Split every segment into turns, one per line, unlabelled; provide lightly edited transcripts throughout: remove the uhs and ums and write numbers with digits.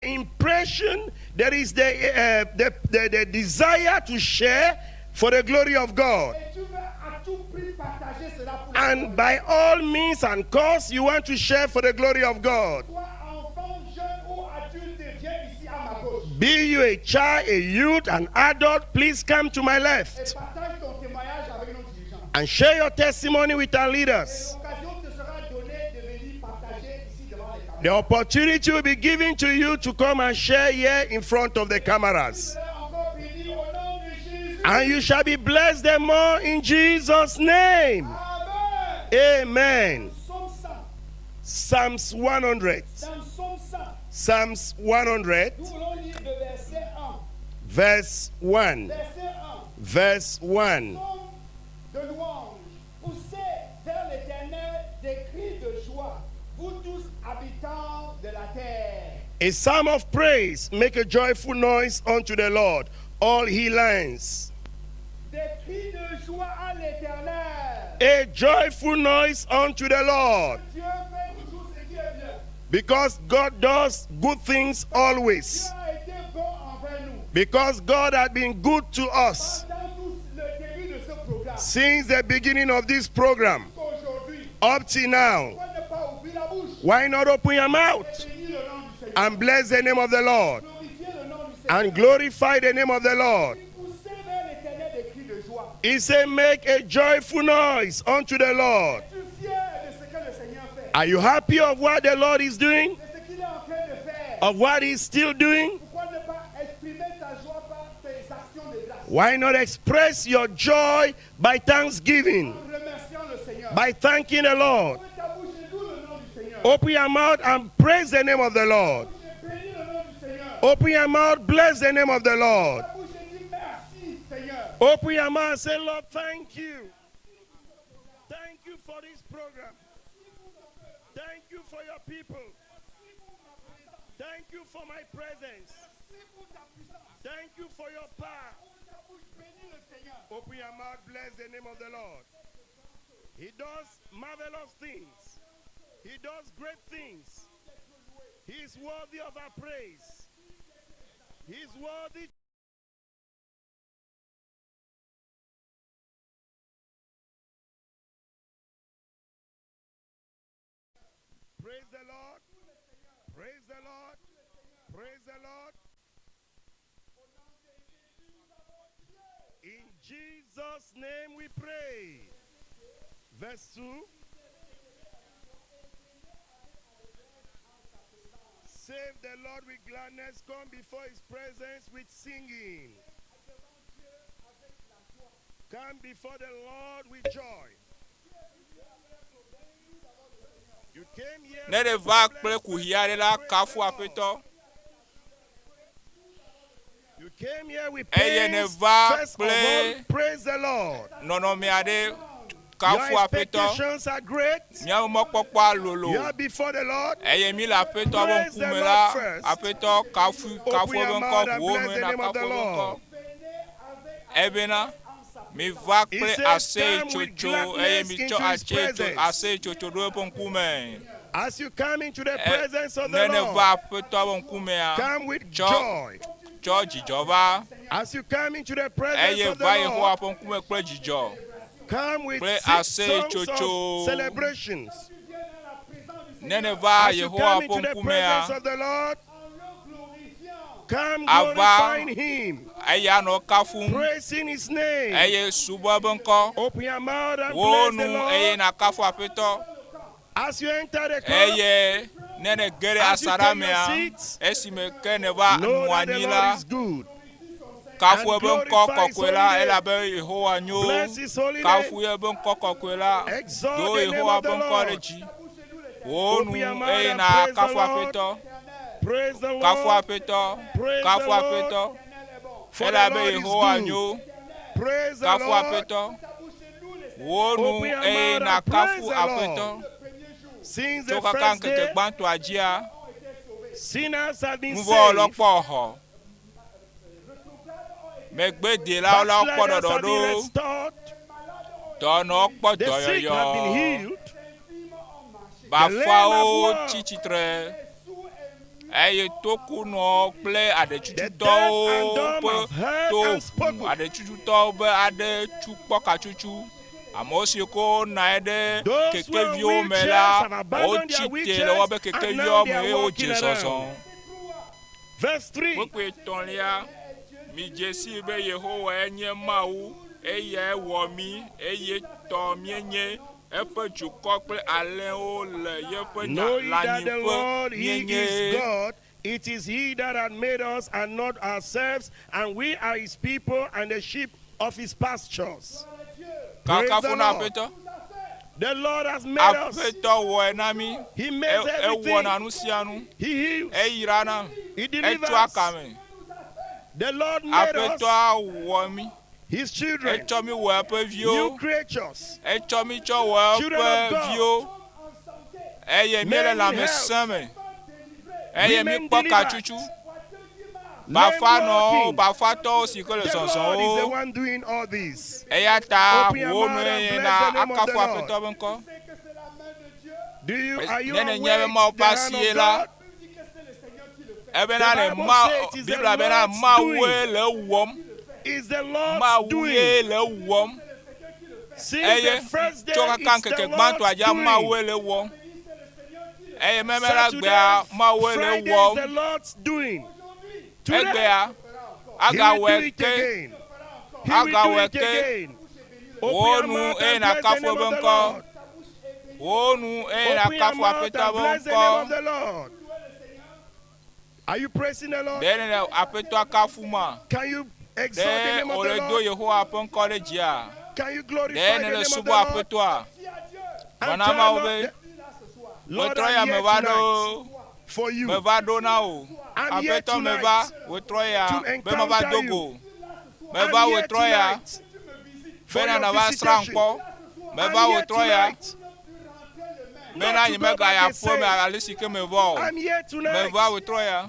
impression, there is the desire to share for the glory of God.
Et tu veux à tout prix partager cela pour la
And
gloire.
by all means and cause, you want to share for the glory of God.
Toi, enfant, jeune ou adulte, viens ici à ma gauche
Be you a child, a youth, an adult, please come to my
et
left
partage ton témoignage avec nos dirigeants.
and share your testimony with our
Et
leaders.
l'occasion te sera donnée de venir partager ici devant les caméras.
The opportunity will be given to you to come and share here in front of the
Tu
cameras.
seras encore béni au nom de Jésus.
And you shall be blessed the more in Jesus' name.
Amen.
Amen.
Psaume 100.
Psalms 100.
Dans Psaume 100,
Psalms 100,
nous voulons lire le verset 1.
verse 1.
Verset 1.
Verse 1.
Psaume de louange. Poussez vers l'Éternel des cris de joie, vous tous habitants de la terre.
A psalm of praise, make a joyful noise unto the Lord, all he lands.
Des cris de joie à l'Éternel.
A joyful noise unto the Lord,
Dieu fait toujours ce qui est bien.
because God does good things always.
Dieu a été bon envers nous.
Because God had been good to us
Pendant tout le début de ce programme,
since the beginning of this program
aujourd'hui,
up till now.
pourquoi ne pas ouvrir la bouche
Why not open your mouth
et bénir le nom du Seigneur?
and bless the name of the Lord
Glorifier le nom du Seigneur.
and glorify the name of the Lord?
Poussez vers l'Éternel des cris de joie.
He said, Make a joyful noise unto the Lord.
Es-tu fier de ce que le Seigneur fait?
Are you happy of what the Lord is doing?
De ce qu'il est en train de faire?
Of what he's still doing?
Pourquoi ne pas exprimer ta joie par tes actions de grâce?
Why not express your joy by thanksgiving,
En remerciant le Seigneur.
by thanking the Lord?
Ouvre ta bouche et loue le nom du Seigneur.
Open your mouth and praise the name of the Lord.
Bouche et bénis le nom du Seigneur.
Open your mouth, bless the name of the Lord.
Ta bouche et dis merci, Seigneur.
Open your mouth and say, Lord, thank you. Thank you for this program. Thank you for your people. Thank you for my presence.
Merci pour ta puissance.
Thank you for your power.
Ouvre ta bouche, bénis le Seigneur.
Open your mouth, bless the name of the Lord. He does marvelous things. He does great things. He is worthy of our praise. He is worthy. Praise the Lord. Praise the Lord. Praise the Lord. In Jesus' name we pray. Verse 2. Save the Lord with gladness, come before his presence with singing. Come before the Lord with joy. You came here
Ne
with
ɖe va
problems,
kple kuxi aɖe la,
praise
kafu
the Lord.
Aƒetɔ.
You came here with
Eye
pains.
nèva
First of
kple
all, praise the Lord.
nɔnɔme aɖe,
Your
kafu Aƒetɔ.
expectations are great.
Míaƒe mɔkpɔkpɔa lolo
You are before the Lord.
eye mi le Aƒetɔ ƒe
Praise the
ŋkume
Lord
la,
first.
Aƒetɔ kafu
Open
kafu
your
eƒe
mouth
ŋkɔ,
and
ʋu wo
bless
nu
the
na
name of
kafu
the
eƒe ŋkɔ.
Lord.
Ebena mi va
He
kple
says, "Come with
aseyetsotso eye
gladness
mi
into
tsɔ
his
aseyetso
presence."
aseyetsotso ɖo eƒe ŋkume.
As you come into the
E-
presence of the
Ne ne
Lord,
va Aƒetɔ ƒe ŋkumea,
come with
tsɔ
joy.
tsɔ dzidzɔ va
As you come into the presence
eye
of the
va Yehowa
Lord,
ƒe ŋkume kple dzidzɔ
come with
kple
songs of
aseyetsotso.
celebrations.
Ne ne va
As you
Yehowa
come
ƒe
into the
ŋkumea,
presence of the Lord, come
Ava-
glorifying Him,
eya nɔ kafum
praising His name.
eye subɔ eƒe ŋkɔ.
Open your mouth and
Wo
bless the
nu eye
Lord.
nakafu Aƒetɔ.
As you enter the club,
Eye ne ne ge ɖe
As you
asaɖa
take your
mea,
seats,
esime ke ne va
know
nɔ
that the
anyi
Lord
la,
is good.
kafu
and
eƒe ŋkɔ
glorify his
kɔkɔe la
holy name.
elabe Yehowa nyo.
Bless His holy name.
Kafu eƒe ŋkɔ kɔkɔe la.
Exalt
Do
the name
Yehowa
of the
ƒe ŋkɔ ɖe
Lord.
dzi. Wo
Open
nu
your mouth
eye
and
na
praise the
kafu
Lord.
Aƒetɔ.
Praise the
Kafu
Lord.
Aƒetɔ.
Praise
Kafu
the Lord.
Aƒetɔ.
For the
Elabe
Lord is
Yehowa
good.
nyo.
Praise the
Kafu
Lord.
Aƒetɔ. Wo nu
Open your
eye
mouth
na
and praise
kafu
the Lord.
Aƒetɔ.
Since
Tso
the
kaka
first
ŋkeke
day,
gbãtɔa dzia,
sinners have been
nuvɔwɔlawo
saved.
kpɔ xɔ. Megbedelawo la kpɔ
Backsliders have been
ɖɔɖɔɖo.
restored.
Dɔnɔwo kpɔ
The sick have been
dɔyɔyɔ.
healed.
Bafawo tsi tsitre. Eye tokunɔwo kple
The deaf
aɖetsututɔwo
and dumb
ƒe
have heard
to
and spoken.
aɖetsututɔwo be aɖe tsu kpɔ katsutsu. Amewo si ko nɔ anyi ɖe
Those who are
kekeviwo me
wheelchairs
la,
have abandoned their
wotsi te le
wheelchairs
woƒe
and
kekeviwo
now
me
they are
eye
walking
wodze
around.
zɔzɔ.
Verse 3.
Kpukpui etɔ̃lia, midze sii be Yehowae nye Mawu, eyae wɔ mí eye tɔ míenye eƒe dukɔ kple alẽwo le yeƒe nya
Know ye that the
lãnyiƒe
Lord, He
míenye.
is God. It is He that hath made us and not ourselves, and we are His people and the sheep of His pastures. Praise the
Kakafu na
Lord.
Aƒetɔ.
The Lord has made us.
Aƒetɔ wɔe na mí.
He makes
Ewɔna
everything.
nu sia nu.
He heals.
Eyrana.
He
Etsoa
delivers.
kame.
The Lord made us,
Aƒetɔa wɔ mí.
His children,
Etsɔ mí wɔ eƒe
new
viwo.
creatures,
Etsɔ mí tsɔ wɔ
Children
eƒe
of God.
viwo. Eye míele
Men in
lãmesẽ me. Eye
Women
míkpɔ
delivered.
katsutsu.
Lame
Bafanɔwo,
walking.
bafatɔwo si ke le
The Lord is the
zɔzɔwo.
one doing all this.
Eya ta
Open your
wo
mouth
nu
and
ye
bless
na
the name of the
akafu
Lord.
Aƒetɔ be ŋkɔ.
Do you are you
Ne nenye
aware
be Mawu
the
ƒe
hand
asie
of
la,
God?
ebena
The
le
Bible
Ma
says it is the
Biblia bena
Lord's
Mawue
doing.
le ewɔm.
It's the Lord's
Mawue
doing.
le ewɔm.
Since
Eye
the first day,
tso kaka
it's the
ŋkeke gbãtɔa
Lord's
dzia
doing.
Mawue le ewɔm. Eye meme la
Saturday,
gbea Mawue le
Friday is
ewɔm.
the Lord's doing. Today,
Egbea
He will do
agawɔe
it
ke
again. He will do
agawɔe
it
ke
again. Open
wo
your
nu
mouth
eye
and bless the
nakafu
name
eƒe
of the
ŋkɔ.
Lord.
Wo nu eye
Open your
nakafu
mouth
Aƒetɔ
and
be
bless the name of
ŋkɔ.
the Lord. Are you praising the Lord?
Ɖe nele Aƒetɔa kafu ma?
Can you exalt the
Ɖe
name of the
wòle do
Lord?
Yehowa ƒe ŋkɔ ɖe dzia?
Can you
Ɖe
glorify the
nele
name of
subɔ
the Lord?
Aƒetɔa?
And
Gblɔ na
tell
Mawu
Lord,
be
Lord,
wetrɔ ya
I'm here
meva
tonight
ɖo
for you.
meva ɖo na wò.
I'm here
Aƒetɔ meva
tonight
wetrɔ ya
to
be mava
encounter
do
you.
go.
I'm
Meva
here
wetrɔ ya
tonight for
bena
your
nava srã
visitation.
ŋkpɔ. Meva
I'm here
wetrɔ ya
tonight
bena
not to
nye
go
mega
back
ya
the
ƒe me
same.
ale si ke meva o.
I'm here tonight
Meva wetrɔ ya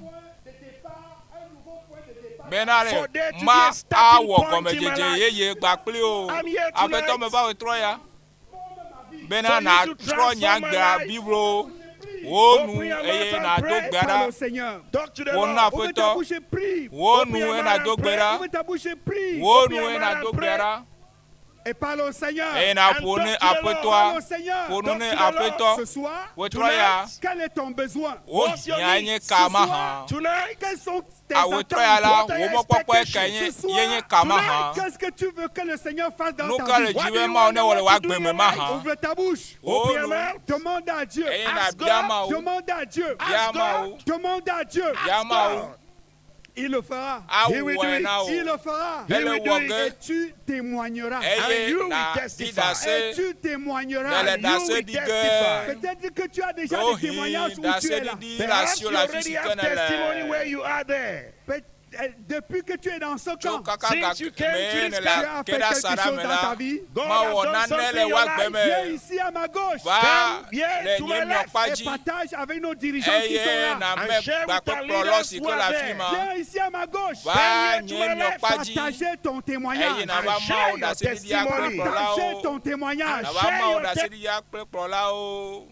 bena
for
ɖe
there to be
ma
a starting
awɔ
point in my
gɔmedzedze
life.
yeye gbakpli o.
I'm here
Aƒetɔ
tonight
meva wetrɔ ya bena
for you to
nàtrɔ
transform
nye
my
agbea
life.
biblo wo nu
Open your
eye
mouth and
nàdo
pray.
gbea
Parle
ɖa.
au Seigneur.
Talk to the
Wo nu
Lord.
Ouvre ta
Aƒetɔ.
bouche et prie.
Wo
Open
nu
your
eye
mouth
nàdo
and
gbe
pray.
ɖa.
Ouvre ta bouche et prie.
Wo
Open
nu
your
eye
mouth
nàdo
and
gbe
pray.
ɖa.
Et parle au Seigneur.
Eye
And
nàƒo
talk
ne
to the Lord.
Parle
Aƒetɔa.
au Seigneur.
Ƒo nu
Talk
ne
to the Lord.
Aƒetɔ.
Ce soir,
Wetrɔ ya
Tonight,
quel est ton besoin?
wo
what's your
hiã nye
need?
ka mahã.
Tonight,
Quelles sont tes
Awetrɔ ya la
attentes?
What are
wò
your
mɔkpɔkpɔe ka
expectations?
nye
Ce
ye nye
soir,
ka mahã.
qu'est-ce que tu veux que le Seigneur fasse dans
Nu
ta
ka le
vie?
dzi
What do
be
you
Mawu
want
ne
the
wɔ le
Lord
wò
to do
agbe
in
me
your life?
mahã.
Ouvre ta bouche.
Wo
Open your
nu
mouth.
Demande à Dieu.
eye
Ask
nàbia
God.
Mawu.
Demande à Dieu.
Bia
Ask God.
Mawu.
Demande à Dieu.
Bia
Ask
Mawu.
God.
Il le fera.
He will do
Awɔe
it.
na wò.
Il le fera.
He
Ele
will do
wɔ
it.
ge
Et tu témoigneras.
And
eye
you will
na ɖi
testify.
Et
ɖase.
tu témoigneras.
Nele
And you
ɖase
will
ɖi ge.
testify.
Peut-être que tu as déjà des
Ɖewohĩ
témoignages où tu es là.
ɖaseɖiɖi le
Perhaps
asiwò
you
le afi
already
si ke
have testimony
nele.
where you are there.
Depuis que tu es dans ce
Tso
camp,
kaka
Since you
gake
came to
me
this
nele
tu as
ke
fait
ɖe
quelque
asaɖa
chose
me
dans ta
la,
vie.
God
mawɔ
has done
nane
something
le
in
wò
your
agbe
life.
Viens
me.
ici à ma gauche
Va
Come here
le
to
nye
my left
miɔkpa
et
dzi
partage avec nos dirigeants qui sont
eye
là.
na
and
me
share with our
gbakpekplɔlɔ
leaders
si
who
ke le
are
afi
there.
ma.
Viens ici à ma gauche.
Va
Come here to
nye
my left.
miɔkpa dzi
Partager ton
eye
témoignage.
nava
And
mawo
share your
ɖaseɖiɖia kple
testimony.
Partager
kplɔlawo.
ton témoignage.
Nava
Share
mawo
your
ɖaseɖiɖia kple kplɔlawo.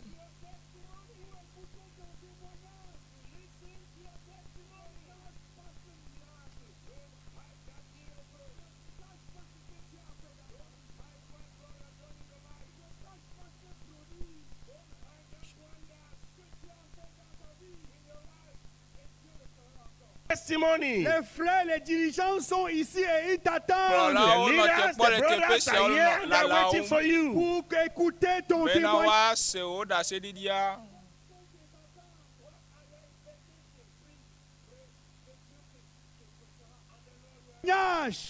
Testimony.
Les frères, les dirigeants sont ici et ils t'attendent
Kplɔlawo
The
nɔ te
leaders,
kpɔ
the
le teƒe
brothers
siawo
are here and they're waiting
lalawo
for you.
pour écouter ton
bena
témoignage.
woase wò ɖaseɖiɖia.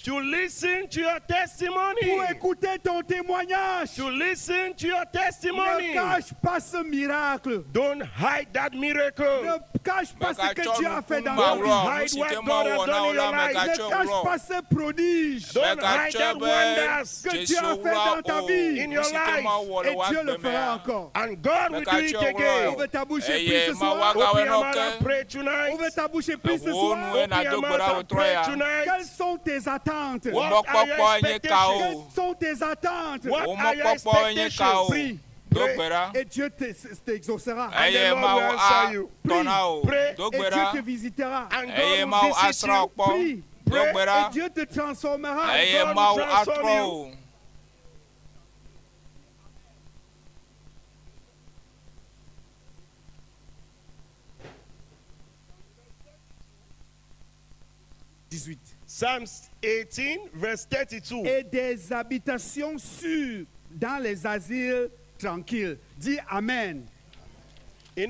To listen to your testimony.
Pour écouter ton témoignage.
To listen to your
Ne
testimony.
cache pas ce miracle.
Don't hide that miracle.
Ne cache pas ce que
Megatsɔ
Dieu a fait dans
nuku
ta
ma
vie.
wlɔ nu
Hide
si
what
ke
God
Mawu
has
wɔ na
done
wò
in
la
your life.
Ne
megatsɔe
cache
wlɔ.
pas ce prodige
Don't hide
Megatsɔe
that
be
wonders.
que Dieu a
dzesiwo
fait
wlɔ
dans ta
o.
vie.
In
Nu
your
si ke
life.
Mawu wɔ le
Et
wò
Dieu le
agbe
fera
mea.
encore.
And God will do it
Megatsɔe wlɔ
again.
Ouvre ta bouche et prie
eye
ce
Mawu
soir.
agawɔe
Open
na
your
wò
mouth
ke.
and pray tonight.
Ouvre ta bouche et prie ce
Wò
soir.
nu eye
Open
nàdo
your
gbe
mouth
ɖa
and
wòtrɔ
pray
ya.
tonight.
Quelles sont tes attentes?
Wò
What are your
mɔkpɔkpɔ nye ka
expectations?
o.
Quelles sont tes attentes?
What
Wò
are your
mɔkpɔkpɔ nye ka o.
expectations?
Prie.
Do gbe ɖa.
Et Dieu t'exaucera.
And the
Eye
Lord
Mawu
will answer you.
atɔ na wò.
Pray.
Do
Et
gbe
Dieu
ɖa.
te visitera.
And God
Eye
will
Mawu
visit
asrã wò
you.
kpɔ.
Prie.
Do
Pray.
gbe ɖa.
Et Dieu te transformera.
Eye
God will
Mawu
transform
atrɔ
you.
wò.
Psalms 18, verse 32.
Et des habitations sûres dans les asiles tranquilles. Dis Amen.
In,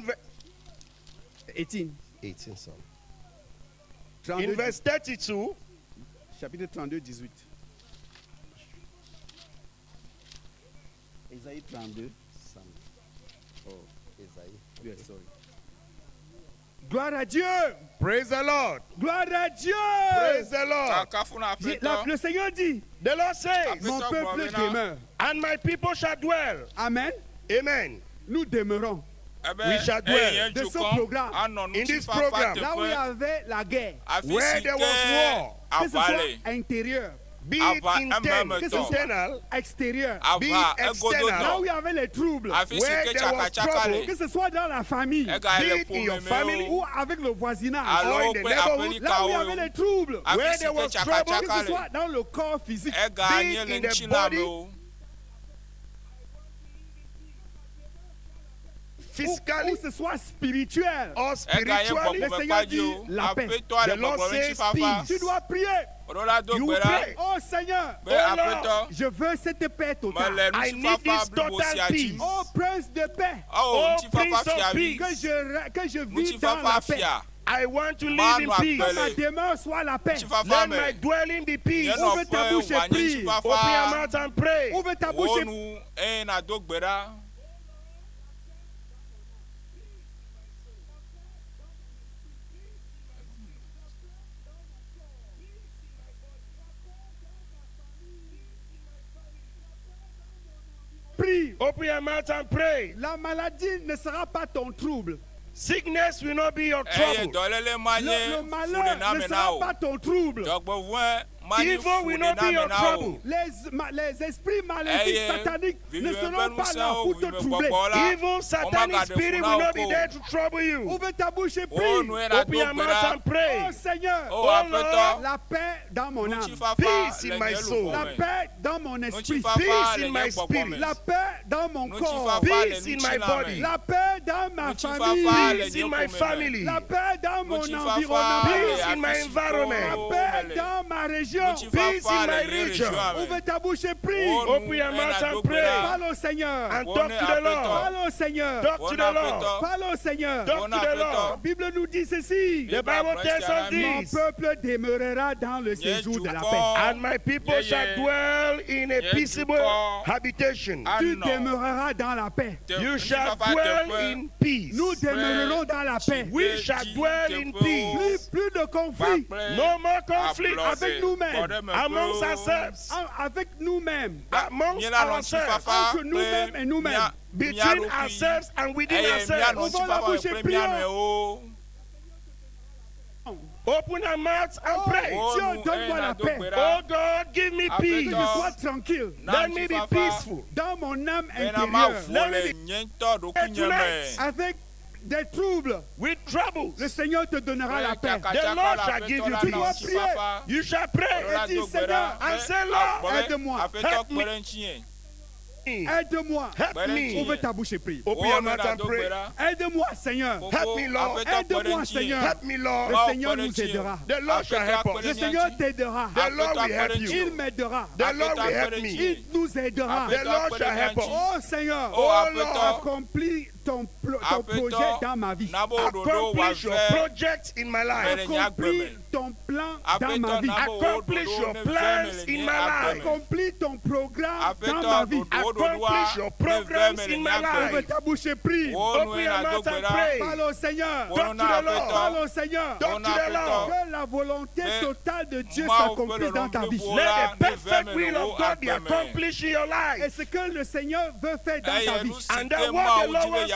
18.
18 Psalm.
32,
In verse 32,
chapitre 32, 18. Ésaïe 32.
Psalm. Oh, Isaiah.
Yes, sorry. Gloire à Dieu.
Praise the Lord.
Gloire à Dieu.
Praise the Lord.
Kakafu na aƒetɔ.
Le Seigneur dit,
The Lord says,
mon
Aƒetɔ
peuple
gblɔ bena,
demeure.
and my people shall dwell.
Amen.
Amen.
Nous demeurons.
Ebe
We shall dwell
eye nye
De ce
dukɔ
programme.
anɔ
In this
ŋutifafa
program.
Là où il y
teƒe.
avait la guerre,
Afi
Where
si
there was
ke
war.
que ce
aʋa
soit
le,
intérieur,
Be it
Ava
intent,
ememe
Que ce soit
internal,
extérieur,
Be
aʋa
it external.
là où
egodotɔ,
il y avait les troubles,
afi si
Where
ke
there was
tsakatsaka
trouble.
le,
que ce soit dans la famille
ega
Be
le
it in your
ƒome
family.
me o,
ou avec le voisinage,
Or
alo
in the
kple
neighborhood.
là où il y
aƒelikawo
avait les troubles,
afi
Where
si
there
ke
was trouble.
que
tsakatsaka
ce
le,
soit dans le corps physique,
ega
Be
nye
it
le
in the
ŋutilã
body.
me o,
ou,
physically
ou ce soit spirituel.
or
ega nye
spiritually.
Le
gbɔgbɔme
Seigneur
kpadzi
dit
o,
la paix.
aƒetɔa
The
le
Lord
gbɔgblɔ
says
ŋutifafa,
peace.
Tu dois prier.
ɖo la do
You
gbe ɖa
pray.
Oh Seigneur,
be
Oh Lord.
aƒetɔ,
je veux cette paix totale.
mele
I need
ŋutifafa
this
blibo
total
sia
peace.
dzi.
Oh Prince de paix,
Oh,
Oh,
ŋutifafa
Prince of
fiavi,
Peace.
que je vis dans la
ŋutifafa
paix.
fia,
I want to live in
Manu
peace.
Que ma
akpele.
demeure soit la paix.
ŋutifafa
Let my
me,
dwelling be peace.
nye
Ouvre ta
nɔƒe
bouche et
wòanye
prie.
Open your
ŋutifafa.
mouth and pray.
Ouvre ta
Wò
bouche et
nu eye nàdo gbe ɖa.
prie.
Open your mouth and pray.
La maladie ne sera pas ton trouble.
Sickness will not be your
Eye
trouble.
dɔléle ma
Le,
nye
le malheur ne
fuɖename na
sera
wò.
pas ton trouble.
Dzɔgbevɔ̃e ma nye
Evil will not be
fuɖename
your
na wò.
trouble.
Les esprits maléfiques
Eye
sataniques ne
vivime ƒe
seront pas là
ŋusẽwo,
pour te
vivime
troubler.
gbɔgbɔ la,
Evil satanic
womagaɖe fu
spirit
na
will
wò
not be
ko.
there to trouble you.
Ouvre ta bouche et
Wò
prie.
nu ye nàdo
Open your
gbe
mouth
ɖa.
and pray.
Oh Seigneur,
O
Oh
aƒetɔ,
la paix dans mon âme,
ŋutifafa
Peace
le
in my
nye
soul.
la
luʋɔ me.
paix dans mon esprit,
Ŋutifafa
Peace
le
in my
nye gbɔgbɔ me.
spirit.
la paix dans mon corps,
Ŋutifafa le
Peace in my
ŋutilã
body.
me.
la paix dans ma
Ŋutifafa
famille,
le
Peace
nye
in my
ƒome me.
family.
la paix dans mon
Ŋutifafa
environnement,
le
Peace in my
afi si
environment.
la
ko
paix
mele.
dans ma région.
Peace
Ŋutifafa
in
le
my
nye
region.
région me.
Ouvre ta bouche et prie.
Wò nu
Open your
eye
mouth
nàdo
and
gbe
pray.
ɖa.
Parle au Seigneur.
And
Wò
talk
ne
to the
aƒetɔ.
Lord.
Parle au Seigneur.
Talk
Wò
to
ne
the Lord.
aƒetɔ.
Parle au Seigneur.
Talk
Wò
to
ne
the
aƒetɔ.
Lord.
La Bible nous dit ceci.
The Bible tells us
Mon
this.
peuple demeurera dans le
Nye
séjour de la
dukɔ
paix.
And my people
Ye-
shall
ye.
dwell in a
Ye
peaceable
dukɔ.
habitation.
Tu
anɔ
demeureras dans la paix.
te-
You shall
ŋutifafa
dwell
teƒe.
in peace.
Nous demeurerons dans la paix.
We shall dwell in
Plus,
peace.
plus de conflits
Kpakple
No more conflict
ablɔɖe,
avec nous-mêmes.
gbɔɖemeƒewo.
amongst ourselves.
Avec nous-mêmes.
Amongst
Míela nɔ
ourselves.
ŋutifafa
Entre nous-mêmes
kple
et nous-mêmes.
mía- mía
Between
ɖokui.
ourselves and within
Eye míanɔ
ourselves.
Ouvrons la
ŋutifafa
bouche et
kple mía
prions.
nɔewo.
Open our mouths and
Oh,
pray.
Wò
Dieu,
nu
donne-moi
eye
la
nàdo
paix.
gbe
Oh
ɖa.
God, give me
Aƒetɔ.
Que
peace.
je sois tranquille
Na
Let me be
ŋutifafa
peaceful.
dans mon âme
bena
intérieure.
mavo
Let me
le nye ŋutɔ ɖokuinye me.
Tonight.
Avec des troubles,
With troubles.
le Seigneur te donnera la paix.
The Lord shall give you
Tu dois
peace.
prier.
You shall pray.
Et dis, Seigneur,
And say, Lord,
aide-moi.
Aƒetɔ
Help
kpe
me.
ɖe ŋutinye.
Aide-moi.
Help me.
Ouvre ta bouche et prie.
Open your mouth and pray.
Aide-moi, Seigneur.
Help me, Lord.
Aide-moi, Seigneur.
Help me, Lord.
Le Seigneur nous aidera.
The Lord shall help us.
Le Seigneur t'aidera.
The Lord will help you.
Il m'aidera.
The Lord will help me.
Il nous aidera.
The Lord shall help us.
Oh Seigneur,
Oh,
Lord.
accomplis ton projet dans ma vie.
Accomplish your project in my life.
Accomplis ton plan dans ma vie.
Accomplish your plans in my life.
Accomplis ton programme dans ma vie.
Accomplish your programs in my
Ouvre
life.
ta bouche et prie.
Open your mouth and pray.
Parle au Seigneur.
Talk to the Lord.
Parle au Seigneur.
Talk to the Lord.
Que la volonté totale de Dieu
Mawu
s'accomplisse dans ta vie.
Let the perfect will of God be accomplished in your
Et
life.
ce que le Seigneur veut faire dans ta vie.
And that what the Lord wants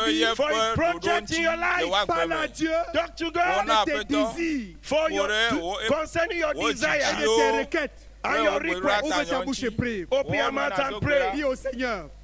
ɖe
vie.
For
yeƒe
his
ɖoɖo
project
ŋuti
in your
le
life.
wò agbe
Parle à
me.
Dieu
Talk to
Wò
God
na
de tes
Aƒetɔ.
désirs
for your
Wò ɖe wò
concerning your
wò
et de
desire
tes
didiwo
requêtes.
and
kple
your
wò gbeɖoɖa
request.
Ouvre ta bouche et prie.
Open your
Wò
mouth and
nu
pray.
Dis au Seigneur.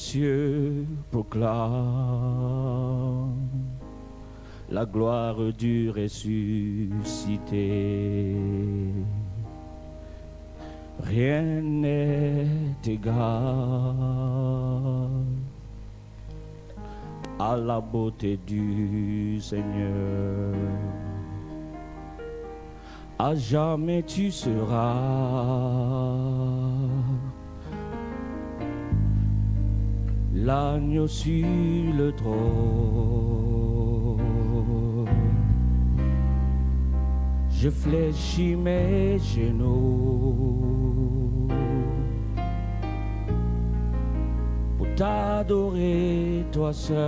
cieux proclament la gloire du ressuscité. Rien n'est égal à la beauté du Seigneur. À jamais tu seras L'agneau sur le trône. Je fléchis mes genoux pour t'adorer, toi seul.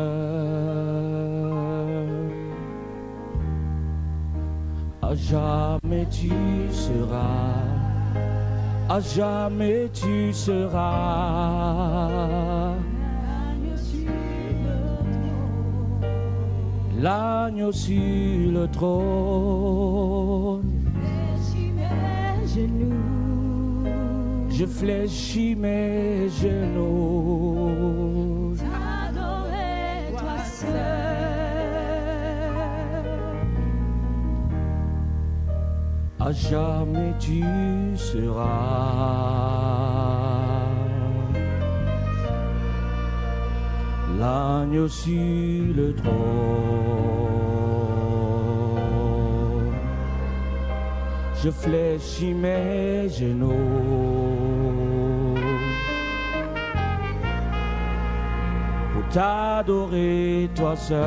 À jamais tu seras, à jamais tu seras. L'agneau sur le trône. Je fléchis mes genoux.
T'adorer toi seul.
À jamais tu seras. L'agneau sur le trône. Je fléchis mes genoux pour t'adorer toi seul.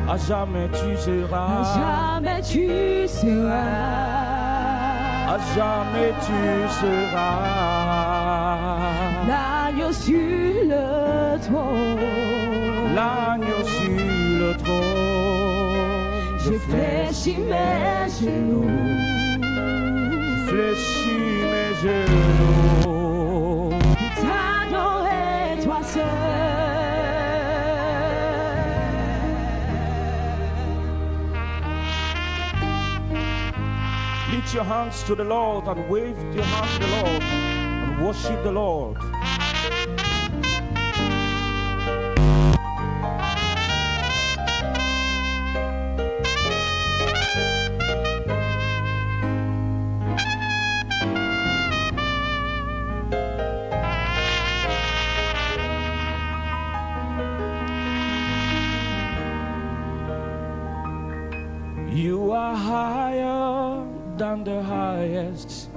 À jamais tu seras.
À jamais tu seras.
À jamais tu seras.
L'agneau sur le trône.
L'agneau sur le trône.
Je fléchis mes genoux.
Je fléchis mes genoux.
Pour t'adorer toi seul.
Lift your hands to the Lord and wave your hands to the Lord and worship the Lord. You are higher than the highest.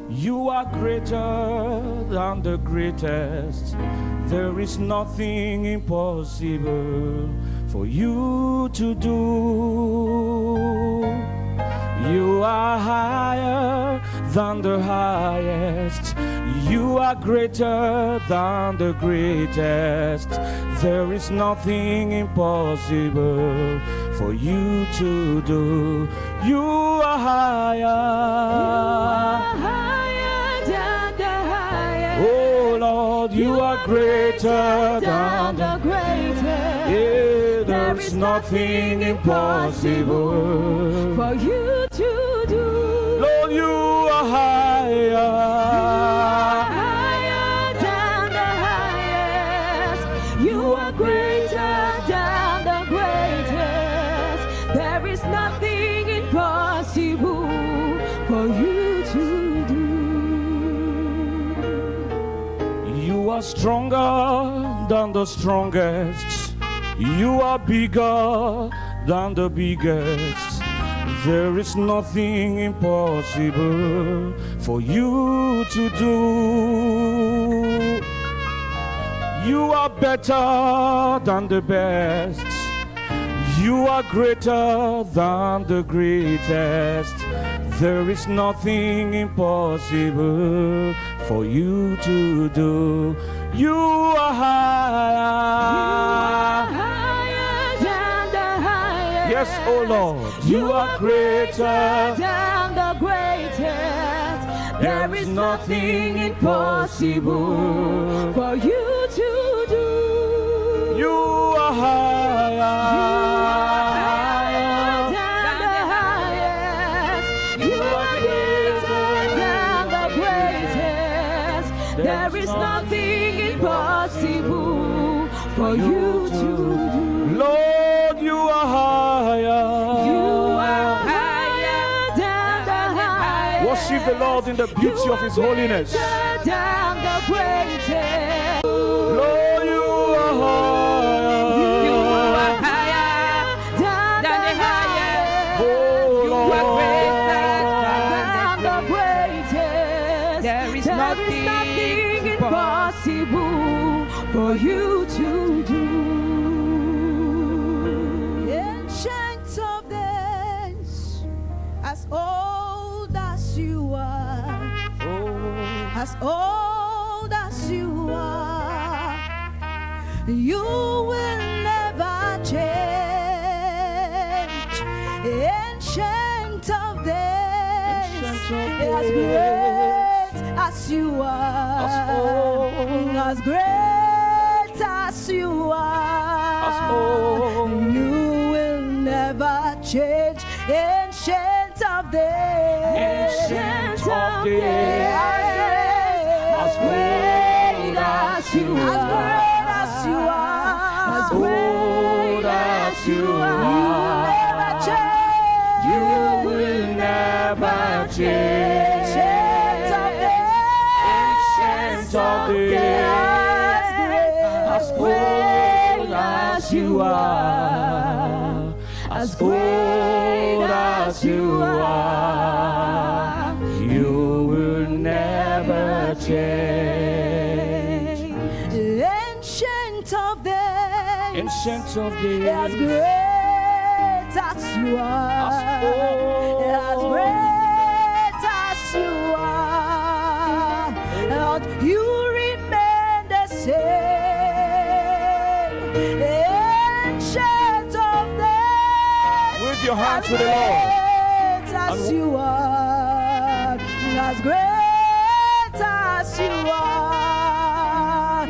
You are greater than the greatest. There is nothing impossible for you to do. You are higher than the highest. You are greater than the greatest. There is nothing impossible for you to do. You are higher.
You are higher than the highest.
Oh Lord, you are greater than
the greatest.
Yeah, there is nothing impossible
for you to do.
Lord, you are higher.
You are higher than the highest. You are greater than the greatest. There is nothing impossible for you to do.
You are stronger than the strongest. You are bigger than the biggest. There is nothing impossible for you to do. You are better than the best. You are greater than the greatest. There is nothing impossible for you to do. You are higher.
You are higher than the highest.
Yes, oh Lord, you are greater
than the greatest. There is nothing impossible for you to do.
You are higher.
You are higher than the highest. You are greater than the greatest. There is nothing impossible for you to do.
Lord, you are higher.
You are higher than the highest.
Worship the Lord in the beauty of His holiness.
You are greater than the greatest.
Lord, you are higher.
You are higher than the highest.
Oh,
You are
Lord.
greater than the greatest.
There is
There There is nothing impossible for you to do.
Ancient of days, as old as you are, as old as you are, you will never change. Ancient of days, as great as you are, as great as you are, you will never change. Ancient of days,
Ancient of days,
as great as you are, as great as you are,
as old as you are,
never change.
you will never change.
Ancient of days,
Ancient of days,
as
as old as you are, as old as you are, you will never change.
Ancient of days,
Ancient of
as
days,
great as you are,
as old
as great as you are, Lord, you remain the same. Ancient of days,
Wave your hands
as
to the Lord.
great as
And-
you are, as great as you are,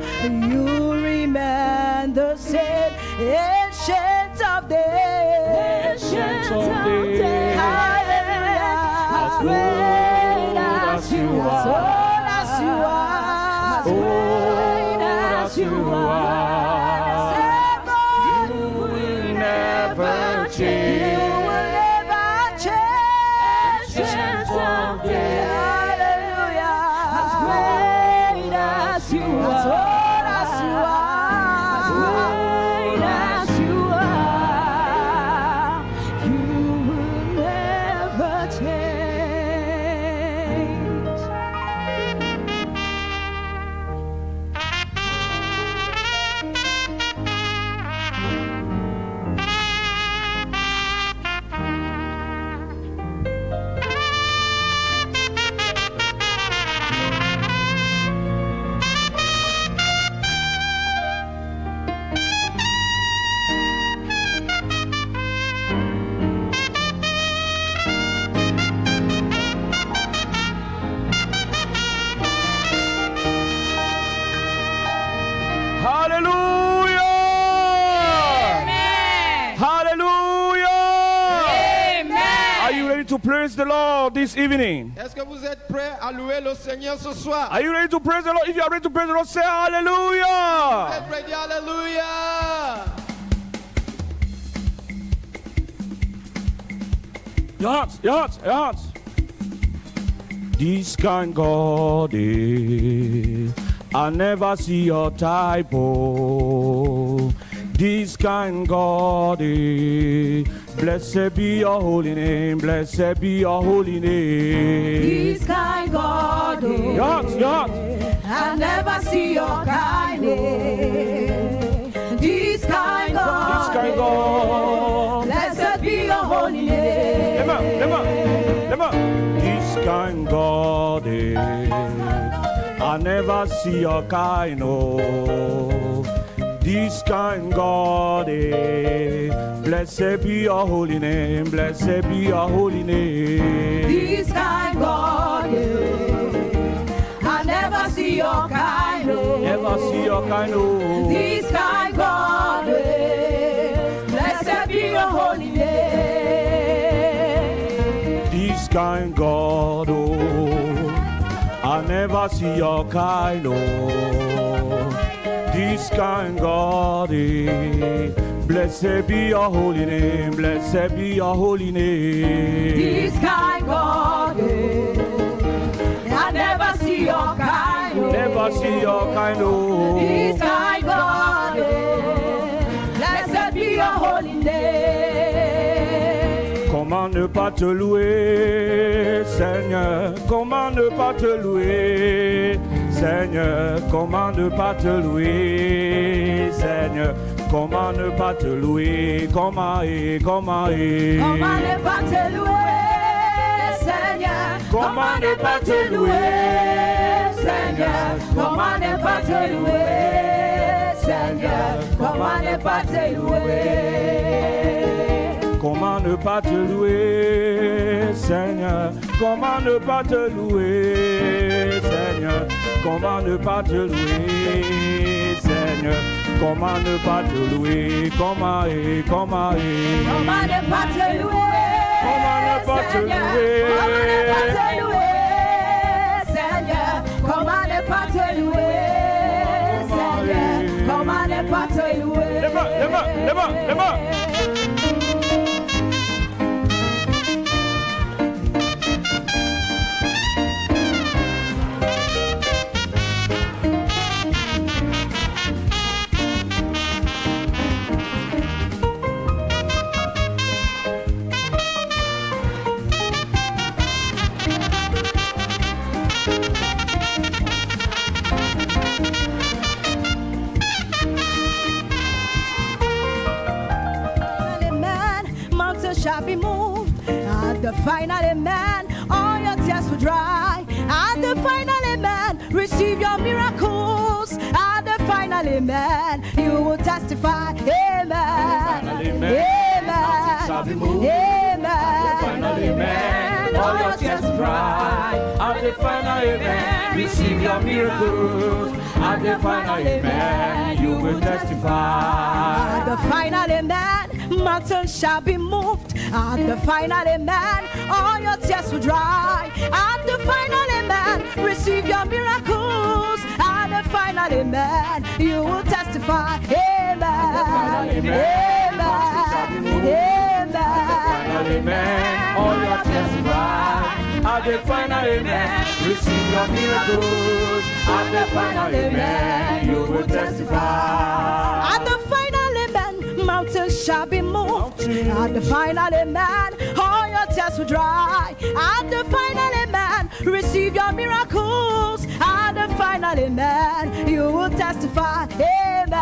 you remain the same. Ancient of days,
Ancient of days,
Hallelujah.
as old as you
As
are,
old as you are,
as old as you are,
Seven.
you will never
You
change.
will never change.
Ancient of days,
Hallelujah.
As great as you
As
are,
old as you are,
as great as you are, you will never change.
Hallelujah! Hallelujah! Are you ready to praise the Lord this evening?
Est-ce que vous êtes prêts à louer le Seigneur ce soir?
Are you ready to praise the Lord? If you are ready to praise the Lord, say
Vous
hallelujah!
êtes prêts à dire Alléluia!
Your hands, your hands, your hands. This kind God, I never see your type. Oh. This kind God, blessed be your holy name, blessed be your holy name.
This kind God, oh,
Your hands, your hands.
I never see your kind. eh. This kind God,
This kind God.
blessed be your holy name.
Amen, amen, amen. This kind God, I never see your kind, oh. This kind God, blessed be your holy name, blessed be your holy name.
This kind God, I never see your kind. oh.
Never see your kind, oh.
This kind God, blessed be your holy name.
This kind God, oh, I never see your kind, oh. This kind God, blessed be your holy name, blessed be your holy name.
This kind God, I never see your kind. oh.
Never see your kind, oh.
This kind God, blessed be your holy name.
Comment ne ne pas te louer, Seigneur? Comment ne pas te louer, Seigneur? Comment ne pas te louer, Seigneur? Comment ne pas te louer? Comment et comment et
Comment ne pas te louer, Seigneur?
Comment ne pas te louer,
Seigneur? Comment ne pas te louer, Seigneur? Comment ne pas te louer?
Comment ne pas te louer, Seigneur? Comment ne pas te louer, Seigneur? Comment ne pas te louer, Seigneur? Comment ne pas te louer? Comment et comment et
Comment ne pas te louer,
Comment ne pas te
Seigneur?
louer?
Comment ne pas te louer, Seigneur? Comment ne pas te louer, Seigneur? Comment ne pas te louer?
Les mains, les mains, les mains, les mains.
Finally, man, mountains shall be moved. At the final amen, all your tears will dry. At the final amen, receive your miracles. At the final amen, you will testify. Amen.
Final amen, mountains shall be moved.
Amen.
Final amen, all your tears will dry. At the final amen, receive your miracles. At the final amen, you will testify.
At the final amen, mountains shall be moved. At the final amen, all your tears will dry. At the final amen, receive your miracles. At the final amen, you will testify. Amen.
final amen, mountains shall be moved.
Amen.
Final amen, all your tears will dry. At the final amen, receive your miracles. At the final amen, you will testify.
At the final amen, mountains shall be moved. At the final amen, all your tears will dry. At the final amen, receive your miracles. At the final amen, you will testify. Amen.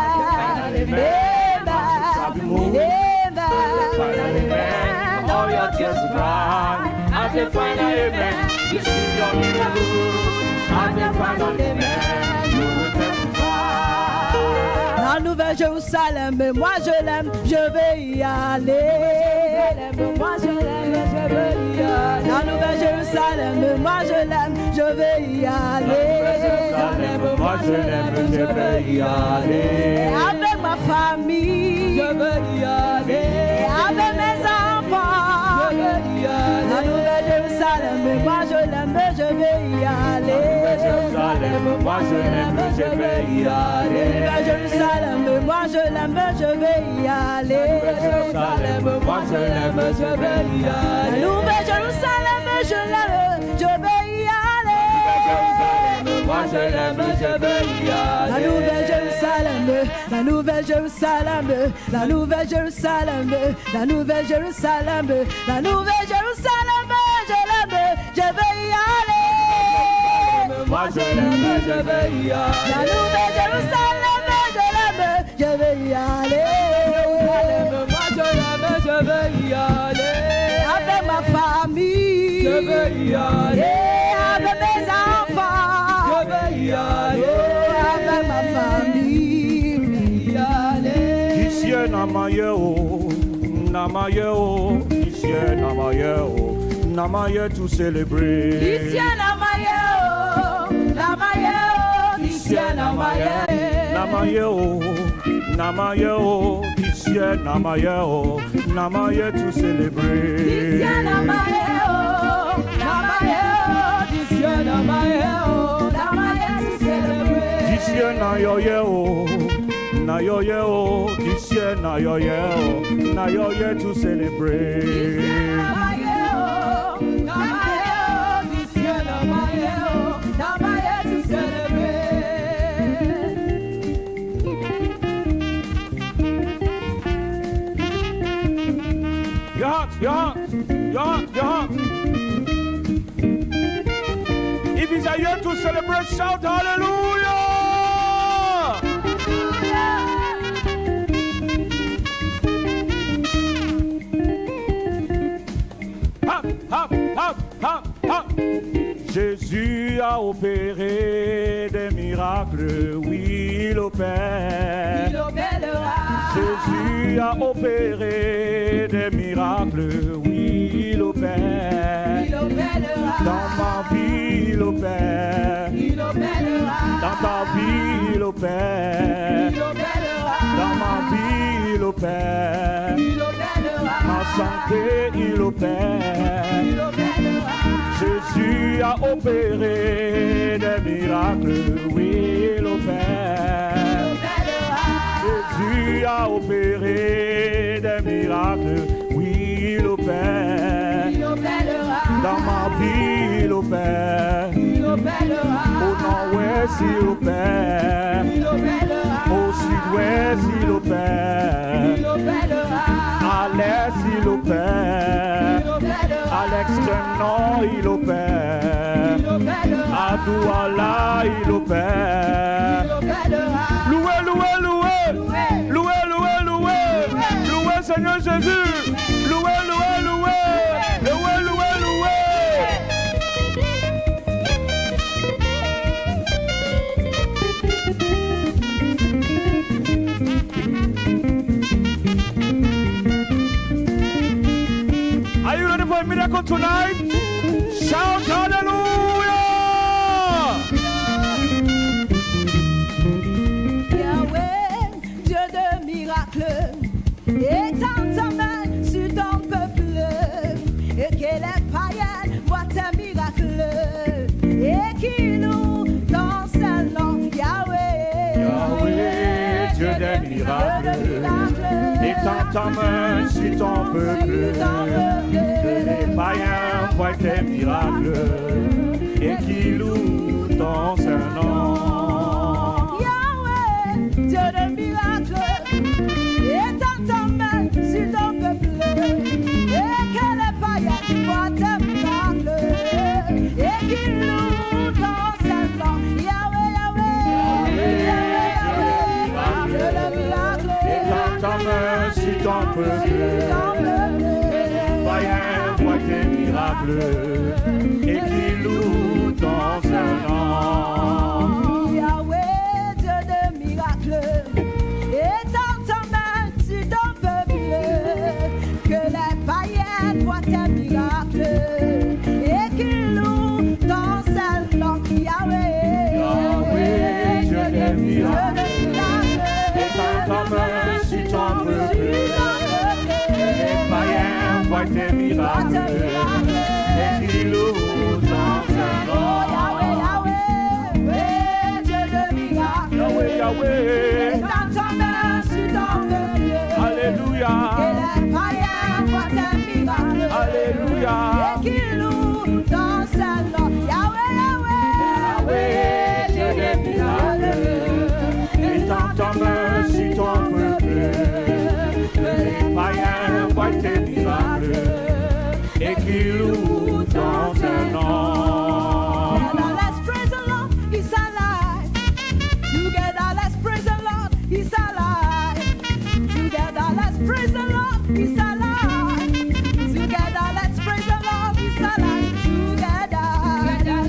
amen, mountains shall be moved.
Amen.
Final amen, all your tears will dry. At the final amen, receive your miracles. At the final amen, you will testify.
La nouvelle Jérusalem, moi je l'aime, je vais y aller. Moi je l'aime, je vais y aller. La nouvelle Jérusalem, moi je l'aime, je vais y aller.
Moi je l'aime, je vais y aller.
Avec ma famille, je vais y aller. Avec mes enfants, je vais y aller. La nouvelle Jérusalem, moi je l'aime, je vais y aller.
Jérusalem, moi je l'aime, je vais y aller.
Nouvelle Jérusalem, moi je l'aime, je vais y aller.
Jérusalem, moi je l'aime, je vais y
La
aller.
nouvelle Jérusalem, je l'aime, je vais y aller.
Moi je l'aime, je vais y
La
aller.
nouvelle Jérusalem, la nouvelle Jérusalem, la nouvelle Jérusalem, la nouvelle Jérusalem, la nouvelle Jérusalem, je l'aime, je vais y aller.
Moi je l'aime, je vais y
La
aller.
nouvelle Jérusalem, je l'aime, je vais y aller.
Moi je l'aime, je vais y aller.
Avec ma famille,
Je vais y aller.
et avec mes enfants,
Je vais y aller.
avec ma famille.
Y aller.
Ici namaye o, namaye o, ici namaye o, namaye tout célébrer.
Ici namaye o, namaye o, ici namaye.
Namaye o, namaye o, ici namaye o, namaye tout célébrer.
Ici namaye o, namaye o,
Ici namaye o,
namaye tu célébrer.
Ici nayoye o, nayoye o, ici nayoye o, nayoye tout célébrer.
Namaye o, namaye o,
ici namaye o,
namaye tu célébrer.
Your heart, your heart, your heart. you are here to celebrate, shout hallelujah! Hop, hop, hop, hop, hop. Jésus a opéré des miracles, oui, il opère.
Il opérera.
Jésus a opéré des miracles, oui, il opère.
Il opérera.
Dans ma vie, il opère.
Il opérera.
Dans ta vie, il opère.
Il opérera.
Dans ma vie, il opère.
Il opérera.
Ma santé, il opère.
Il opérera.
Jésus a opéré des miracles, oui, il opère. Jésus a opéré des miracles, oui, il opère.
Il opérera.
Dans ma vie, il opère.
Il opérera.
Au nord-ouest, il opère.
Il opérera.
Au sud-ouest, il opère.
Il opérera.
À l'est, il opère.
Il opérera.
À l'extrême nord, il opère.
Il opérera.
À Douala, il opère.
Il opérera.
Louez, louez, louez. Louez, louez, louez. Louez Seigneur Jésus. Louez, louez, louez. Louez, louez, louez. Are you ready for a miracle tonight? Shout hallelujah!
Yahweh, Dieu de miracles, étends ta main sur ton peuple, et que les païens voient tes miracles, et qu'ils louent ton saint nom, Yahweh.
Yahweh, Dieu des miracles, étends ta main sur ton peuple, que les païens voient tes miracles, et qu'ils louent ton saint nom.
Yahweh, Dieu de miracles, étends ta main sur ton peuple, et que les païens voient tes miracles, et qu'ils louent ton saint nom, Yahweh, Yahweh, Yahweh, Yahweh, Dieu de miracles,
Étends ta main sur ton peuple, les païens voient tes miracles, et qu'ils louent ton saint nom.
Yahweh, Dieu de miracles, étends ta main sur ton peuple, que les païens voient tes miracles, et qu'ils louent ton saint nom, Yahweh.
Yahweh, Dieu des miracles, étends ta main sur ton peuple, que les païens voient tes miracles, et qu'ils louent ton saint nom.
Yahweh, Yahweh, Dieu de miracles,
Yahweh, Yahweh,
étends ta main sur ton peuple,
Alléluia,
que les païens voient tes miracles.
Alléluia.
Et qu'ils louent ton saint nom. Yahweh, Yahweh,
Yahweh, Dieu des miracles, étends ta main sur ton peuple, que les païens voient tes miracles, et qu'ils louent ton saint nom.
Together let's praise the Lord, He's alive. Together let's praise the Lord, He's alive. Together let's praise the Lord, He's alive. Together let's praise the Lord, He's alive. Together,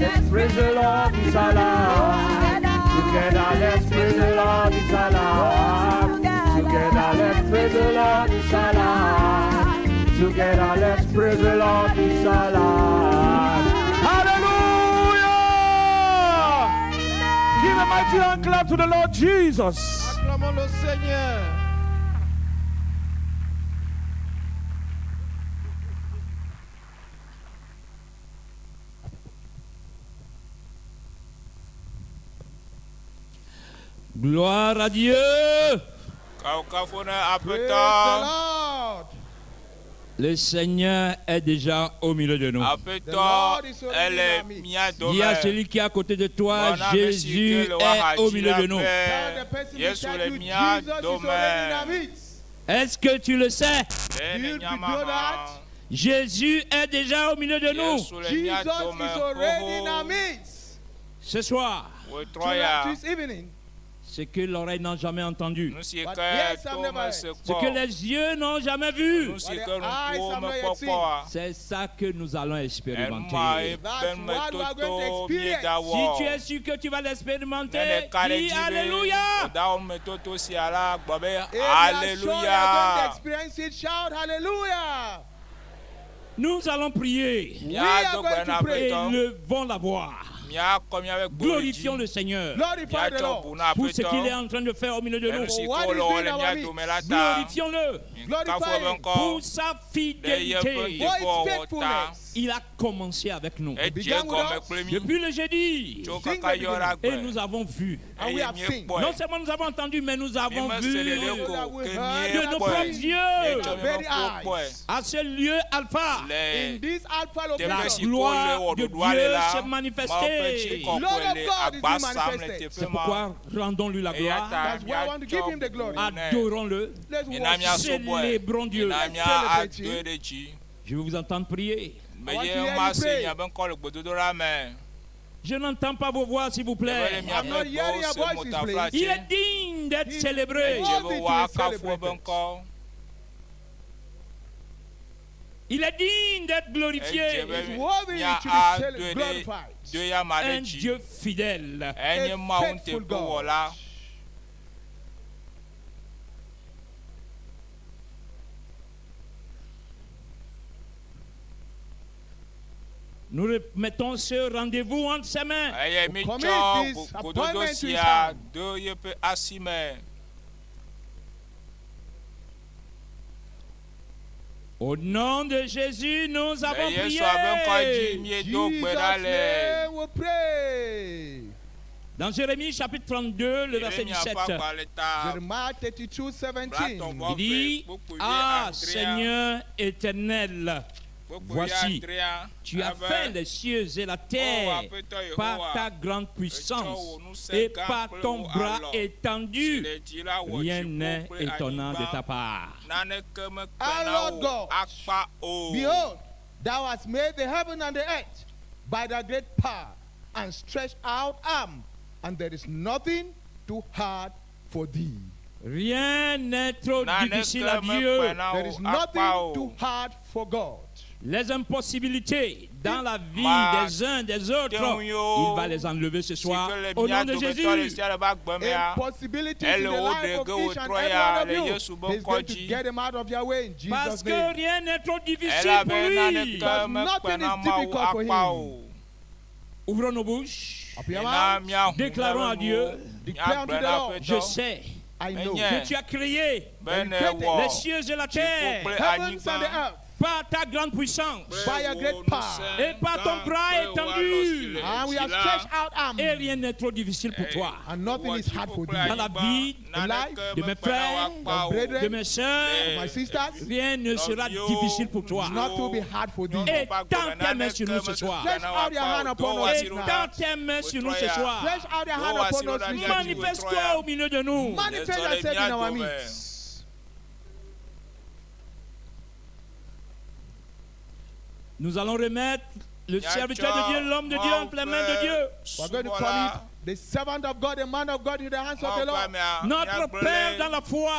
Let's praise the Lord, He's alive. Together, let's praise the Lord, He's alive. Together, let's praise the Lord, He's alive. Together, let's praise the Lord, He's alive. Hallelujah! Give a mighty hand clap to the Lord Jesus.
Acclamons le Seigneur.
Gloire à Dieu.
Kafukafu na
Praise the
Aƒetɔ.
Lord.
Le Seigneur est déjà au milieu de nous.
Aƒetɔ
The Lord is already
ele
in our midst.
mía
Dis à
dome.
celui qui est à côté de toi,
Gbɔ na ame si
Jésus
ke le
est
woaxa
au
dzi
milieu
la
de nous.
Tell the
be
person
Yesu
beside
le
you,
mía
Jesus is
dome.
already in our midst.
Est-ce que tu le sais?
Ɖe
Do
ne
you
nya
know
ma hã?
that?
Jésus est déjà au milieu de nous.
Yesu le mía
Jesus
dome
is already in our
xoxo.
midst.
Ce soir,
Wetrɔ ya.
This evening,
ce que l'oreille n'a jamais entendu,
Nu si
But
ke
yes, I've
to
never
mese
heard.
ce que
kpɔ.
les yeux n'ont jamais vu,
Nu si
What
ke
the eyes
ŋkuwo
have not
mekpɔ
yet seen.
kpɔa.
c'est ça que nous allons
Enuma ye
expérimenter.
That's
be
what we are going to
numetoto
experience.
míedawɔ.
Si tu es sûr que tu vas
Ne
l'expérimenter,
ɖeka ɖe
dis
dzi be
Alléluia.
wòda wo numetoto sia la gblɔ be
If you are sure you are going to
Alléluia.
experience it, shout hallelujah.
Nous allons prier.
We are
Míado
going
gbe
to
na
pray.
Aƒetɔ.
Élevons la voix.
Míakɔ míaƒe gbewo ɖe dzi.
Glorifions le Seigneur
Glorify the
Míatsɔ
Lord.
bu na
pour ce qu'il est
Aƒetɔ.
en train de faire au milieu de
Le
nous.
nu si ke
What
wòle
is
wɔm
doing
le
our
mía
midst.
dome la ta.
Glorifions-le
Kafu eƒe
Glorify him.
ŋkɔ.
pour sa
Ɖe yeƒe
fidélité.
For his
nuteƒewɔwɔ ta.
faithfulness.
Il a commencé avec nous
Edze
began with
gɔme
us.
kple mí
depuis le jeudi.
tso
Since
kaka
the
yɔ ɖe
Et
agbe.
nous avons vu.
And we
Eye
have seen.
míekpɔe.
Non seulement nous avons entendu, mais nous avons
Mímese
vu
ɖeɖe ko
That we
ke
heard
de nos
míekpɔe.
propres yeux
Míetsɔ míaƒe
Very
ŋkuwo kpɔe.
eyes.
à ce lieu alpha.
Le
In this alpha
teƒe
La
location,
si ke wole
gloire
wɔ
de
ɖoɖoa le
Dieu
la,
s'est
Mawu ƒe
manifestée.
tsikɔkɔe
Glory of
le
God is
agba sam le
manifested.
teƒe
C'est
ma.
pourquoi rendons-lui la
Eya
gloire,
ta
That's why I want to give him the
míatsɔ
glory.
bubu nɛ.
adorons-le,
Let's
Mina
worship.
míasubɔe.
célébrons Dieu.
Mina
Let's celebrate
míadoe
him.
ɖe dzi.
Je veux vous entendre prier.
I want to
Meye
hear you
mase
pray.
miaƒe ŋkɔ le gbedodoɖa me.
Je n'entends pas vos voix, s'il vous
Ebe le
plaît.
I'm
miaƒe
not hearing
gbewo
your
se mo
voices,
tafla
please.
Il
tse.
est digne d'être
He-
célébré.
Edze be
Worthy to be
woakafu eƒe
celebrated.
ŋkɔ.
Il est digne d'être glorifié.
Edze be
He's worthy to be
míadoe ɖe
glorified.
doe ya ma ɖe
Un
dzi.
Dieu fidèle.
Enye
A
Mawu
faithful God.
nuteƒewɔla.
Nous remettons ce rendez-vous entre ses mains.
Eye
Commit
mítsɔ
this
gododo
appointment to his
sia
hand.
do yeƒe asi me.
Au nom de Jésus, nous avons
Le Yesua ƒe ŋkɔ dzi
prié.
míedo gbe ɖa
Jesus'
le.
name we pray.
Dans Jérémie chapitre 32, le verset
Yeremia
17,
ƒe agbalẽ ta
Jeremiah 32, 17.
blatɔ̃ vɔ
il dit
eve, kpukpui
Ah
adrea,
Seigneur éternel,
kpukpui
voici,
adrea,
tu as
ebe,
fait les cieux et la terre
O Aƒetɔ
par
Yehowa,
ta grande
etsɔ
puissance
wò ŋusẽ
et
gã
par
kple
ton
wò
bras
alɔ
étendu.
si le dzi la wɔ
Rien
dziƒo
n'est
kple
étonnant de
anyigba.
ta part.
Naneke mekpe
Our
na
Lord
wò
God,
akpa o.
Behold, thou hast made the heaven and the earth by thy great power and stretched out arm, and there is nothing too hard for thee.
Rien n'est trop difficile à
Naneke mekpe
Dieu.
na
There
wò
is
akpa
nothing
o.
too hard for God.
Les impossibilités dans la vie
Ma-
des uns des autres,
Teŋu
il va les enlever ce
si
soir
ke le
au
mía
nom de
dometɔ ɖe
Jésus.
sia ɖe ƒe agbe mea,
Impossibilities in
ele
the
wo
life
ɖe
of
ge
each and
wòtrɔ
every
ya
one
le
of you.
Yesu ƒe
He's
ŋkɔ
going to
dzi.
get them out of your way in
Parce
Jesus'
que
name.
rien n'est trop difficile
Elabe
pour lui.
naneke
Because
mekpe
nothing
na
is
Mawu
difficult for
akpa
him.
o.
Ouvrons nos bouches.
Open your
Mina
mouth.
míahu
Déclarons à
míaƒe
Dieu.
nuwo,
Declare unto
míagblɔ
the
na
Lord.
Aƒetɔ
Je sais
I know.
Enye.
que tu as créé
be ne
created
wɔ
les cieux et la
dziƒo
terre
kple
Heavens and the
anyigba
earth
par ta grande puissance
kple
By your
wò
great power.
ŋusẽ
Et par ton
gã
bras
kple wò
étendu.
alɔ si le
And we
dzi
have
la,
stretched out arm
et rien n'est trop difficile pour toi.
and nothing is hard for
kple
thee.
Dans la
anyigba,
vie
naneke
de mes
mekpe na wò
frères,
akpa o.
brethren,
De mes sœurs,
My sisters,
rien ne sera difficile pour toi.
nothing will be hard for thee.
Et tends tes mains sur nous ce soir.
Stretch out your hand upon us
Et
now.
tends tes mains sur nous ce soir.
Stretch out your hand upon us this evening.
Manifeste-toi au milieu de nous.
Manifest yourself in our midst.
Nous allons remettre le serviteur de Dieu, l'homme de Dieu, entre les mains de Dieu.
We're going to commit the servant of God, the man of God, in the hands of the Lord.
Notre Père dans la foi.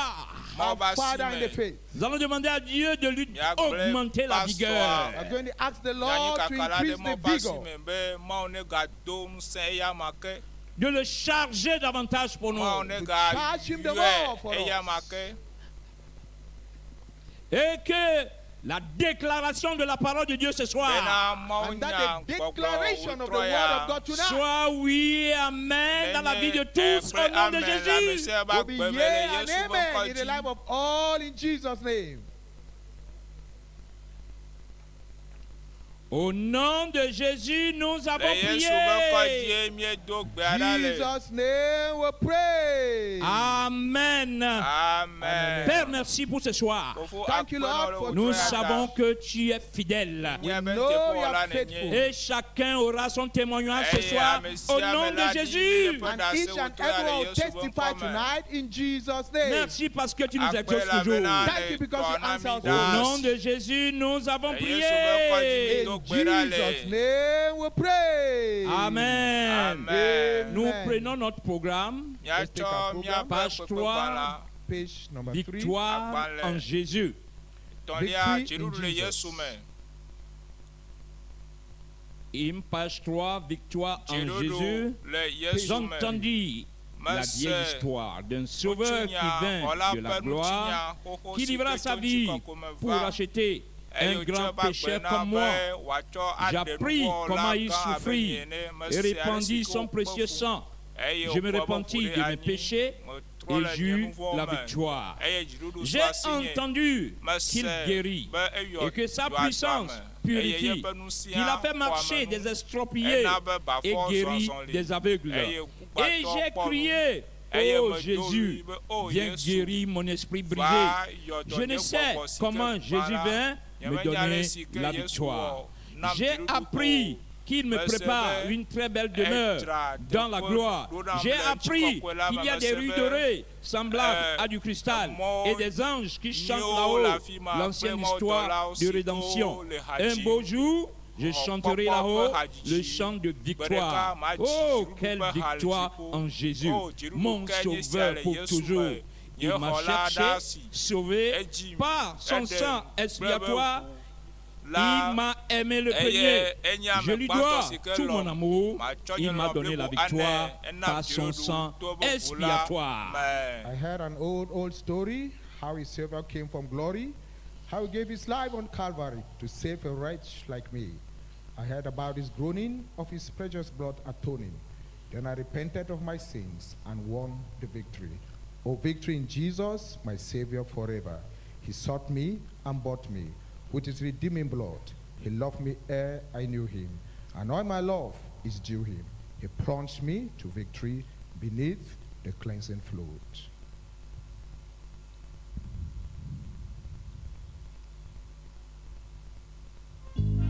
Our Father in the faith.
Nous allons demander à Dieu de lui augmenter la vigueur.
We're going to ask the Lord to increase the vigor,
De le charger davantage pour nous.
Charge him the more for us.
Et que la déclaration de la parole de Dieu ce soir
And that the declaration of the word of God tonight
soit oui et amen dans la vie de tous au nom de Jésus.
will be yea and amen in the life of all in Jesus' name.
Au nom de Jésus, nous avons prié.
Jesus' name we pray.
Amen.
Amen.
Père, merci pour ce soir.
Thank you, Lord, for
Nous
tonight.
savons que tu es fidèle.
We know you are faithful.
Et chacun aura son témoignage ce soir au nom de Jésus.
And each and everyone will testify tonight in Jesus' name.
Merci parce que tu nous exauces toujours.
Thank you because you answer us.
Au nom de Jésus, nous avons prié.
In Jesus' name we pray.
Amen. Amen.
Amen.
Nous prenons notre programme,
Míatsɔ míaƒe
page
kpekpegbalẽa
3,
Page number 3.
Victoire en Jésus.
etɔ̃lia,
Victory in
dziɖuɖu le
Jesus.
Yesu me.
Hymne, page 3, Victoire en
Dziɖuɖu
Jésus.
le Yesu me.
J'entendis la
Mese
vieille histoire d'un sauveur qui
ŋutinya,
vint
xɔla
de la
ƒe
gloire,
ŋutinya xoxo
qui
si
livra
ke
sa
tso
vie
ŋutikɔkɔme
pour
va
racheter
eye
un
wòtsɔ
grand
eƒe agbe
pécheur
na
comme
be
moi.
wòatsɔ aɖe
J'appris
nuvɔ̃wɔla
comment il
gã abe
souffrit
nye ene.
et
Mese ale si
répandit
ke
son
wòkpe
précieux
fu
sang.
eye
Je me
wòkpɔ eƒe ʋu
repentis
ɖe
de mes
anyi.
péchés
Metrɔ
et
le nye
j'eus
nuvɔ̃wo
la
me
victoire.
eye dziɖuɖu su
J'ai
asinye.
entendu
Mese
qu'il guérit
be eyɔ
et que sa
yɔ adɔ
puissance
ame eye
purifie,
yeƒe ŋusẽa
qu'il a fait
xɔ
marcher
ame nu.
des estropiés
Ena be
et
bafɔ zɔ
guérit
azɔli
des aveugles.
eye
Et
ŋkugbatɔ
j'ai
kpɔ nu.
crié,
Eye
oh
medo
Jésus,
ɣli be, "O
viens
Yesu,
guérir mon esprit brisé.
va yɔ dɔ
Je ne
nye
sais
gbɔgbɔ si ke
comment
gbã
Jésus
la.
vint
Nye
me
menya ale
donner
si ke
la
Yesu
victoire.
wɔ nam
J'ai
dziɖuɖu
appris
o.
qu'il me
Mese
prépare
be
une très belle demeure
edzra
dans la
teƒe
gloire.
ɖo ɖam
J'ai
le
appris
ŋutikɔkɔe la
qu'il
me.
y a des
Mese
rues
be
dorées semblables à du cristal
mɔ
et des anges qui chantent
nyuiwo le
là-haut
afi ma kple
l'ancienne histoire
mawudɔlawo
de
si
rédemption.
ke le ha
Un
dzim.
beau jour, je chanterai
Xɔ kpɔkpɔ
là-haut
ƒe hadzidzi.
le chant de
Gbe ɖeka
victoire.
madzi
Oh,
dziɖuɖu
quelle
ƒe ha le
victoire
dziƒo.
en Jésus,
O dziɖuɖu
mon
ke nye sia
sauveur
le
pour
Yesu
toujours.
me. Nye
Il m'a
xɔla ɖe
cherché,
asi.
sauvé
Edzim,
par son
eɖem
sang
kple eƒe
expiatoire.
ʋu la
Il m'a aimé le
eye
premier.
enye ame
Je lui
gbãtɔ
dois
si ke
tout mon
lɔ̃m.
amour.
Matsɔ nye
Il m'a
lɔlɔ̃
donné la
blibo anɛ.
victoire
Enam
par son
dziɖuɖu
sang
to eƒe ʋu la
expiatoire.
me.
I heard an old, old story how his Savior came from glory, how he gave his life on Calvary to save a wretch like me. I heard about his groaning of his precious blood atoning. Then I repented of my sins and won the victory. Oh, victory in Jesus, my Savior forever. He sought me and bought me with his redeeming blood. He loved me ere I knew him, and all my love is due him. He plunged me to victory beneath the cleansing flood.
Thank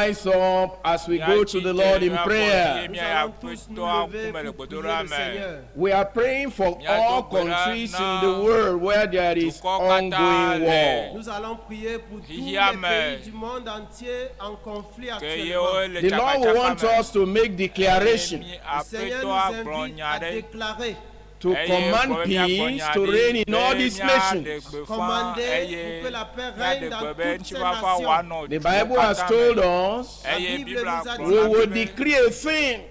rise up as we go to the Lord in prayer.
Nous allons tous nous lever pour prier le Seigneur.
We are praying for all countries in the world where there is ongoing war.
Nous allons prier pour tous les pays du monde entier en conflit actuellement.
The Lord wants us to make declaration,
Le Seigneur nous invite à déclarer,
to command peace to reign in all these nations.
Commander pour que la paix règne dans toutes ces nations.
The Bible has told us
La Bible nous a
we will
dit
decree a thing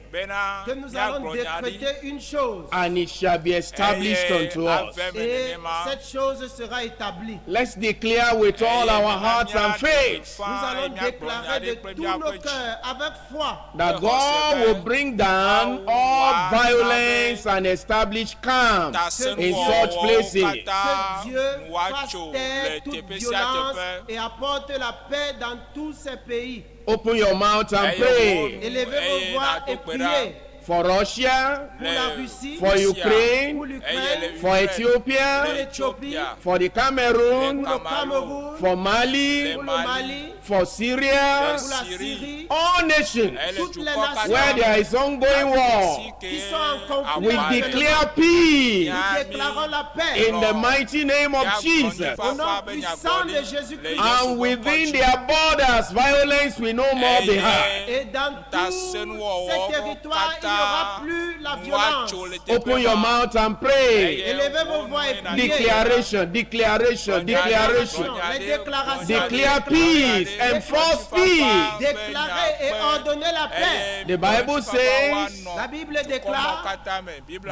que nous allons décréter une chose
and it shall be established unto us.
Et cette chose sera établie.
Let's declare with all our hearts and faith
Nous allons déclarer de tous nos cœurs avec foi
that God will bring down all violence and establish calm in such places.
Que Dieu fasse taire toute violence et apporte la paix dans tous ces pays.
Open your mouth and pray
Élevez vos voix et priez
for Russia,
pour la Russie,
for Ukraine,
pour l'Ukraine,
for Ethiopia,
pour l'Éthiopie,
for the Cameroon,
pour le Cameroun,
for Mali,
pour le Mali,
for Syria,
pour la Syrie,
all nations
toutes les nations
where there is ongoing war.
Qui sont en conflit
We
actuellement.
declare peace
Nous déclarons la paix
in the mighty name of Jesus.
Au nom puissant de Jésus-Christ.
And within their borders, violence will no more be heard.
Et dans tous ces territoires, il n'y aura plus la violence.
Open your mouth and pray.
Élevez vos voix et priez.
Declaration, declaration, declaration.
Les déclarations.
Declare peace, enforce peace.
Déclarer et ordonner la paix.
The Bible says
La Bible déclare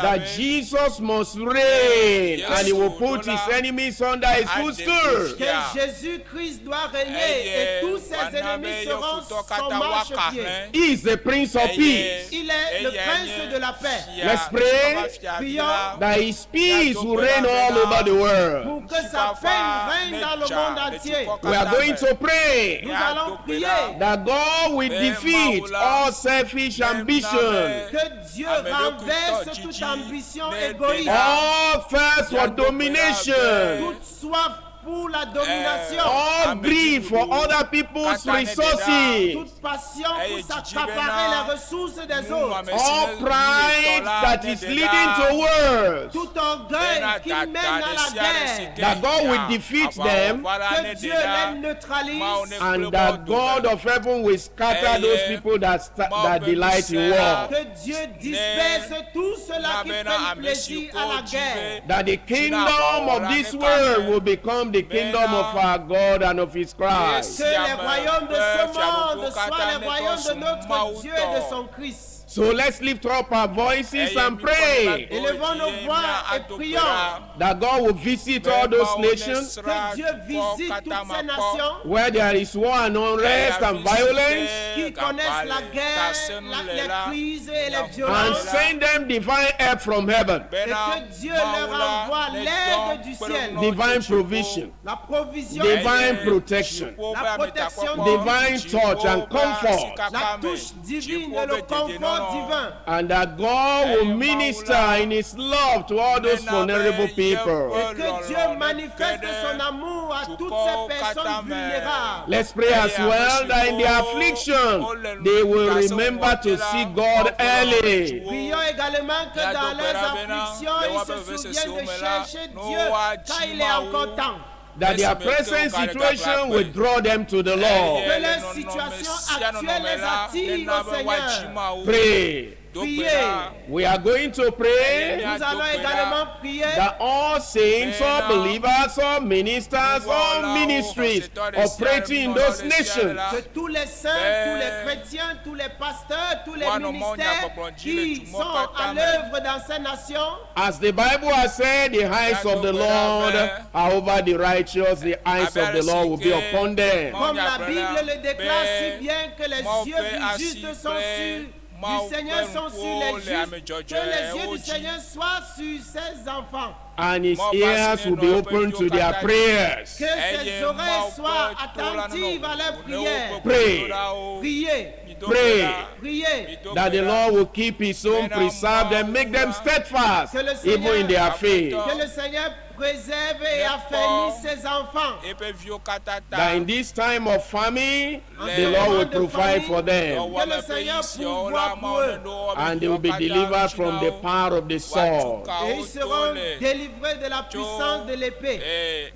that Jesus must reign and he will put his enemies under his footstool.
Que Jésus-Christ doit régner et tous ses ennemis seront son marchepied.
He is the Prince of Peace.
Il est le prince de la paix.
Let's pray
Prions
that his peace will reign all over the world.
Pour que sa paix règne dans le monde entier.
We are going to pray
Nous allons prier
that God will defeat all selfish ambition,
que Dieu renverse toute ambition égoïste,
all thirst for domination,
toute soif pour la domination,
all greed for other people's resources,
toute passion pour s'accaparer les ressources des autres,
all pride that is leading to wars,
tout orgueil qui mène à la guerre,
that God will defeat them
que Dieu les neutralise
and that God of heaven will scatter those people that delight in war.
Que Dieu disperse tous ceux-là qui prennent plaisir à la guerre.
That the kingdom of this world will become the kingdom of our God and of his Christ.
Que les royaumes de ce monde soient les royaumes de notre Dieu et de son Christ.
So let's lift up our voices and pray
Élevons nos voix et prions
that God will visit all those nations
que Dieu visite toutes ces nations
where there is war and unrest and violence
qui connaissent la guerre, les crises et les
and
violences
send them divine help from heaven,
et que Dieu leur envoie l'aide du ciel,
divine provision,
la provision,
divine protection,
la protection,
divine touch and comfort,
la touche divine et le confort divin.
And that God will minister in his love to all those vulnerable people.
Et que Dieu manifeste son amour à toutes ces personnes vulnérables.
Let's pray as well that in their affliction they will remember to seek God early.
Prions également que dans leurs afflictions, ils se souviennent de chercher Dieu quand il est encore temps.
That their present situation will draw them to the Lord.
Que leur situation actuelle les attire au Seigneur.
Pray.
Priez.
We are going to pray
Nous allons également prier
that all saints, all believers, all ministers, all ministries operating in those nations
que tous les saints, tous les chrétiens, tous les pasteurs, tous les ministères qui sont à l'œuvre dans ces nations,
As the Bible has said, the eyes of the Lord are over the righteous, the eyes of the Lord will be upon them.
Comme la Bible le déclare si bien que les yeux du juste sont sur du Seigneur sont sur les justes, que les yeux du Seigneur soient sur ses enfants,
And his ears will be open to their prayers.
Que ses oreilles soient attentives à leurs prières.
Pray.
Priez.
Pray
Priez.
that the Lord will keep his own, preserve them, make them steadfast,
Que le Seigneur,
even in their faith.
Que le Seigneur préserve et affermisse ses enfants.
Eƒe viwo katã ta.
That in this time of famine,
En
the
ce
Lord will
moment de
provide
famine,
for them.
Que le Seigneur pourvoie pour eux.
And they will be delivered from the power of the sword.
Et ils seront délivrés de la puissance de l'épée.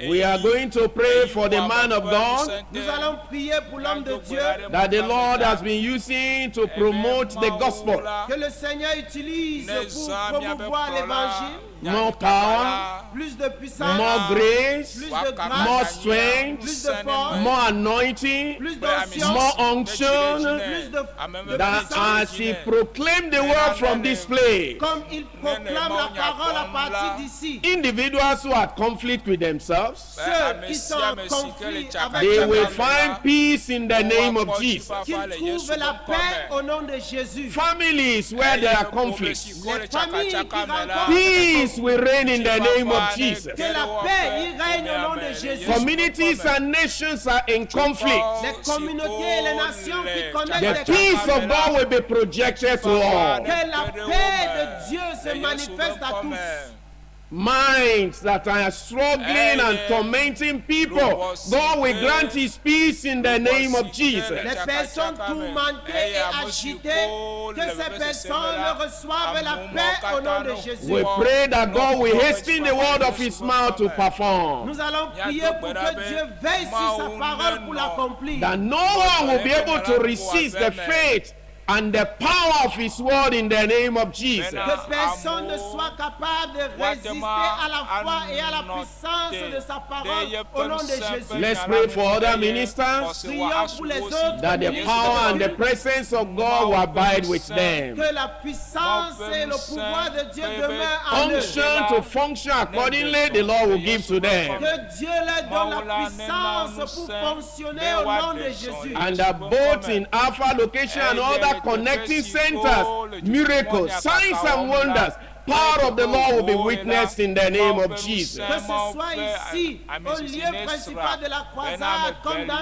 We are going to pray for the man of God
Nous allons prier pour l'homme de Dieu
that the Lord has been using to promote the gospel.
Que le Seigneur utilise pour promouvoir l'évangile.
More power,
Plus de puissance,
more grace,
plus de grâce,
more strength,
plus de force,
more anointing,
plus d'onction,
more unction.
Plus de
That
puissance.
as he proclaimed the word from this place,
Comme il proclame la parole à partir d'ici,
individuals who are conflict with themselves,
ceux qui sont en conflit avec
they will
eux-mêmes,
find peace in the name of Jesus.
Qu'ils trouvent la paix au nom de Jésus.
Families where there are conflicts,
Les familles qui rencontrent
peace will reign in the name of Jesus.
Que la paix y règne au nom de Jésus.
Communities and nations are in conflict.
Les communautés et les nations qui connaissent
The
des
peace of God will be projected to all.
Que la paix de Dieu se manifeste à tous.
Minds that are struggling and tormenting people, God will grant His peace in the name of Jesus.
Les personnes tourmentées et agitées, que ces personnes reçoivent la paix au nom de Jésus.
We pray that God will hasten the word of His mouth to perform.
Nous allons prier pour que Dieu veille sur sa parole pour l'accomplir.
That no one will be able to resist the faith and the power of His word in the name of Jesus.
Que personne ne soit capable de résister à la foi et à la puissance de sa parole au nom de Jésus.
Let's pray for other ministers
Prions pour les autres
that the
ministres
power and
de
the
Dieu,
presence of God will abide with them.
que la puissance et le pouvoir de Dieu demeurent en eux.
Unction to function accordingly, the Lord will give to them.
Que Dieu leur donne la puissance pour fonctionner au nom de Jésus.
And that both in Alpha location and other connecting centers, miracles, signs and wonders, power of the Lord will be witnessed in the name of Jesus.
Que ce soit ici, au lieu principal de la croisade, comme dans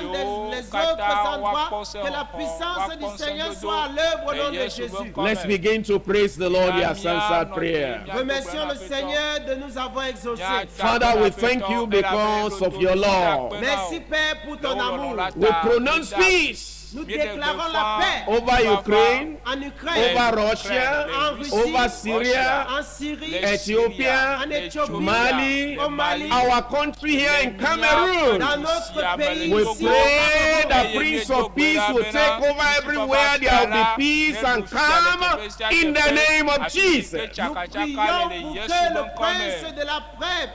les autres endroits, que la puissance du Seigneur soit à l'œuvre au nom de Jésus.
Let's begin to praise the Lord. He has answered prayer.
Remercions le Seigneur de nous avoir exaucés.
Father, we thank you because of your love.
Merci Père pour ton amour.
We pronounce peace
Nous déclarons la paix
over Ukraine,
en Ukraine,
over Russia,
en Russie,
over Syria,
en Syrie,
Ethiopia,
en Éthiopie,
Mali,
au Mali,
our country here in Cameroon.
Dans notre pays
We
ici,
pray the Prince of Peace will take over everywhere. There will be peace and calm in the name of Jesus.
Nous prions pour que le prince de la paix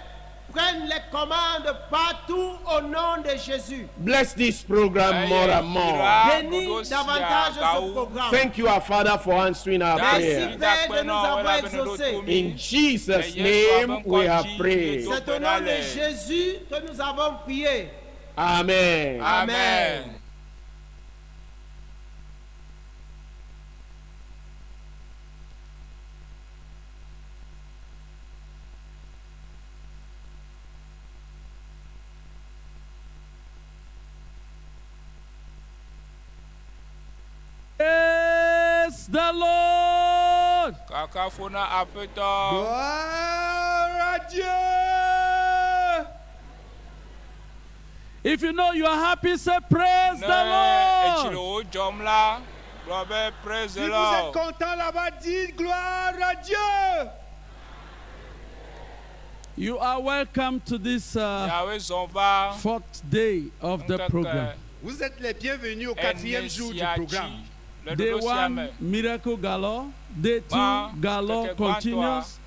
prenne les commandes partout au nom de Jésus.
Bless this program more and more.
Bénis davantage ce programme.
Thank you, our Father, for answering our
Merci
prayer.
Père de nous avoir exaucés.
In Jesus' name we have prayed.
C'est au nom de Jésus que nous avons prié.
Amen.
Amen.
Praise the Lord.
Kaka fo na Aƒetɔ.
Gloire à Dieu.
If you know you are happy, say praise
Ne
the
etsi le
Lord.
wo dzɔm la, gblɔ be praise
Si
the
vous êtes
Lord.
content là-bas, dites gloire à Dieu.
You are welcome to this
Miawoe zɔn va
fourth day of the
ŋkeke
program.
Vous êtes les bienvenus au quatrième
ene
jour du
sia
programme.
dzi le
Day
ɖoɖo sia
one,
me.
miracle galore. Day two,
Gbã,
galore
ŋkeke gbãtɔa,
continuous.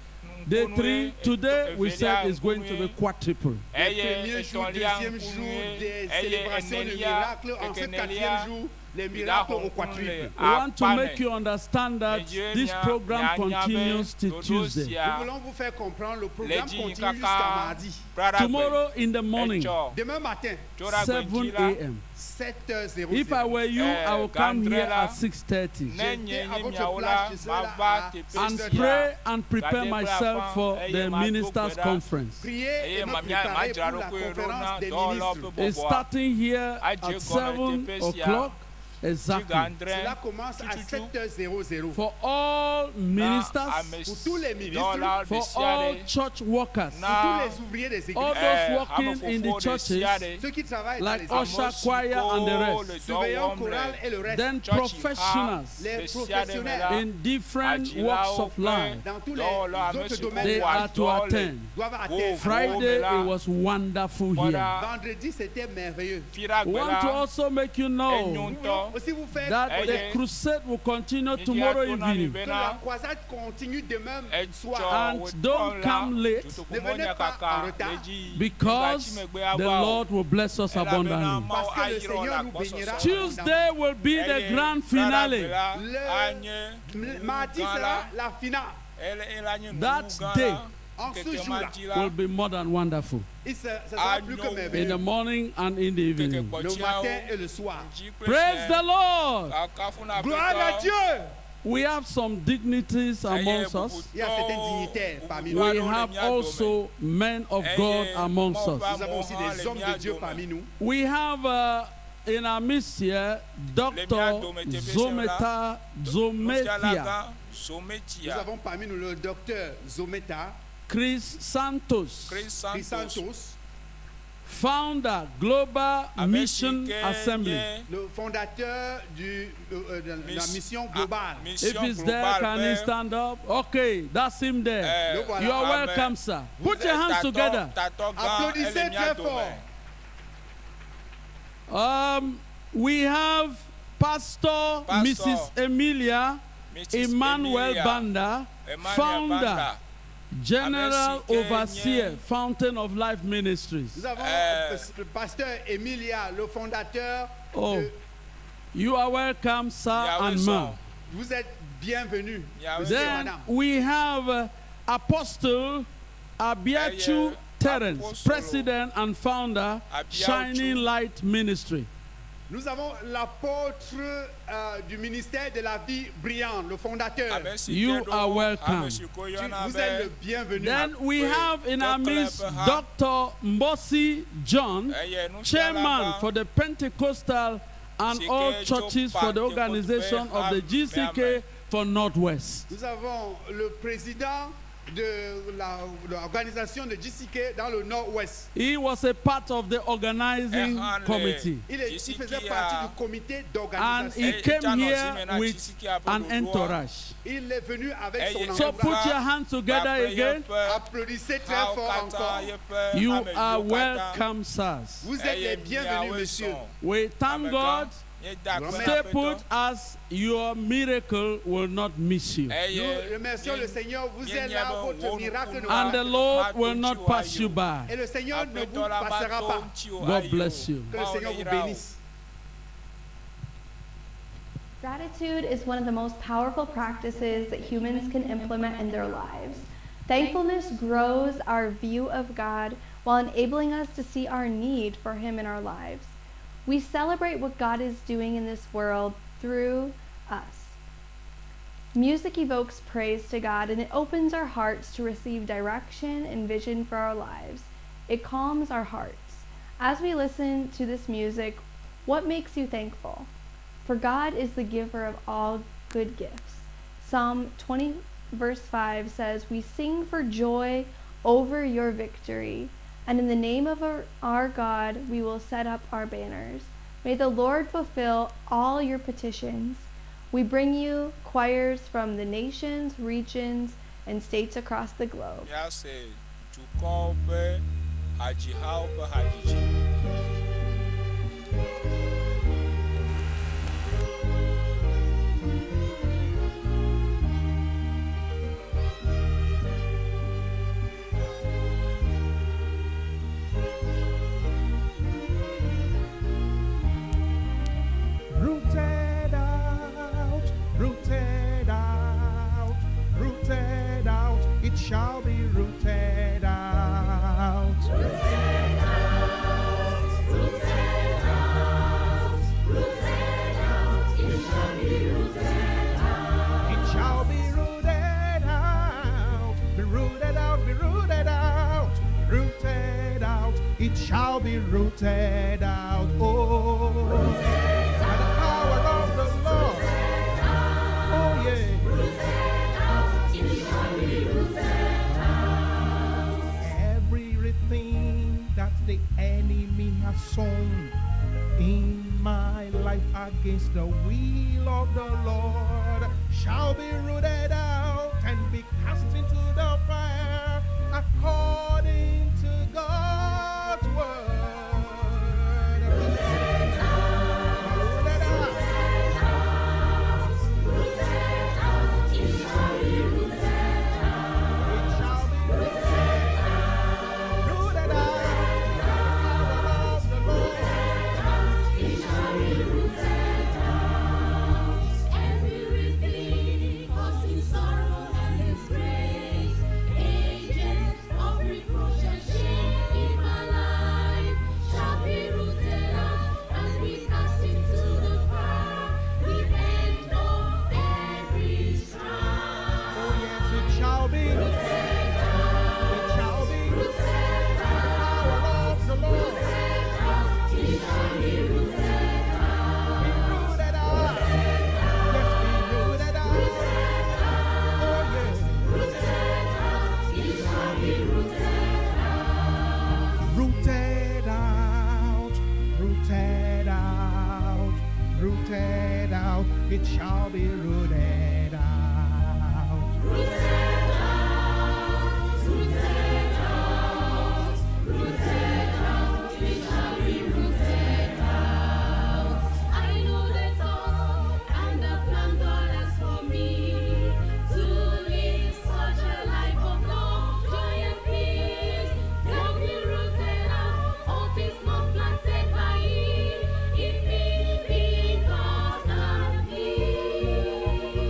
Day
ŋkunue,
three, today we
evelia
said it's going to be
ŋkunue,
quadruple.
eye
Premier jour,
etɔ̃lia
deuxième jour
ŋkunue,
des
eye
célébrations de
enelia,
miracles. En ce
ŋkeke
quatrième
enelia,
jour, les
mi
miracles
ɖaxɔ
au
ŋkunu le
quadruple.
We want to
akpa
make
me.
you understand that
Medie
this
mia-
program
mianya be
continues till
ɖoɖo
Tuesday.
Nous
sia
voulons vous faire comprendre, le
le
programme
dzi
continue
kaka
jusqu'à mardi.
Braɖagbe.
Tomorrow in the morning,
Etsɔ
Demain matin,
Tsoɖagbe
7
ŋdi la,
a.m.
7h00.
If I were you,
Eh,
I would come here
Gandrela.
at 6:30
ne nye
J'étais à
nye
votre
miawo
place,
la,
je serai là
mava
à
teƒe
and
sia.
pray and prepare
Gade kple
myself
afã,
for
eye
the
mado
ministers'
gbe ɖa.
conference.
Priez
Eye
et me
ma- mia-
préparer
madzra
pour la
ɖokuiwo ɖo na
conférence des
dɔwɔlawo ƒe
ministres.
It's
bɔbɔa.
starting here
Adze
at
gɔme
7
teƒe sia
o'clock
Exactly.
Cela commence à 7h00.
For all ministers,
Pour tous les ministres,
for all church workers,
pour tous les ouvriers des églises,
all those working in the churches,
ceux qui travaillent dans
like
les
usher,
églises,
choir, and the rest.
surveillants, chorale et le reste,
Then professionals
les professionnels
in different walks of life,
dans tous les autres domaines
they are to attend.
doivent atteindre.
Friday, it was wonderful here.
Vendredi, c'était merveilleux.
We want to also make you know
Nous voulons aussi vous faire
that the
connaître
crusade will continue tomorrow evening.
que la croisade continue demain soir.
And don't come late
Ne venez pas en retard
because the Lord will bless us abundantly.
parce que le Seigneur nous bénira.
Tuesday will be the grand finale.
Le mardi sera la finale.
That day
En ce jour-là,
will be more than wonderful.
ce sera plus que
In the
merveilleux.
morning and in the evening.
Le matin et le soir.
Praise the Lord.
Gloire à Dieu.
We have some dignities amongst us.
Il y a certains dignitaires parmi nous.
We have also men of God amongst us.
Nous avons aussi des hommes de Dieu parmi nous.
We have in our midst here Dr. Zometa Zometia,
Nous avons parmi nous le docteur Zometa,
Chris Santos,
Chris Santos,
founder Global Mission Assembly.
le fondateur de la mission globale.
If he's there, can he stand up? Okay, that's him there.
Le voilà.
You are welcome, sir. Put your hands together.
Applaudissez très fort.
We have Pastor, Mrs. Emilia Emmanuel Banda, founder, General Overseer, Fountain of Life Ministries.
Nous avons le pasteur Emilia, le fondateur.
Oh, you are welcome, sir and ma'am.
Vous êtes bienvenus, monsieur et
Then
madame.
we have Apostle Abiachu Terence, President and founder, Shining Light Ministry.
Nous avons l'apôtre du ministère de la vie brillante, le fondateur.
You are welcome.
Vous êtes le bienvenu.
Then we have in our midst Dr. Mbosi John, chairman for the Pentecostal and all churches for the organization of the GCK for Northwest.
Nous avons le président de l'organisation de GCK dans le Nord-Ouest.
He was a part of the organizing committee.
Il faisait partie du comité
And
d'organisation.
he came here with an entourage.
Il est venu avec son
So
entourage.
put your hands together again.
Applaudissez très fort encore.
You are welcome, sirs.
Vous êtes les bienvenus, monsieur.
We thank God. Stay put as your miracle will not miss you.
Nous remercions le Seigneur. Vous êtes là, votre miracle ne
And the Lord will not pass you by.
Et le Seigneur ne vous passera pas.
God bless you.
Que le Seigneur vous bénisse.
Gratitude is one of the most powerful practices that humans can implement in their lives. Thankfulness grows our view of God while enabling us to see our need for Him in our lives. We celebrate what God is doing in this world through us. Music evokes praise to God and it opens our hearts to receive direction and vision for our lives. It calms our hearts. As we listen to this music, what makes you thankful? For God is the giver of all good gifts. Psalm 20, verse 5 says, We sing for joy over your victory, and in the name of our God we will set up our banners. May the Lord fulfill all your petitions. We bring you choirs from the nations, regions, and states across the globe.
Míase dukɔwo ƒe hadzihawo ƒe hadzidzi.
Rooted out, rooted out, rooted out, it shall be rooted out.
Rooted out, rooted out, rooted out, it shall be rooted out.
It shall be rooted out, be rooted out, be rooted out, rooted out, it shall be rooted out. Oh, by the power against the will of the Lord shall be rooted out and be cast into the fire according to God's word.
Rooted out,
Rooted out.
rooted out, rooted out, it shall be rooted out.
It shall be
Rooted out,
rooted out by the power of the Lord.
rooted out, it shall be rooted out. Everything causing sorrow and disgrace, agents of reproach and shame in my life shall be rooted out and be cast into the fire, the end of every strife.
Oh yes, it shall be.
Rooted out,
It shall be
rooted
by the power
out,
of the Lord.
rooted out, it shall be rooted out.
Be rooted out. Yes, be rooted out.
Rooted out,
Oh yes.
rooted out, it shall be rooted out.
Rooted out, rooted out, rooted out. It shall be rooted out.
Rooted out, rooted out, rooted out, it shall be rooted out. I know the thoughts and the plan God has for me, to live such a life of love, joy and peace. They'll be rooted out, all things not planted by Him, in me because I'm me.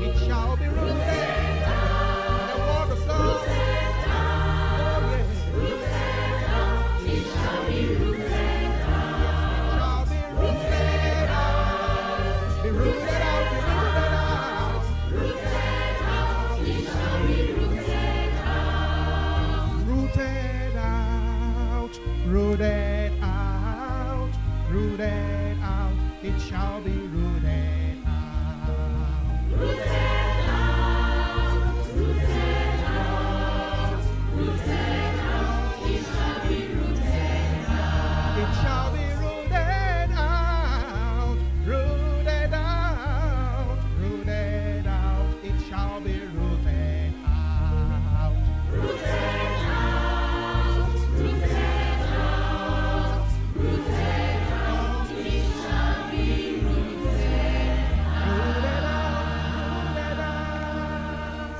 It shall be rooted
Rooted
by
out.
the word of God.
Rooted out,
Oh yes.
rooted out, it shall be rooted out.
It shall be rooted out. Be rooted out, be rooted out.
Rooted out, it shall be rooted out.
Rooted out, rooted out, rooted out. It shall be rooted out.
Rooted out, rooted out, rooted out, it shall be rooted out.
It shall be rooted out, rooted out, rooted out. It shall be rooted out.
Rooted out, rooted out, rooted out, it shall be rooted
Rooted out, rooted out.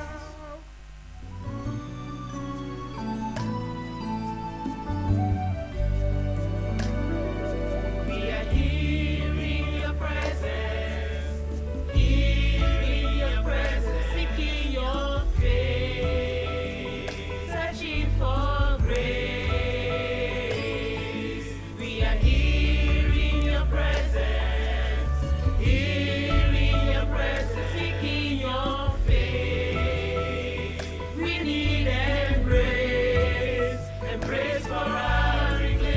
We are here in your presence, here in your presence, seeking your face, searching for grace. We are here in your presence, here in your presence, seeking your face. We need embrace, embrace for our reclaim.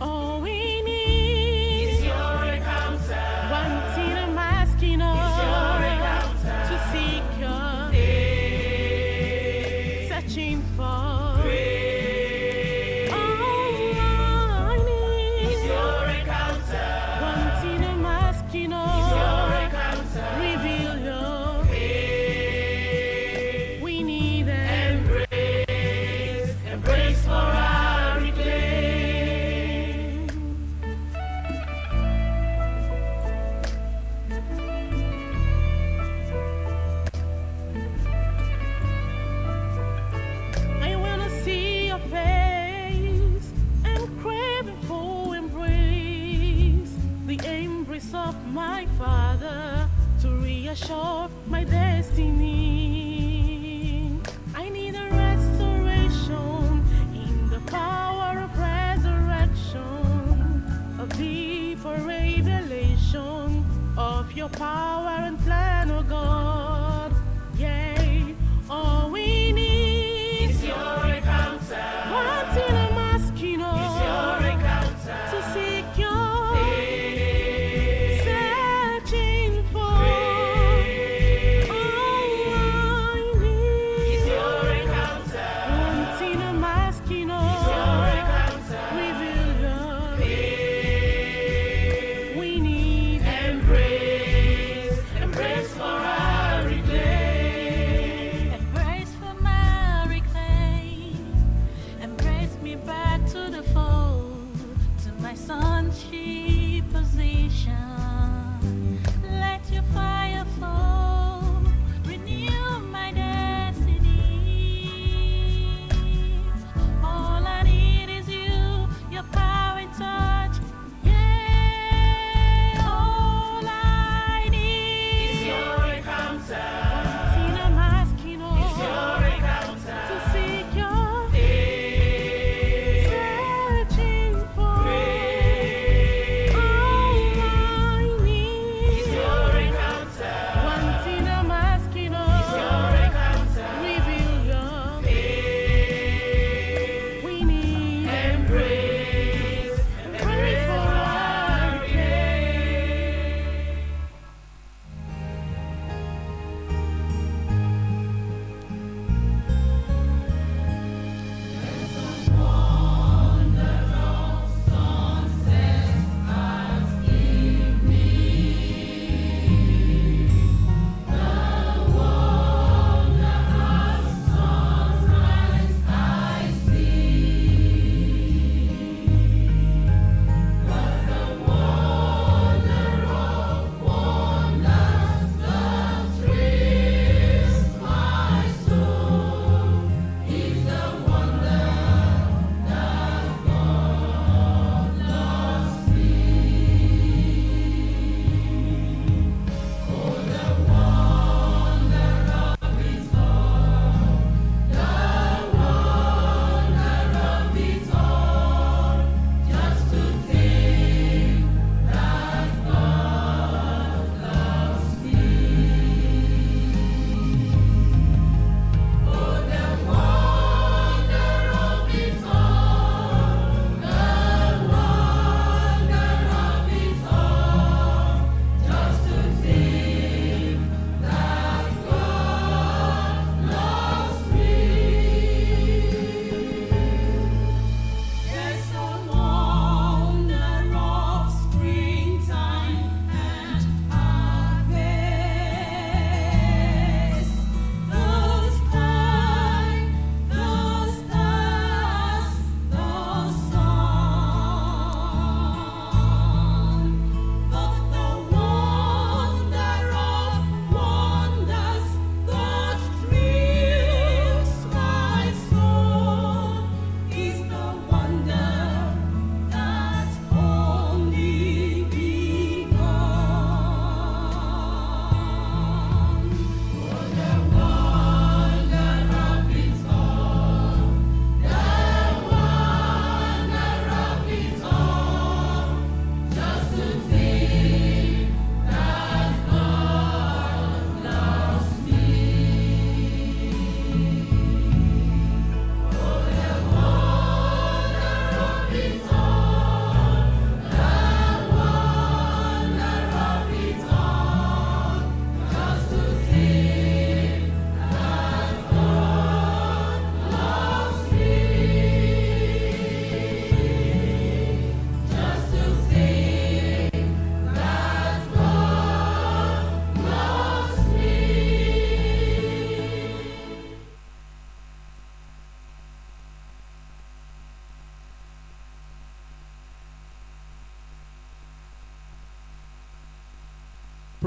All we need
Is your encounter.
One thing I'm asking of
Is your encounter.
to seek your
Face.
searching for
Grace.
All I need
Is your encounter.
One thing I'm asking of
Is your encounter.
reveal your
Face.
We need
Embrace, embrace for our reclaim.
I wanna see your face and craving for embrace, the embrace of my Father to reassure my destiny. I need a restoration in the power of resurrection, a deeper revelation of your power and plan, oh God. Yea, all we need
Is your encounter.
One thing I'm asking of
Is your encounter.
to seek your
Face.
searching for
Grace.
all I need.
Is your encounter.
One thing I'm asking of
Is your encounter.
reveal your
Face.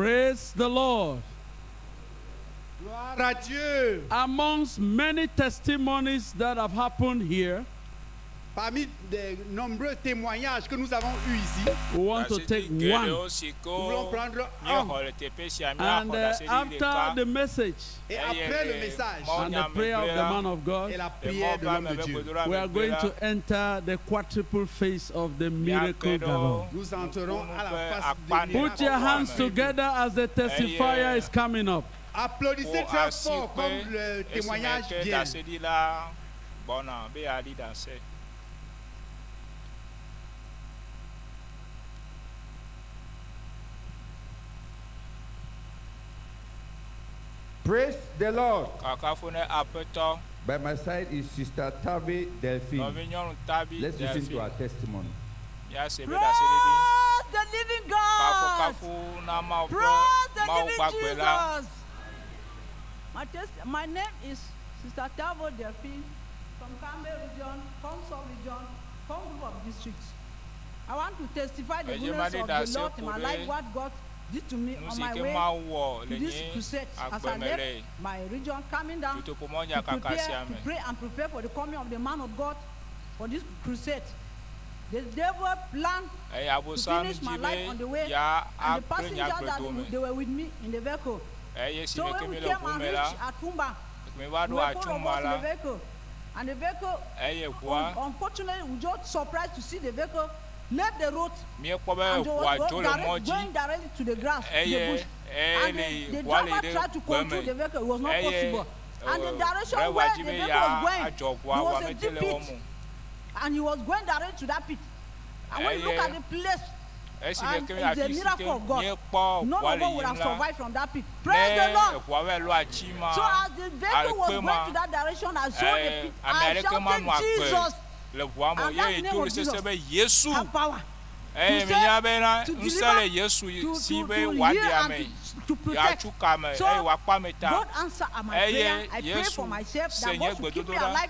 Praise the Lord.
Gloire à Dieu.
Amongst many testimonies that have happened here,
Parmi des nombreux témoignages que nous avons eus ici,
we want to take one.
Geɖewo si ke
nous voulons prendre un.
míexɔ le teƒe sia míaxɔ
And
ɖaseɖiɖi
after
ɖeka.
the message
Et après le message
and the prayer of the man of God,
et la prière de l'homme de Dieu,
we are going to enter the quadruple phase of the miracle galore.
nous entrerons à la face du
Put your
miracle.
hands together as the testifier is coming up.
Applaudissez
Wò
très
asi
fort
kpe
comme le
esime
témoignage
ke
vient.
ɖaseɖila gbɔna be yeaɖi ɖase.
Praise the Lord.
Kakafu ne Aƒetɔ.
By my side is Sister Tavi Delphine.
Nɔvinyɔnu Tavi
Let's listen to
Delphine.
her testimony.
Míase be ɖaseɖiɖi.
Praise the living God.
Kafukafu na Mawu ƒe
Praise the
Mawu
living
gbagbe la.
Jesus. My name is Sister Tavo Delphine from Kambe region, Kong region, Kong group of districts. I want to testify the
Eye
goodness
ma
of
ɖi
the
ɖase
Lord in
ku
my
ɖe
life, what God did to me
nu
on
si
my
ke
way
Mawu wɔ
to
le
this
nye
crusade as I
agbe me
left
le
my region, coming down to
dutoƒomɔnyakaka
prepare,
sia
to
me.
pray and prepare for the coming of the man of God for this crusade. The devil planned
Eye
to
Abosam
finish
di
my life on the
be
way,
ya
and the
agblẽ nye
passengers
agbe
that
dome.
they were with me in the vehicle.
Eye si
So
me ke
when
mi
we
le
came
ʋu
and
me la,
reached at Tumba,
mi va
we
ɖo
were four of
Atsuma
us in
la,
the vehicle, and the vehicle,
eye ʋua
unfortunately, we just surprised to see the vehicle left the road
míekpɔ be
and they
ʋua
was
dzo le mɔ
direct,
dzi
going directly to the grass, to the
eye
bush.
eye
And
le
the
ʋua le
driver
ɖe
tried to
gbe
control
me
the vehicle, it was not
eye
possible. And the direction
driver
where
dzi
the
be
vehicle
ya
was going,
adzɔ ʋua
there
ʋua
was a
mete
deep
le wɔm
pit,
o.
and he was going directly to that pit. And when you look
Eye
at the place,
esi me
and
ke
it's a
afi si ke
miracle of God.
míekpɔ
None
ʋua
of
le
us would
yiyim
have
la,
survived from that pit. Praise
ne
the Lord.
eʋua va lɔ atsi ma
So as the vehicle was
alekpe
going
ma
to that direction, I saw the
eye
pit.
ame
I
aɖeke ma
shouted,
nɔ agbe
Jesus!
le ʋua me o
And
ye
that
ye
name
to
of
le sese
Jesus
be Yesu
have power.
eye
To
mi nya
save,
bena
to
ŋusẽ
deliver,
le Yesu
to,
si
to,
be
to
wòaɖe
heal and
ame
to protect.
yeatsu kame
So
eye wòakpɔ ame ta
God answer my
eye
prayer. I pray
Yesu
for myself
se
that
nye
God should keep me
gbedodoɖa
alive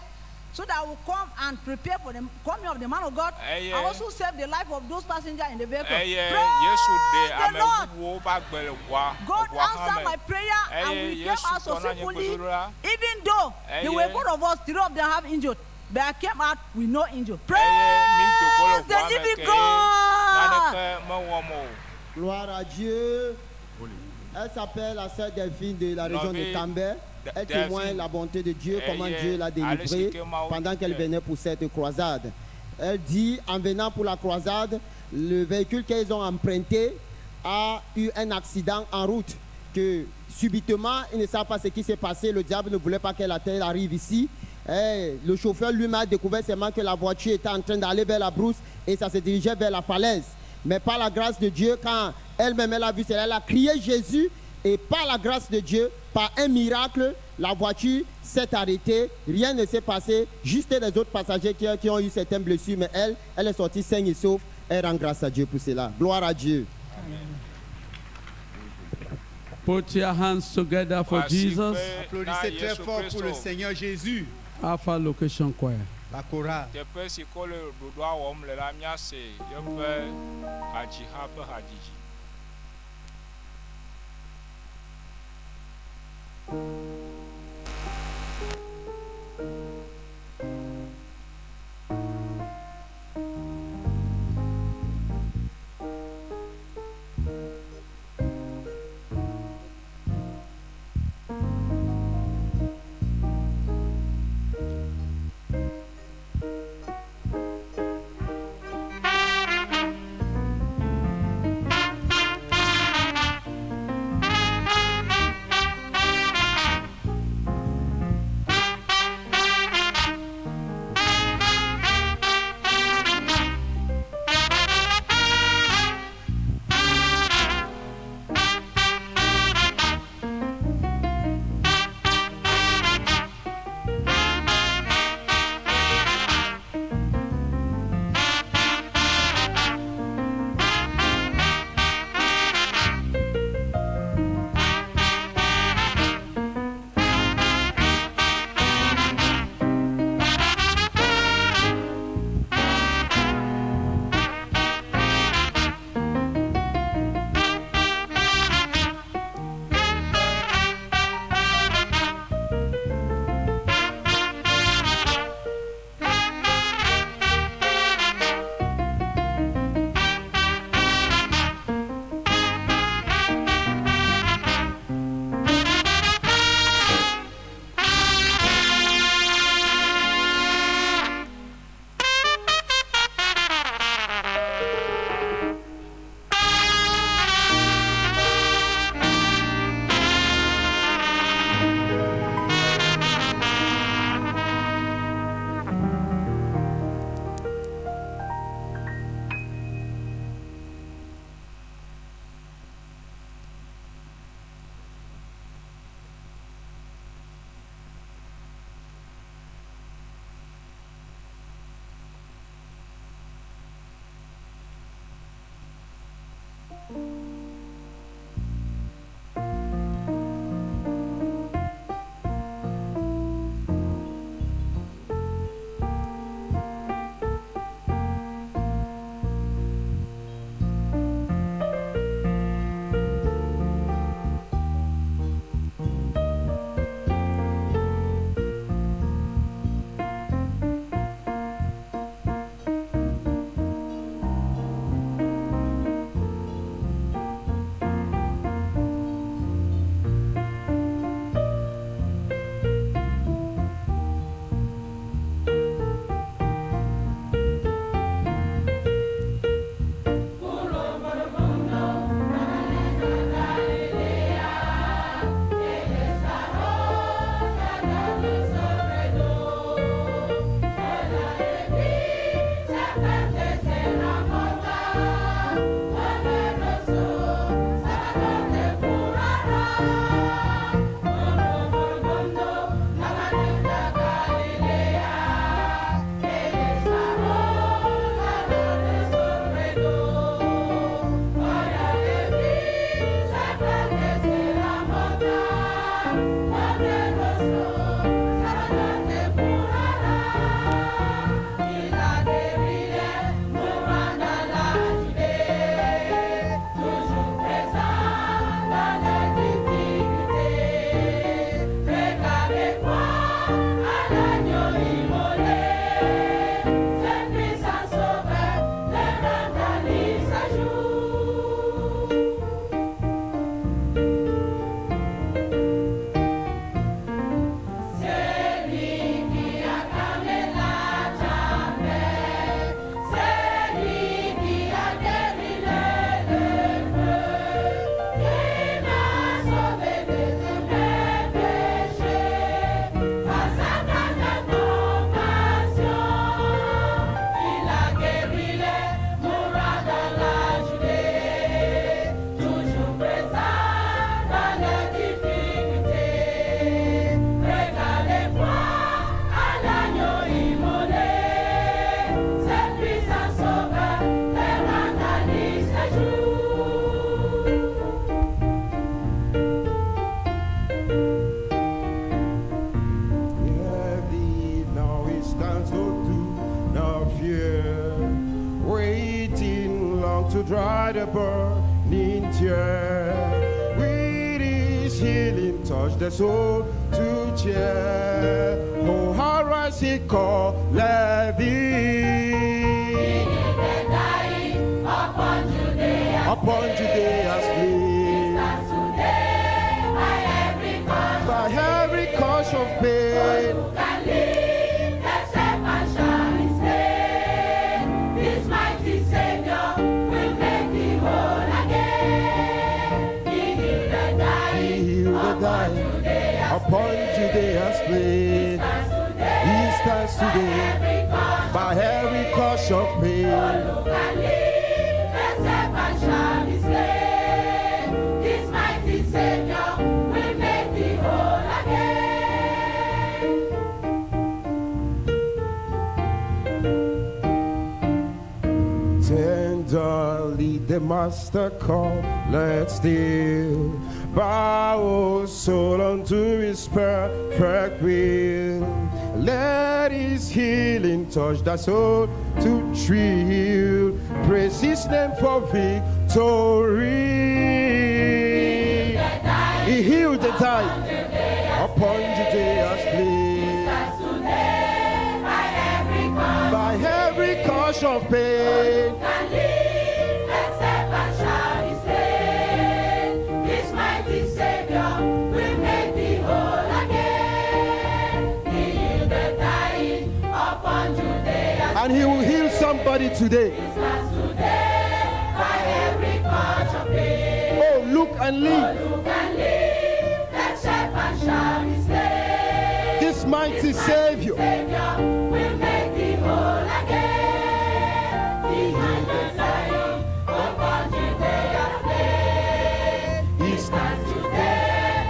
so that I will come and prepare for the coming of the man of God
Eye-
and also save the life of those passengers in the vehicle.
eye
Praise
Yesu ɖe
the
ame
Lord.
bubuwo ƒe agbe le ʋua
God
ʋua hã
answered
me
my prayer and
eye
we came
Yesu
out
tɔ na nye
successfully.
gbedodoɖa
Even though there were
Eye-
four of us, three of them have injured, but I came out with no injury.
eye mi do go le
Praise the
ʋua me
living
ke
God.
naneke mewɔm o.
Gloire à Dieu. Elle s'appelle la sœur Delphine de la région de
Nɔvi
Cambé. Elle témoigne
Delphine.
la bonté de Dieu, comment
Eye
Dieu l'a
ale
délivrée
si ke Mawu
pendant qu'elle venait pour cette croisade. Elle dit, en venant pour la croisade, le véhicule qu'ils ont emprunté a eu un accident en route. Que subitement, ils ne savent pas ce qui s'est passé. Le diable ne voulait pas que la terre arrive ici. Et le chauffeur lui-même a découvert seulement que la voiture était en train d'aller vers la brousse et ça se dirigeait vers la falaise. Mais par la grâce de Dieu, quand elle-même elle a vu cela, elle a crié Jésus et par la grâce de Dieu, par un miracle, la voiture s'est arrêtée, rien ne s'est passé, juste les autres passagers qui ont eu certaines blessures, mais elle, elle est sortie saine et sauve. Elle rend grâce à Dieu pour cela. Gloire à Dieu.
Put your hands together for Jesus.
Applaudissez très fort pour le Seigneur Jésus.
Alpha Location Choir.
La chorale.
Teƒe si ke wole ɖoɖoa wɔm le la, míase yeƒe hadziha ƒe hadzidzi.
Thank you.
Heavy now it stands, so do not fear. Waiting long to dry the burning tear. With his healing touch the soul to cheer. Oh, how rise he call thee. Upon Judea's plain. By every cause of pain. He healed the dying upon Judea's plain. He stands today by every cause of pain. Tenderly the master calleth still. Bow, O soul, unto his perfect will. Let his healing touch thy soul to thrill. Praise his name for victory. He healed the dying upon Judea's plain. By every cause of pain. And he will heal somebody today. Oh, look and live. This mighty Savior. He stands today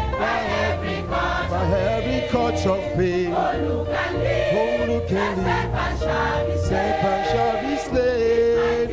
by every touch of pain. Oh, look and live. Serpent shall be slain.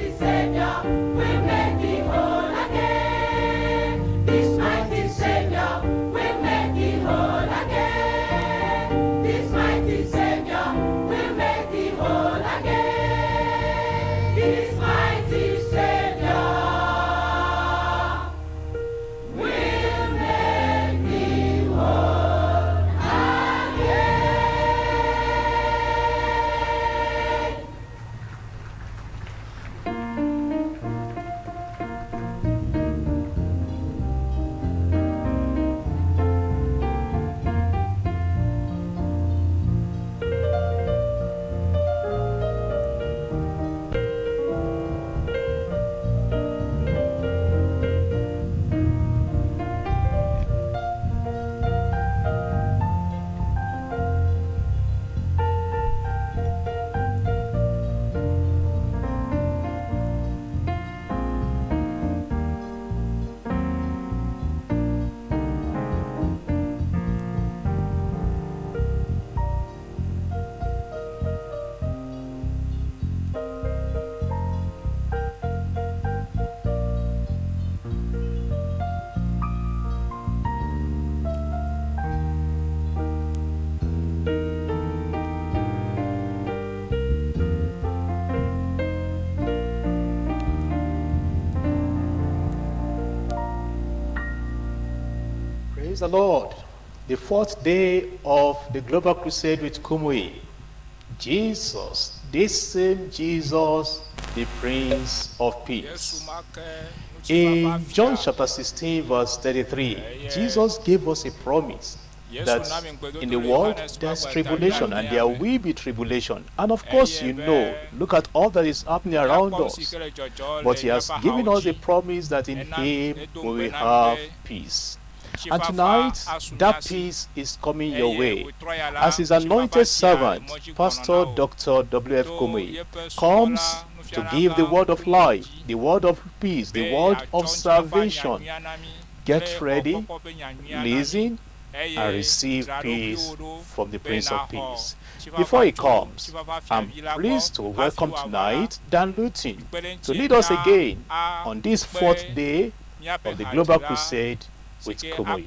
Praise the Lord. The fourth day of the Global Crusade with Kumuyi. Jesus, this same Jesus, the Prince of Peace. In John chapter 16, verse 33, Jesus gave us a promise that in the world there's tribulation and there will be tribulation. And of course, you know, look at all that is happening around us. But he has given us a promise that in him we will have peace. And tonight, that peace is coming your way. As his anointed servant, Pastor Dr. W.F. Kumuyi, comes to give the word of life, the word of peace, the word of salvation. Get ready, listen, and receive peace from the Prince of Peace. Before he comes, I'm pleased to welcome tonight Dan Lutin to lead us again on this fourth day of the Global Crusade with Kumuyi.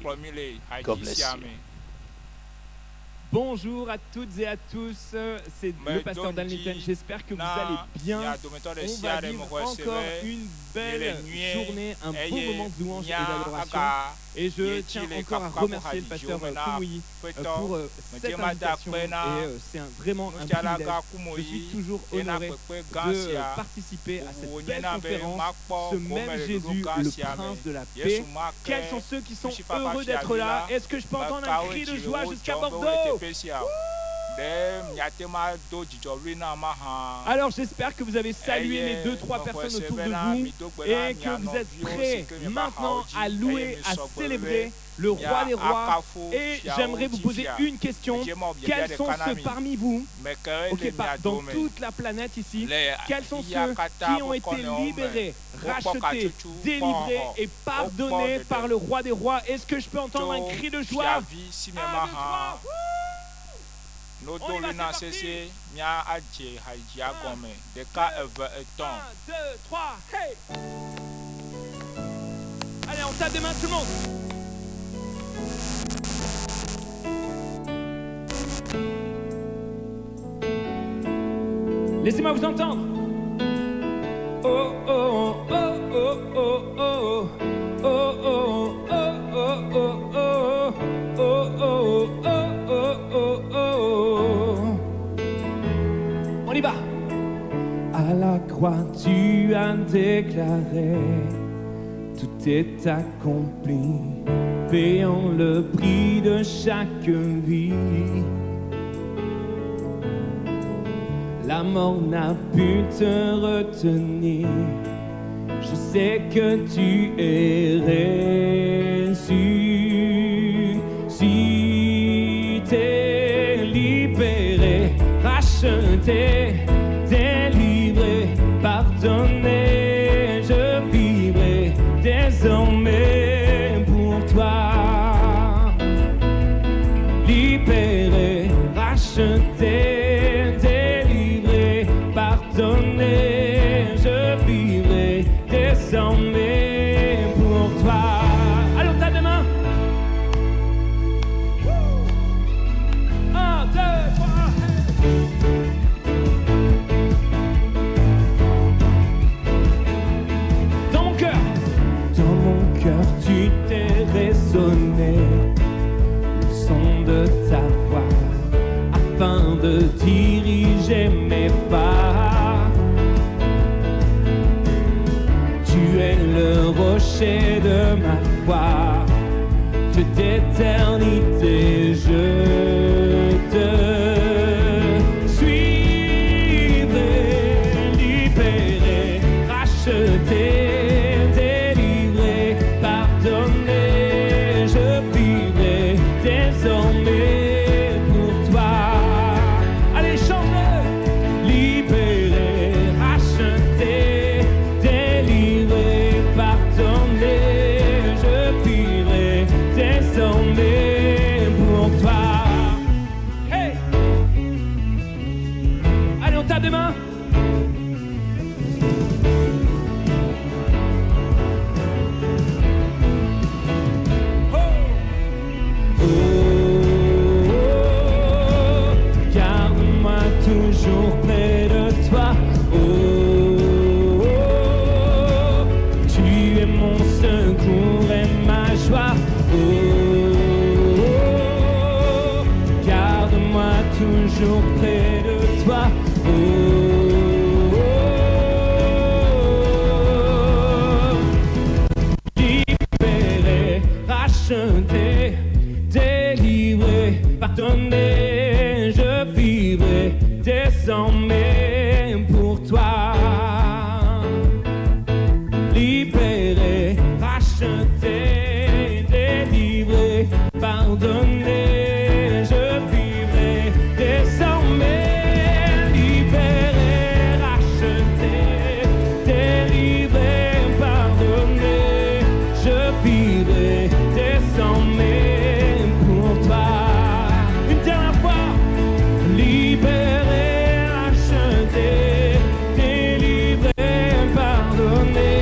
God bless you.
Bonjour à toutes et à tous, c'est le pasteur Dan Linton, j'espère que vous allez bien. On va vivre encore une belle journée, un beau moment de louange et d'adoration. Et je tiens encore à remercier le pasteur Kumuyi pour cette invitation. Et c'est vraiment un privilège. Je suis toujours honoré de participer à cette belle conférence, ce même Jésus, le Prince de la paix. Quels sont ceux qui sont heureux d'être là? Est-ce que je peux entendre un cri de joie jusqu'à Bordeaux? Alors j'espère que vous avez salué les 2-3 personnes autour de vous et que vous êtes prêts maintenant à louer, à célébrer le roi des rois. Et j'aimerais vous poser une question. Quels sont ceux parmi vous, ok, dans toute la planète ici, quels sont ceux qui ont été libérés, rachetés, délivrés et pardonnés par le roi des rois? Est-ce que je peux entendre un cri de joie? 1, 2, 3.
No do li na sese mía adze hadzia gɔme ɖeka eve etɔ̃.
1, 2, 3, hey! Allez, on tape des mains tout le monde. Laissez-moi vous entendre. Oh oh oh oh oh oh oh oh oh oh oh oh oh oh oh oh oh. On y va. À la croix, tu as déclaré, tout est accompli, payant le prix de chaque vie. La mort n'a pu te retenir. Je sais que tu es ressuscité, libéré, racheté, délivré, pardonné. Je vivrai désormais pour toi. Libéré, racheté, délivré, pardonné, je vivrai désormais pour toi. Allez, on tape des mains. 1, 2, 3. Dans mon cœur, dans mon cœur, tu t'es résonné le son de ta voix afin de diriger mes pas. Tu es le rocher de ma foi, Dieu d'éternité, je te suivrai, libéré, racheté, délivré, pardonné, je vivrai désormais pour toi. Allez, chante-le! Libéré, racheté, délivré, pardonné, je vivrai désormais pour toi. Hey! Allez, on tape des mains. Oh, garde-moi toujours près de toi. Oh, oh, tu es mon secours et ma joie. Oh, racheté, délivré, pardonné. Je vivrai désormais pour toi. Libéré, racheté, délivré, pardonné. Je vivrai désormais libéré, racheté, délivré, pardonné. Je vivrai désormais pour toi. Une dernière fois, libéré, racheté, délivré, pardonné.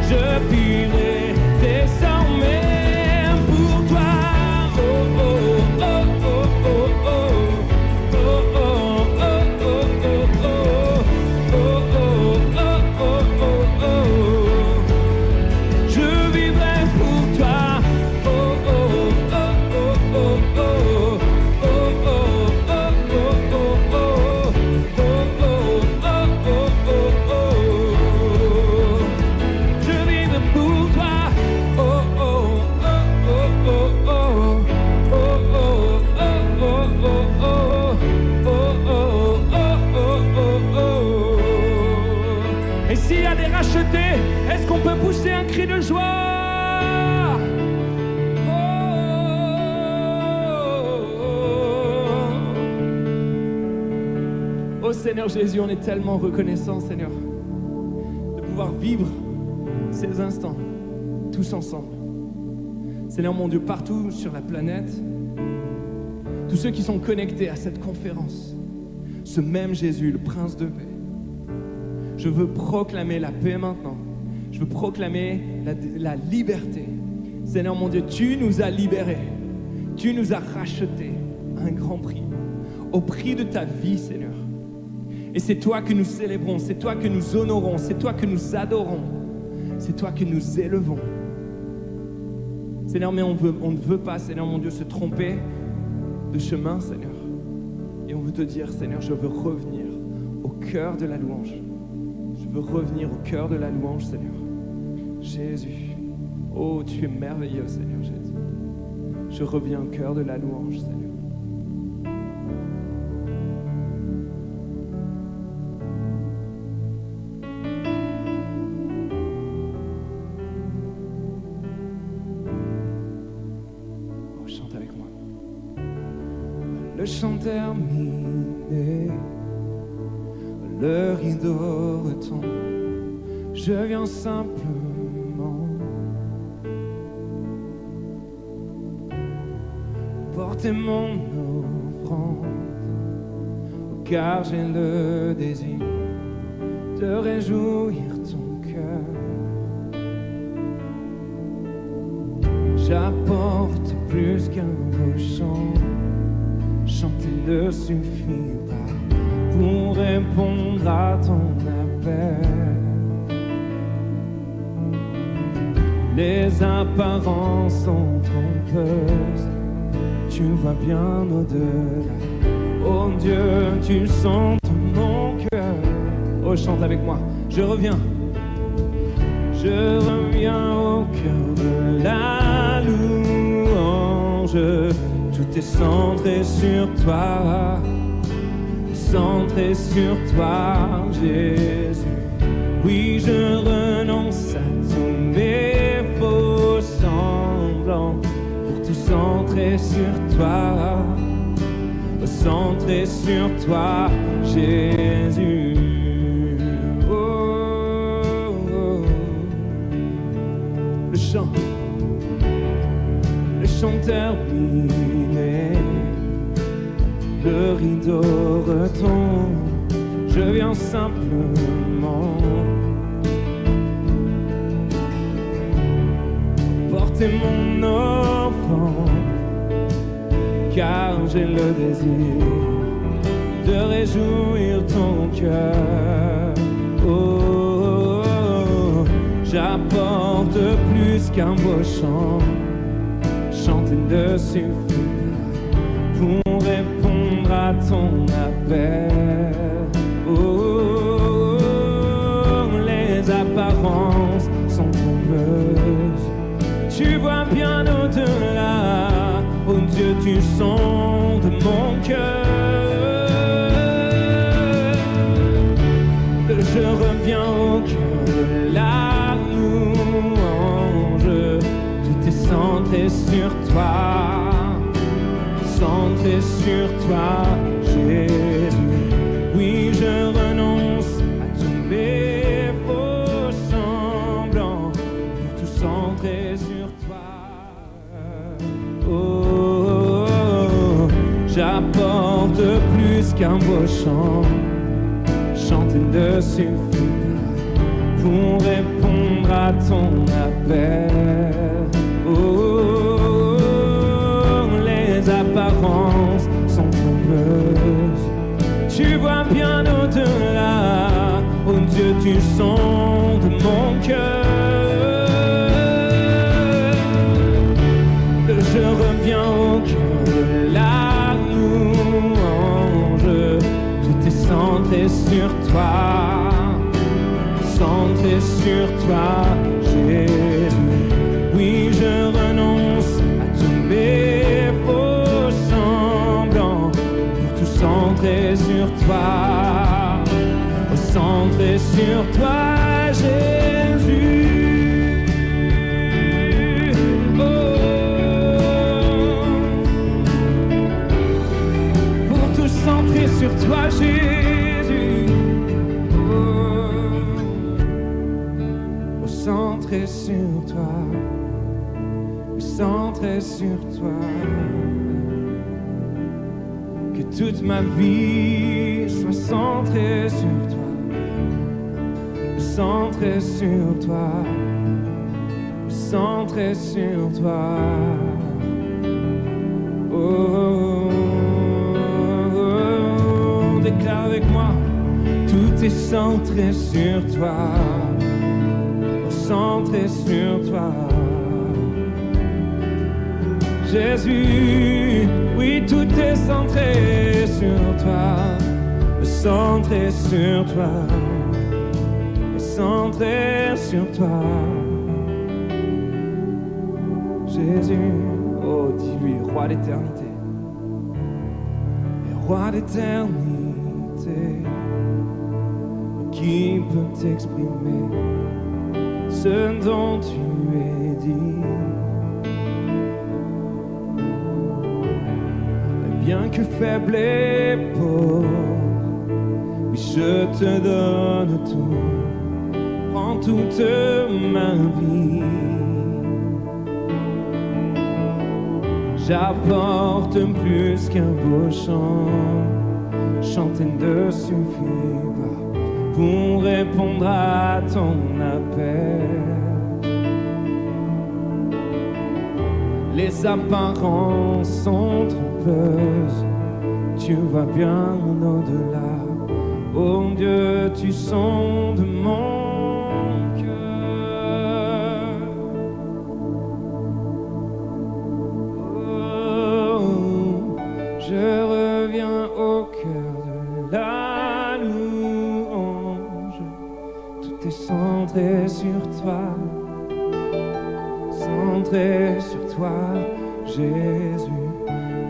Je vivrai désormais pour toi. Oh oh oh oh oh oh oh oh oh oh oh oh oh oh oh oh oh. Je vivrai pour toi. Oh oh oh oh oh oh oh oh oh oh oh oh oh oh oh oh oh. Je vivrai pour toi. Oh oh oh oh oh oh oh oh oh oh oh oh oh oh oh oh. Et s'il y a des rachetés, est-ce qu'on peut pousser un cri de joie? Oh Seigneur Jésus, on est tellement reconnaissant, Seigneur, de pouvoir vivre ces instants tous ensemble. Seigneur mon Dieu, partout sur la planète, tous ceux qui sont connectés à cette conférence, ce même Jésus, le Prince de paix, je veux proclamer la paix maintenant. Je veux proclamer la liberté. Seigneur mon Dieu, tu nous as libérés. Tu nous as rachetés à un grand prix. Au prix de ta vie, Seigneur. Et c'est toi que nous célébrons, c'est toi que nous honorons, c'est toi que nous adorons, c'est toi que nous élevons. Seigneur, mais on ne veut pas, Seigneur mon Dieu, se tromper de chemin, Seigneur. Et on veut te dire, Seigneur, je veux revenir au cœur de la louange. Je veux revenir au cœur de la louange, Seigneur. Jésus, oh, tu es merveilleux, Seigneur Jésus. Je reviens au cœur de la louange, Seigneur. Oh, chante avec moi. Le chant terminé, le rideau retombe, je viens simplement porter mon offrande, car j'ai le désir de réjouir ton cœur. J'apporte plus qu'un beau chant, chanter ne suffit pas pour répondre à ton appel. Les apparences sont trompeuses, tu vois bien au-delà. Oh Dieu, tu sens mon cœur. Oh, chante avec moi, je reviens. Je reviens au cœur de la louange. Tout est centré sur toi, centré sur toi, Jésus. Oui, je renonce à tous mes faux semblants pour tout centrer sur toi, centré sur toi, Jésus. Oh, oh, oh. Le chant terminé, le rideau retombe, je viens simplement porter mon offrande, car j'ai le désir de réjouir ton cœur. Oh, oh, oh, j'apporte plus qu'un beau chant, chanter ne suffit pas pour répondre à ton appel. Oh, oh, oh, les apparences sont trompeuses, tu vois bien au-delà. tu sondes mon cœur. Je reviens au cœur de la louange. Tout est centré sur toi, centré sur toi, Jésus. Oui, je renonce à tous mes faux semblants pour tout centrer sur toi. Oh, oh, oh, j'apporte plus qu'un beau chant. Chanter ne suffit pas pour répondre à ton appel. Oh, oh, oh, les apparences sont trompeuses. Tu vois bien au-delà. Oh Dieu, tu sondes mon cœur. Je reviens au cœur de la louange. Tout est centré sur toi, centré sur toi, Jésus. Oui, je renonce à tous mes faux semblants pour tout centrer sur toi, centré sur toi, Jésus. Oh, pour tout centrer sur toi, Jésus. Oh, centré sur toi, centré sur toi. Que toute ma vie soit centrée sur toi, centrée sur toi, centrée sur toi. Oh, oh, oh, oh, déclare avec moi, tout est centré sur toi, centré sur toi. Jésus, oui, tout est centré sur toi, centré sur toi, centré sur toi. Jésus, oh, dis-lui, roi d'éternité, et roi d'éternité, qui peut t'exprimer ce dont tu es dit? Bien que faible et pauvre, oui, je te donne tout, prends toute ma vie. J'apporte plus qu'un beau chant, chanter ne suffit pas pour répondre à ton appel. Les apparences sont trompeuses, tu vois bien au-delà. Oh Dieu, tu sondes mon cœur. Oh, je reviens au cœur de la louange. Tout est centré sur toi, centré sur toi, Jésus.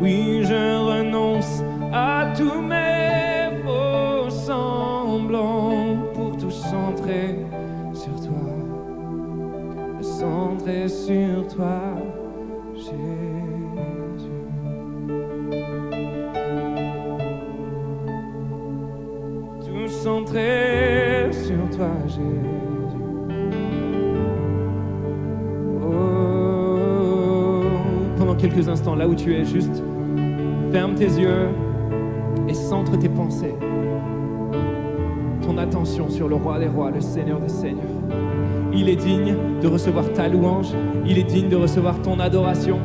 Oui, je renonce à tous mes faux semblants pour tout centrer sur toi, centrer sur toi, Jésus. Tout centrer sur toi, Jésus. Oh, pendant quelques instants, là où tu es, juste ferme tes yeux et centre tes pensées, ton attention sur le Roi des Rois, le Seigneur des Seigneurs. Il est digne de recevoir ta louange, il est digne de recevoir ton adoration.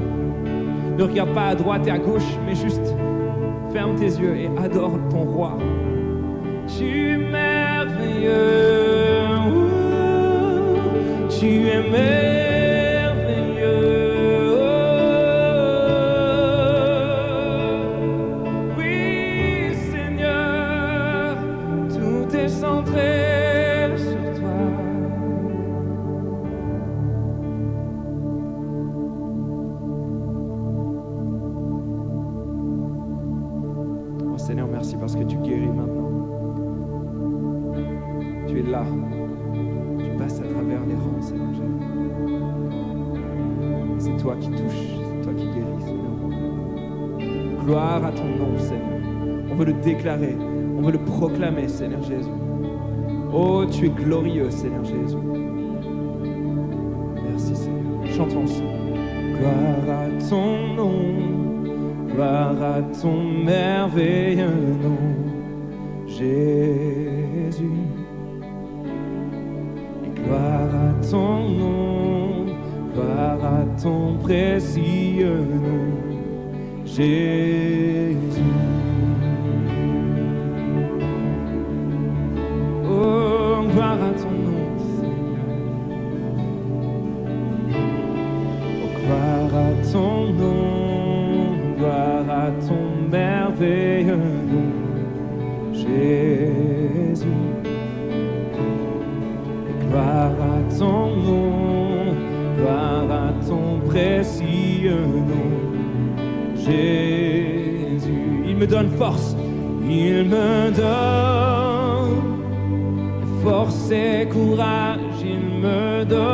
Ne regarde pas à droite et à gauche, mais juste ferme tes yeux et adore ton Roi. Tu es merveilleux, tu es merveilleux. Oui, Seigneur, tout est centré sur toi. Merci parce que tu guéris maintenant. Tu es là. Tu passes à travers les rangs, Seigneur Jésus. C'est toi qui touches, c'est toi qui guéris, Seigneur mon Dieu. Gloire à ton nom, Seigneur. On veut le déclarer, on veut le proclamer, Seigneur Jésus. Oh, tu es glorieux, Seigneur Jésus. Merci, Seigneur. Chantons ensemble. Gloire à ton nom, gloire à ton merveilleux nom, Jésus. Et gloire à ton nom, gloire à ton précieux nom, Jésus. Oh, gloire à ton nom, Seigneur. Oh, gloire à ton nom, gloire à ton merveilleux nom, Jésus. Et gloire à ton nom, gloire à ton précieux nom, Jésus. Il me donne force, il me donne force et courage, il me donne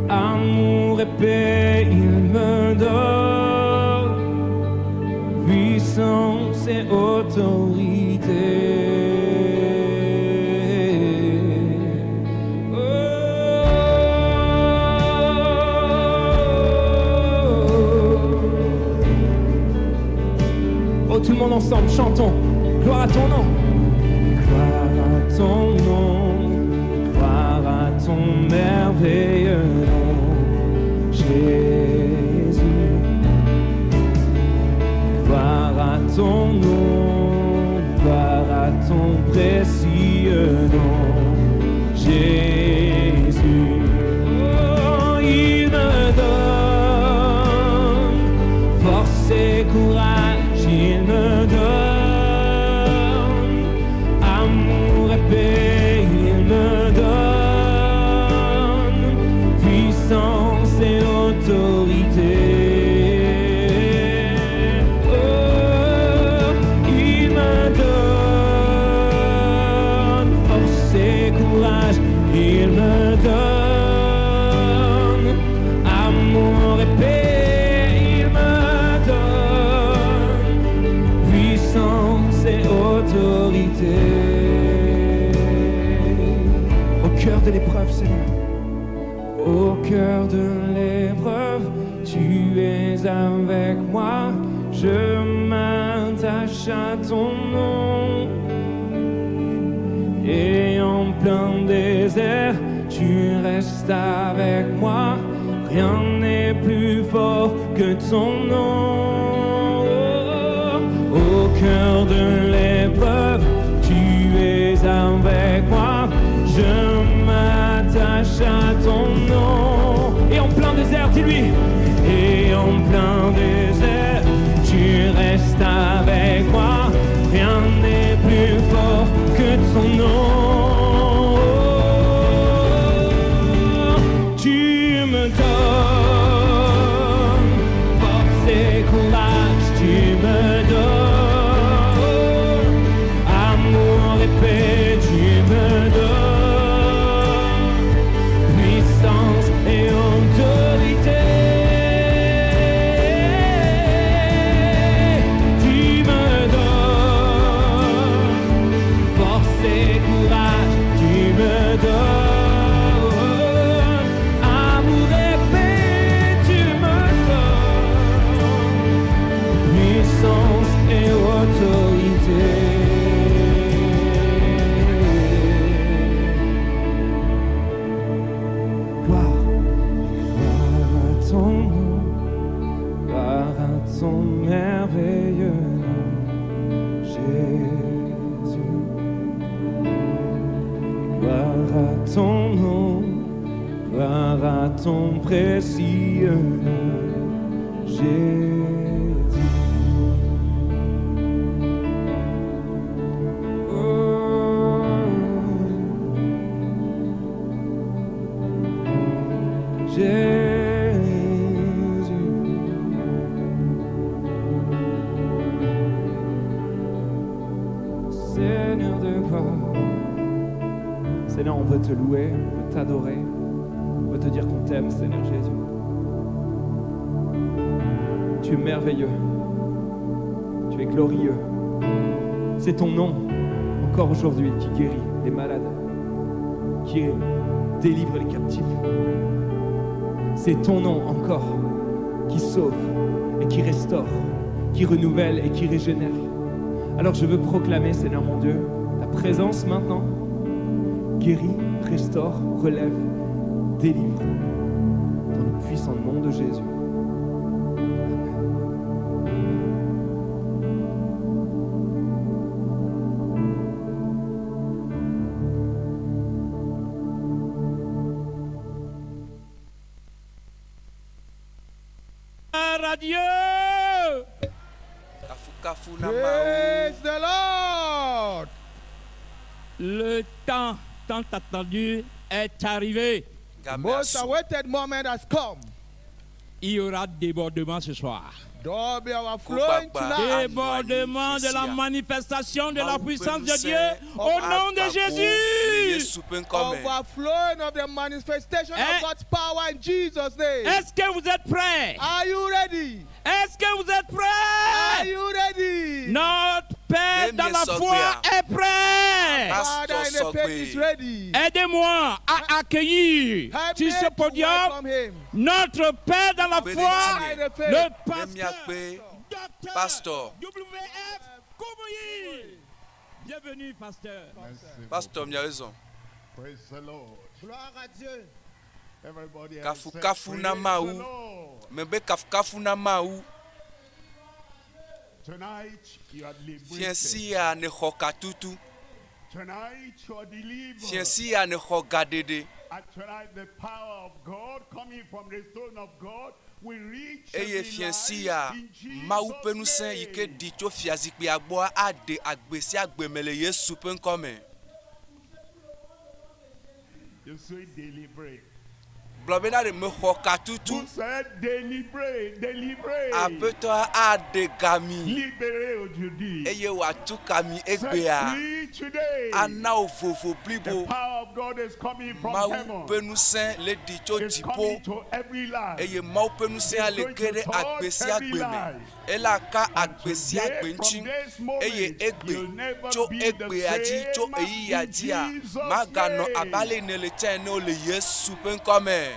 amour et paix, il me donne puissance et autorité. Oh, tout le monde ensemble, chantons. Gloire à ton nom. Gloire à ton nom, gloire à ton merveilleux nom, Jésus. Gloire à ton nom, gloire à ton précieux nom, Jésus. Oh, il me donne force et courage, il me donne amour et paix, il me donne puissance et autorité. Oh, il me donne force et courage, il me donne amour et paix, il me donne puissance et autorité. Au cœur de l'épreuve, Seigneur, au cœur de l'épreuve, tu es avec moi, je m'attache à ton nom. Et en plein désert, tu restes avec moi, rien n'est plus fort que ton nom. Au cœur de l'épreuve, tu es avec moi, je m'attache à ton nom. Et en plein désert, dis-lui, et en plein désert, tu restes avec moi, rien n'est plus fort que ton nom. Tu me donnes force et courage, tu me donnes amour et paix, tu me donnes puissance et autorité. Tu me donnes force et courage, tu me donnes amour et paix, tu me donnes puissance et autorité. Gloire, gloire à ton nom, gloire à ton merveilleux nom, Jésus. Gloire à ton nom, gloire à ton précieux nom, Jésus. Oh. Jésus. Seigneur, on veut te louer, on veut t'adorer, on veut te dire qu'on t'aime, Seigneur Jésus. Tu es merveilleux, tu es glorieux. C'est ton nom, encore aujourd'hui, qui guérit les malades, qui délivre les captifs. C'est ton nom encore qui sauve et qui restaure, qui renouvelle et qui régénère. Alors je veux proclamer, Seigneur mon Dieu, ta présence maintenant. Guérit, restaure, relève, délivre. Dans le puissant nom de Jésus.
Gloire à Dieu.
Kafukafu na Mawu.
Praise the Lord.
Le temps tant attendu est arrivé.
The most awaited moment has come.
Il y aura débordement ce soir.
There will be overflowing tonight.
Débordement de la manifestation de la puissance de Dieu au nom de Jésus.
Yesu ƒe ŋkɔ me.
Overflowing of the manifestation
Eh?
of God's power in Jesus' name.
Est-ce que vous êtes prêts?
Are you ready?
Est-ce que vous êtes prêts?
Are you ready?
Notre Père dans la foi est prêt.
Father in the faith is ready.
Aidez-moi à accueillir
Help
sur
me
ce
to
podium
welcome him.
notre Père dans la foi, le pasteur
Miakpe pastor.
WF Kumuyi. Bienvenue, pasteur.
Pastor miawo zɔn.
Praise the Lord.
Gloire à Dieu.
Everybody else say,
Kafukafu na
Praise the
Mawu.
Lord.
Mebe kafukafu na Mawu.
Tonight you are
Fiẽ
liberated.
sia ne xɔ katutu.
Tonight you are delivered.
Fiẽ sia ne xɔ gaɖeɖe.
And tonight the power of God coming from the throne of God will reach
Eye
every
fiẽ
life
sia
in
Mawu ƒe
Jesus'
ŋusẽ yi ke
name.
ɖi tso fiazikpuia gbɔa aɖe agbe sia agbe me le Yesu ƒe ŋkɔ me.
You say deliberate.
Gblɔ bena ɖe mexɔ katutu.
Who said deliberate, deliberate?
Aƒetɔ aɖe gami
Libéré aujourd'hui.
eye wòatu kami
Set
egbea.
free today.
Ana wò vovo
The
blibo.
power of God is coming from
Mawu
heaven.
ƒe ŋusẽ le ɖi tso
It's
dziƒo.
coming to every life.
eye Mawu ƒe ŋusẽa
It's
le
going
ge
to
ɖe
touch
agbe sia
every
agbe me.
life.
Ela ka
And
agbe sia
today,
agbe
from
ŋuti
this moment,
eye egbe
you'll never
tso
be the
egbea dzi tso
same
ɣeyiɣia
in
dzia
Jesus'
maganɔ
name.
abe ale ne le tsã ene o le Yesu ƒe ŋkɔ me.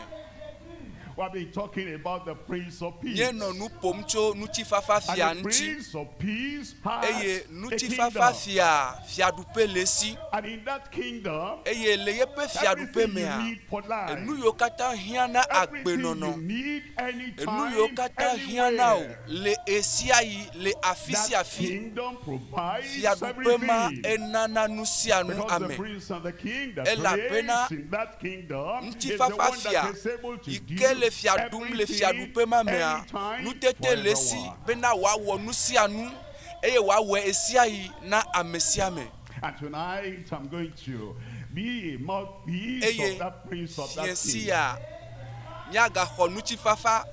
We have been talking about the Prince of Peace.
Míenɔ nu ƒom tso ŋutifafa fia
And the
ŋuti
Prince of Peace has
eye
a
ŋutifafa
kingdom.
fia fiaɖuƒe le esi
And in that kingdom,
eye le yeƒe fiaɖuƒe
everything you
mea
need for life,
enu yiwo katã hiã na
everything you
agbenɔnɔ
need
enu yiwo
anytime,
katã hiã na wò
anywhere,
le ɣesiaɣi le afi sia
that
afi
kingdom provides
fiaɖuƒe ma
everything.
enana nu sia nu
Because the
ame
prince and the king that
Elabena
reigns in that kingdom is the
ŋutifafa
one
fia
that is able to
yi
do
ke le fia ɖum le
everything,
fiaɖuƒe ma mea
anytime,
nutete
for
le esi
everyone.
bena wòawɔ nu sia nu eye wòawɔe ɣesiaɣi na ame sia ame
And tonight I'm going to be a mouthpiece
eye
of that prince of
fiẽ
that king.
sia míagaxɔ ŋutifafa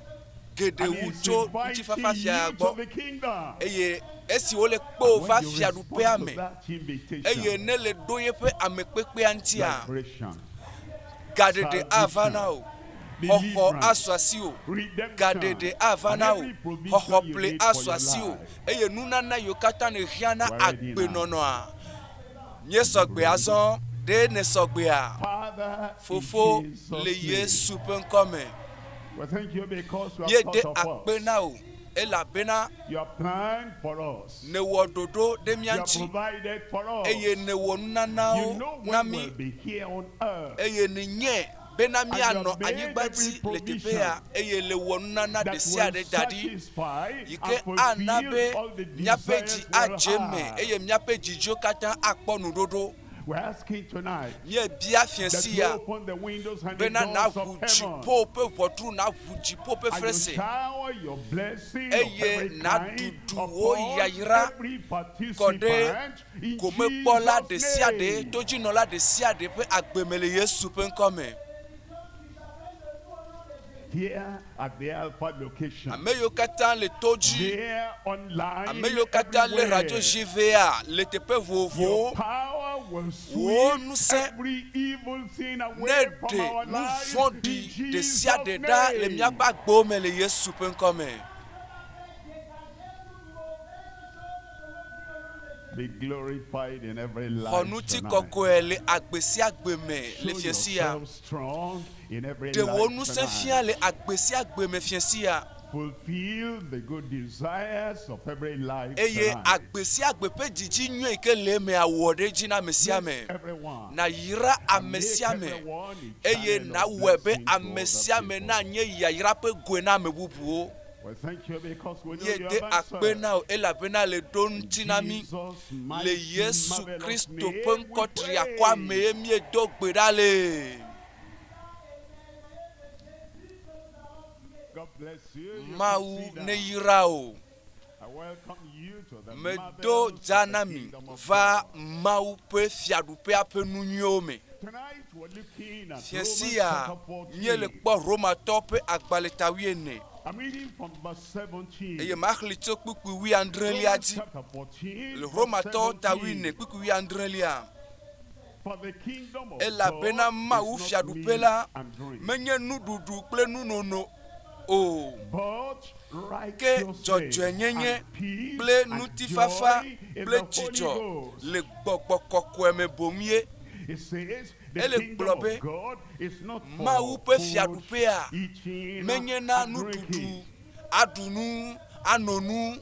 geɖe
And
wu
he's
tso
inviting
ŋutifafa fia
you to
gbɔ
the kingdom.
eye esi wole kpe wò
And
va
when you
fiaɖuƒea
respond to
me
that invitation,
eye ne le ɖo yeƒe amekpekpea ŋutia
liberation,
gaɖeɖe ava na wò xɔxɔ
deliverance,
asu asi wò
redemption,
gaɖeɖe ava
and
na wò
every provision
xɔxɔ
you
ple
need for
asu
your
asi wò
life.
eye nunana yiwo katã ne hiã na
We're ready now.
agbenɔnɔa míesɔgbe azɔ ɖe ne sɔgbea
Father, in
fofo
Jesus'
le
name.
Yesu ƒe ŋkɔ me
We thank you because you have
míede
thought of
akpe
us.
na wò elabena
You have planned for us.
nèwɔ ɖoɖo ɖe
You
mía
have
ŋuti
provided for us.
eye nèwɔ
You
nunanawo
know
na
when
mí
we'll be here on earth.
eye nènyae bena
And you have
míanɔ
made
anyigba
every
dzi le teƒe
provision
ya eye le wɔ nunana
that
ɖe sia
will
ɖe da ɖi
satisfy
yi ke
and
ana
fulfill
be
all the
míaƒe dzi
desires we'll
adze eme
have.
eye míaƒe dzidziwo katã akpɔ nuɖoɖo
We're asking tonight
Míebia fiẽ
that
si
you
ya
open the windows and the
bena
doors
naʋu
of heaven
dziƒo ƒe ʋɔtru naʋu dziƒo ƒe
and you
frese
shower your blessing of
eye
every kind
naɖuɖu wo
upon
yayra
every
kɔ ɖe
participant in
gomekpɔla ɖe
Jesus'
sia ɖe
name.
todzinɔla ɖe sia ɖe ƒe agbeme le Yesu ƒe ŋkɔ me.
Here at the Alpha location,
Ame yiwo katã le to dzi,
there online,
ame yiwo katã le
everywhere,
radio GVA le teƒe
your
vovovowo,
power will
Wò
sweep
ŋusẽ
every evil thing
ne
away from
ɖe
our
nu
lives
vɔ̃ɖi
in
ɖe sia
Jesus'
ɖe ɖa le
name.
míaƒe agbewo me le Yesu ƒe ŋkɔ me.
Be glorified in every
Xɔ
life
ŋuti
tonight.
kɔkɔe le agbe sia agbe me le
Show
fia sia.
yourself strong in every
Ɖe wò
life
ŋusẽ fia
tonight.
le agbe sia agbe me fia sia.
Fulfill the good desires of every life
Eye
tonight.
agbe sia agbe ƒe dzidzi nyui yi ke le emea wɔ ɖe edzi na ame sia ame.
Bless everyone.
Na yra
And
ame
make
sia ame
everyone a
eye
channel of
nawɔe be
blessing to
ame
other
sia ame
people.
nanye yayra ƒe goe na ame bubuwo.
We thank you because we know you
Míede
have
akpe
answered.
na wò elabena le ɖo ŋuti na mí.
Jesus'
Le
mighty,
Yesu
marvelous
Kristo
name
ƒe
we
ŋkɔ triakɔ
pray.
ame ye míedo gbe ɖa le.
God bless you. You can
Mawu
sit down.
neyra o.
I welcome you to the
Medo
marvelous
dza
of
na
the
mi
kingdom of
va
God.
Mawu ƒe fiaɖuƒea ƒe nu nyuiwo me.
Tonight we're looking at
Fia
Romans
sia
chapter 14.
míele kpɔ Romatɔwo ƒe agbalẽ ta wuiene
I'm reading from verse 17.
eye maxlẽ tso kpukpui wuiadrelia
Romans
dzi.
chapter 14,
Le
verse
Romatɔwo ta wuiene
17.
kpukpui wuiadrelia.
For the kingdom of
Elabena
God
Mawu
is not
fiaɖuƒe
meat
la
and drink,
menye nuɖuɖu kple nunono o.
but
Ke
righteousness
dzɔdzɔenyenye
and peace
kple
and
ŋutifafa
joy in
kple
the Holy
dzidzɔ
Ghost.
le gbɔgbɔ kɔkɔe me boŋ ye.
It says the
Ele
kingdom
gblɔ
of
be
God is not
Mawu
for
ƒe
food,
fiaɖuƒea
eating
menye na
and
nuɖuɖu,
drinking.
aɖu nu, ano nu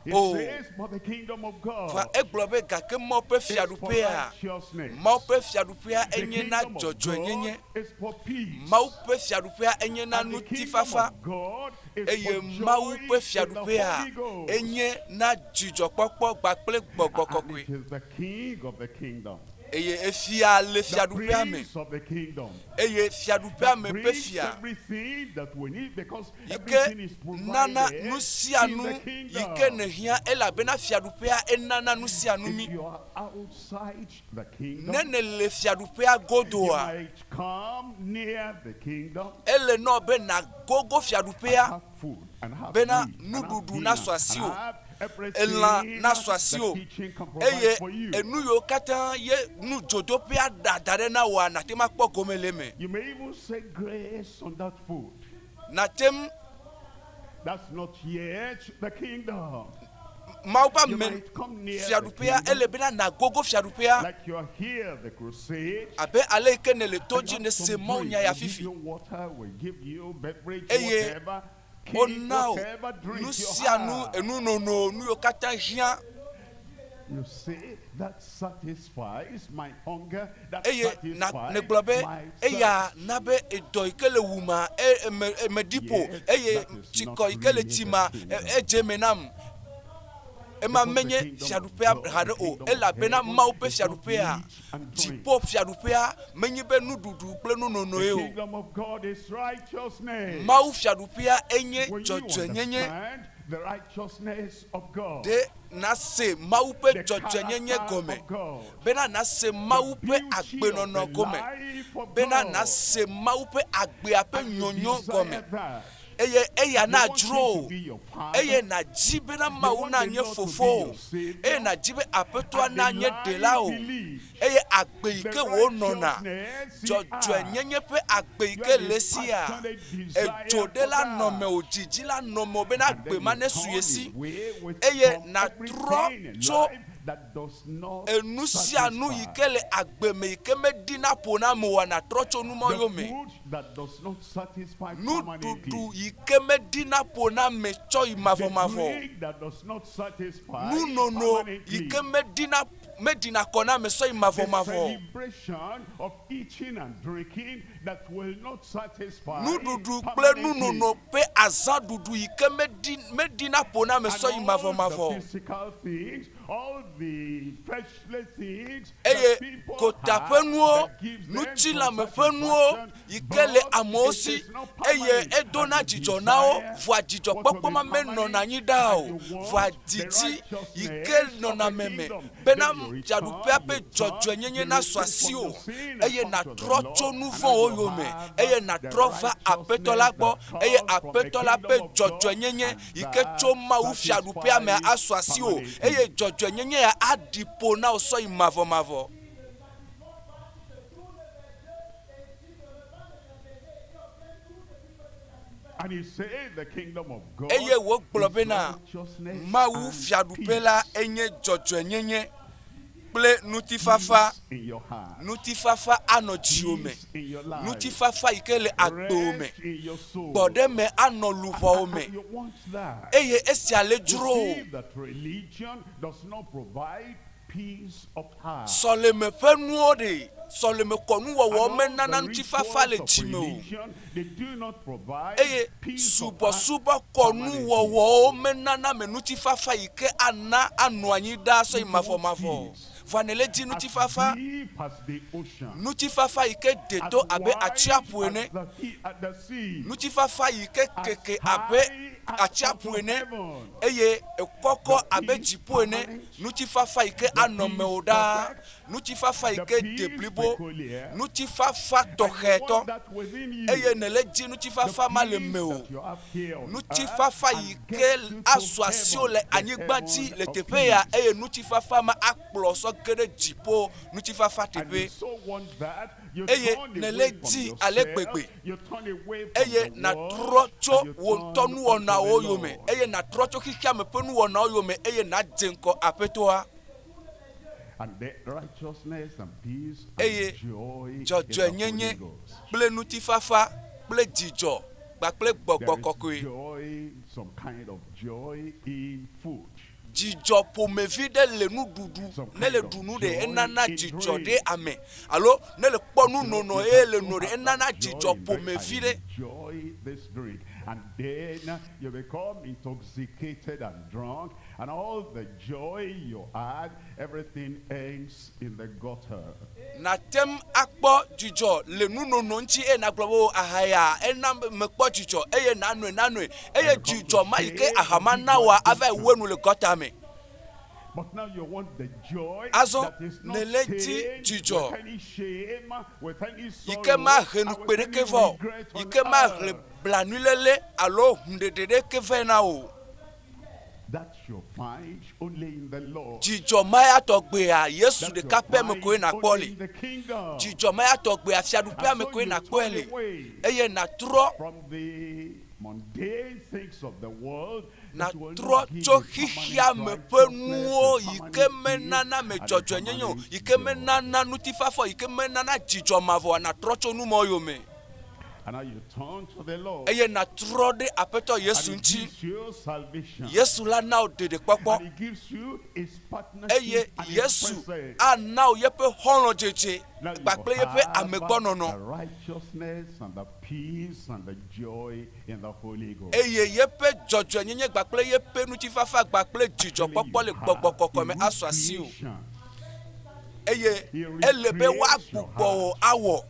It
o.
says, but the kingdom of
Va
God
egblɔ be gake Mawu ƒe
is for
fiaɖuƒea,
righteousness.
Mawu ƒe fiaɖuƒea
The
enye na
kingdom of God
dzɔdzɔenyenye.
is for peace.
Mawu ƒe fiaɖuƒea enye na
And the kingdom
ŋutifafa
of God is
eye
for
Mawu
joy
ƒe
in the
fiaɖuƒea
Holy Ghost.
enye na dzidzɔkpɔkpɔ kpakple gbɔgbɔ
And
kɔkɔe.
it is the king of the kingdom,
Eye efia le
the
fiaɖuƒea me
prince of the kingdom,
eye fiaɖuƒea
that
me ƒe
brings
fia
everything that we need because
yi ke
everything is
nana
provided
nu sia
in
nu
the
yi ke
kingdom.
nèhiã elabena fiaɖuƒea enana nu sia nu
If
mí.
you are outside the kingdom,
Ne nèle fiaɖuƒea
you
godoa,
might come near the kingdom
ele nɔ be nàgogo fiaɖuƒea
have food and have
bena
meat and have
nuɖuɖu
dinner
nasɔ
and
asiwò,
have
elã
everything
nasɔ
the
asiwò
kitchen can provide
eye
for you.
enu yiwo katã ye nudzodoƒea ɖa da ɖe na wòa nàte ŋu akpɔ gome le eme.
You may even say grace on that food.
Nàte ŋu
That's not yet the kingdom.
Mawu ƒe
You
ame
might come near the
fiaɖuƒea
kingdom
ele bena nàgogo fiaɖuƒea
like you are here, the crusade.
abe ale yi ke nèle to
And
dzi
you have
nèse
some
Mawu
drink.
nya ya
We give
fifi
you water, we give you beverage,
eye
whatever, cake,
wona wò
whatever drink
nu
you
sia nu
have.
enunono nu yiwo katã hiã
You say that satisfies my hunger, that
eye na
satisfies
nègblɔ be
my
eya
thirst.
na be edɔ yi ke le wuma e eme emeɖi ƒo
Yet
eye
that is not
tsikɔ yi ke le
really the
tsima e
kingdom.
edze eme nam. Ema
Because the
menye
kingdom of
fiaɖuƒea
God,
haɖe
the
o
kingdom of
elabena
heaven
Mawu ƒe
is not
fiaɖuƒea
meat and drink.
dziƒo fiaɖuƒea menye be nuɖuɖu kple nunonoe
The
o.
kingdom of God is righteousness.
Mawu fiaɖuƒea enye
When you
dzɔdzɔenyenye.
understand the righteousness of God,
Ɖe nase Mawu ƒe
the
dzɔdzɔenyenye
character
gɔme
of God,
bena nase
the
Mawu ƒe
beauty of the
agbenɔnɔ gɔme
life of
bena
God,
nase Mawu ƒe agbea ƒe
and you
nyonyo
desire
gɔme
that.
eye eya
You want
nadzro
him
o
to be your father.
eye nàdzi bena
You
Mawu
want the
nanye
Lord to be
fofo o
your savior.
eye nàdzi be Aƒetɔa
And the
nanye ɖela
life
o
he lives,
eye agbe yi
the
ke wònɔna
righteousness he has.
dzɔdzɔenyenye ƒe agbe yi
You
ke
have
le
a
sia
passionate desire
edzo
for
ɖe la nɔme
that.
o dzidzi la nɔme o bena
And
agbe
then
ma
you
nesu ye
turn
si
away with
eye
from
nàtrɔ
everything in
tso
life that does not
enu sia nu yi
satisfy.
ke le agbe me yi ke medina ƒo na ame oa nàtrɔ tso nu ma
The
yome.
food that does not satisfy
Nuɖuɖu
permanently.
yi ke medina ƒo na ame tsɔ yi
The
mavɔmavɔ.
drink that does not satisfy
Nunono yi
permanently.
ke medina medina kɔ na ame sɔ yi
The
mavɔmavɔ.
celebration of eating and drinking that will not satisfy
Nuɖuɖu kple
permanently.
nunono ƒe azãɖuɖu yi ke medi medina ƒo na ame
And
sɔ yi
all the
mavɔmavɔ.
physical things, all the fleshly things
Eye
that people
gota
have
ƒe nuwo,
that gives them some
ŋutilãme ƒe nuwo
satisfaction,
yi ke le
but
amewo
it
si
is not
eye
permanent.
edona
And you
dzidzɔ na wo
desire
vɔa
what will
dzidzɔkpɔkpɔ
be
ma menɔna
permanent,
anyi ɖaa
and
o
you
vɔa
want the
dzidzi yi ke
righteousness of
nɔna
the
ame me
kingdom.
bena
Then you
fiaɖuƒea
return,
ƒe
you turn,
dzɔdzɔenyenye
you
nasɔ
repent from
asiwò
your sin and
eye
come to the
nàtrɔ tso
Lord,
nu
and
vɔ̃wo
you
yome
have
eye
the
nàtrɔ va Aƒetɔ la
righteousness
gbɔ
that
eye
comes from the
Aƒetɔ la ƒe
kingdom of God,
dzɔdzɔenyenye
and
yi ke tso
that
Mawu fiaɖuƒea me
satisfies
asɔ asiwò
permanently.
eye dzɔdzɔenyenye ya aɖi ƒo na wò sɔ yi mavɔmavɔ.
And he said the kingdom of God
Eye wògblɔ
is
bena
righteousness
Mawu
and
fiaɖuƒe la enye dzɔdzɔenyenye kple ŋutifafa.
in your heart.
Ŋutifafa anɔ dziwò me.
In your life.
Ŋutifafa yi ke le agbewò me.
Rest in your soul.
Gbɔɖeme anɔ luʋɔwò me.
You want that.
Eye esia le
You
dzro
see
wò.
that religion does not provide peace of heart.
Sɔleme ƒe nuwo ɖe sɔleme kɔnuwɔwɔ
And all
menana
the
ŋutifafa le
rituals of
dzime o.
religion, they do not provide
Eye
peace of heart.
subɔsubɔ kɔnuwɔwɔwo menana me ŋutifafa yi ke ana anɔ anyi ɖaa sɔ yi mavɔmavɔ. Vɔa ne le dzi ŋutifafa,
Deep as the ocean.
ŋutifafa yi ke deto abe
Wide
atsiaƒu ene.
as the sea.
Ŋutifafa yi ke keke abe atsiaƒu ene eye ekɔkɔ abe dziƒo ene. Ŋutifafa yi ke anɔ mewò ɖaa. Ŋutifafa yi ke de blibo. Ŋutifafa tɔxɛtɔ eye ne le dzi ŋutifafa ma le mewò. Ŋutifafa yi ke azu asiwò le anyigba dzi le teƒe ya eye ŋutifafa ma akplɔ sɔ ge ɖe dziƒo ŋutifafa
And you
teƒe.
so want that, you
Eye
turn
ne
away
le
from
dzi
yourself,
ale gbegbe.
you turn away from
Eye
the
nàtrɔ
world,
tso
and you
wò
turn
ŋutɔ
unto
nuwɔnawo
the
yome
Lord.
eye nàtrɔ tso xexeame ƒe nuwɔnawo yome eye nàdze ŋgɔ aƒetɔa.
And the righteousness and peace and
Eye
joy in the
dzɔdzɔenyenye
Holy Ghost.
kple ŋutifafa kple dzidzɔ kpakple gbɔgbɔ
There is
kɔkɔe.
joy, some kind of joy in food.
Dzidzɔ ƒomevi ɖe le nuɖuɖu ne le ɖu nu ɖe enana dzidzɔ ɖe ame alo ne le kpɔ nunono eye le no ɖe enana dzidzɔ ƒomevi ɖe.
Enjoy this drink. And then you become intoxicated and drunk, and all the joy you had, everything ends in the gutter.
Nàte ŋu akpɔ dzidzɔ le nunono ŋuti eye nàgblɔ be o aha ya ena mekpɔ dzidzɔ eye nànoe nànoe eye dzidzɔ ma yi ke aha ma na wòa ava yi wu enu le gɔta me.
But now you want the joy
Azɔ
that is not
ne le dzi
stained
dzidzɔ
with any shame, with any
yi
sorrow,
ke mahe
and
nukpe
with any
ɖeke vɔ o,
regret
yi
on
ke mahe
earth.
blanuilele alo huɖeɖe ɖeke vɛ na o.
That you find only in the Lord.
Dzidzɔ ma ya tɔgbea Yesu
That you
ɖeka pɛ me koe
find
nàkpɔ
only
le.
in the kingdom.
Dzidzɔ ma ya tɔgbea fiaɖuƒea
And
me
so
koe
you
nàkpɔe
turn
le
away
eye nàtrɔ
from the mundane things of the world that will
nàtrɔ
not give
tso
you
xexeame
permanent
ƒe
righteousness,
nuwo
and
yi ke
permanent
menana me
peace, and
dzɔdzɔenyenye o,
permanent
yi ke menana ŋutifafa o, yi ke menana dzidzɔ mavɔ o, nàtrɔ tso numɔwo yome.
And now you turn to the Lord.
Eye nàtrɔ ɖe Aƒetɔ Yesu
And he
ŋuti.
gives you salvation.
Yesu la na wò ɖeɖekpɔkpɔ.
And he gives you his
Eye
partnership and his
Yesu
presence.
ana wò yeƒe xɔlɔ̃dzedze
Now you
kpakple yeƒe
have
amegbɔnɔnɔ.
the righteousness and the peace and the joy in the Holy Ghost.
Eye yeƒe dzɔdzɔenyenye kpakple yeƒe ŋutifafa kpakple dzidzɔkpɔkpɔ le gbɔgbɔ kɔkɔe me asu asiwò. Eye ele be woagbugbɔ wò awɔ.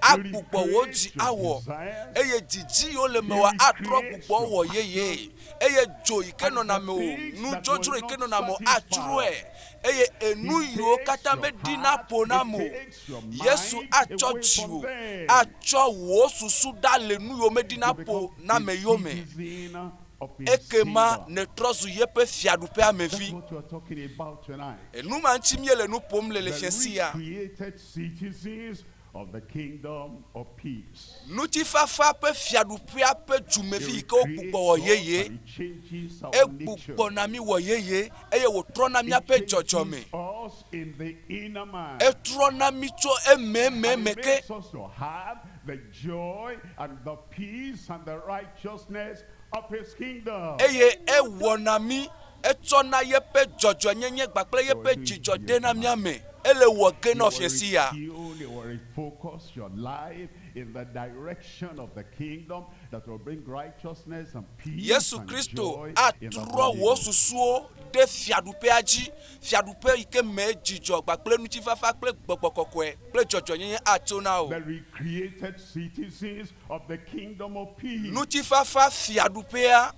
Agbugbɔ wò dzi awɔ. Eye dzidzi yiwo le mewòa atrɔ gbugbɔ wɔ yeye. Eye dzo yi ke nɔna mewò, nudzodzro yi ke nɔna mewò atrɔe. Eye enu yiwo katã medina ƒo na ame o, Yesu atsɔ dziwò, atsɔ wò susu ɖa le nu yiwo medina ƒo na ame yome.
Citizen of his
Ekema
kingdom.
nètrɔ zu yeƒe fiaɖuƒea me
That's
vi.
what we are talking about tonight.
Enu ma ŋuti míele nu ƒom le le
The
fia sia.
recreated citizens of the kingdom of peace.
Ŋutifafa ƒe fiaɖuƒea ƒe dzumevi yi ke wogbugbɔ wɔ yeye.
And it changes our nature.
Egbugbɔ na mí wɔ yeye eye wòtrɔ na míaƒe dzɔdzɔme.
Us in the inner man.
Etrɔ na mí tso emememe
And it
ke.
makes us to have the joy and the peace and the righteousness of his kingdom.
Eye ewɔ na mí etsɔ na yeƒe dzɔdzɔenyenye kpakple yeƒe dzidzɔ de na mía me. Ele wɔ ge
You
na
will
fia sia.
retune, you will refocus your life in the direction of the kingdom that will bring righteousness and peace
Yesu
and
Kristo
joy in the
atrɔ
Holy
wò
Ghost.
susuwo ɖe fiaɖuƒea dzi. Fiaɖuƒe yi ke me dzidzɔ kpakple ŋutifafa kple gbɔgbɔ kɔkɔe kple dzɔdzɔenyenye atso na wò.
The recreated citizens of the kingdom of peace.
Ŋutifafa fiaɖuƒea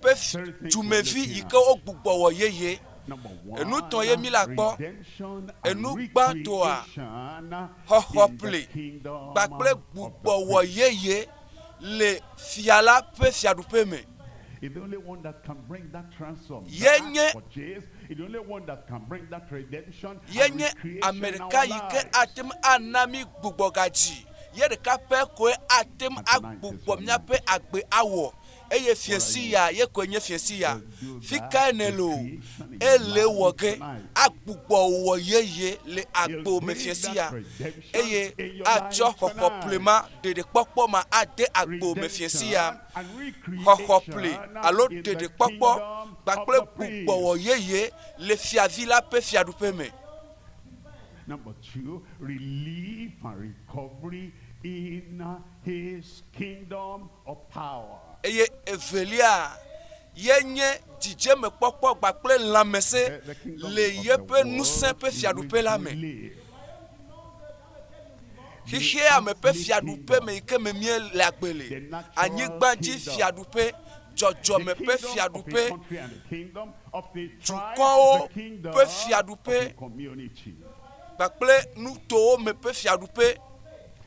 ƒe dzumevi yi ke wogbugbɔ wɔ yeye.
Number one,
Enu tɔn ye mi la kpɔ.
redemption and
Enu gbãtɔa,
recreation
xɔxɔ
in the
ƒle
kingdom
kpakple
of the
gbugbɔ wɔ yeye le fia la ƒe fiaɖuƒe me.
He's the only one that can bring that ransom,
Ye
that
nye-
purchase. He's the only one that can bring that redemption
Ye
and
nye
recreation
ame
in
ɖeka
our
yi ke
lives.
ate ŋu ana mí gbugbɔgadzi. Ye ɖeka pɛ koe ate ŋu agbugbɔ míaƒe agbe awɔ. Eye fiẽsi ya ye koe nye fiẽsi ya. Fi kae nèle o? Ele wɔ ge agbugbɔ wò wɔ yeye le agbo me fiẽsi ya eye atsɔ xɔxɔ ƒle ma, ɖeɖekpɔkpɔ ma ade agbo me fiẽsi ya. Xɔxɔ ƒle alo ɖeɖekpɔkpɔ kpakple gbugbɔ wɔ yeye le fiavi la ƒe fiaɖuƒe me.
Number two, relief and recovery in his kingdom of power.
Eye evelia ye nye dzidzemekpɔkpɔ kpakple lãmesẽ le yeƒe ŋusẽ ƒe fiaɖuƒe la me. Xexeame ƒe fiaɖuƒe me yi ke me míele agbe le, anyigba dzi fiaɖuƒe, dzɔdzɔme ƒe fiaɖuƒe, dukɔwo ƒe fiaɖuƒe kpakple nutowo me ƒe fiaɖuƒe.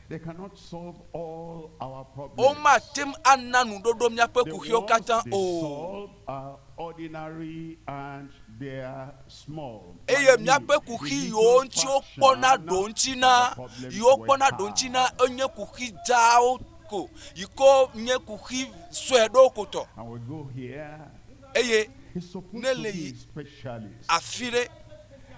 They cannot solve all our problems.
Womate ŋu ana nuɖoɖo míaƒe
The
kuxiwo
ones
katã
they
o.
solve are ordinary and they are small.
Eye
minute.
míaƒe kuxi yiwo ŋuti wokpɔna ɖo ŋuti na yiwo kpɔna ɖo ŋuti na enye kuxi dzaawo ko yi ke nye kuxi sue ɖewo ko tɔ.
And we go here.
Eye
It's supposed
ne
to
le
be
yi
a specialist.
afi ɖe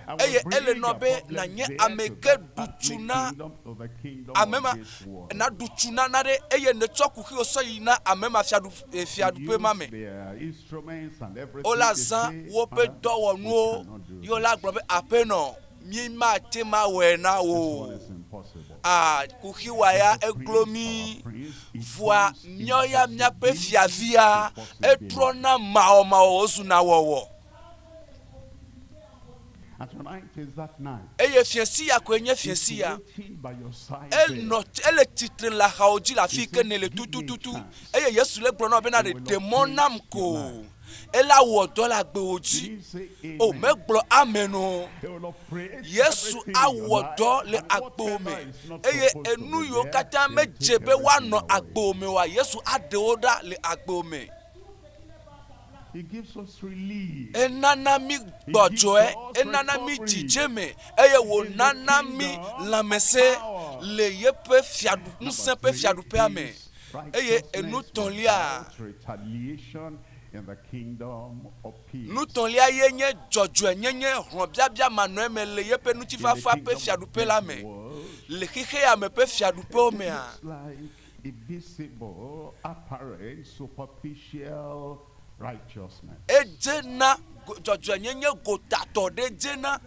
And we
eye
bring
ele nɔ
our
be
problems
nànye
there
ame
to
ke
that
ɖu
earthly
tsu na
kingdom of the kingdom
ame
of
ma
this world.
naɖu tsu na naɖe eye netsɔ kuxiwo sɔ yi na ame ma fiaɖu eh, fiaɖuƒe ma me.
Use their instruments and everything.
Wola
They
zã
say,
woƒe
"Father,
dɔwɔnuwo
we cannot do
ye wola gblɔ be aƒenɔ mi mate ma wɔe na
This
wo.
one is impossible.
Ah, kuxi wa ya eglo mi vɔa míawo ya míaƒe fiavia etrɔna mawɔmawɔ wozuna wɔwɔ.
And tonight is that night.
Eye fiẽsi ya koe nye fiẽsi
He's
ya.
waiting by your side there.
Enɔ ele tsitre le axawo dzi le afi ke ne le tutututu eye Yesu le gblɔ na wo bena ɖe ɖe mɔ nam ko. Ela wɔ dɔ le agbewo dzi. O megblɔ amen o.
He will operate
Yesu
everything in your
awɔ
life,
dɔ le
and
agbewo
whatever
me
is not
eye
supposed to
enu
be
yiwo
there,
katã
he'll
medze
take
be woanɔ
everything away.
agbewo me oa Yesu aɖe wo ɖa le agbewo me.
He gives us relief.
Enana mi gbɔdzɔe, enana mi dzidzeme eye wònana mi lãmesẽ le yeƒe fiaɖu ŋusẽ ƒe fiaɖuƒea me. Eye enutɔ̃lia,
Without retaliation in the kingdom of peace.
nutɔ̃lia ye nye dzɔdzɔenyenye hlɔ̃biabia manɔeme le yeƒe ŋutifafa ƒe fiaɖuƒe la me. Le xexeame ƒe fiaɖuƒewo mea,
It's like a visible, apparent, superficial righteousness.
edzena go- dzɔdzɔenyenye gotatɔ ɖe dzena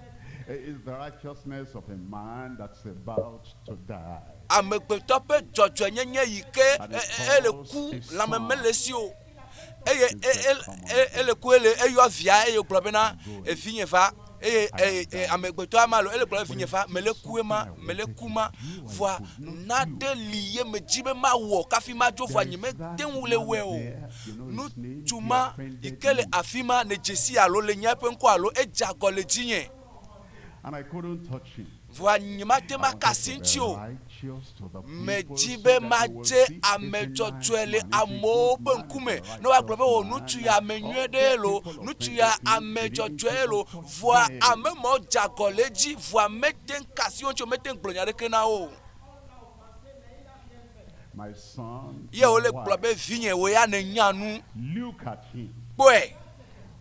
It is the righteousness of a man that's about to die.
amegbetɔ ƒe dzɔdzɔenyenye yi ke
And
e-
it
e- ele
calls
ku
a son.
lãme mele si o eye e- e- e- ele ku ele eyɔ via eye gblɔ bena evinye va eye eye e- amegbetɔ ama lo ele gblɔ be vinye va mele ku ema mele ku ma vɔa nane li ye me dzi be mawɔ kafi madzo vɔa nye mete ŋu le wɔe o ŋutsu ma yi ke le afi ma ne dzesi alo le nye eƒe ŋkɔ alo edze agɔ le dzinye
And I couldn't touch him.
vɔa nye mate
I
ma
wanted
ka asi
to be
ŋuti o.
righteous to the people
Medzi
so
be
that they will
madze
see he's a
ame
nice
dzɔdzɔe le
man, he's a
amewo
good
ƒe
man,
ŋkume
he's a
ne woagblɔ be o
righteous
ŋutsu
man.
ya ame nyuie
All
ɖe
the
lo
people
ŋutsu ya
offended him.
ame
They didn't
dzɔdzɔe
even
lo
touch
vɔa
them.
ame mawo dze agɔ le edzi vɔa mete ŋu ka asi wo ŋuti o mete ŋu gblɔ nya ɖeke na wo o.
My son,
Ye wole
your
gblɔ be
wife,
vinye wo ya nenya nu
look at him.
kpɔe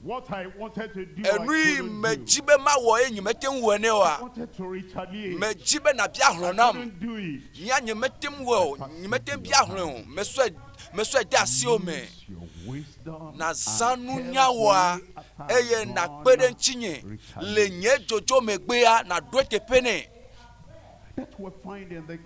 What I wanted to do, I
enu yi
couldn't do.
medzi be mawɔ ye nye mete ŋu wɔe nɛ
I
oa
wanted to retaliate.
medzi be nabia hlɔ̃
I
nam
couldn't do it.
nya nye mete ŋu wɔe o nye mete ŋu bia hlɔ̃e o mesɔe mesɔe de asiwò me.
Use your wisdom
Nàzã
and help
nunyawoa
me after
eye
I've
nàkpe ɖe
gone.
ŋutinye le nye dzodzo megbea nàɖo eteƒe nɛ.
That we find in the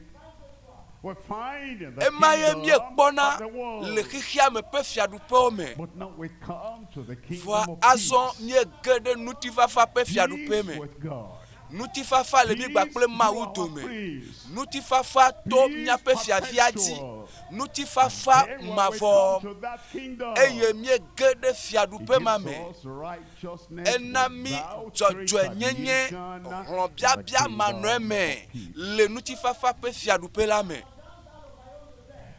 we find in the
Ema ye
kingdom
míekpɔna
of the world.
le xexeame ƒe fiaɖuƒewo me.
But now we come to the kingdom
Vɔa
of
azɔ
peace.
míege ɖe ŋutifafa ƒe fiaɖuƒe
Peace
me.
with God.
Ŋutifafa le mí kpakple
Peace
Mawu
through our
dome.
priest.
Ŋutifafa to
Peace
míaƒe fiavia dzi.
perpetual.
Ŋutifafa
Then when we
mavɔ
come to that kingdom,
eye míege ɖe
it
fiaɖuƒe ma
gives
me.
us righteousness
Ena mí
without
dzɔdzɔenyenye
retaliation in the
hlɔ̃biabia
kingdom
manɔeme
of peace.
le ŋutifafa ƒe fiaɖuƒe la me.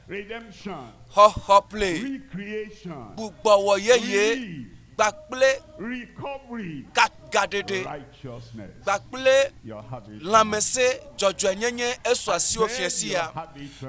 Redemption,
Xɔxɔ ple,
recreation,
gbugbɔwɔ yeye
relief,
kpakple
recovery
ka gaɖeɖe
righteousness.
kpakple
You have it.
lãmesẽ dzɔdzɔenyenye esu asiwò fiẽ sia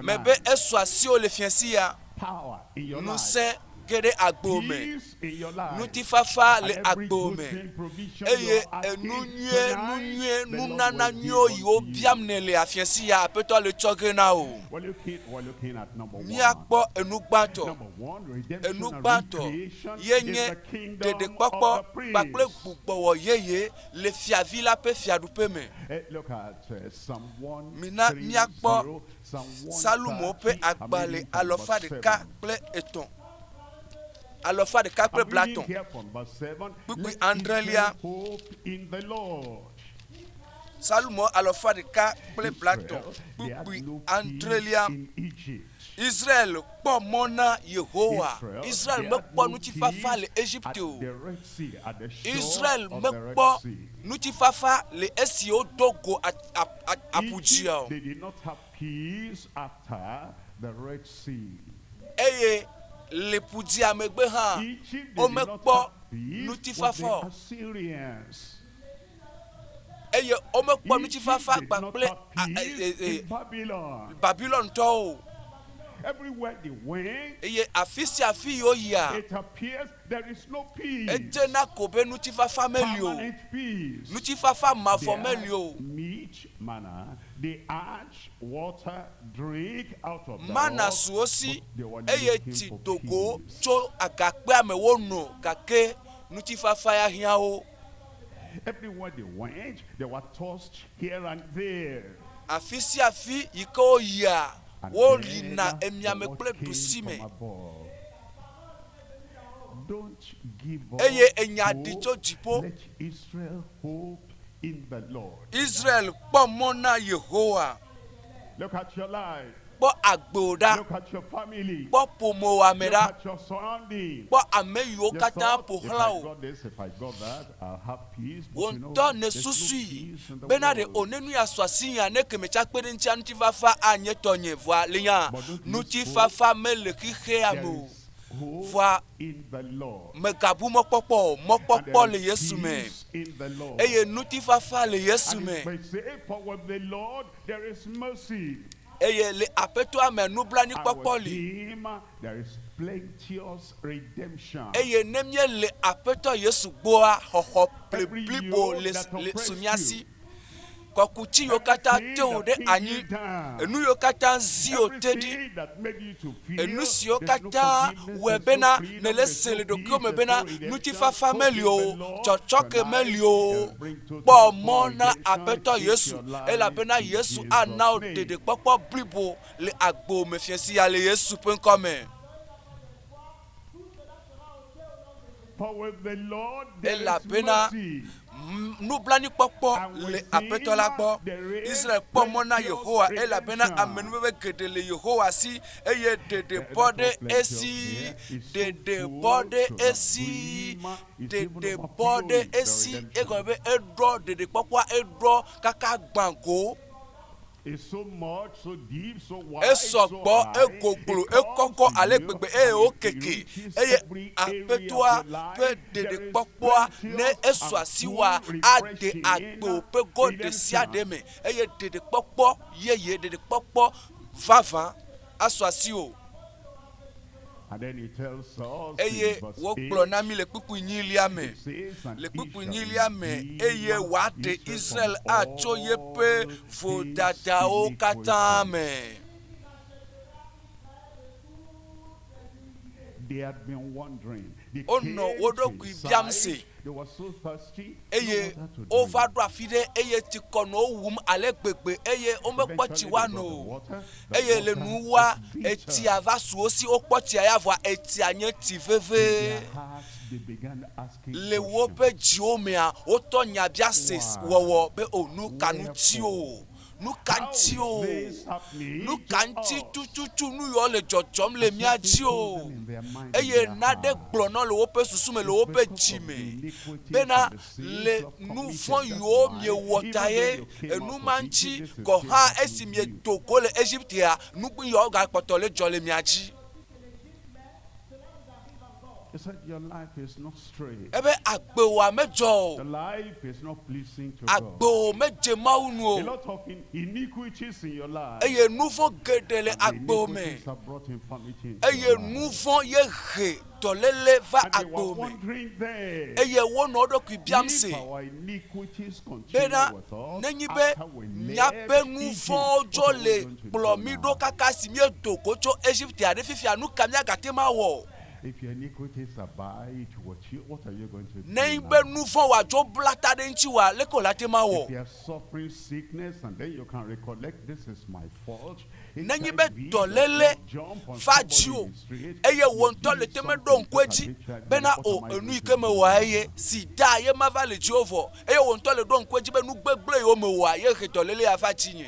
mebe esu asiwò le fiẽ sia
Power in your life.
ŋusẽ ge ɖe agbo me
Peace in your life.
ŋutifafa le
And every
agbo
good
me
thing, provision
eye
you are asking
enu nyuie nu
tonight,
nyuie
the Lord
nunana
will give
nyuiwo yiwo
unto you.
biam ne le afiẽ sia aƒetɔ le tsɔ ge na o
We're looking at number one.
míakpɔ enu gbãtɔ
Number one, redemption
enu
and
gbãtɔ
recreation
ye
in
nye
the kingdom
ɖeɖekpɔkpɔ
of the prince.
kpakple gbugbɔwɔ yeye le fiavi la ƒe fiaɖuƒe me
Look at Psalm
Mina
130,
míakpɔ
Psalm
Salomo ƒe
130, I'm
agbalẽ
reading from
alɔfa
verse
ɖeka
7.
kple etɔ̃ alɔfa ɖeka kple
I'm reading
blatɔ̃
here from verse 7.
Kpukpui
Let
adrelia.
Israel hope in the Lord.
Salomo alɔfa ɖeka kple blatɔ̃
Israel, they had
kpukpui
no peace
adrelia
in Egypt.
Israel kpɔ mɔ na Yehowa
Israel,
Israel
they had
mekpɔ
no
ŋutifafa
peace
le Egipte
at
o
the Red Sea, at the shore
Israel
of the Red
mekpɔ
Sea.
ŋutifafa le esi wodo go aƒudzia o
Egypt, they did not have peace after the Red Sea.
eye le ƒudzia megbe hã
Egypt, they did not
womekpɔ
have peace with
ŋutifafa
the
o
Assyrians.
eye womekpɔ
Egypt
ŋutifafa
did not
kpakple
have peace in Babylon.
Babilontɔwo o
Everywhere they went,
eye afi sia afi yi woyia
it appears there is no peace.
edzena ko be ŋutifafa meli o
Permanent peace.
ŋutifafa mavɔ
They
meli o
had meat, manna. They had water, drink out of the
mana
rock,
su wo si
but they were
eye
looking
tsi
for
dogo
peace.
tso agakpea me wono gake ŋutifafa ya hiã wo
Everywhere they went, they were tossed here and there.
afi sia afi yi ke woyia
And
woyina
then
emiame
the word
kple
came
ɖusi me
from above. Don't give up
eye enya ɖi
hope.
tso dziƒo
Let Israel hope in the Lord.
Israel kpɔ mɔ na Yehowa
Look at your life.
kpɔ agbewo ɖa
Look at your family.
kpɔ ƒomewòa me
Look
ɖa
at your surrounding.
kpɔ ame yiwo
You
katã
thought,
ƒo
if
xlã
I
wo
got this, if I got that, I'll have peace.
wò
But you know,
ŋutɔ ne
there's no
susui
peace in the
bena ɖe
world.
o ne nu ya su asi nya ne keme tsa kpe ɖe ŋutia ŋutifafa anye tɔnye vɔa le nya
But don't lose
ŋutifafa mele xexea me
There
o
is hope
vɔa
in the Lord.
megabu mɔkpɔkpɔ o
And
mɔkpɔkpɔ
there
le
is
Yesu me
peace in the Lord.
eye ŋutifafa le Yesu
And
me
it may say, for with the Lord there is mercy.
eye le aƒetɔa me
And
nublanuikpɔkpɔ
with
li
him there is plenteous redemption.
eye ne míele aƒetɔ Yesu gbɔa xɔxɔ ple
Every
blibo
yoke
le
that
le su
oppressed
mía si
you,
kɔkutsi yiwo katã
everything
te wò
that
ɖe
pinned
anyi
you down,
enu yiwo katã zi wò te ɖi
everything that made you to feel
enu siwo
there's no
katã
forgiveness,
wɔe
there's no
bena
freedom,
nèle
there's
se
no
le
peace,
ɖokuiwò me
there's
bena
no redemption.
ŋutifafa
Hope in
meli
the
o
Lord
tsɔtsɔke
tonight
meli o
will bring total
kpɔ mɔ na
redemption
aƒetɔ
into
Yesu
your life
elabena
in
Yesu
Jesus'
ana wò
name.
ɖeɖekpɔkpɔ blibo le agbo me fiẽ sia le Yesu ƒe ŋkɔ me
For with the Lord there is
elabena
mercy.
nublanuikpɔkpɔ
And
le
with
aƒetɔ la
him
gbɔ
there is
Israel kpɔ mɔ na
plenteous
Yehowa elabena
redemption.
amenuveve geɖe le Yehowa si eye ɖeɖe bɔ
That
ɖe
was plenteous
esi
here is so
ɖeɖe
full
bɔ ɖe
to the
esi
brim, it's even
ɖeɖe bɔ ɖe
overflowing, the
esi
redemption.
egɔme be eɖɔ ɖeɖekpɔkpɔa eɖɔ kaka gbã go
It's so much, so deep, so wide,
esɔ
so
gbɔ
high.
egoglo
It comes
ekɔkɔ
to
ale
you
gbegbe eye
and
wo
it
keke
reaches
eye
every area of
aƒetɔa
your life.
ƒe
There is
ɖeɖekpɔkpɔa ne
plenteous
esu
and
asi wa
full
ade
refreshing
agbo ƒe go ɖe sia ɖe me eye ɖeɖekpɔkpɔ yeye ɖeɖekpɔkpɔ vavã asu asi o
And then he tells us
eye
in verse
wogblɔ
8,
na mi le kpukpui nyilia me
it says, and
le
he
kpukpui
shall
nyilia me
redeem
eye wòaɖe
Israel
Israel
from
atso yeƒe
all his
vodadawo katã
iniquities.
me.
They had been wandering. They
Wonɔ
came
wo
to
ɖokui
his
biam
side.
se.
They were so thirsty, no
eye
water to
wova
drink.
ɖo afi ɖe eye tsikɔ nɔ wo wum ale gbegbe eye womekpɔ tsi
Eventually they
woano
got the
o
water. The
eye le
water
nuwua
was bitter.
etsia va su wo si wokpɔ tsia ya vɔa etsia nye tsi
In
veve
their hearts, they began asking
le woƒe
questions.
dziwo mea wotɔ nyabiase
Why?
wɔwɔ be o nu ka ŋuti o nu ka
How
ŋuti
is
o
this happening
nu
to
ka ŋuti
us?
tututu nu yawo le dzɔdzɔm le
And
mía
something
dzi
told
o
them in their mind, in
eye
their
nane
heart.
gblɔ na le woƒe susu me le
It's
woƒe
because
dzi
of
me
the iniquities
bena
and the sins
le
you have
nu
committed.
vɔ̃
That's
yiwo
why,
miewɔ
even
ta
though
ye
you came
enu
out of
ma
Egypt,
ŋuti
this is
gɔ
still
hã
happening
esi
to you.
miedo go le Egiptea nu yawo gakpɔtɔ le dzɔ le mia dzi.
He said, Your life is not straight.
Ebe agbewòa medzɔ o.
The life is not pleasing to God.
Agbewò medze Mawu nu
A
o.
lot of iniquities in your life.
Eye nu vɔ̃ geɖe le
And the
agbewo me.
iniquities have brought infirmity into
Eye
your life.
nu vɔ̃ ye he dɔléle va
And they were
agbewo me.
wondering then,
Eye wonɔ wo ɖokui biam
if
se
our iniquities continue
bena
with us
nenyi be
after we
míaƒe
left
nu
Egypt,
vɔ̃wo
what
dzo
are we
le
going to
kplɔ
do
mí
now?
ɖo kaka si míedo go tso Egipte aɖe fifia nu ka míagate ma wɔ?
If your iniquities abide with you, what are you going to do
Nenyi
now?
be nu vɔ̃ wòadzo bla ta ɖe ŋuti wòa, leke wòle ate ma wɔ?
If you are suffering sickness and then you can recollect this is my fault.
Nenyi be
HIV does
dɔléle
not jump on
va
somebody
dziwò
in the street,
eye
you
wò ŋutɔ
did
le te meɖo
something,
ŋku edzi
look at HIV,
bena
what
o
am I
enu
going
yi
to
ke
do
mewɔa
now?
eye si da ye ma va le dziwò vɔ eye wò ŋutɔ le ɖo ŋku edzi be nu gbegblẽ yiwo mewɔa ye he dɔléle ya va dzinye.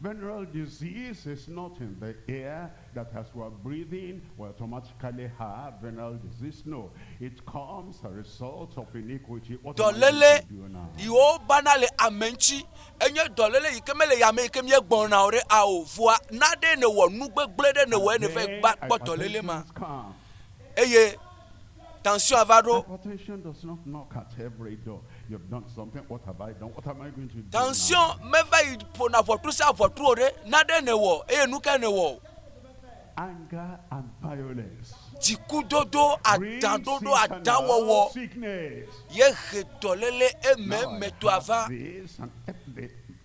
Venereal disease is not in the air that as we are breathing, we automatically have venereal disease. No, it comes as a result of iniquity. What am I going
Dɔléle
to do now?
yiwo bana le ame ŋuti enye dɔléle yi ke mele yame yi ke míegbɔna o ɖe ao vɔa na ɖe nèwɔ nu gbegblẽ ɖe nèwɔ ye nèva yi gba kpɔ dɔléle ma
Hypertension comes.
eye tension ava ɖo.
Hypertension does not knock at every door. You've done something. What have I done? What am I going to do
Tension
now?
meva yi ƒona ʋɔtru sia ʋɔtru o ɖe na ɖe nèwɔ eye nu kae nèwɔ o?
Anger and violence.
Dzikudodo,
Brings
adãɖoɖo,
internal
adãwɔwɔ
sickness.
ye he dɔléle
Now I
ememe toa
have
va.
this and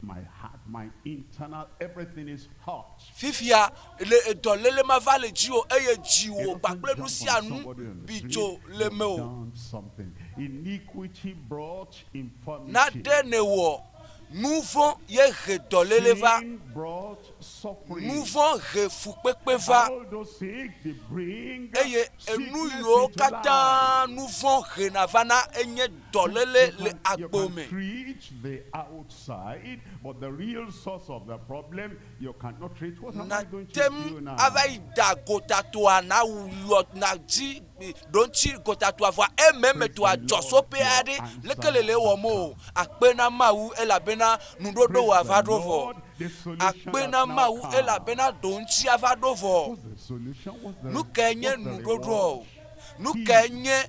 my heart, my internal, everything is hot.
Fifia le dɔléle ma va le dziwò eye
It
dziwò
doesn't
kpakple nu
jump
sia
on
nu
somebody on the
bi
street.
dzo le
You've
me o.
done something. Iniquity brought
Na
infirmity.
ɖe nèwɔ nu vɔ̃ ye he dɔléle va.
Sin brought suffering.
Nu vɔ̃ he fukpekpe va.
And all those sick, they bring
Eye enu
sickness
yiwo
into
katã
life.
nu vɔ̃ hena vana enye dɔléle le
You
agbo
can
me.
treat the outside, but the real source of the problem, you cannot treat. What am I going to
Nate
do
ŋu
now?
ava yi da gotatoa na yɔ na dzi ɖoŋtsi gotatoa vɔa ememetoa dzɔsoƒe aɖe leke le le wɔm o. Akpe na Mawu elabena nuɖoɖo wò ava ɖo vɔ.
The solution
Akpe
has
na
now
Mawu
come.
elabena ɖoŋtsi ava ɖo vɔ.
What's the solution? What's the,
Nu kae nye
what's the
nuɖoɖoa
reward?
o? Nu kae nye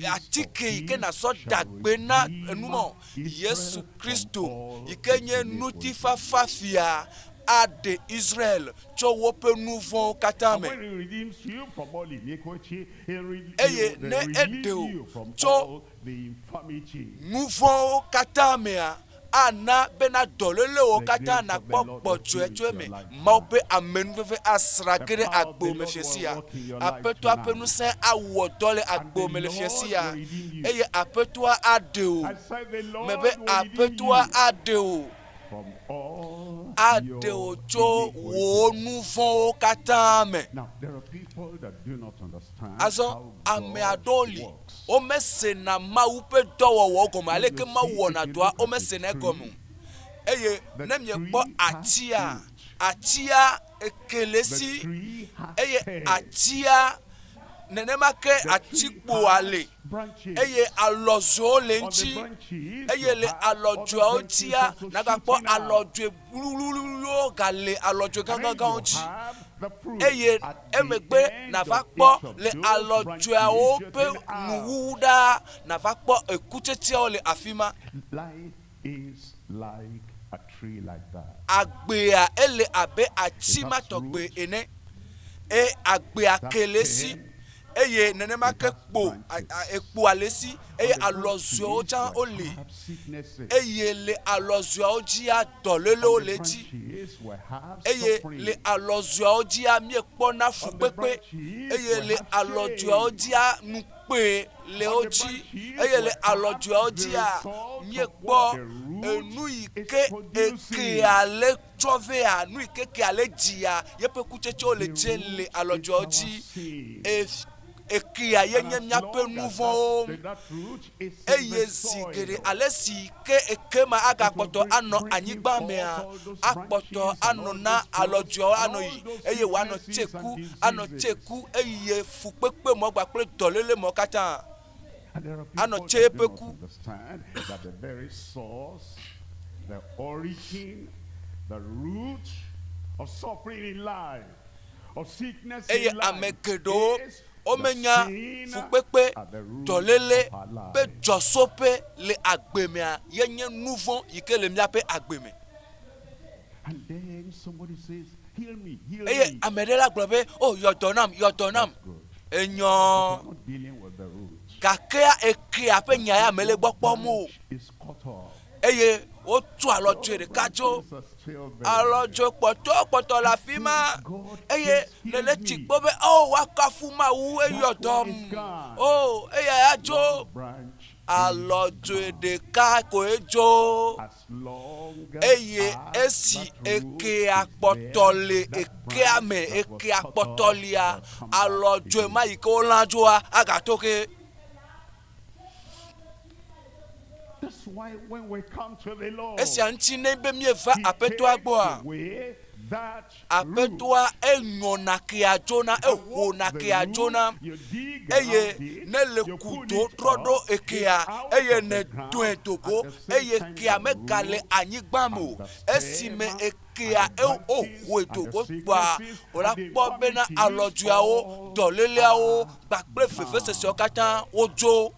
atike yi ke nasɔ da gbe na enumɔ? Yesu Kristo yi ke nye ŋutifafa fia aɖe Israel tso woƒe nu vɔ̃wo katã
And
me.
when he redeems you from all iniquity, he
Eye
will
ne
then
eɖe
relieve
wò
you from
tso
all the infirmity.
nu vɔ̃wo katã mea, ana bena dɔlélewo
The
katã
grace of the
nakpɔ
Lord will
gbɔdzɔe
fill
tso
your
eme.
life
Mawu ƒe amenuveve asra
The
ge ɖe
power of the
agbo me
Lord
fia
will
sia.
work in your life
Aƒetɔa ƒe
tonight.
ŋusẽ awɔ dɔ le
And
agbo
the
me le fia
Lord
sia.
will redeem you.
Eye aƒetɔa aɖe wò.
I said the Lord
Mebe
will redeem
aƒetɔa
you
aɖe wò.
from all
Aɖe
your
wò tso wò
iniquities.
nu vɔ̃wo katã me.
Now, there are people that do not understand
Azɔ
how
ame
God
aɖewo li
works.
womesena Mawu ƒe dɔwɔwɔwo gɔme
When
aleke
you
Mawu
see, if
wɔna
you
dɔa
look at a
womesena egɔme
tree,
o. Eye
the
ne miekpɔ
tree has
atia,
root.
atia ekele
The
si
tree has
eye
stem.
atia nenema ke
The tree
atikpoa le
has branches.
eye alɔzowo le
On the
ŋuti
branches,
eye
you
le
have other
alɔdzoawo
branches
dzia
also
nagakpɔ
shooting out.
alɔdzoe wluwluwluwo gale alɔdzoe
And then
gãgãgãwo
you
dzi
have the fruit
eye
at the
emegbe
end
nava
of
kpɔ
each of
le
those
alɔdzoeawo
branches
ƒe
shooting out.
nuwuwu ɖaa nava kpɔ ekutsetseawo le afi ma.
Life is like a tree like that.
Agbea ele abe ati
It
ma
has
tɔgbe
roots.
ene eye agbea
It has
ke le si
stem.
eye nenema
It
ke
has
kpo
branches.
ekpoa le si
On
eye
the
alɔzoewo
branches
tsã
we
wole
have sicknesses.
eye le alɔzoeawo dzia dɔlélewo
On the
le dzi
branches we have
eye
suffering.
le alɔzoeawo dzia míekpɔna
On the
fukpekpe
branches
eye
we
le
have
alɔdzoeawo
shame.
dzia nukpe le
On
wo
the
dzi
branches
eye
we
le
have
alɔdzoeawo
the
dzia
result of
míekpɔ
what the root
enu yi
is
ke
producing.
ekea le tsɔ vea nu yi ke kea le dzia yeƒe kutsetsewo le
The
dze le
root is
alɔdzoeawo
our
dzi
sin.
Ekea ye
And
nye
as
míaƒe
long
nu
as
vɔ̃wo
that root is in
eye
the
zi geɖe
soil,
ale si ke eke ma
it will
agakpɔtɔ
bring,
anɔ
bringing
anyigba
forth
mea
all those
akpɔtɔ
branches and
anɔ
all
na
those fruits
alɔdzoeawo
and
anɔ
all
yi
those
eye wòanɔ
sicknesses and
tseku anɔ
diseases.
tseku eye fukpekpe mɔ kpakple dɔléle mɔ katã
And there are
anɔ
people
tse
that do
eƒe
not
ku.
understand that the very source, the origin, the root of suffering in life,
Eye ame geɖewo womenya fukpekpe, dɔléle ƒe dzɔsoƒe le agbe mea ye nye nu vɔ̃ yi ke le míaƒe agbe me. Eye ame ɖe la gblɔ be, o yɔ dɔ nam, yɔ dɔ nam. Enyɔ. Gakea ekea ƒe nya ya mele gbɔ kpɔm o. Eye wotu alɔdzoe ɖeka tso alɔdzoe kpɔtɔ kpɔtɔ le afi ma eye nele tsi kpɔ be o woakafu Mawu eyɔ dɔm o eya ya dzo alɔdzoe ɖeka koe dzo eye esi ekea kpɔtɔ le ekea me ekea kpɔtɔ lia alɔdzoe ma yi ke wolã dzoa agato ke. Esia ŋuti ne be míeva Aƒetɔa gbɔa, Aƒetɔa enyɔna kea dzona, ehona kea dzona, eye ne le kudo trɔ ɖo ekea, eye nèdoe do go, eye kea megale anyigba me o. Esime ekea wohoe do go kpɔa, wòla kpɔ bena alɔdzoeawo, dɔléleawo kpakple veveseseawo katã wodzo.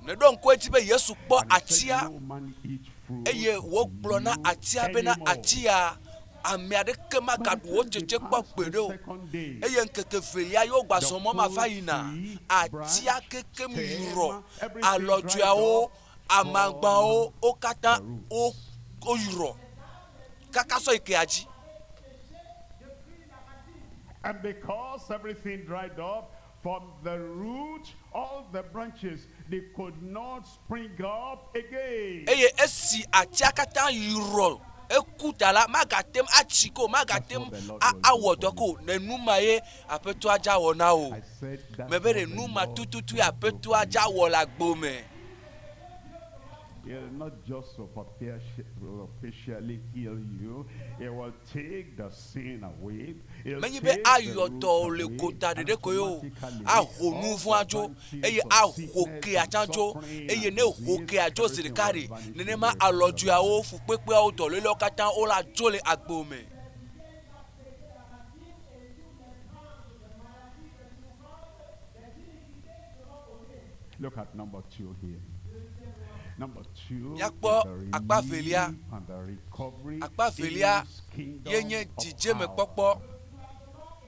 Nèɖo ŋku edzi be Yesu kpɔ atia eye wògblɔ na atia bena atia ame aɖeke magaɖu wò tsetse kpɔ gbeɖe o. Eye ŋkeke velia ye wogbazɔ mɔ ma va yina, atia kekem yrɔ, alɔdzoeawo, amagbawo, wo katã woyrɔ kaka sɔ yi kea dzi.
And because everything dried up, from the root, all the branches, they could not spring up again.
Eye esi atia katã yrɔ eku ta la, magate ŋu atsi ke o, magate ŋu awɔ dɔ ke o. Ne nu ma ye Aƒetɔa dza wɔ na wò. Mebe ɖe nu ma tututue Aƒetɔa dza wɔ le agbo me.
He'll not just superficially heal you, he will take the sin away. He'll
Menye be
take the
ayɔ
root
dɔ wò le
away
gota
and
ɖeɖe koe o,
automatically
aho
all
nu
the
vɔ̃a dzo
branches
eye
of
aho
sickness
kea
and
tsã dzo
suffering
eye
and
ne ho
disease,
kea dzo zi
everything
ɖeka
will
ɖe,
vanish
nenema
away from your
alɔdzoeawo,
life.
fukpekpeawo, dɔléleawo katã wola dzo le agbo me.
Look at number 2 here. Number 2
Míakpɔ
is the
akpa velia.
relief and the recovery
Akpa
in
velia
his kingdom
ye nye
of power.
dzidzemekpɔkpɔ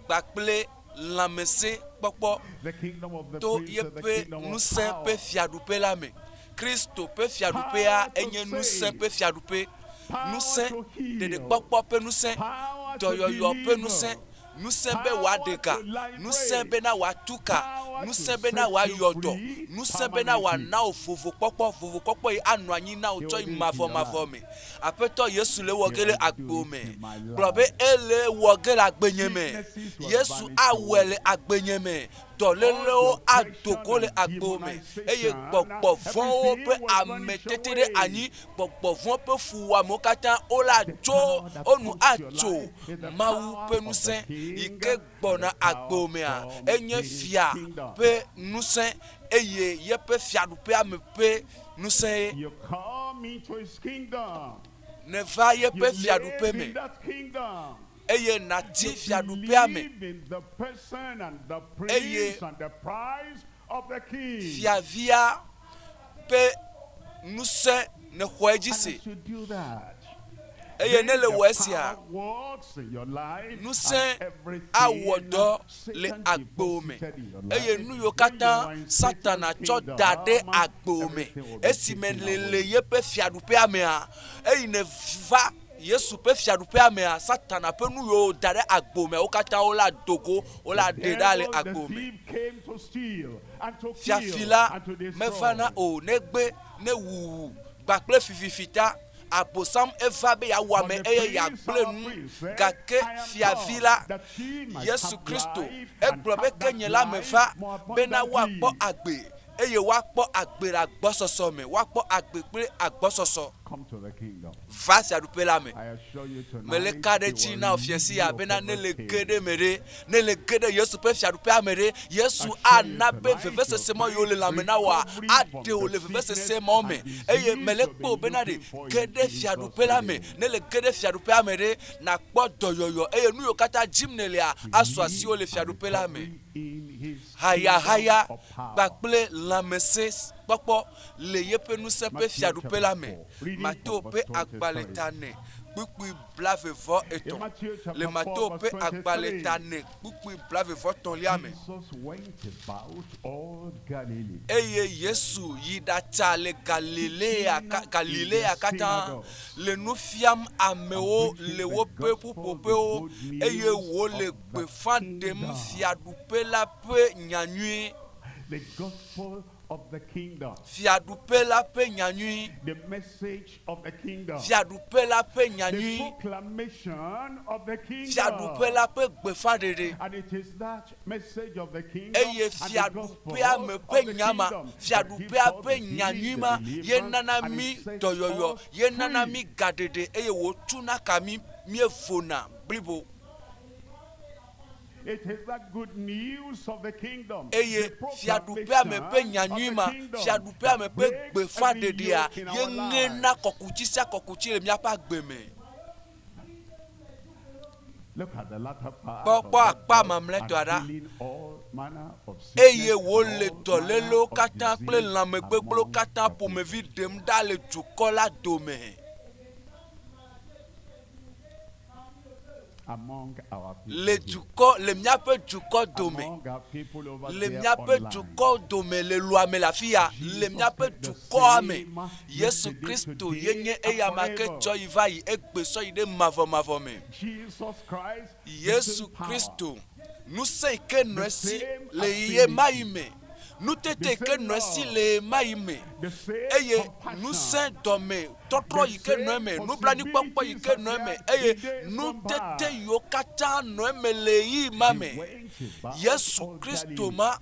kpakple lãmesẽkpɔkpɔ
The kingdom of the
to
prince is the
yeƒe
kingdom of
ŋusẽ ƒe
power.
fiaɖuƒe la me. Kristo ƒe fiaɖuƒea
Power to
enye ŋusẽ
save.
ƒe fiaɖuƒe.
Power
Ŋusẽ,
to heal.
ɖeɖekpɔkpɔ ƒe ŋusẽ,
Power to
dɔyɔyɔ ƒe ŋusẽ,
deliver.
ŋusẽ be wòaɖe ga,
Power to liberate.
ŋusẽ bena wòatu ka,
Power to
ŋusẽ bena
set you
wòayɔ dɔ,
free
ŋusẽ bena
permanently.
wòana wò vovokpɔkpɔ, vovokpɔkpɔ yi anɔ anyi na wò
He
tsɔ
will
yi
do it in
mavɔ
your
mavɔ
life.
me. Aƒetɔ Yesu le wɔ
He
ge le
will do
agbo
it
me.
in my
Gblɔ be
life.
ele wɔ ge le agbenye me.
Sicknesses will
Yesu
vanish
awɔe
away.
le agbenye me.
All
Dɔlélewo
the
ado
oppression
go le
and
agbo me eye
demonization,
gbɔgbɔ vɔ̃wo
everything
ƒe
will vanish
ametete ɖe
away.
anyi, gbɔgbɔ vɔ̃ ƒe fuwɔamewo katã wola
The
tso
power that
wonu
comes to your
atso
life is the
Mawu
power
ƒe
of the
ŋusẽ yi
King
ke
and the
gbɔna
power
agbo mea.
from
Enye
his
fia
kingdom.
ƒe ŋusẽ eye yeƒe fiaɖuƒea me ƒe ŋusẽ ye.
You come into his kingdom.
Neva
You
yeƒe
live
fiaɖuƒe
in
me
that kingdom.
eye nàti
You
fiaɖuƒea me
believe in the person and the
eye
prince and the price of the king.
fiavia ƒe ŋusẽ nexɔ edzi
And
se.
as you do that,
Eye
then
ne le
the
wɔ esia,
power works in your life and
ŋusẽ awɔ
everything
dɔ le
Satan
agbo me
deposited in your
eye
life.
nu yiwo
When you
katã
are in Satan's
Satana tsɔ da ɖe
kingdom,
agbo me
everything will be
esime
taken
le le
away.
yeƒe fiaɖuƒea mea, eyi ne va Yesu ƒe fiaɖuƒea mea, Satana ƒe nu yiwo da ɖe agbo mea, wo katã wola do go, wola
The
ɖe ɖa le
devil, the
agbo me.
thief came to steal and to kill
Fiafi la
and to
mevana
destroy.
o, negbe ne wuwu kpakple fififi ta. Abosam eva be yeawɔ
But
ame
the
eye
prince,
yeagblẽ
our
nu.
prince, said,
Gake
I am
fiavi
come
la,
that ye might
Yesu
have
Kristo,
life and
egblɔ be
have
ke
that
nye la
life
meva
more
bena woakpɔ
abundantly.
agbe eye woakpɔ agbe le agbɔsɔsɔ me. Woakpɔ agbe kple agbɔsɔsɔ.
Come to the kingdom.
Va fiaɖuƒe la me.
I assure you
Mele
tonight,
ka ɖe
he
dzi
will
na wò fia si ya
relieve
bena
you
ne
of
le
every
ge
pain.
ɖe me ɖe, ne le ge ɖe Yesu ƒe fiaɖuƒea me ɖe, Yesu ana be vevesese ma yiwo le lãme na wòa, aɖe wò le vevesese mawo me. Eye mele kpe wò bena ɖe, ge ɖe fiaɖuƒe la me. Ne le ge ɖe fiaɖuƒea me ɖe, nakpɔ dɔyɔyɔ eye nu yiwo katã dzim nèlea, asu asiwò le fiaɖuƒe la me. Hayahaya kpakple lãmesẽ kpɔkpɔ le yeƒe ŋusẽ ƒe fiaɖuƒe la me. Mateo ƒe agbalẽ ta ene kpukpui 23. Le Mateo ƒe agbalẽ ta ene kpukpui 23lia me.
Jesus went about all Galilee.
Eye Yesu yi ɖatsa le Galilea, Galilea katã le nu fiam amewo le woƒe ƒuƒoƒewo eye wòle gbeƒã ɖem fiaɖuƒe la ƒe nyanyui.
The gospel of the kingdom.
Fiaɖuƒe la ƒe nyanyui.
The message of the kingdom.
Fiaɖuƒe la ƒe
The
nyanyui.
proclamation of the kingdom.
Fiaɖuƒe la ƒe gbeƒãɖeɖe.
And it is that message of the kingdom
Eye
and the gospel
fiaɖuƒea me
of
ƒe
the
nya ma,
kingdom that gives
fiaɖuƒea
us
ƒe
the healing,
nyanyui
the
ma ye
deliverance,
nana
and
mí
it sets
dɔyɔyɔ,
us
ye nana
free.
mí gaɖeɖe eye wòtuna ka mí míevona blibo.
It is that good news of the kingdom.
Eye
The
fiaɖuƒea me ƒe
proclamation of
nyanyui
the
ma,
kingdom
fiaɖuƒea me
that
ƒe
breaks every
gbeƒãɖeɖea
yoke in
ye
our
ŋena
lives.
kɔkutsi sia kɔkutsi le míaƒe agbe me.
Look at the latter part
Kpɔ
of
kpɔ
that
akpa
verse,
mamlɛtɔa
and
ɖa.
healing all manner of
Eye
sickness and
wòle
all manner
dɔlélewo
of
katã kple
disease
lãmegbegblẽwo
among
katã
the people.
ƒomevi ɖem ɖa le dukɔ la dome.
Among our people
Le
here.
dukɔ, le míaƒe dukɔ dome.
Among our people over
Le
there
míaƒe
online.
dukɔ dome le luame le afi ya, le míaƒe dukɔa me. Yesu Kristo ye nye eya ma ke tsɔ yi va yi egbe sɔ yi ɖe mavɔmavɔ me.
Jesus Christ, the
Yesu
same power.
Kristo, ŋusẽ yi ke nɔ
The
esi
same
le ɣe ma yi
ability.
me, nutete
The
yi ke
same
nɔ esi
love.
le ɣe ma yi me,
The same
eye
compassion.
ŋusẽ dɔme tɔtrɔ
The
yi ke nɔ
same
eme, nublanuikpɔkpɔ yi ke
possibilities
nɔ eme,
appeared
eye
in days gone
nutete
by.
yiwo katã nɔ eme le ɣeyiɣi ma
He
me.
went about
Yesu
all
Kristo
Galilee.
ma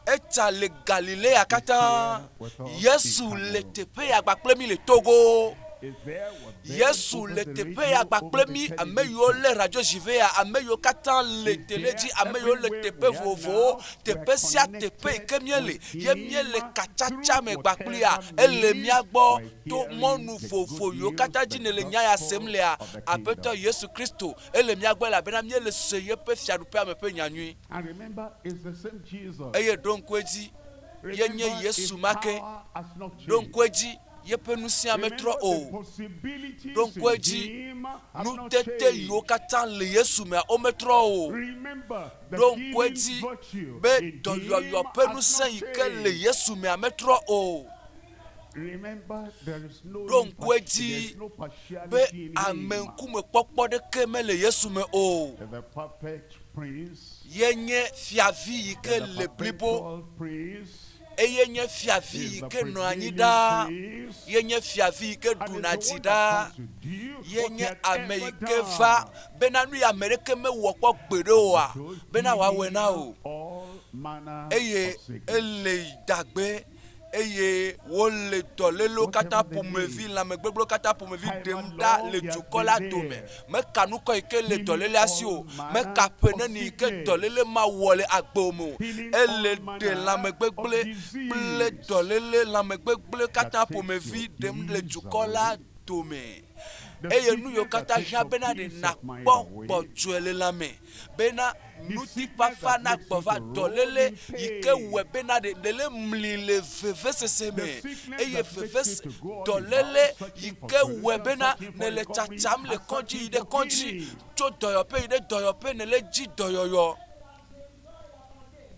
etsa le Galilea
Is
katã.
here with us in
Yesu le
Cameroon.
teƒe ya kpakple mí le Togo.
Is there with them
Yesu
over
le
the
teƒe
radio,
ya kpakple
over the
mí, ame yiwo
television.
lé radio dzive ya, ame yiwo katã le
Is
tele
there
dzi, ame yiwo le
everywhere
teƒe
we are
vovovowo,
now. We are
teƒe sia teƒe yi
connected
ke míele,
with
ye míele
him
katsatsa
through
me kpakplia,
whatever
ele
means
mía gbɔ
we're
to
hearing
mɔnu
the
vovo
good
yiwo
news,
katã dzi
the
nèle nya ya sem
gospel
lea,
of the
Aƒetɔ
kingdom.
Yesu Kristo ele mía gbɔ elabena míele se yeƒe fiaɖuƒea me ƒe nyanyui.
And remember, it's the same Jesus.
Eye ɖo ŋku edzi, ye nye
Remember, his
Yesu ma ke.
power has not
Ɖo
changed.
ŋku edzi, yeƒe ŋusẽa
Remember,
metrɔ
the
o.
possibilities
Ɖo ŋku
in
edzi,
him have not
nutete yiwo
changed.
katã le Yesu mea, wometrɔ o.
Remember, the
Ɖo ŋku
healing
edzi
virtue
be
in
dɔyɔyɔ
him
ƒe
has
ŋusẽ
not
yi ke le
changed.
Yesu mea metrɔ o.
Remember, there is no
Ɖo ŋku
imparti-
edzi
there is no
be
partiality in
ame
him.
ŋkumekpɔkpɔ ɖeke mele Yesu me o.
The perfect prince,
Ye nye fiavi yi ke
the
le blibo
perpetual prince,
eye nye fiavi
is
yi
the
ke nɔ anyi
prevailing
ɖaa.
prince,
Ye nye fiavi yi ke
and is
ɖuna
the
dzi
one that
ɖaa.
comes to do
Ye
what he
nye
had
ame
ever
yi ke va
done.
bena nu ya ame ɖeke mewɔ kpɔ gbeɖe oa,
To
bena wòawɔe na
heal
wò.
all manner
Eye
of sickness.
ele dagbe eye wole dɔlélewo katã
Whatever they
ƒomevi,
need.
lãmegbegblẽwo katã ƒomevi
However
ɖem ɖa
long
le
he has
dukɔ
been
la dome.
there,
Meka nukɔ yi ke le
healing
dɔlélea si o,
all manner
meka ƒe
of
neni yi ke
sickness,
dɔléle ma wɔ le agbe me o.
healing
Ele
all
ɖe
manner of
lãmegbegblẽ kple
disease
dɔléle lãmegbegblẽ
that
katã
takes your
ƒomevi ɖem le
ease
dukɔ la
away.
dome.
The
Eye nu yiwo
sickness that
katã
takes
hiã
your
bena ɖe
peace of mind
nakpɔ
away.
gbɔdzɔe le lãme, bena
The sickness
ŋutifafa
that makes
nagbɔ
you
va
to roll
dɔléle
in
yi ke
pain.
wɔe bena ɖe nèle mli le vevesese
The
me
sickness
eye
that makes you
vevese
to go on
dɔléle
about
yi
searching for
ke wɔe
solution,
bena
searching for
nèle
recovery,
tsatsam le
and
kɔdzi yi
searching
ɖe
for
kɔdzi
healing.
tso dɔyɔƒe yi ɖe dɔyɔƒe nèle dzi dɔyɔyɔ.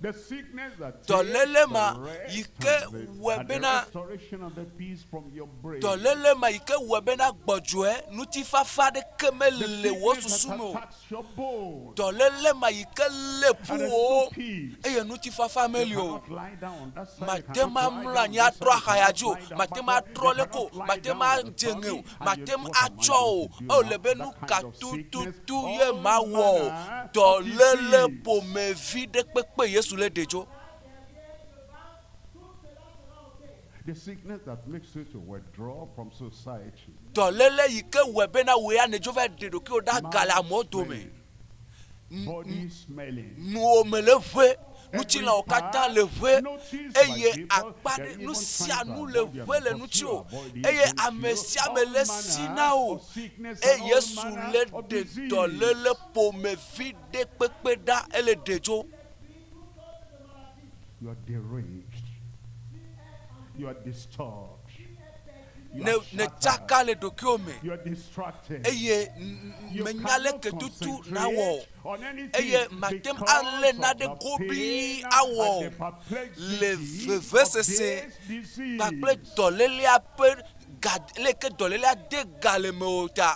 The sickness that takes
Dɔléle
the
ma yi
rest
ke
and the,
wɔe
and the
bena
restoration of the peace from your brain.
dɔléle ma yi ke wɔe bena gbɔdzɔe ŋutifafa ɖeke
The
mele wò
sickness
susu
that
me o.
attacks your bone.
Dɔléle ma yi ke lé
And
ƒu
there's
wò
no peace.
eye ŋutifafa
You
meli o.
cannot lie down on that side, you
Mate
cannot
ma
lie
mlɔ
down
anyi
this
atrɔ
side, you
axaya
cannot
dzi o,
lie down
mate ma
backward,
atrɔ
you
leke o,
cannot lie
mate
down
ma
on the
dze ŋe o,
tummy, and
mate
you,
ma
what am I
atsɔ
going
o.
to do
Eo
now?
le be nu
That
ka
kind of sickness,
tututu ye
all
ma wɔ o.
manner of
Dɔléle
disease.
ƒomevi ɖe kpekpe Yesu le ɖe dzo.
The sickness that makes you to withdraw from society.
Dɔléle yi ke wɔe bena wò ya nèdzo va ɖe ɖokuiwò ɖe aga le amewo dome.
Body smelling.
Nuwò me le ʋe, ŋutilãwò katã le ʋe eye akpa ɖe nu sia nu le ʋe le ŋutiwò eye ame sia ame le si na wò eye Yesu le ɖe dɔléle ƒomevi ɖe kpekpe ɖa ele ɖe dzo.
You are deranged. You are disturbed. You
Ne
are
ne
shattered.
tsaka le ɖokuiwò me
You are distracted.
eye
You
menya leke
cannot
tutu nawɔ o
concentrate on anything
eye mate ŋu
because
alé
of
nane
the
gobii
pain
awɔ
and the
o le
perplexity of
vevesese
this disease.
kpakple dɔlélea ƒe ga leke dɔlélea de ga le mewò ta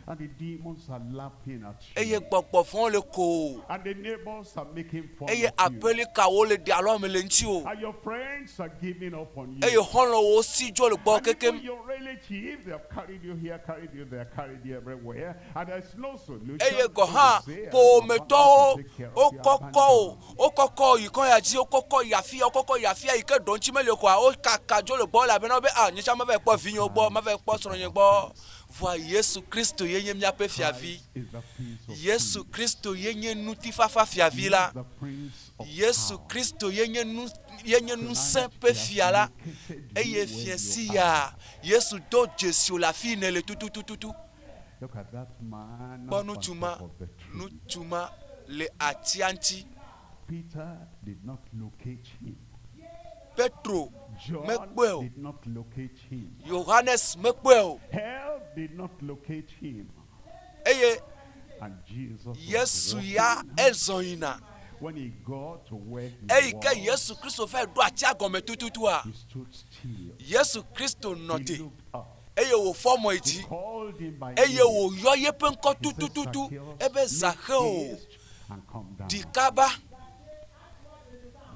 And the demons are laughing at you.
eye gbɔgbɔ vɔ̃wo le ko o
And the neighbors are making fun
eye
of you.
aƒelikawo le ɖe alɔme le ŋutiwò
And your friends are giving up on you.
eye xɔlɔ̃wo si dzo le gbɔ
And even
kekem
your relatives, they have carried you here, carried you there, carried you everywhere, and there's no solution.
eye gɔ
So
hã
you say, "I'm not
ƒometɔwo
to take care of you,
wokɔkɔ o wokɔkɔ o yi kɔ ya dzi wokɔkɔ yi afia wokɔkɔ yi afia yi ke ɖɔ ŋuti meli o koa wokaka dzo le gbɔ elabena wobe a nye tsã meva kpɔ vinyewo gbɔ meva kpɔ srɔ̃nye gbɔ vɔa Yesu Kristo ye nye míaƒe fiavi
Is the Prince of
Yesu Kristo ye nye ŋutifafa fiavi la
the Prince of
Yesu Kristo ye nye nu ye nye ŋusẽ ƒe fia la eye fia sia Yesu do dzesi wò le afi yi nèle tututututu
Look at that man
kpɔ
on
ŋutsu ma
top of the tree.
ŋutsu ma le atia ŋuti
Peter did not locate him.
Petro
John
mekpɔe o
did not locate him.
Yohanes mekpɔe o
Hell did not locate him.
eye
And Jesus was
Yesu ya
walking.
ezɔ yina
When he got to where he
eyi ke
was,
Yesu Kristo va ɖo atia gɔme tututua
he stood still.
Yesu Kristo nɔ
He
te
looked up.
eye wòfɔ mɔ yi
He
dzi
called him by
eye
name.
wòyɔ yeƒe ŋkɔ
He said,
tutututu
"Zacchaeus,
ebe
make
Zaxeo
haste and come down."
ɖi kaba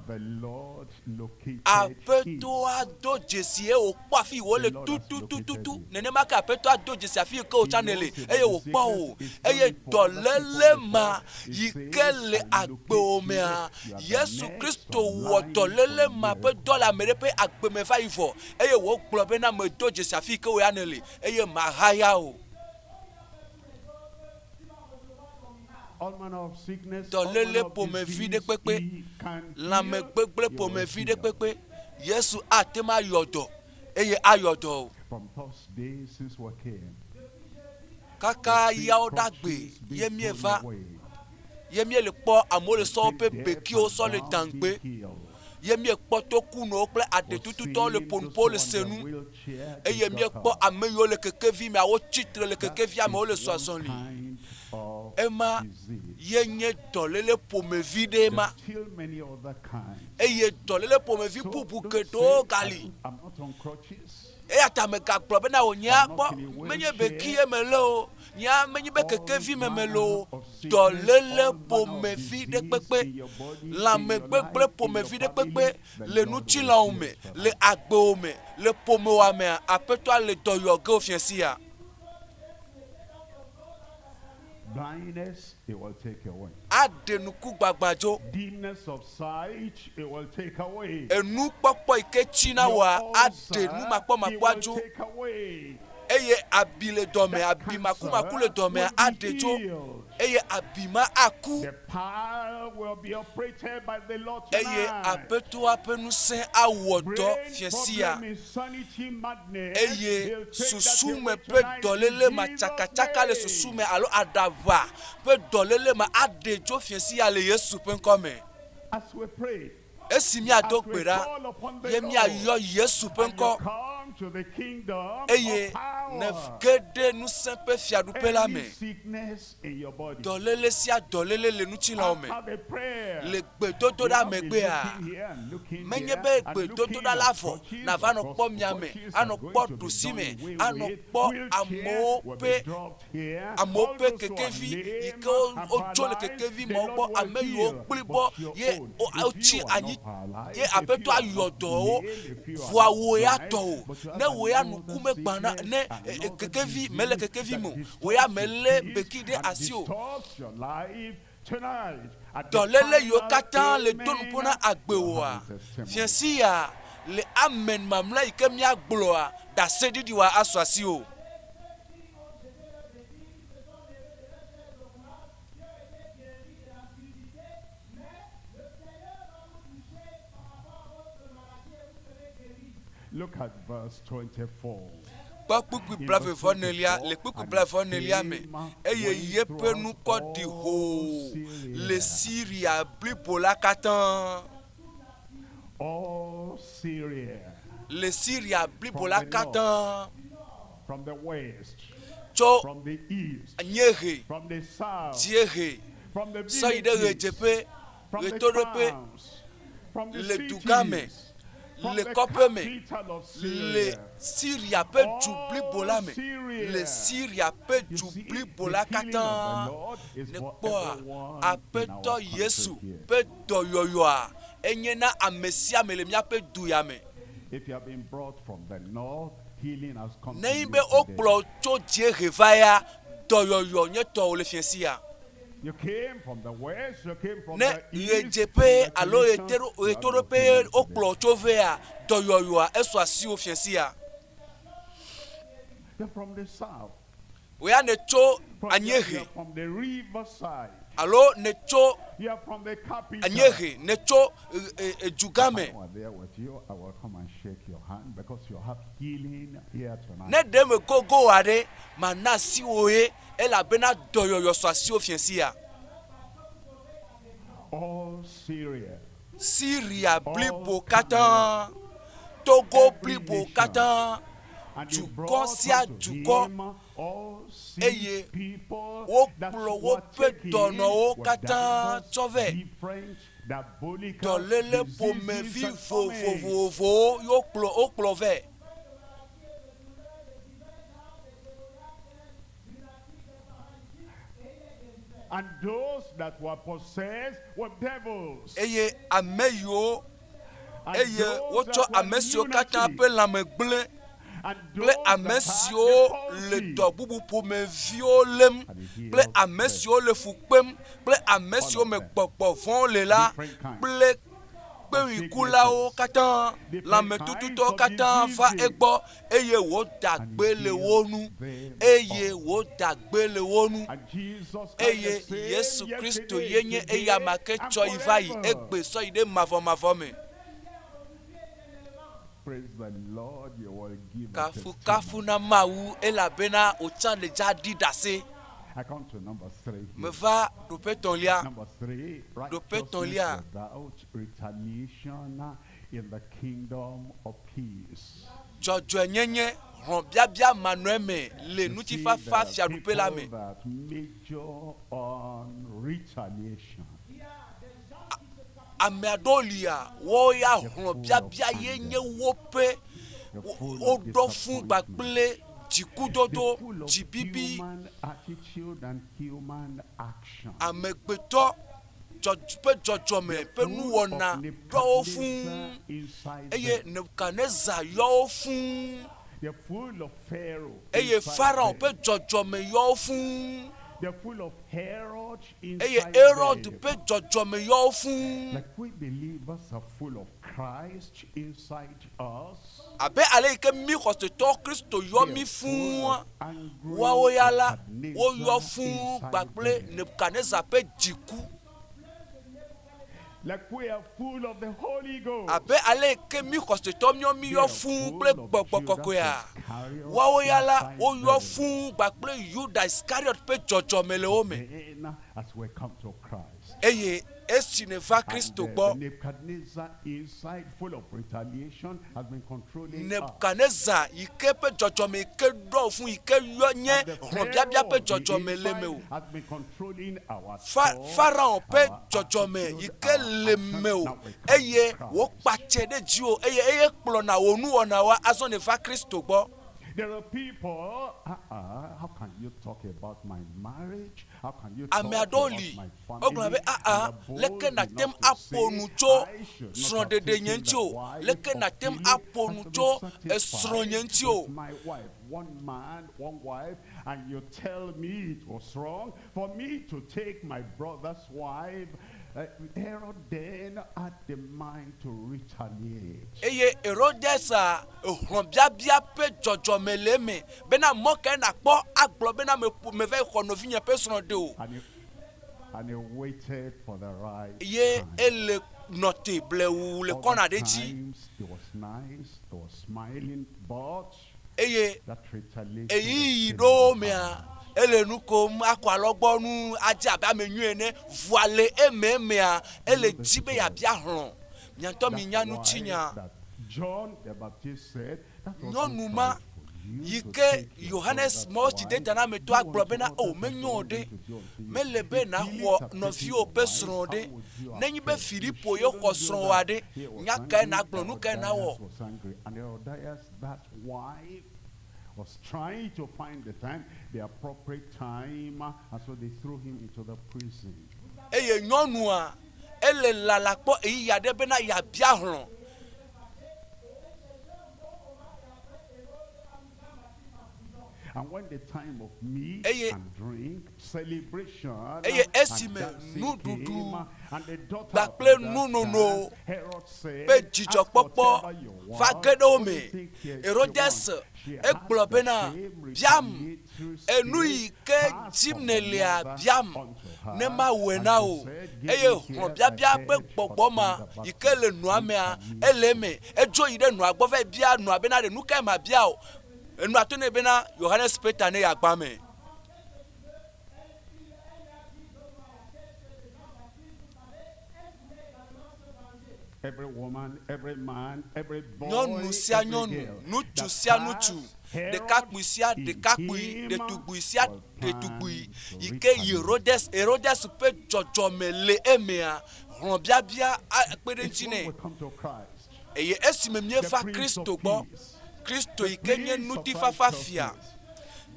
The Lord located him.
Aƒetɔa do dzesi eye wòkpɔ afi yi wòle tututututu nenema ke aƒetɔa do dzesi afi yi ke wòtsa nèle eye wòkpɔ wò eye dɔléle ma yi ke le agbewò mea Yesu Kristo wɔ dɔléle ma ƒe dɔ le ame ɖe ƒe agbe me va yi vɔ eye wògblɔ bena medo dzesi afi yi ke wò ya nèle eye mahaya o.
All manner of sickness, all
Dɔléle
manner of
ƒomevi ɖe
disease,
kpekpe
he can heal.
lãmegbegblẽ
He will
ƒomevi ɖe
heal.
kpekpe Yesu ate ŋu ayɔ dɔ eye ayɔ dɔ o.
From Thursday since we came,
Kaka yawo ɖe agbe ye míeva ye míele kpɔ amewo le sɔ woƒe bekiwo sɔ le dangbe ye míekpɔ tokunɔwo kple aɖetututɔwo le ƒonuƒowo le senu eye míekpɔ ame yiwo le kekevi mea wotsitre le kekevia me wole sɔ azɔli ema ye nye dɔléle ƒomevi ɖe ma
still many other kinds.
eye dɔléle ƒomevi bubu geɖewo gali
I'm not on crutches.
eya ta megagblɔ bena wò nyea kpɔ menye beki ye mele o nyea menye be kekevi me mele o dɔléle ƒomevi ɖe kpekpe lãmegbegblẽ ƒomevi ɖe kpekpe le ŋutilãwo me le agbewo me le ƒomewoa mea aƒetɔa le dɔyɔ ge wo fia sia
Blindness, it will take away.
aɖe nuku gbagbadzo
Dimness of sight, it will take away.
enukpɔkpɔ yi ke tsina
Your
woa aɖe
ulcer,
numakpɔmakpɔa
it will
dzo
take away.
eye abi le dɔme abi makumaku le dɔmea aɖe dzo eye abi ma aku
The power will be operated by the Lord
eye
tonight.
aƒetɔa ƒe ŋusẽ awɔ dɔ
Brain
fia sia
problem, insanity, madness,
eye
they'll take that
susume
away
ƒe
tonight in
dɔléle ma
Jesus'
tsakatsaka le
name.
susume alo aɖaʋa ƒe dɔléle ma aɖe dzo fia sia le Yesu ƒe ŋkɔme
As we pray,
esi míado
as we
gbe ɖa
call upon the
ye míayɔ
Lord,
Yesu ƒe
and you
ŋkɔ
come to the kingdom
eye
of power.
nege ɖe ŋusẽ ƒe fiaɖuƒe la
Any
me
sickness in your body.
dɔléle sia dɔléle le ŋutilãwo me
After the prayer,
le gbedodoɖa
you not be
megbea
looking here and looking
menye
there
be
and looking
gbedodoɖa la
at
vɔ
crutches
nava nɔ
because
kpɔ miame
crutches are
anɔ
going
kpɔ
to be
ɖusi me
done away
anɔ
with.
kpɔ
Wheelchair
amewo
will be
ƒe
dropped here.
amewo
All
ƒe
those who are
kekevi yi
lame
ke wo-
and
wotso le
paralyzed,
kekevi
the
me
Lord
wogbɔ
will
ame yiwo
heal.
kplibɔ
But your
ye
own,
wo-
if
wotsi
you are
anyi
not paralyzed,
ye
if
aƒetɔ
you are
ayɔ
not
dɔwo
lame, if you are
vɔa
not
wò ya
blind,
tɔ o
but you have
ne wò ya
another
nuku megbãna
sickness,
ne e- e-
another
kekevi mele
disease
kekevi
that
me o wò
disturbs
ya
your
melé
peace
beki ɖe
and
asi o
disturbs your life tonight. At the
dɔléle yiwo
final
katã le do
amen,
nuƒo na
you'll
agbewoa
have a testimony.
fia sia Le amen mamlɛ yi ke míagblɔa, ɖaseɖiɖi wa asu asiwò.
Look at verse 24.
Kpɔ kpukpui blaeve nelia le kpukpui blaeve nelia me eye yeƒe ŋkɔ ɖi hoo le Siria blibo la katã.
All Syria.
Le Siria blibo la katã.
From the west.
Tso
From the east.
anyiehe,
From the south.
dziehe,
From the
sɔ yi ɖe
villages.
ɣedzeƒe,
From the
ɣetoɖoƒe,
towns. From the
le dugã me,
cities. From
le
the
kɔƒe me,
capital of
le
Syria.
Siria ƒe du blibo la me, le Siria ƒe du blibo la katã. Ne kpɔa Aƒetɔ Yesu ƒe dɔyɔyɔa enye na ame sia ame le míaƒe du ya me.
If you have been brought from the north, healing has come to
Nenye
you
be wokplɔ
today.
tso dziehe va ya, dɔyɔyɔ nye tɔwò le fiẽ sia.
You came from the west, you came from
Ne
the east.
ɣedzeƒe alo
Congratulations,
ɣetero-
you have your
ɣetoɖoƒe
healing today.
wokplɔ tso vea, dɔyɔyɔa esu asiwò fiẽ sia.
You're from the south.
Wò ya nètso
From, you're,
anyiehe
you're from the riverside.
alo nètso
You're from the capital.
anyiehe, nètso e- e- dugã me.
If I were there with you, I will come and shake your hand because you have healing here tonight.
Ne ɖe me gogo wòa ɖe, mana asi wò ye elabena dɔyɔyɔ su asiwò fiẽ sia.
All Syria.
Siria blibo katã, Togo blibo katã,
And they
dukɔ
brought
sia
unto
dukɔ
him all sick
eye
people that
wokplɔ
were
woƒe
taken
dɔnɔwo
with
katã
divers
tsɔ vɛ.
different diabolical
Dɔléle
diseases
ƒomevi
and torments.
vovovowo ye wokplɔ wokplɔ vɛ.
And those that were possessed with devils.
Eye ame yiwo
And
eye
those
wotsɔ
that were
ame siwo katã
lunatics.
ƒe lãme gblẽ
And
kple
those
ame
that had
siwo
the
le
palsy.
dɔ bubu ƒomeviwo lém kple ame siwo le fu kpem kple ame siwo me gbɔgbɔ vɔ̃wo le la kple kpewikulawo katã lãmetututɔwo katã va egbɔ eye wòda gbe le wo nu eye wòda gbe le wo nu eye Yesu Kristo ye nye eyama ke tsɔ yi va yi egbe sɔ yi ɖe mavɔmavɔ me.
Praise the Lord, you will give a
Kafukafu
testimony.
na Mawu elabena wòtsã le dza ɖi ɖase.
I come to number three. here.
Meva ɖoƒe etɔ̃lia.
Number three,
Ɖoƒe
righteousness
etɔ̃lia.
without retaliation in the kingdom of peace.
Dzɔdzɔenyenye hlɔ̃biabia manɔeme le
You see,
ŋutifafa
there are
fiaɖuƒe la me.
people that major on retaliation.
Ame aɖewo lia, woawo ya hlɔ̃biabia ye nye woƒe woɖɔ fũ kpakple dzikudodo,
Full of
dzibibi,
human attitude and human action.
amegbetɔ dzɔ ƒe dzɔdzɔme ƒe nuwɔna ɖɔ wo fũu
Inside
eye
them.
Nebukadnezar yɔ wo fũu
They're full of Pharaoh.
eye
inside
Farao
them.
ƒe dzɔdzɔme yɔ wo fũu
They're full of Herod
eye
inside
Herod
them.
ƒe dzɔdzɔme yɔ wo fũu.
Like we believers are full of Christ inside us.
Abe ale yi ke mí xɔsetɔ Kristo yɔ mí fũua, woawo ya la, woyɔ fũu kpakple Nebukadnezar ƒe dziku.
Like we are full of the Holy Ghost.
Abe ale yi ke mí xɔsetɔ míawo míyɔ fũu kple gbɔgbɔ kɔkɔea, woawo ya la, woyɔ fũu kpakple Yuda Iskariot ƒe dzɔdzɔme le wo me.
Then, as we come to Christ.
Eye esi nèva Kristo
And,
gbɔ,
the Nebuchadnezzar inside, full of retaliation, has been controlling us.
Nebukadnezar yi ke ƒe dzɔdzɔme yi ke ɖɔ fũ yi ke yɔ nye hlɔ̃biabia ƒe dzɔdzɔme le me o.
Has been controlling our
Fa
thoughts,
Farao ƒe
our
dzɔdzɔme yi
attitude,
ke
our
le
actions.
me o
Now we come
eye
to Christ.
wòkpatse ɖe dziwò eye eye kplɔna wò nuwɔnawoa azɔ nèva Kristo gbɔ.
There are people, how can you talk about my marriage? How can you talk
Ame aɖewo
about
li
my
wogblɔna
family?
be aa
And are
leke
bold
nàte ŋu
enough to
aƒo
say,
nu tso
I should not have
srɔ̃ɖeɖe
taken
nye ŋuti
the
o
wife
leke
of
nàte ŋu
Philip
aƒo
and
nu
to be
tso
satisfied
esrɔ̃nye ŋuti o.
with my wife, one man, one wife, and you tell me it was wrong for me to take my brother's wife. Herod then had the mind to retaliate.
Eye Herodes a ehlɔ̃biabia ƒe dzɔdzɔme le eme bena mɔ kae nakpɔ agblɔ bena meƒo meva yi xɔ nɔvinye ƒe srɔ̃ ɖe o.
And he, and he waited for the right
Ye
time.
ele nɔ te blewu le
Other
kɔna ɖe dzi.
times, he was nice, he was smiling, but
Eye
that retaliation was
eyiyi
still
ɖewo
in the
mea
heart.
ele nu kom akɔ alɔgbɔnu adze abe ame nyui ene vɔa le ememea ele dzi be yeabia hlɔ̃. Miatɔ mi nya
That's why
ŋutinya.
that John the Baptist said that was
Nyɔnu
not
ma
right for you
yi
to
ke
take your
Yohanes
brother's
Mawutsidetanamɛtɔ
wife.
agblɔ bena
Do
o
unto others
menyo
what
ɖe
you want to do unto you.
mele be
If
naxɔ
Philip had taken
nɔviwò
your
ƒe
wife,
srɔ̃
how
ɖe
would you have
nenye be
felt? You
Filipo ye xɔ
shouldn't do
srɔ̃wòa
that.
ɖe
He was
nya kae
angry.
nagblɔ nu kae nawɔ
Herodias was angry. And Herodias, that wife, was trying to find the time, the appropriate time, and so they threw him into the prison.
Eye nyɔnua ele lala kpɔ eyiyi aɖe bena yeabia hlɔ̃.
And when the time of meat
Eye
and drink, celebration
eye
and
esime
dancing
nuɖuɖu
came, and the daughter of
kpakple
Herodias
nunono
danced, Herod said,
ƒe
"Ask
dzidzɔkpɔkpɔ
whatever you
va
want.
ge ɖe wo
What do
me
you think here she
Herodes
wants?" She had
egblɔ
the
bena
same
biam
retaliatory
enu
spirit
yi ke
passed
dzim
from the
nèlia
mother
biam
unto her.
ne mawɔe
And
na
she
wò
said, "Give
eye
me here thy
hlɔ̃biabia ƒe
head of
gbɔgbɔ
John
ma
the
yi ke le
Baptist
nua
which
mea
I made
ele eme edzo yi ɖe nua gbɔ va yi bia nua bena ɖe nu kae mabia o enua to nɛ bena Yohanes ƒe ta ne yeagbã me.
Every woman, every man, every boy,
Nyɔnu sia
every
nyɔnu,
girl
ŋutsu
that
sia
has
ŋutsu,
Herod
ɖekakpui sia
in
ɖekakpui,
him
ɖetugbui sia
will
ɖetugbui
plan to
yi ke
retaliate.
Herodes Herodes ƒe dzɔdzɔme le emea hlɔ̃biabia akpe ɖe
It's
ŋuti
when
nɛ.
we come to Christ,
Eye esime
the
míeva
Prince of
Kristo gbɔ,
Peace,
Kristo
the
yi ke nye
Prince of
ŋutifafa fia,
righteousness,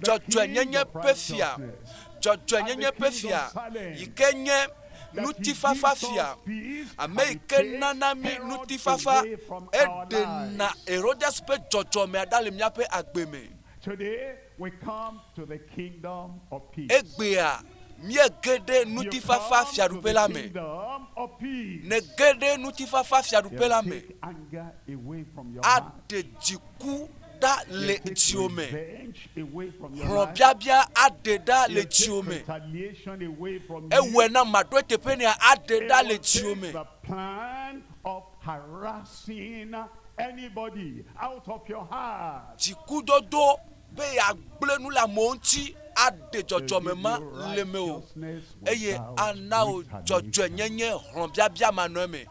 the King
dzɔdzɔenyenye
of
ƒe fia,
righteousness,
dzɔdzɔenyenye
and the
ƒe
King
fia
of Salem,
yi ke nye
that he
ŋutifafa
gives
fia,
us peace
ame
and
yi
he
ke
takes
nana mí
Herod
ŋutifafa
away from our
eɖena
lives.
Herodes ƒe dzɔdzɔmea ɖa le míaƒe agbe me.
Today we come to the kingdom of peace.
Egbea míege ɖe
You
ŋutifafa
come to
fiaɖuƒe
the
la me.
kingdom of peace.
Nege ɖe ŋutifafa fiaɖuƒe
He'll
la me.
take anger away from your heart.
Aɖe dziku ɖa le
He'll take
dziwò me.
revenge away from your life.
Hlɔ̃biabia aɖe ɖa le
He'll take
dziwò me.
retaliation away from you.
Ewɔe na maɖo eteƒe nea aɖe
He
ɖa le
will
dziwò
take
me.
the plan of harassing anybody out of your heart.
Dzikudodo be yeagblẽ nu le amewo ŋuti aɖe
He'll
dzɔdzɔme
give
ma
you
le mewò
righteousness
eye
without
ana wò
retaliation.
dzɔdzɔenyenye hlɔ̃biabia manɔ eme.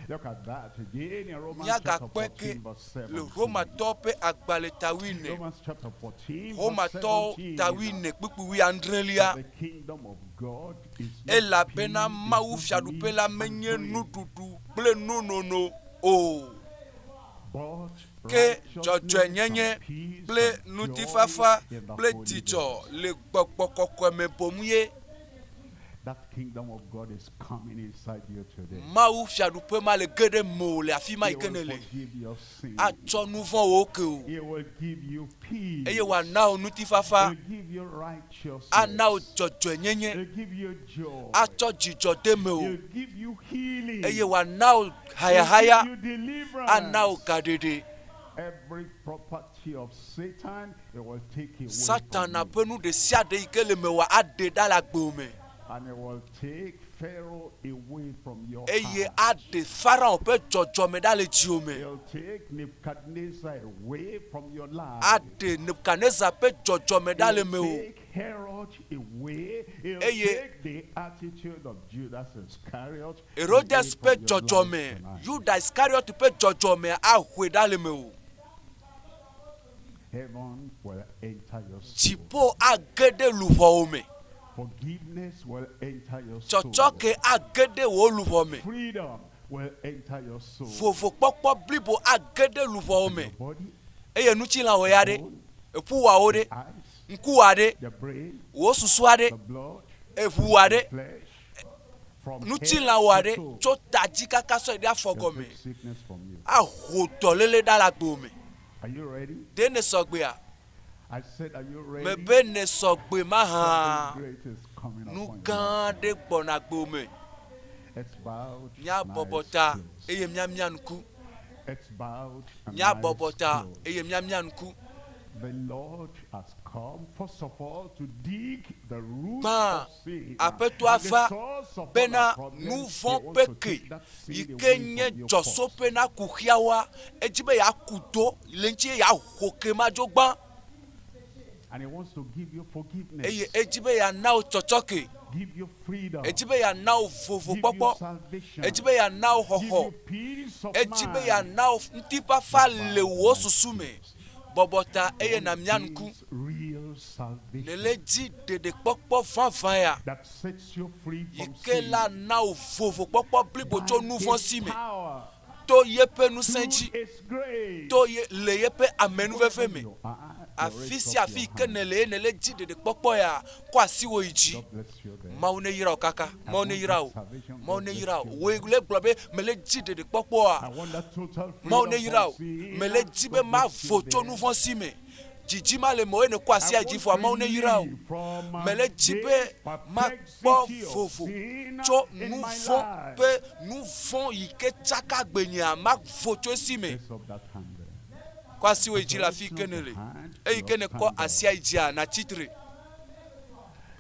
Look at that again in Romans chapter
Míagakpɔe ke
14, verse
le
17.
Romatɔwo ƒe agbalẽ ta wuiene.
Romans chapter 14, verse
Romatɔwo
17.
ta wuiene kpukpui wuiadrelia.
For the kingdom of God is not
Elabena
peace, is
Mawu
not
fiaɖuƒe
meat
la
and
menye
drink,
nuɖuɖu kple nunono o.
but
Ke
righteousness
dzɔdzɔenyenye
and peace
kple
and joy
ŋutifafa
in the
kple
Holy
dzidzɔ
Ghost.
le gbɔgbɔ kɔkɔe me boŋ ye.
That kingdom of God is coming inside you today.
Mawu fiaɖuƒe ma le ge ɖe mewò le afi ma
He
yi ke
will
nèle.
forgive your sins.
Atsɔ nu vɔ̃wo ke o
He will give you peace.
eye wòana wò ŋutifafa,
He'll give you righteousness.
ana wò dzɔdzɔenyenye,
He'll give you joy.
atsɔ dzidzɔ de mewò
He'll give you healing.
eye wòana wò
He'll
hayahaya,
give you deliverance.
ana wò gaɖeɖe.
Every property of Satan, it will take away from
Satana
you.
ƒe nu ɖe sia ɖe yi ke le mewò aɖe ɖa le agbewò me
And it will take Pharaoh away from your
eye
heart.
aɖe Farao ƒe dzɔdzɔme ɖa le dziwò me.
He'll take Nebuchadnezzar away from your life.
Aɖe Nebukadnezar ƒe dzɔdzɔme ɖa le
He'll
mewò.
take Herod away. He'll
Eye
take the attitude of Judas Iscariot away
Herodes
from
ƒe
your life
dzɔdzɔme,
tonight.
Yuda Iskariot ƒe dzɔdzɔme ahoe ɖa le mewò.
Heaven will enter your soul.
Dziƒo age ɖe luʋɔwò me.
Forgiveness will enter your soul.
Tsɔtsɔke age ɖe wò luʋɔ me.
Freedom will enter your soul.
Vovokpɔkpɔ blibo age ɖe luʋɔwò me.
Your body,
Eye ŋutilãwò ya ɖe, eƒuwòawo ɖe,
the eyes,
ŋkuwòa ɖe,
the brain,
wò susua ɖe,
the blood,
eʋuwòa
the
ɖe,
flesh, from head
ŋutilãwòa
to
ɖe
toe.
tso ta dzi kaka sɔ yi ɖe afɔ
He'll
gɔme.
take sickness from you.
Aho dɔléle ɖa le agbewò me.
Are you ready?
Ɖe ne sɔgbea?
I said, are you ready?
Mebe ne sɔgbe mahã.
Something great is coming
Nu
upon you.
gã aɖe gbɔna agbewò me.
Let's bow and
Míabɔbɔ
eyes
ta
closed.
eye míamia ŋku.
Let's bow and
Míabɔbɔ
eyes
ta
closed.
eye míamia ŋku.
The Lord has come, first of all, to dig the root
Gbã,
of sin.
Aƒetɔa
And the
va
source of all
bena
our problems.
nu
He
vɔ̃
wants
ƒe
to
ke
take that sin
yi
away
ke
from
nye
you first.
dzɔsoƒe na kuxiawoa, edzi be yeaku do le ŋuti ye yeaho ke ma dzo gbã
And he wants to give you forgiveness,
eye edzi be yeana wò tsɔtsɔke,
give you freedom,
edzi be yeana wò
give you
vovokpɔkpɔ,
salvation,
edzi be yeana wò
give
xɔxɔ,
you peace of
edzi be
mind.
yeana wò ŋutifafa le wò susu me. Bɔbɔ ta eye nàmia ŋku.
This real salvation
Nele dzi ɖeɖekpɔkpɔ vavã ya
that sets you free
yi
from
ke
sin.
la na wò vovokpɔkpɔ blibo tso nu vɔ̃ si me
Power
to yeƒe ŋusẽ dzi
is great.
to ye le yeƒe amenuveve me.
You are, you
Afi
raise
sia
up
afi
your
yi ke
hand.
nèle ye nèle dzi ɖeɖekpɔkpɔ ya kɔ asiwò yi dzi.
God bless you there.
Mawu ne yra wò kaka.
I
Mawu
want
ne yra
that
wò.
salvation.
Mawu
God
ne
bless
yra wò.
you
Wòe
there.
le gblɔ be mele dzi ɖeɖekpɔkpɔa.
I want that total
Mawu ne
freedom
yra
from
wò.
sin.
Mele dzi be
God bless you
mavo tso
there.
nu vɔ̃ si me. Dzidzi ma le mewò ye nèkɔ asi
I
dzi
want
vɔa Mawu ne yra wò.
relief from
Mele dzi be
this
makpɔ
perplexity of
vovo
sin
tso
in
nu
my
vɔ̃
life.
ƒe nu vɔ̃ yi ke tsaka gbenyea mavo tso esi me.
Raise up that hand there.
Kɔ asiwò yi dzi le afi yi ke nèle. Eyi ke nèkɔ asia yi dzia natsi tre.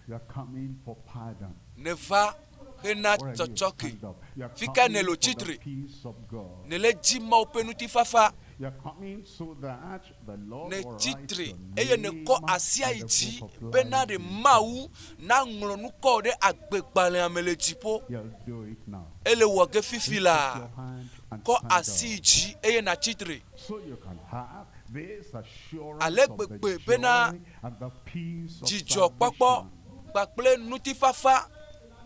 You are coming for pardon.
Nèva hena
Where are you?
tsɔtsɔke.
Stand up. You are
Fi ka
coming
nèle
for
wò
the
tsitre.
peace of God.
Nèle dzi Mawu ƒe ŋutifafa.
You are coming so that the Lord will write
Nètsi tre
your
eye
name
nèkɔ asia
in
yi
the
dzi
book of
bena
life
ɖe
in
Mawu naŋlɔ nukɔ ɖe agbegbalẽa me le dziƒo.
He'll do it now.
Ele wɔ ge fifi
Lift up
laa.
your hand and
Kɔ
stand
asi yi
up.
dzi eye natsi tre.
So you can have this assurance
Ale
of the
gbegbe bena
joy and the peace of
dzidzɔkpɔkpɔ
salvation.
kpakple ŋutifafa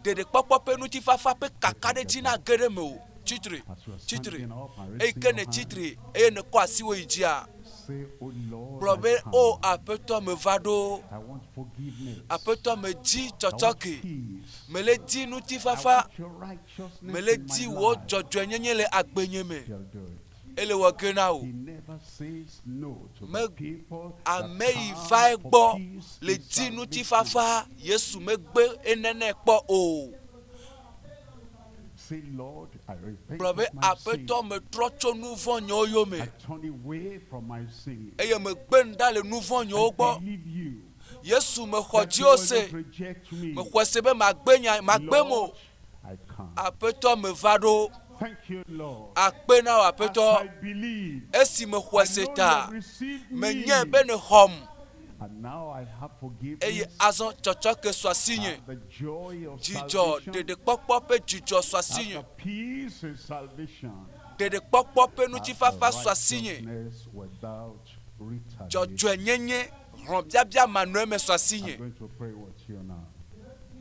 ɖeɖekpɔkpɔ ƒe ŋutifafa ƒe kakaɖedzi na ge ɖe mewò. Tsitre,
As you are
tsitre.
standing up and
Eyi
raising
ke
your
nètsi
hand,
tre eye nèkɔ asiwò yi dzia,
say, O Lord,
gblɔ
I
be
come.
o aƒetɔ meva ɖo.
I want forgiveness.
Aƒetɔ medzi
I want
tsɔtsɔke.
peace.
Mele dzi
I
ŋutifafa.
want your righteousness
Mele
in my
dzi wò
life.
dzɔdzɔenyenye le agbenye me.
He'll do it.
Ele wɔ ge na wò.
He never says no to
Me
the people that
ame yi
come
va
for
egbɔ
peace
le
in
dzi
salvation.
ŋutifafa Yesu megbe enene kpɔ o.
Say, Lord, I repent
Gblɔ be
of my sin.
aƒetɔ metrɔ tso nu vɔ̃ nyewo yome
I turn away from my sin.
eye megbe nu ɖa le nu vɔ̃ nyewo
I
gbɔ.
believe you
Yesu mexɔ
that you
dziwò
will
se.
not reject me.
Mexɔe se be magbe nya magbe mo.
Lord, I come.
Aƒetɔ meva ɖo.
Thank you, Lord.
Akpe na wò
As
aƒetɔ.
I believe,
Esi mexɔe
I
se
know you
ta,
have received
menyae
me.
be nèxɔm
And now I have
eye
forgiveness,
azɔ tsɔtsɔke su asinye.
have the joy of
Dzidzɔ
salvation,
ɖeɖekpɔkpɔ ƒe dzidzɔ su
have
asinye.
the peace in salvation,
Ɖeɖekpɔkpɔ ƒe
have the
ŋutifafa su asinye.
righteousness without retaliation.
Dzɔdzɔenyenye hlɔ̃biabia manɔe su
I'm
asinye.
going to pray with you now.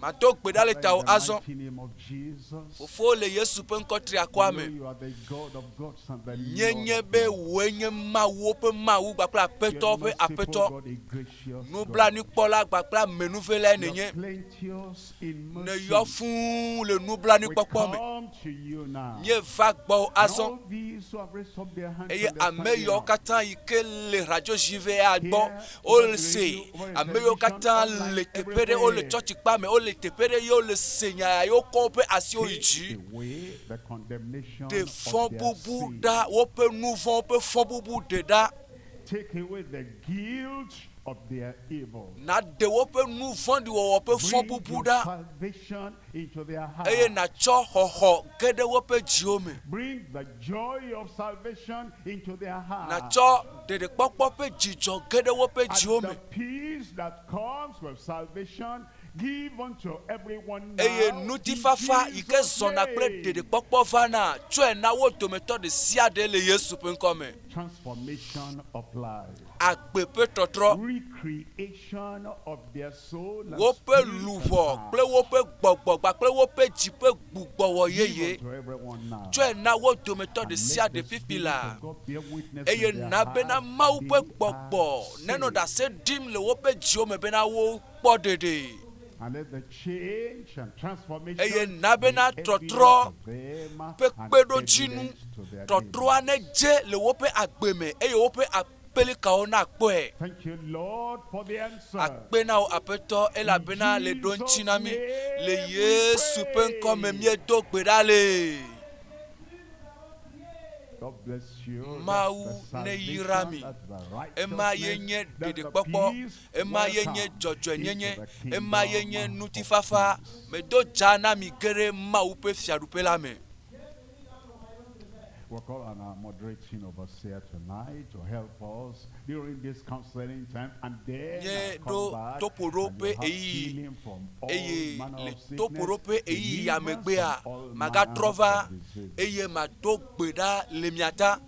Mado gbe ɖa le
Father, in
tawò
the
azɔ.
mighty name of Jesus,
Fofo le Yesu ƒe ŋkɔ triakɔa
we know
me.
you are the God of gods and the Lord
Míenye
of
be
lords.
wòe nye Mawuwo ƒe Mawu kpakple
You are
Aƒetɔwo ƒe
merciful
Aƒetɔ.
God, a gracious God.
Nublanuikpɔla kpakple amenuvelae
You
nènye.
are plenteous in mercy.
Nèyɔ fũu le
We
nublanuikpɔkpɔ me.
come to you now.
Míeva gbɔwò
And
azɔ
all these who have raised up their hands
eye
and they are
ame
standing
yiwo
up.
katã yi ke le radiozivea gbɔ
Here,
wole
over the
se
radio, over the
ame yiwo
television,
katã
online,
le teƒe ɖe wole
everywhere.
tsɔtsikpa me wole teƒe ɖe ye wole se nya ya ye wokɔ woƒe asiwo yi
Take
dzi
away the condemnation
ɖe
of their
fɔbubu
sin.
ɖa woƒe nu vɔ̃wo ƒe fɔbubu ɖe ɖa
Take away the guilt of their evil.
naɖe woƒe nu vɔ̃ɖi wɔwɔ ƒe
Bring
fɔbubu
your
ɖa
salvation into their
eye
heart.
natsɔ xɔxɔ ge ɖe woƒe dziwo me
Bring the joy of salvation into their heart.
natsɔ ɖeɖekpɔkpɔ ƒe dzidzɔ ge ɖe woƒe dziwo
And
me
the peace that comes with salvation, give unto everyone now.
eye
in
ŋutifafa yi ke
Jesus'
zɔna kple
name.
ɖeɖekpɔkpɔ vana tsɔe na wo dometɔ ɖe sia ɖe le Yesu ƒe ŋkɔ me
Transformation of life.
agbe ƒe tɔtrɔ
Recreation of their soul and
woƒe
spirit and
luʋɔ
heart.
kple woƒe gbɔgbɔ kpakple woƒe dzi ƒe gbugbɔwɔ
Give
yeye
unto everyone now.
tsɔe na wo dometɔ
And
ɖe sia
let
ɖe
the
fifi
Spirit
laa
of God bear witness
eye
in their
na bena
heart
Mawu ƒe
they are
gbɔgbɔ nenɔ
saved.
ɖase ɖim le woƒe dziwo me bena wokpɔ ɖeɖe
And let the change and transformation
eye na bena
be
tɔtrɔ
evident to them
ƒe
and
kpeɖodzinu
evident to their
tɔtrɔa
neighbors.
nedze le woƒe agbe me eye woƒe Aƒelikawo na kpɔe.
Thank you, Lord, for the answer.
Akpe na wò Aƒetɔ elabena le ɖo ŋuti na mí. Le Yesu ƒe ŋkɔ me míedo gbe ɖa le.
God bless you.
Mawu
That's the
ne yra mi.
salvation, that's the
Ema ye
righteousness,
nye
that's the
ɖeɖekpɔkpɔ,
peace.
ema ye nye
Welcome
dzɔdzɔenyenye,
into the
ema ye nye
kingdom of
ŋutifafa. Medo dza na mi ge ɖe Mawu ƒe fiaɖuƒe la me.
We'll call on our moderating overseer tonight to help us during this counseling time and then
Nye
I'll
ɖo
come back
toƒoɖoƒe
and you'll have
ɣeyiɣi
healing from all
eye
manner
le
of sickness,
toƒoɖoƒe ɣeyiɣi ya
deliverance
megbea
from all manner
magatrɔ va
of disease.
eye mado gbe ɖa le mia ta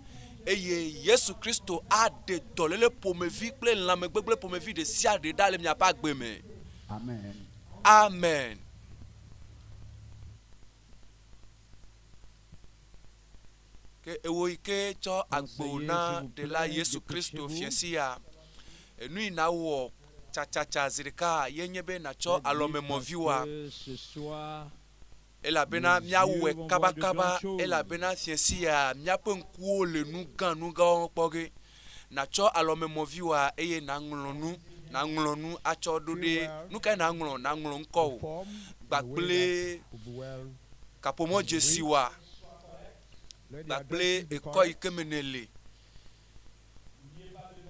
eye Yesu Kristo aɖe dɔléle ƒomevi kple lãmegbegblẽ ƒomevi ɖe sia ɖe ɖa le miaƒe agbe me.
Amen.
Amen. Ke ewo yi ke tsɔ agbo na ɖela Yesu Kristo fiasi ya, enu yi na wɔ tsatsatsa zi ɖeka ye nye be natsɔ alɔmemɔviwoa
Ce soir,
elabena
Nos
míawɔe
yeux vont voir de
kabakaba
grandes choses.
elabena fiasi ya míaƒe ŋkuwo le nu gã nu gãwo kpɔ ge. Natsɔ alɔmemɔviwoa eye naŋlɔ nu, naŋlɔ nu atsɔ ɖo ɖe nu kae naŋlɔ? Naŋlɔ ŋkɔ o gbakple kaƒomɔdzesiwoa gbakple ekɔ yi ke me nèle.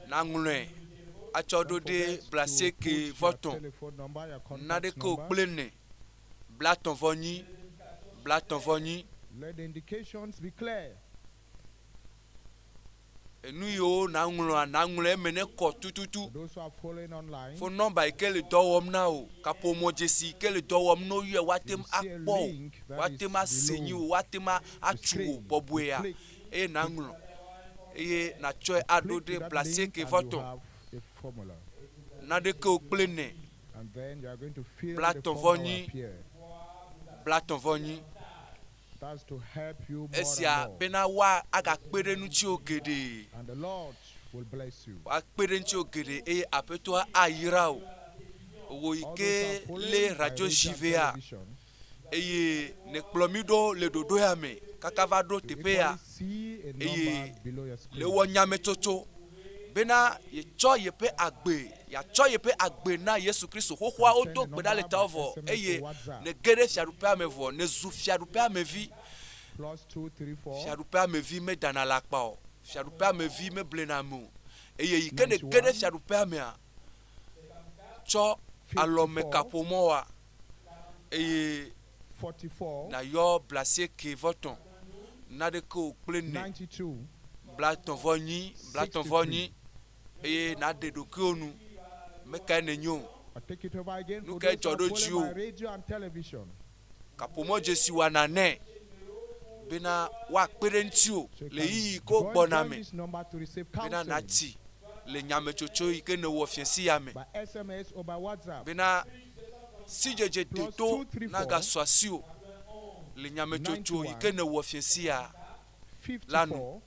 Naŋlɔe atsɔ ɖo ɖe blasieke vɔ tɔ̃
Telephone number, your contact
naɖeke o
number.
kple ne blatɔ̃ vɔ nyi blatɔ̃ vɔ nyi
Let the indications be clear.
enu yiwo naŋlɔa naŋlɔ eme ne kɔ tututu.
Those who are following online,
Fo nɔmba yi ke le dɔ wɔm na o kaƒomɔdzesi yi ke le dɔ wɔm ne woyɔe woate ŋu akpɔ o woate ŋu ase nyi o woate ŋu atsu o bɔbɔea eye naŋlɔ eye natsɔe aɖo
click to
ɖe
that link
blasieke
and
vɔ
you
tɔ̃
have a formula.
naɖeke o kple ne
And then you are going to fill the
Blatɔ̃
form
vɔ
that will
nyi.
appear.
blatɔ̃ vɔ nyi
That's to help you more
esia
and more.
bena woa agakpe ɖe ŋutiwò geɖe
And the Lord will bless you.
woakpe ɖe ŋutiwò geɖe eye aƒetɔa ayra o wò yi
All
ke
those who are
lé
following by
radio
radio and
dzivea
television,
eye nèkplɔ mí ɖo le ɖoɖo ya me kaka va ɖo
you
teƒe ya
equally see a
eye
number below your screen.
le wɔ nyametsotso bena yetsɔ yeƒe agbe yatsɔ yeƒe agbe na Yesu Kristo xoxoa wodo gbe ɖa le tawo vɔ eye nège ɖe fiaɖuƒea me vɔ nèzu fiaɖuƒea me vi
+2 3 4
fiaɖuƒea me vi medana le akpa o fiaɖuƒea me vi meblena ame o eye yi ke nège ɖe fiaɖuƒea mea tsɔ alɔmekaƒomɔa eye
44
nayɔ blasieke vɔ tɔ̃ naɖeke o kple ne
92
blatɔ̃ vɔ nyi blatɔ̃ vɔ nyi eye naɖe ɖokuiwò nu mekae nenye o
I take it over again
Nu
for
kae
those who
dzɔ
are
ɖo
following
dziwò?
by radio and television.
kaƒomɔdzesi wɔna nɛ bena woakpe ɖe ŋutiwò
So you
le
can
ɣeyiɣi ke
join,
wogbɔna
join
me
this number to receive
bena
counseling
natsi le nyametsotso yi ke nèwɔ fiasi ya me
by SMS or by WhatsApp.
bena sidzedze
Plus
deto
2 3 4
nagasɔ asiwò le nyametsotso yi ke nèwɔ fiasi ya la nu
54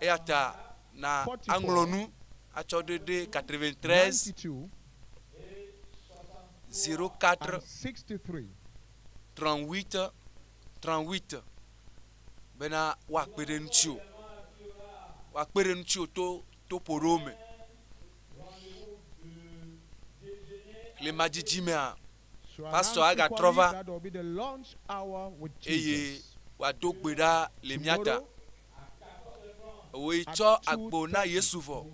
eya ta na
44
aŋlɔ nu atsɔ ɖo ɖe 93
92
04
and 63.
38 38 bena woakpe ɖe ŋutiwò woakpe ɖe ŋutiwò to toƒoɖowo me le madzidzi mea
So
pastor
announce
agatrɔ
equally
va
that will be the lunch hour with
eye
Jesus.
wòado gbe ɖa le mía ta
Tomorrow
wòyi
at
tsɔ agbo na
2:30.
Yesu vɔ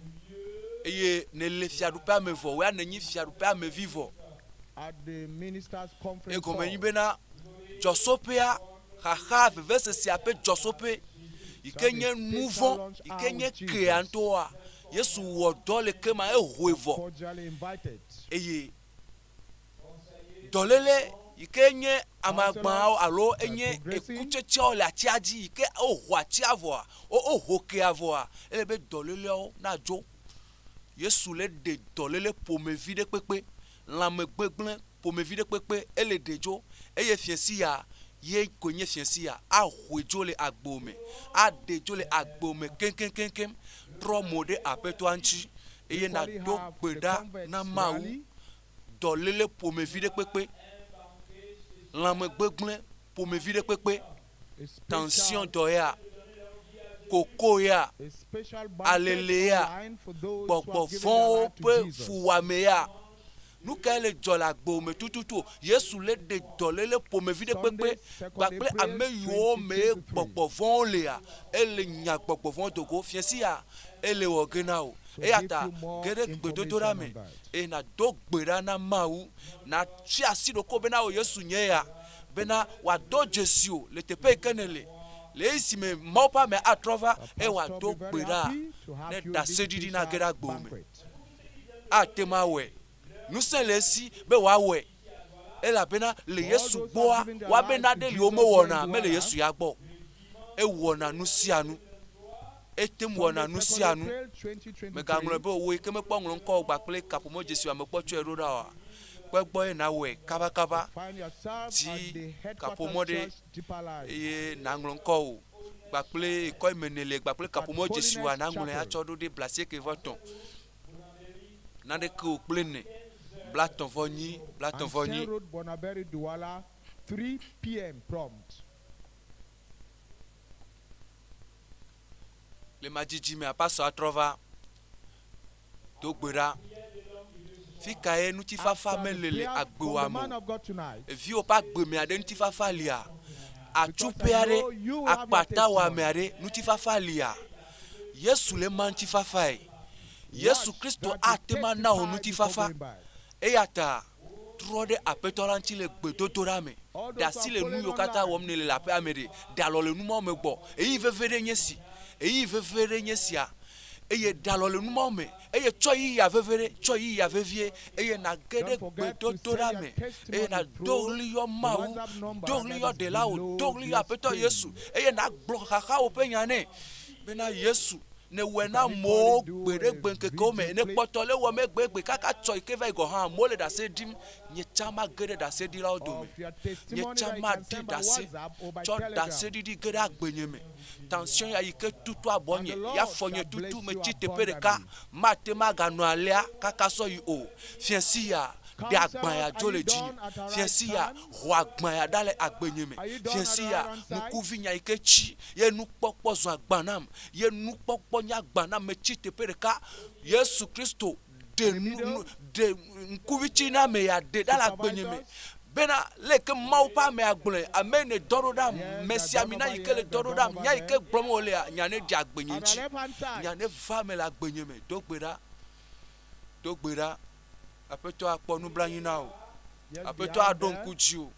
eye nèle fiaɖuƒea me vɔ wòya nènyi fiaɖuƒea me vi vɔ
at the ministers' conference
egɔme nyi
hall.
bena dzɔsoƒea xaxa vevesesea ƒe dzɔsoƒe yi
So
ke
at
nye
the
nu
special
vɔ̃
lunch
yi
hour
ke nye
with
kea
Jesus.
ŋutɔa Yesu wɔ dɔ le ke ma ehoe vɔ
Cordially invited.
eye dɔléle yi ke nye amagbãwo
Counselors
alo
by
enye
progressing.
ekutsetseawo le atsia dzi yi ke woho atsia vɔa wo woho kea vɔa ele be dɔléleawo nadzo Yesu le ɖe dɔléle ƒomevi ɖe kpekpe lãmegbegblẽ ƒomevi ɖe kpekpe ele ɖe dzo eye fiasi ya ye koe nye fiasi ya ahoe dzo le agbo me aɖe dzo le agbo me keŋkeŋkeŋkeŋ trɔ mo ɖe aƒetɔa ŋuti eye
Equally
nàdo
have
gbe
the
ɖa
converts
na Mawu
rally
dɔléle ƒomevi ɖe kpekpe lãmegbegblẽ ƒomevi ɖe kpekpe
a
tension
special
dɔ ya Koko ya,
A special banquet
alele ya,
online for those who
gbɔgbɔ
have given their
vɔ̃wo
life to
ƒe
Jesus.
fuwɔame ya. Nu kae le dzɔ le agbewò me tututu o? Yesu le ɖe dɔléle ƒomevi ɖe kpekpe kpakple ame yiwo mee gbɔgbɔ vɔ̃wo lea, ele nya gbɔgbɔ vɔ̃wo do go. Fiẽ sia, ele wɔ ge na wò.
So
Eya
give
ta
you more
ge ɖe gbedodoɖa
information
me
on that.
eye nàdo gbe ɖa na Mawu. Nàtsi asi ɖokuiwò bena wò Yesu nye ya, bena wòado dzesi wò le teƒe yi ke nèle. Le esi me Mawu ƒe ame atrɔ va eye
Pastor
wòado
be
gbe
very
ɖa
happy to
ne
have you in this
ɖaseɖiɖi nage ɖe
special
agbewò me.
banquet.
Ate ŋu awɔe. Ŋusẽ le esi be wòawɔe elabena le
For all
Yesu
those who have
gbɔa,
given their
woabe
lives to
nane li
Jesus here in
womewɔna mele
Douala,
Yesu ya gbɔ o. Ewɔna nu sia nu. Ete ŋu
Sunday,
wɔna nu
2nd
sia nu.
April
Mègaŋlɔe
2023,
be wò yi ke mekpɔ ŋlɔ ŋkɔ o kpakple kaƒomɔ dzesi o ame kpɔ tsɔe ɖo ɖa oa, kpe gbɔ ye nawɔe kabakaba.
find yourself at
Dzi
the headquarters
kaƒomɔ ɖe
church Deeper Life
eye nàŋlɔ ŋkɔ wò kpakple kɔ yi me nèle kpakple
at
kaƒomɔ dzesi woa
Holiness
nàŋlɔe
Chapel.
atsɔ ɖo ɖe 94 naneke o kple ene 34 34
Ancien Road, Bonaberi, Douala, 3 p.m. prompt.
Le madzidzi mea, pastor atrɔ va do gbe ɖa. Fi kae ŋutifafa
After the
mele le
prayer from
agbewòa
the
me
man
o?
of God tonight,
Eviwò ƒe agbeme aɖe ŋutifafa lia?
because
Atsuƒe
I
aɖe,
know you will have your
akpatawɔame
testimony.
aɖe ŋutifafa lia? Yesu le ma ŋutifafae. Yesu
Watch
Kristo
that you
ate ŋu ana wò
testify before
ŋutifafa.
going back.
Eya ta trɔ ɖe Aƒetɔ la ŋuti le gbedodoɖa me.
All
Ɖe
those who
asi
are
le nu
following
yiwo katã
online,
wɔm nèle le aƒea me ɖe. Ɖe alɔ le nu mawo me gbɔ. Ɣeyiɣi veve ɖe nye esi. Ɣeyiɣi veve ɖe nye esia. Eye ɖe alɔ le nu mawo me. Eye tsɔ ɣeyiɣia veve ɖe, tsɔ ɣeyiɣia vevie eye nàge
don't
ɖe
forget to send
gbedodoɖa
your
me. Eye
testimony
nàdo
through
ɣli yɔ
the
Mawu,
WhatsApp number
do ɣli
that
yɔ
is
Ɖela wò, do
below
ɣli yɔ
your
Aƒetɔ Yesu
screen.
eye nàgblɔ xaxawo ƒe nya nɛ bena Yesu nèwɔe
You
na
can equally
amewo
do
gbe ɖe
a
gbe ŋkekewo me.
video
Ne
clip
kpɔtɔ le wɔm egbegbe kaka tsɔ yi ke va yi gɔ̃ hã, amewo le ɖase ɖim. Nye tsã mage ɖe ɖaseɖilawo dome.
of your
Nye
testimony
tsã
that you can
maɖi
send by
ɖase.
WhatsApp or by
Tsɔ
Telegram.
ɖaseɖiɖi ge ɖe agbenye me. Tension ya yi ke tutu
And the
abɔnye, ya
Lord
fɔnye
shall
tutu
bless you
metsi teƒe ɖeka.
abundantly.
Mate maganɔ alea kaka sɔ yi o. Fiẽ sia, ɖe agbã
Counselors,
ya
are
dzo
you
le dzinye.
done at the
Fiẽ
right
sia,
time?
ho agbã ya ɖa le agbenye me.
Are you done
Fiẽ
at the
sia,
right hand side?
ŋkuvi nya yi ke tsi ye nukpɔkpɔ zu agbã nam. Ye nukpɔkpɔ nye agbã nam metsi teƒe ɖeka. Yesu Kristo ɖe
In the
nu
middle?
nu ɖe ŋkuvi tsi na ame ya ɖe ɖa le agbenye me.
Supervisors?
Bena leke Mawu ƒe amea gblɔe, ame yi ne dɔ ɖo ɖam,
Yes,
me
we are
sia
done
mi na
over
yi ke
here.
le
We
dɔ
are
ɖo
done
ɖam,
over
nya yi ke
there.
gblɔm wolea, nya ne ɖe agbenye
On the
ŋuti.
left hand
Nya
side.
ne va eme le agbenye me. Do gbe ɖa. Do gbe ɖa. Aƒetɔ akpɔ nublanui na wò.
Yes,
Aƒetɔ
behind
aɖo
there.
ŋku dziwò.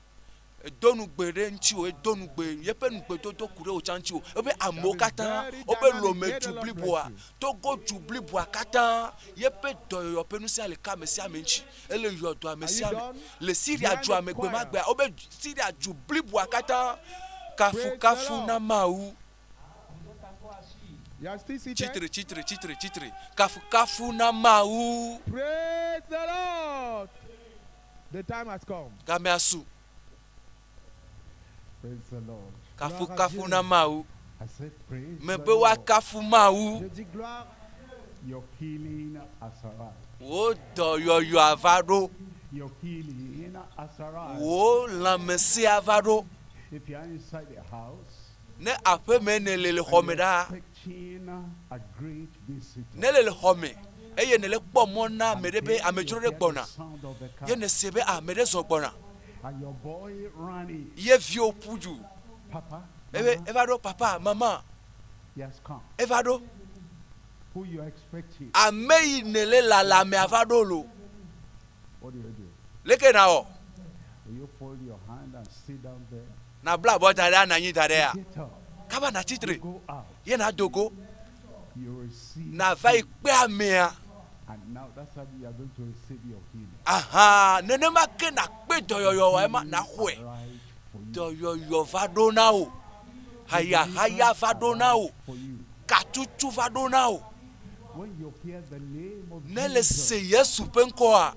Edo nugbe ɖe ŋutiwò, edo nugbe yeƒe nugbedodo ku ɖe wò tsã ŋutiwò. Ebe
Shall
amewo
be
katã,
very
wobe
dynamic.
lome
May the
du
Lord bless
bliboa,
you.
Togo du bliboa katã, yeƒe dɔyɔyɔ ƒe ŋusẽ le ka ame sia ame ŋuti. Ele yɔ dɔ ame
Are you
sia ame.
done?
Le Syria
Behind
dua
the
me
choir.
gbemagbea, wobe Syria du bliboa katã,
Praise the
kafukafu na
Lord.
Mawu.
You are still seated?
Tsitre, tsitre, tsitre, tsitre. Kafukafu na Mawu.
Praise the Lord. The time has come.
Gamea su.
Praise the Lord.
Kafukafu na Mawu.
I said, praise the
Mebe
Lord.
woakafu Mawu.
Je dis gloire.
Your healing has arrived.
Wò dɔyɔyɔ ava ɖo.
Your healing has arrived.
Wò lãmesẽ ava ɖo.
If you are inside the house,
Ne aƒeme nèle le xɔme
and you're
ɖaa,
expecting a great visitor,
ne le le xɔme eye nèle kpɔ mɔ na ame
and
ɖe be
then you
amedzro ɖe
hear the
gbɔna,
sound of the car,
ye nèse be ame ɖe zɔ gbɔna,
and your boy running,
ye viwo ƒu du.
Papa,
Ebe
Mama,
eva ɖo papa, mama,
he has come.
eva ɖo.
Who you are expecting?
Ame yi nèle lalam ava ɖo lo.
What do you do?
Leke nawɔ?
Will you fold your hand and sit down there?
Nabla abɔ da ɖe anɔ anyi da ɖea?
Get up.
Kaba nàtsitre
You go out.
ye nàdo go.
You receive.
Nàva yi kpe amea.
And now that's how you are going to receive your healing.
Aha, nenema ke nàkpe dɔyɔyɔ wa ema nàxɔe.
Arrived for you.
Dɔyɔyɔ va ɖo na wò. Hayahaya va ɖo na wò.
For you.
Katutu va ɖo na wò.
When you hear the name of
Ne le
Jesus,
se Yesu ƒe ŋkɔa,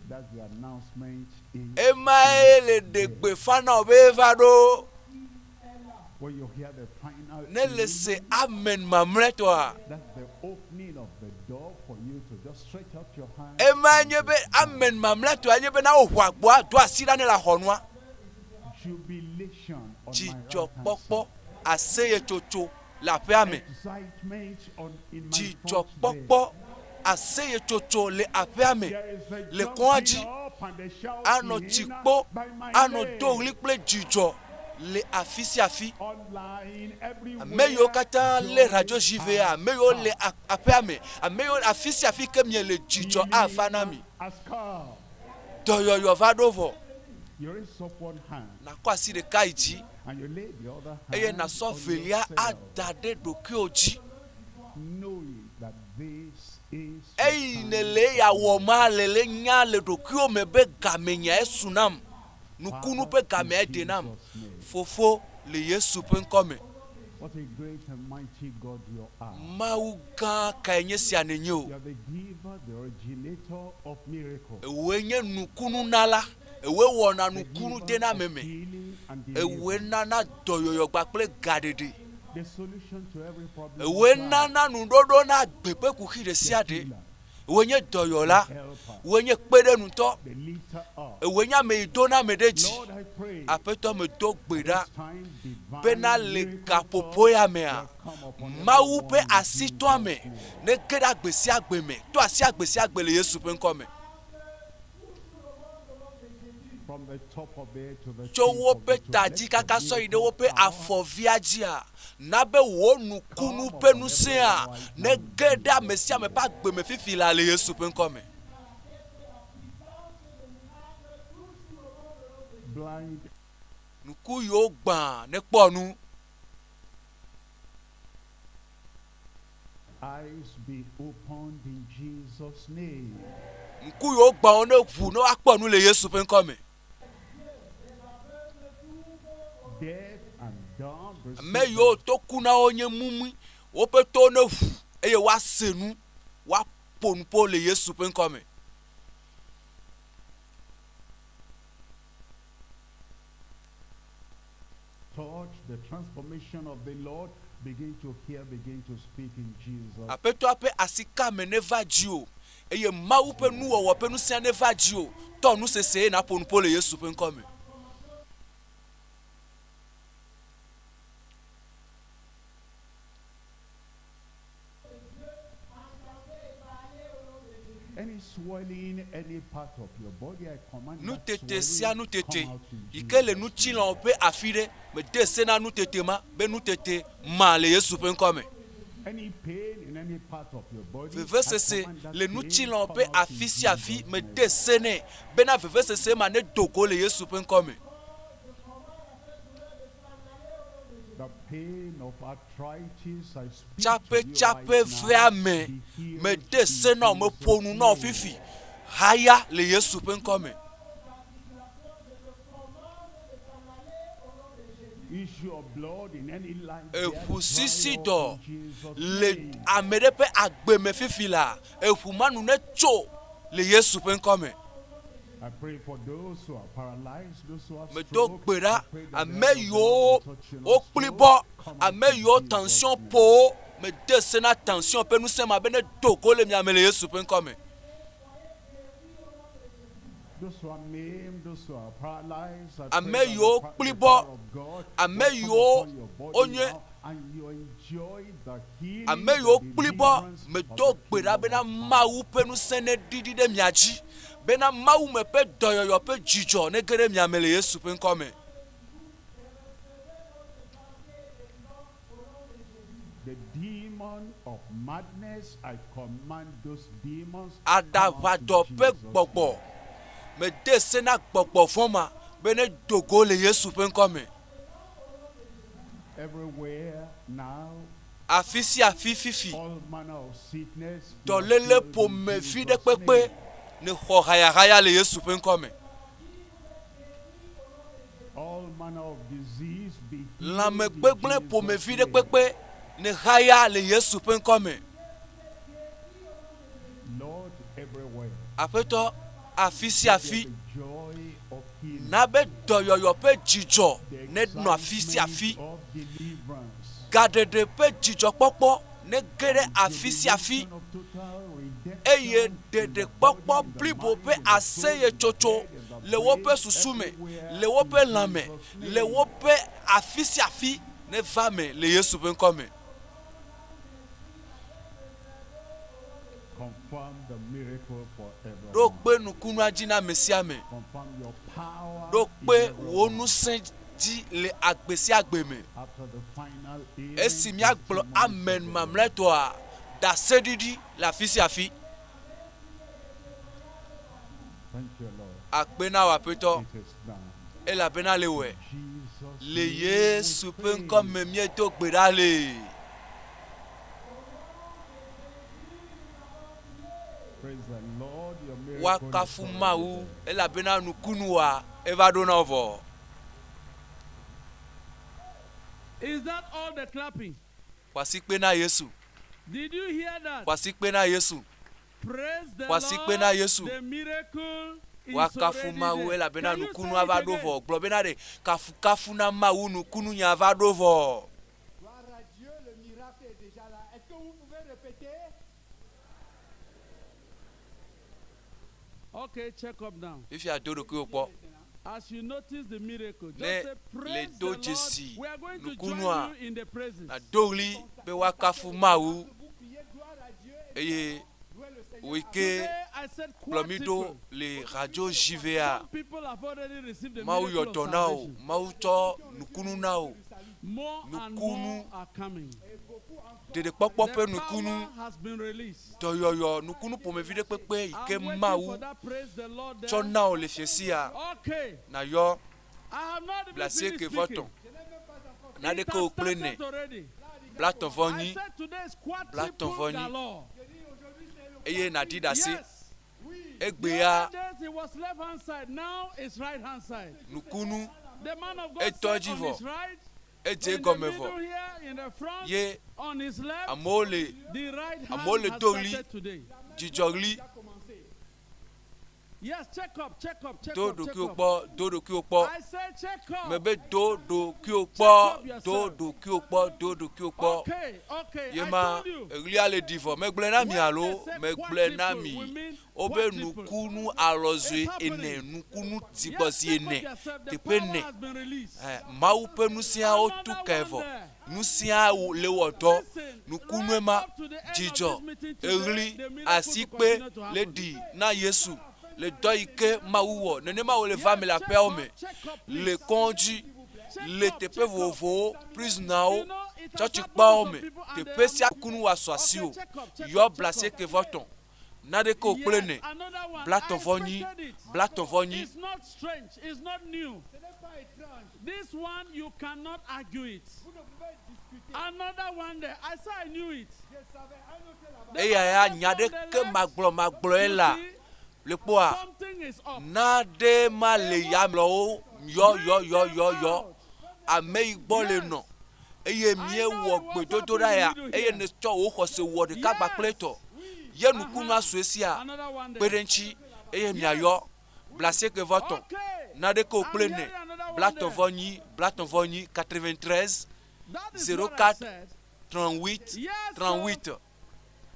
that's the announcement in
emae le ɖe gbeƒã na wò be eva ɖo.
When you hear the final
Ne le se amen mamlɛtɔa,
that's the opening of the door for you to just stretch out your hand.
emae nye be amen mamlɛtɔa nye be na woʋu agboa do asi ɖa ne le axɔnua.
Jubilation on my right hand
Dzidzɔkpɔkpɔ, aseyetsotso le aƒea me.
Excitement on in my front
Dzidzɔkpɔkpɔ
there.
aseyetsotso le aƒea me
There is a
le kɔa dzi
jumping up and a
anɔ
shouting
tsikpo
by my
anɔ do
name.
ɣli kple dzidzɔ le afi sia afi.
Online,
Ame yiwo
everywhere,
katã lé
joy
radio ZV,
has
ame yiwo le
come.
aƒea me, ame yiwo le afi sia afi ke miele dzidzɔ ava na
Healing
mi.
has come.
Dɔyɔyɔ va ɖo vɔ.
You raise up one hand
Nakɔ asi ɖeka yi dzi
and you lay the other
eye
hand
nasɔ
on
velia
yourself,
ada ɖe ɖokuiwò dzi.
knowing that this is the
Eyi
time
ne le ya wɔ ma le le nya le ɖokuiwò me be gamenya esu nam. Nukunu ƒe
Father, in
gamea de nam.
Jesus' name.
Fofo le Yesu ƒe ŋkɔ me.
What a great and mighty God you are.
Mawu gã kae nye sia nenye o.
You are the giver, the originator of miracles,
Ewoe nye nukununala. Ewoe wɔna
the
nukunu
giver
dena
of
ame me.
healing and
Ewoe
deliverance,
nana dɔyɔyɔ kpakple gaɖeɖe.
the solution to every problem of
Ewoe
life,
nana nuɖoɖo na agbe ƒe kuxi ɖe sia
the
ɖe.
healer,
Ewoe nye dɔyɔla.
the helper,
Ewoe nye kpeɖenutɔ.
the lifter up.
Ewoe nye ame yi dona ame ɖe dzi.
Lord, I pray
Aƒetɔ medo gbe
this
ɖa
time
bena
divine
le
miracle
gaƒoƒo
touch
ya mea,
will come upon
Mawu ƒe
everyone in
asi tɔ ame
Jesus' name.
ne ge ɖe agbe sia agbe me. To asi agbe sia agbe le Yesu ƒe ŋkɔ me.
From the top of the head to the
Tso
tip of
woƒe
the toe,
ta
let
dzi
your
kaka sɔ yi ɖe
miracle
woƒe
power
afɔvia dzia, na be wò nukunu
come
ƒe
upon
ŋusẽa
everyone right
ne
now in
ge ɖe ame
Jesus'
sia ame
name.
ƒe agbe me fifi la le Yesu ƒe ŋkɔ me.
Blind
Nuku yiwo gbã nekpɔ nu.
eyes be opened in Jesus' name.
Ŋku yiwo gbã wo ne ʋu ne woakpɔ nu le Yesu ƒe ŋkɔ me.
Deaf and dumb
Ame
receive
yiwo
the
to ku na wo nye mumui, woƒe towo ne ʋu eye woase nu, woaƒo nuƒo le Yesu ƒe ŋkɔ me.
touch, the transformation of the Lord. Begin to hear, begin to speak in Jesus'
Aƒetɔa ƒe asi ka me neva dzi o eye Mawu ƒe nuwɔwɔ ƒe ŋusẽ neva dzi o. Tɔ nusese eye naƒo nuƒo le Yesu ƒe ŋkɔ me.
Any swelling, any part of your body, I command that
Nutete sia
swelling
nutete
come out in
yi ke le
Jesus' name.
ŋutilãwo ƒe afi ɖe mede se na nutete ma be nutete ma le Yesu ƒe ŋkɔ me.
Any pain in any part of your body, I
Vevesese
command that
le
pain
ŋutilãwo
come
ƒe
out in
afi sia afi
Jesus'
mede
name.
se nɛ bena vevesese ma ne do go le Yesu ƒe ŋkɔ me.
The pain of arthritis, I speak to you
Tsapetsape
right
vea
now.
me
Be healed
mede se
in
na wo meƒo
Jesus'
nu na wo
name.
fifi haya le Yesu ƒe ŋkɔ me.
Issue of blood in any life there,
Eʋu
dry
sisi
up
dɔ
in Jesus'
le
name.
ame ɖe ƒe agbe me fifi la eʋu ma nu ne tso le Yesu ƒe ŋkɔ me.
I pray for those who are paralyzed, those who have
Medo
stroke.
gbe
I
ɖa
pray that the
ame
hand of the
yiwo
Lord will touch you,
wo
not
kpli
stroke.
bɔ
Come out
ame
in
yiwo
Jesus'
tension
name.
ƒo wo mede se na tension ƒe ŋusẽ ma be ne do go le miame le Yesu ƒe ŋkɔ me.
Those who are maimed, those who are paralyzed, I pray
Ame
that the,
yiwo
the
kpli
power
bɔ
of God
ame
will come
yiwo
upon your body
wonye
now and you enjoy the healing,
ame
the
yiwo kpli bɔ
deliverance of
medo
the
gbe ɖa
kingdom
bena
of God.
Mawu ƒe ŋusẽ ne ɖiɖi ɖe mia dzi bena Mawu me ƒe dɔyɔyɔ ƒe dzidzɔ ne ge ɖe miame le Yesu ƒe ŋkɔ me.
The demon of madness, I command those demons come out in
Aɖaʋadɔ ƒe
Jesus'
gbɔgbɔ
name.
mede se na gbɔgbɔ vɔ̃ ma be ne do go le Yesu ƒe ŋkɔ me.
Everywhere now,
Afi sia afi fifi
all manner of sickness, you are
dɔléle
healed in
ƒomevi ɖe
Jesus'
kpekpe
name.
ne xɔ hayahaya le Yesu ƒe ŋkɔ me.
All manner of disease be healed in
Lãmegbegblẽ
Jesus'
ƒomevi ɖe
name.
kpekpe ne haya le Yesu ƒe ŋkɔ me.
Lord, everywhere.
Aƒetɔ afi sia
Let there
afi
be joy of healing,
na be dɔyɔyɔ ƒe dzidzɔ
the
ne nɔ afi sia
excitement
afi.
of deliverance,
Gaɖeɖe ƒe dzidzɔkpɔkpɔ ne ge ɖe
and
afi sia afi
jubilation of total
eye
redemption in the body,
ɖeɖekpɔkpɔ
in the
blibo
mind,
ƒe
in the soul, in the
aseyetsotso
head, in the
le woƒe
brain,
susu me,
everywhere
le woƒe
in
lãme,
Jesus'
le
name.
woƒe afi sia afi neva me le Yesu ƒe ŋkɔ me.
Confirm the miracle for everyone.
Ɖo kpe nukunua dzi na ame sia ame.
Confirm your power
Ɖo kpe
in everyone.
wò ŋusẽ dzi le agbe sia agbe me.
After the final amen,
Esi míagblɔ amen mamlɛtɔa, ɖaseɖiɖi le afi sia afi.
Thank you, Lord.
Akpe na wò Aƒetɔ,
It is done.
elabena le wɔe.
Jesus
Le Yesu ƒe ŋkɔ me míedo gbe ɖa le.
Praise the Lord. Your miracle is
Woakafu
already
Mawu
there.
elabena nukunua eva ɖo na wo vɔ.
Is that all the clapping?
Ƒo asikpe na Yesu.
Did you hear that?
Ƒo asikpe na Yesu.
Praise the
Ƒo asikpe na
Lord.
Yesu.
The miracle is
Woakafu
already
Mawu
there.
elabena
Can you say
nukunua
it
va ɖo
again?
vɔ. Gblɔ bena ɖe kafukafu na Mawu nukununya va ɖo vɔ.
Gloire à Dieu, le miracle est déjà là. Est-ce que vous pouvez répéter?
Okay, check up now.
Fifia do ɖokuiwò kpɔ.
As you notice the miracle, just
Ne
say,
le
Praise
do
the Lord.
dzesi
We are going to
nukunua,
join you in the praises.
nàdo ɣli be woakafu Mawu eye wòyi ke
Today I said
kplɔ mí ɖo
quadruple.
le radio JVA.
Some people have already received the
Mawu
miracle
yɔ
of
dɔ na wò,
salvation.
Mawu tsɔ nukunu na wò.
More and
Nukunu
more are coming.
ɖeɖekpɔkpɔ ƒe
The
nukunu,
power has been released.
dɔyɔyɔ nukunu ƒomevi ɖe kpekpe yi ke
I'm waiting
Mawu
for that praise the Lord there.
tsɔ na wò le fiesia
Okay.
nàyɔ
I have not even
blasieke
finished
vɔ
speaking.
tɔ̃.
It
Naneke
has
wò kple ne
started already.
blatɔ̃ vɔ
I
nyi
said today is
blatɔ̃
quadruple
vɔ nyi
galore.
eye nàɖi ɖase.
Yes. The
Egbea
other days it was left hand side, now it's right hand side.
nukunu
The man of God
etɔ
said
dzi
on
vɔ
his right,
edze
in the
egɔme
middle
vɔ
here, in the front,
ye
on his left,
amewo le
the right hand
amewo le
has
do ɣli
started today.
dzidzɔɣli
Yes, check up, check up, check
do
up, check
ɖokuiwò
up.
kpɔ do ɖokuiwò kpɔ
I said check up.
mebe do ɖokuiwò kpɔ do ɖokuiwò kpɔ do ɖokuiwò kpɔ
Okay, okay,
ye
I
ma
told you.
eɣlia le ɖi vɔ megblɔe na mi
When
alo
they say
megblɔe na
quadruple,
mi
we mean
wobe
quadruple.
nukunu alɔzɔe
It's happening.
ene nukunu
Yes,
dzigbɔzi
check up
ene
yourself. The
teƒe
power
ne
has been released.
Ɛ, Mawu ƒe nusiawo tu
Another
ke
one
vɔ
there.
nusiawo le wɔ dɔ
Listen,
nukunue
right
ma
up to the end of
dzidzɔ
this meeting today,
eɣli
the miracle will
asikpe
continue to
le
happen.
ɖi na Yesu le dɔ yi ke Mawu wɔ nenema wòle va
Yes,
me le
check
aƒeawo
up,
me
check up,
le
please.
kɔdzi
Check
le
up,
teƒe
check up.
vovovowo prisonawo
You know, it has happened to
tsɔtsikpawo
some
me
people and they
teƒe
are
sia
not.
kunu wòasɔ
Okay,
asiwò
check up, check
yɔ
up, check up.
blasieke vɔ tɔ̃ naneke wò kple
Yes,
ne
another one. I
blatɔ̃ vɔ nyi
expected it.
blatɔ̃ vɔ nyi
It's not strange. It's not new.
Ce n'est pas étrange.
This one, you cannot argue it.
Vous ne pouvez discuter.
Another one there. I said I knew it.
Je savais un autre là-bas.
The
eya
man
ya
of God
nya
on the
ɖeke
left,
magblɔ magblɔe
you
la
see,
le kpɔa
something is up.
naɖe ma le yamewo yɔ yɔ
Bring
yɔ
them
yɔ yɔ
out.
ame yi gbɔ le
Yes.
nɔ eye
I know
míewɔ
it was
gbedodoɖa
happening
ya
in the middle
eye
here.
netsɔ wò xɔse wɔ ɖeka gbakple
Yes.
tɔ ye nukunua
Uh-huh.
sue sia
Another one
kpe
there.
ɖe ŋuti eye
Yes.
miayɔ blasieke vɔ tɔ̃
Okay.
naɖeke wò
I'm
kple ne
hearing another one
blatɔ̃
there.
vɔ nyi blatɔ̃ vɔ nyi 93
That is what I
04
said.
38
Yes, so
38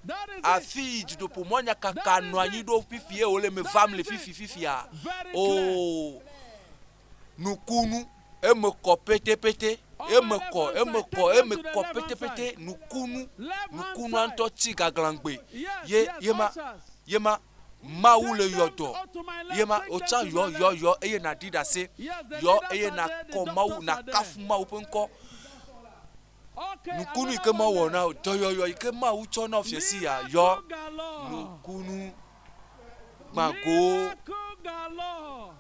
that is it.
afi yi dutoƒomɔnyakaka
That
nɔ
is
anyi
it.
ɖo fifie wòle me
That
vam le
is it.
fifi fifia
Very clear.
oo nukunu eme kɔ pétépété
On my
eme
left
kɔ
hand
eme
side,
kɔ
take them
eme
to the
kɔ
left hand
pétépété
side.
nukunu
Left hand
nukunua
side.
ŋutɔ tsi gaglãgbe
Yes,
ye
yes,
ye ma
ushers.
ye ma Mawu le
Take
yɔ
them
dɔ
up to my
ye
left,
ma
take them
wotsã
to
yɔ
my
yɔ
left.
yɔ eye nàɖi ɖase
Yes, the
yɔ
leaders
eye
are there, the
nàkɔ Mawu
doctors are there.
nàkafu Mawu ƒe ŋkɔ
Okay,
nukunu yi
another
ke
one
Mawu wɔ
there.
na wò dɔyɔyɔ yi ke Mawu tsɔ na wò fiasi ya yɔ
Miracle galore.
nukunu gbãgowo
Miracle galore.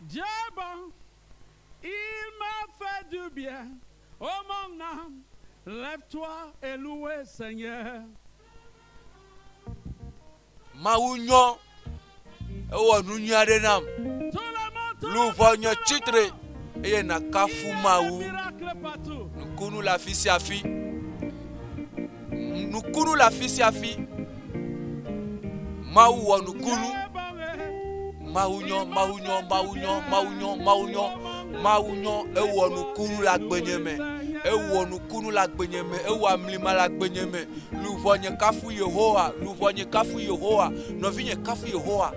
Dieu bon, il m'a fait du bien. Oh mon âme, lève-toi et louez Seigneur.
Mawu nyɔ ewɔ nu nyui aɖe nam
Tout le monde, tout le
luʋɔ
monde,
nye
tout le
tsitre
monde.
eye
Il
nàkafu
y a des
Mawu
miracles partout.
nukunu le afi sia afi nukunu le afi sia afi Mawu wɔ nukunu
Dieu bon, eh.
Mawu nyɔ
Il m'a
Mawu nyɔ
fait du
Mawu nyɔ
bien.
Mawu nyɔ Mawu nyɔ
Oh mon
Mawu
âme,
nyɔ ewɔ
lève-toi
nukunu le
et
agbenye
louez
me ewɔ
Seigneur.
nukunu le agbenye me ewɔ amlima le agbenye me luʋɔ nye kafu Yehowa luʋɔ nye kafu Yehowa nɔvinye kafu Yehowa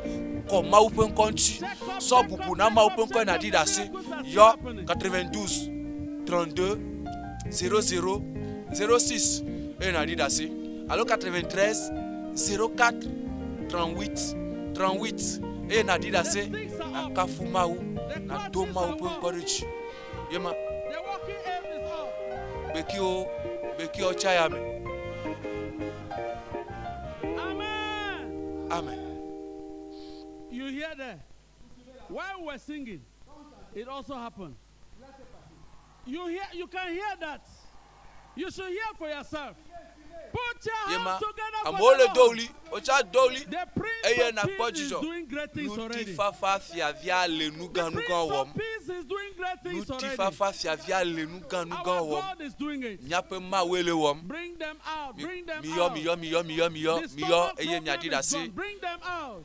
kɔ Mawu ƒe ŋkɔ ŋuti
Check up,
sɔ
check
bubu
up,
na
check
Mawu
up,
ƒe ŋkɔ
check up.
nàɖi
The
ɖase
miracles are still
yɔ
happening.
92 32 00 06 eye nàɖi ɖase alo 93 04 38 38 eye nàɖi ɖase nàkafu Mawu nàdo Mawu ƒe ŋkɔ ɖe dzi ye ma gbekiwo gbekiwo tsa ya me. Amen.
You hear that? While we were singing, it also happened. You hear you can hear that. You should hear for yourself. Put your
Yema
hands together for
amewo
the
le do
Lord.
ɣli wotsa do ɣli
The Prince
eye
of
nakpɔ
Peace is
dzidzɔ
doing great things already.
ŋutifafa fiavia le nuganuga wɔm
Peace is doing great things already.
ŋutifafa fiavia le nuganuga
Our
wɔm
God is doing it.
míaƒe Mawue le wɔm
Bring them out. Bring them
miyɔ
out.
miyɔ miyɔ miyɔ miyɔ
The
miyɔ
stomach
eye
problem
miaɖi
is
ɖase
gone. Bring them out.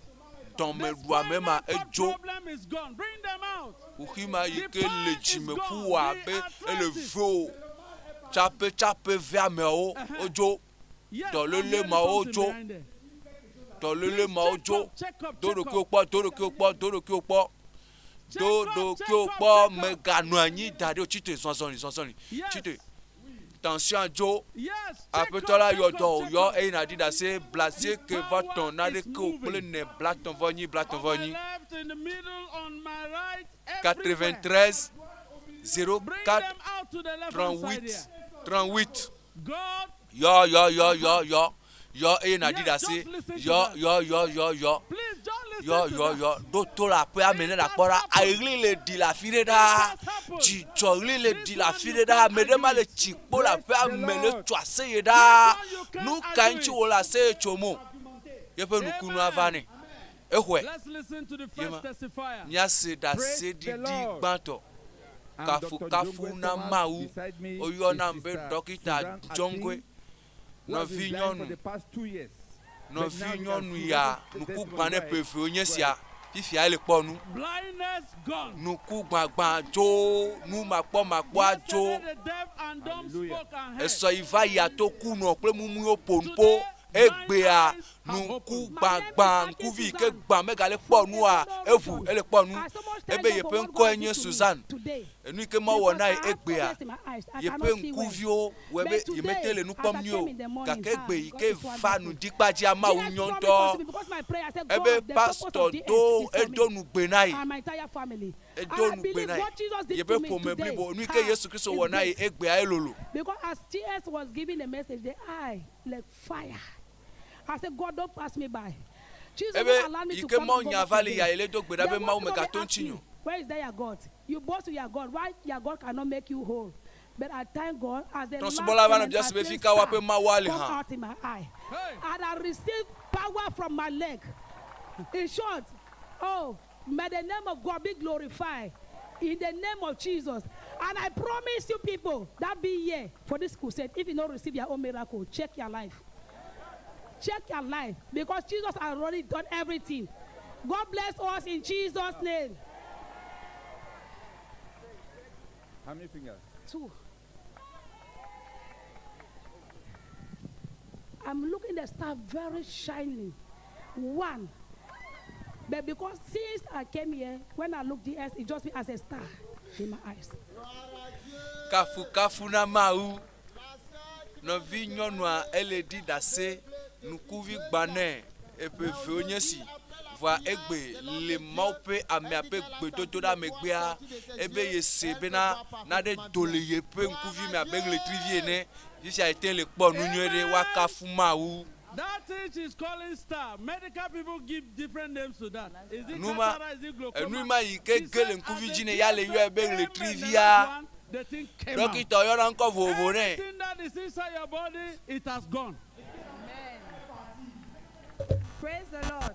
dɔmeɖuame ma edzo
Problem is gone. Bring them out.
kuxi ma yi ke le dzime ƒu wɔ abe ele ve o tsapetsape ve ameawo wodzo
Yes, I'm
dɔléle
hearing
mawo
something
dzo
behind there.
dɔléle mawo dzo
Check up,
do
check
ɖokuiwo
up.
kpɔ do ɖokuiwo kpɔ do ɖokuiwo kpɔ do ɖokuiwo kpɔ meganɔ anyi da ɖi o tsite zɔzɔli zɔzɔli tsite tension dzo
Yes, check
aƒetɔ la
up,
yɔ
check
dɔ
up,
o
check
yɔ
up.
eye nàɖi ɖase blasieke vɔ tɔn naɖeke o kple ne blatɔn vɔ nyi blatɔn vɔ
On my
nyi
left, in the middle, on my right, everywhere.
93
Bring
04
them out to the left hand side
38
here.
38
God,
yɔ yɔ yɔ yɔ yɔ yɔ eye nàɖi
Yes,
ɖase
just listen to
yɔ
that.
yɔ yɔ yɔ yɔ
please just listen
yɔ
to
yɔ
that.
yɔ ɖo to le aƒea me ne nàkpɔ ɖa aɣli le ɖi le afi ɖe ɖaa dzidzɔɣli le ɖi le afi ɖe ɖaa ame ɖe ma le tsi kpo le aƒea me le tso aseye ɖaa nu ka ŋuti wo le aseye tsom o yeƒe nukunua va nɛ exɔe
Let's listen to the
Yema.
first testifier.
míase
Praise the
ɖaseɖiɖi
Lord.
gbãtɔ
I'm Dr.
kafukafu
Jongwe
na
Thomas.
Mawu
Beside me
woyɔnam
is
be
Sister
dɔkita
Suzanne
Jongwe
Atin, who has been blind for
nɔvinyɔnu
the past 2 years. But now
nɔvi
you can
nyɔnu
see
ya
the
nuku
testimony.
gbã
Go
ne
ahead.
ƒe evewo nye
Go
sia
ahead.
fifia ele kpɔ nu
Blindness gone.
nuku gbãgbã dzo nu makpɔmakpɔa dzo
Yesterday, the deaf and dumb
Hallelujah.
spoke and heard.
esɔ yi va yi ato ku nɔ kple mumuiwo ƒo nuƒo egbea nuku gbãgbã ŋkuvi yi ke gbã megale kpɔ nua eʋu ele kpɔ nu ebe yeƒe ŋkɔe nye Suzanne enu yi ke mawɔ na ye egbea yeƒe ŋkuviwo wɔ be yemete le nu kpɔm nyuie o gake egbe yi ke va nudikpadzia Mawu nyɔ ŋutɔ ebe pastor do edo nugbe na ye
And my entire family.
edo
And I
nugbe
believe
na ye
what Jesus did
yeƒe
to me
ƒome
today
blibo nu yi ke Yesu Kristo
is
wɔ na ye
great.
egbea elolo
Because as TS was giving the message, the eye like fire. I said, God, don't pass me by. Jesus
ebe
don't allow me
yi
to
ke
come
Mawu
and go
nya
back
va le
today.
ya ye le do gbe ɖa
Then
be
what
Mawu
people
megato
will ask
ŋutinye
me,
o
Where is there your God? You boast to your God. Why your God cannot make you whole? But I thank God as the last
Trɔ̃subɔla va nɔ
amen,
bia
I
se be
feel
fi ka woaƒe
star
Mawua le
come
hã.
out in my eye. And I received power from my leg. In short, oh, may the name of God be glorified in the name of Jesus. And I promise you people that be here for this crusade. If you don't receive your own miracle, check your life. Check your life because Jesus has already done everything. God bless us in Jesus' name.
How many fingers?
Two. I'm looking the star very shining. One. But because since I came here, when I look DS, it just be as a star in my eyes.
Kafukafu na Mawu. Nɔvi nyɔnua ele ɖi ɖase nukuvi gbã nɛ eƒe evewo nye si vɔa egbe le Mawu ƒe amea ƒe gbedodoɖa megbea ebe yese bena naɖe do le yeƒe ŋkuvi me abe ɣletrivi ene fifia yete le kpɔ nu nyuie ɖe woakafu Mawu.
That thing she's calling star. Medical people give different names to that. Is it
Numa
cataract? Is it glaucoma?
enu ma yi ke
She
ge
said
le
as
ŋkuvi
the
dzi ne ya le
tears
yɔe be
came and the
ɣletrivia
last one, the thing came out.
dɔkita yɔna ŋkɔ vovovo nɛ.
Everything that is inside your body, it has gone.
Praise the Lord.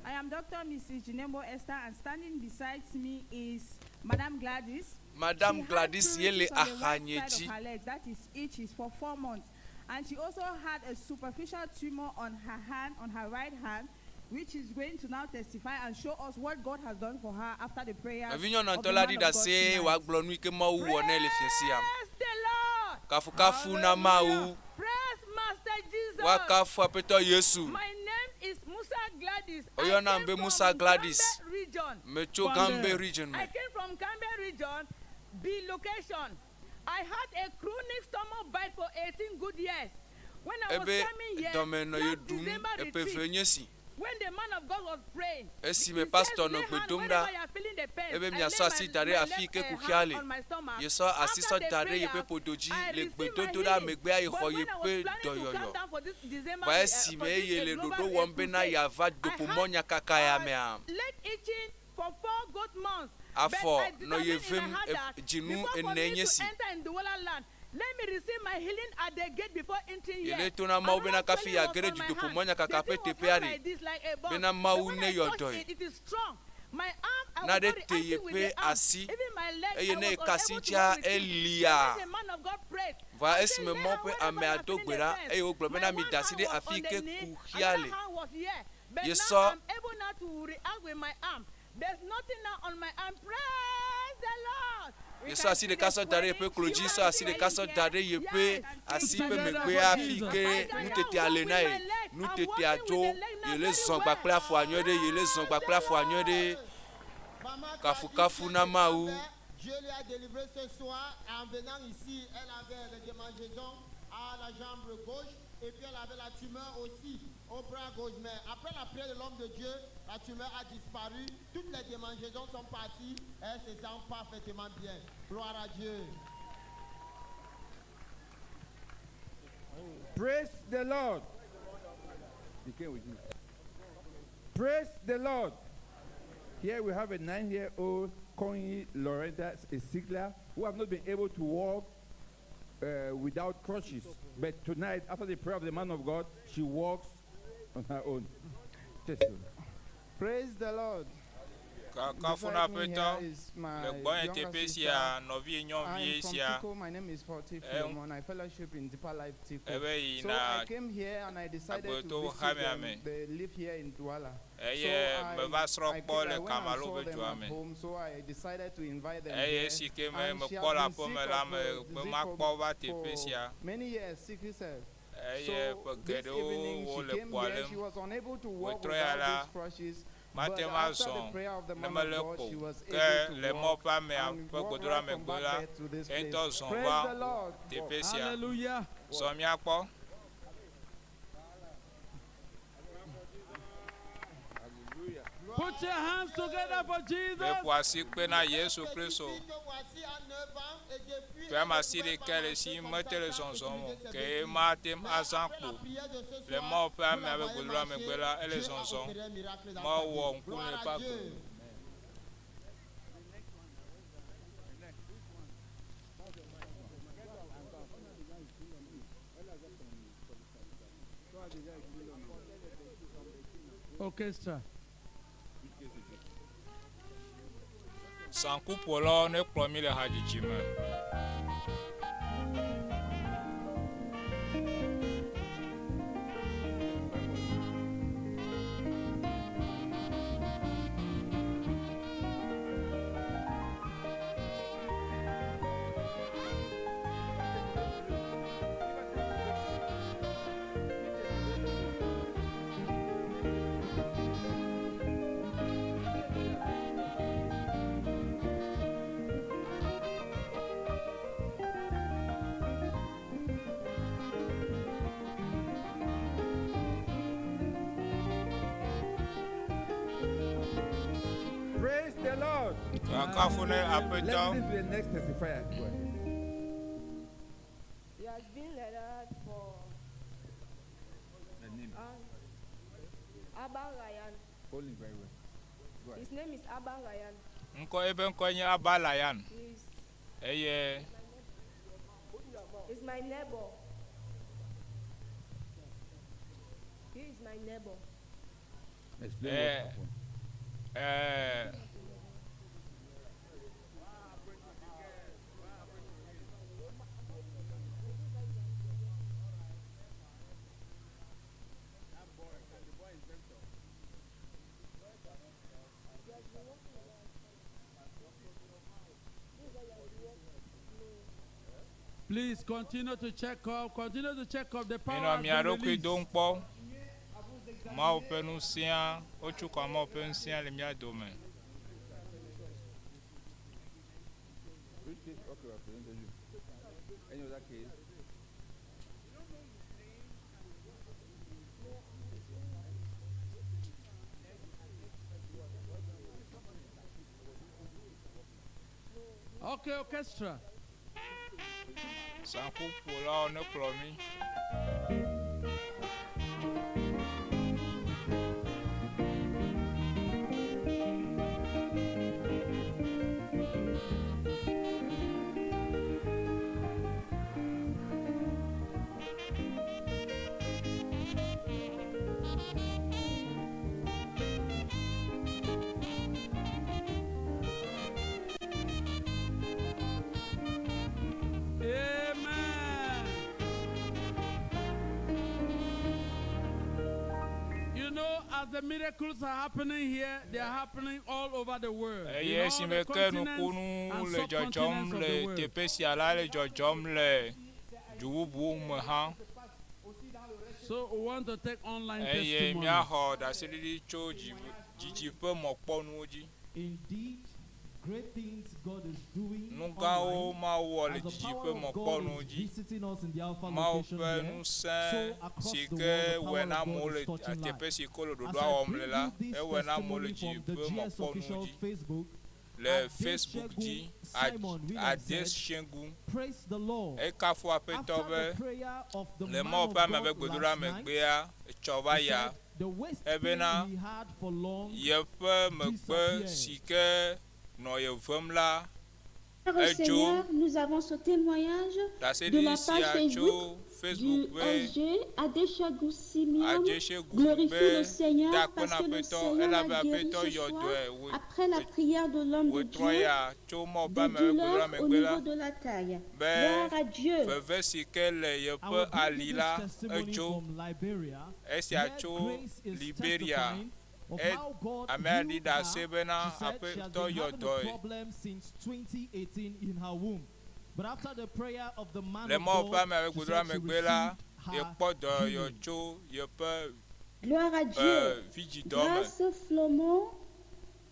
I am Dr. Mrs. Jinemo Esther, and standing beside me is Madame Gladys.
Madame
She had
Gladys ye le
pruritus on the right
axanye
side
dzi.
of her legs, that is itches, for 4 months. And she also had a superficial tumor on her hand, on her right hand, which is going to now testify and show us what God has done for her after the prayers
Nɔvinyɔnu
of
ŋutɔ
the
la
man
ɖi
of God
ɖase
tonight.
wòagblɔ nu yi ke Mawu wɔ nɛ le fiẽ sia. Kafukafu na Mawu.
Praise Master Jesus.
Woakafu Aƒetɔ Yesu.
My name is Musa Gladys. I
Woyɔnam
came
be
from
Musa Gladys.
Gambe region.
Metso Gambe region me.
I came from Gambe region, B location. I had a chronic stomach bite for 18 good years. When I was
Ebe
coming here,
dɔme nɔ ye
last
ɖum
December
eƒe
retreat,
eve nye si.
when the man of God was praying,
Esime
he said,
pastor nɔ
"Lay
gbe
hand
dom
wherever
ɖa
you are feeling the pain."
ebe
I
miasɔ
lay
asi da
my
ɖe afi yi
left
ke kuxia
hand
le.
on my stomach.
Yesɔ asi
After
sɔ
the
da ɖe yeƒe
prayers,
ƒodo dzi
I
le
received my
gbedodo ɖa
healing.
megbea
But
yexɔ
when I was
yeƒe
planning to come
dɔyɔyɔ.
down for this December,
Vɔ
for
esime
this
eye le
global
ɖoɖo wɔm bena
crusade,
yeava
I
doƒomɔ
had
nyakaka ya mea,
leg itching for 4 good months. But
afɔ
I
nɔ
determined
ye
in my
vem
heart that
dzinu
before for
ene
me
nye
to
si.
enter in Douala land, let me receive my healing at the gate before entering here.
Yele to na Mawu bena
Another
kafi
swelling
yeage
was
ɖe
on my
dutoƒomɔ
hand.
nyakaka
The
ƒe
thing was
teƒea
hard
ɖe
like this, like a bomb.
bena
But
Mawu
when
ne
I
yɔ
touched
dɔe.
it, it is strong. My arm, I
Na
was
ɖe
not
te
reacting with
yeƒe
the arm.
asi
Even my leg,
eye
I
ne
was
eka asi
unable to
dzia
walk with it.
elia.
When the man of God prayed,
Vɔa
I said,
esime
"Lay
Mawu
hand
ƒe
wherever
amea
you are
do
feeling
gbe
the
ɖa
pains."
eye wogblɔ
My
bena
one
mida asi
hand
ɖe
was
afi
on
yi
the
ke
knee,
kuxia
another
le.
hand was here. But now
Yesɔ
I'm able now to react with my arm. There's nothing now on my arm. Praise the Lord. We
Yesɔ
can
asi
see
ɖeka
the
sɔ da ɖe
swelling.
yeƒe klo
You
dzi,
can
sɔ asi
see
ɖeka
it
sɔ da ɖe
here.
yeƒe
Yes.
asi ƒe
Together
megbea
for
afi yi
Jesus.
ke
I can now
nutetea
walk
le
with
na
my
ye.
leg. I'm
Nutetea
walking
tso
with the leg now
ye le
very
zɔ
well.
kpakple afɔa nyuie ɖe, ye le zɔ kpakple afɔa nyuie ɖe. Kafukafu na Mawu.
Dieu lui a délivré ce soir. En venant ici, elle avait les démangeaisons à la jambe gauche et puis elle avait la tumeur aussi au bras gauche. Mais après la prière de l'homme de Dieu, la tumeur a disparu. Toutes les démangeaisons sont parties. Elle se sent parfaitement bien. Gloire à Dieu.
Praise the Lord. He came with you. Praise the Lord. Here we have a 9-year-old Connie Loretta, a sickler, who have not been able to walk without crutches. But tonight, after the prayer of the man of God, she walks on her own. Just
Praise the Lord.
Kafu na
Beside me
aƒetɔ
here is my
le gbɔnye
younger
teƒe
sister.
sia nɔvi nyɔnvie
I'm from
sia
Tiko. My name is Forty
Eh,
Philemon. I fellowship in Deeper Life Tiko.
Ebe
So
yina
I came here and I decided to
Agbeto
visit
hamea
them.
me.
They live here in Douala.
Eye
So I,
meva srɔ̃
I,
kpɔ
I
le
went and
Kamalo
saw
ƒe
them
dua
at
me.
home, so I decided to invite them
Eye
here.
si ke me
And she
mekpɔ
has
le
been
aƒeme
sick
la
of
me be
disease
makpɔ
for,
va teƒe
for
sia.
many years, sickle cell.
Eye
So
ƒe
this
geɖewo
evening
wole
she came
kpoa
here.
lém.
She was unable to walk
Wetrɔ ya
without
la,
these crutches.
mate
But
ŋu
after the
azɔ
prayer of the
ne
man of
melé
God,
kpo
she was
ke
able to
le mɔ
walk
ƒe amea
and
ƒe
walk
gbedoɖa
right from
megbe
back
la
there to this
ye
place.
ŋutɔ zɔ
Praise
va
the Lord.
teƒe sia.
Hallelujah.
Zɔ míakpɔ.
Put your hands together for Jesus.
Meƒo asi kpe na Yesu Kristo. Ƒe ame asi ɖeka le si mete le zɔzɔm o ke mate ŋu azã kpo. Le Mawu ƒe amea ƒe gbedoɖa megbe la, ele zɔzɔm. Mawu wɔ ŋku ne eƒe agbe.
Orchestra.
Sankuƒolawo nekplɔ mi le hadzidzi me.
Praise the Lord.
Kafu ne
Let's
aƒetɔ.
listen to the next testifier. Go ahead.
He has been like that for
The name.
Abba Ryan.
Hold it very well. Go ahead.
His name is Abba Ryan.
Ŋkɔ ebe ŋkɔe nye Abalayan
He's,
eye
he's my neighbor. He is my neighbor.
Explain
Eh.
what happened.
ɛɛ
Please continue to check up. Continue to check up. The power
minɔ
has
mia
been
ɖokui
released.
dom kpɔ. Mawu ƒe ŋusẽa, wotso kɔ Mawu ƒe ŋusẽa le mía dome.
Which case? Okay, I presented you. Any other case?
Okay, orchestra.
Saŋkuƒolawo nekplɔ mí.
Amen. You know, as the miracles are happening here, they are happening all over the world. In
Eye
all
esime
the
ke
continents
nukunu
and
le dzɔdzɔm
subcontinents of
le
the world.
teƒe sia la le dzɔdzɔm le du bubuwo me hã.
So we want to take online
Eye
testimonies.
míaxɔ ɖaseɖiɖi tso dzi dzidziƒe mɔkpɔnuwo dzi.
Indeed, great things God is doing
Nu gãwo
online.
Mawu wɔ le
As the
dzidziƒe
power of God
mɔkpɔnuwo
is
dzi.
visiting us in the Alpha
Mawu
location
ƒe
here,
ŋusẽ
so across
si
the
ke
world, the
wɔe
power
na
of
amewo
God
le
is touching
teƒe
lives.
si ke wole
As
ɖoɖoa
I
wɔm le
bring
la,
you this
ewɔe na amewo le
testimony from the
dzidziƒe
GS
mɔkpɔnuwo
official
dzi.
Facebook,
Le Facebook dzi,
Simon Williams said,
Adesegun
Praise the Lord.
ekafu aƒetɔ
After
be
the prayer of the
le
man
Mawu
of
ƒe ame ƒe
God
gbedoɖa
last night,
megbea etsɔ va
he
ya
said the waist pain
ebena
he had for long
yeƒe megbe
disappeared.
si ke nɔ ye vem la
Au
edzo.
Seigneur, nous avons ce témoignage de la
Ɖaseɖiɖi
page
sia tso
Facebook
Facebook
du
be
SG Adéchagou Simeon.
Adéchagou
Glorifie
be
le Seigneur
da akpe
parce
na
que le
Aƒetɔ
Seigneur
elabe
l'a guéri
Aƒetɔ
ce
yɔ
soir
dɔe wò
après la prière de l'homme de
wòtrɔ
Dieu
ya tso Mawu ƒe
des
ame ƒe gbedoɖa
douleurs au
megbe la
niveau de la taille.
be
Gloire à Dieu.
veve si ke le
I
yeƒe
will bring
ali
you
la
this testimony
edzo.
from Liberia.
Esia
Here
tso
Grace is
Liberia.
testifying of
E
how God
amea ɖi
healed
ɖase
her.
bena
She said she has
Aƒetɔ
been
yɔ
having a
dɔe.
problem since 2018 in her womb. But after the prayer of the man
Le
of
Mawu ƒe
God,
ame ƒe
she
gbedoɖa
said she
megbe la
received her
yekpɔ dɔyɔyɔ
healing.
tso yeƒe
Gloire à Dieu.
vidzidɔ me.
Grâce Flomont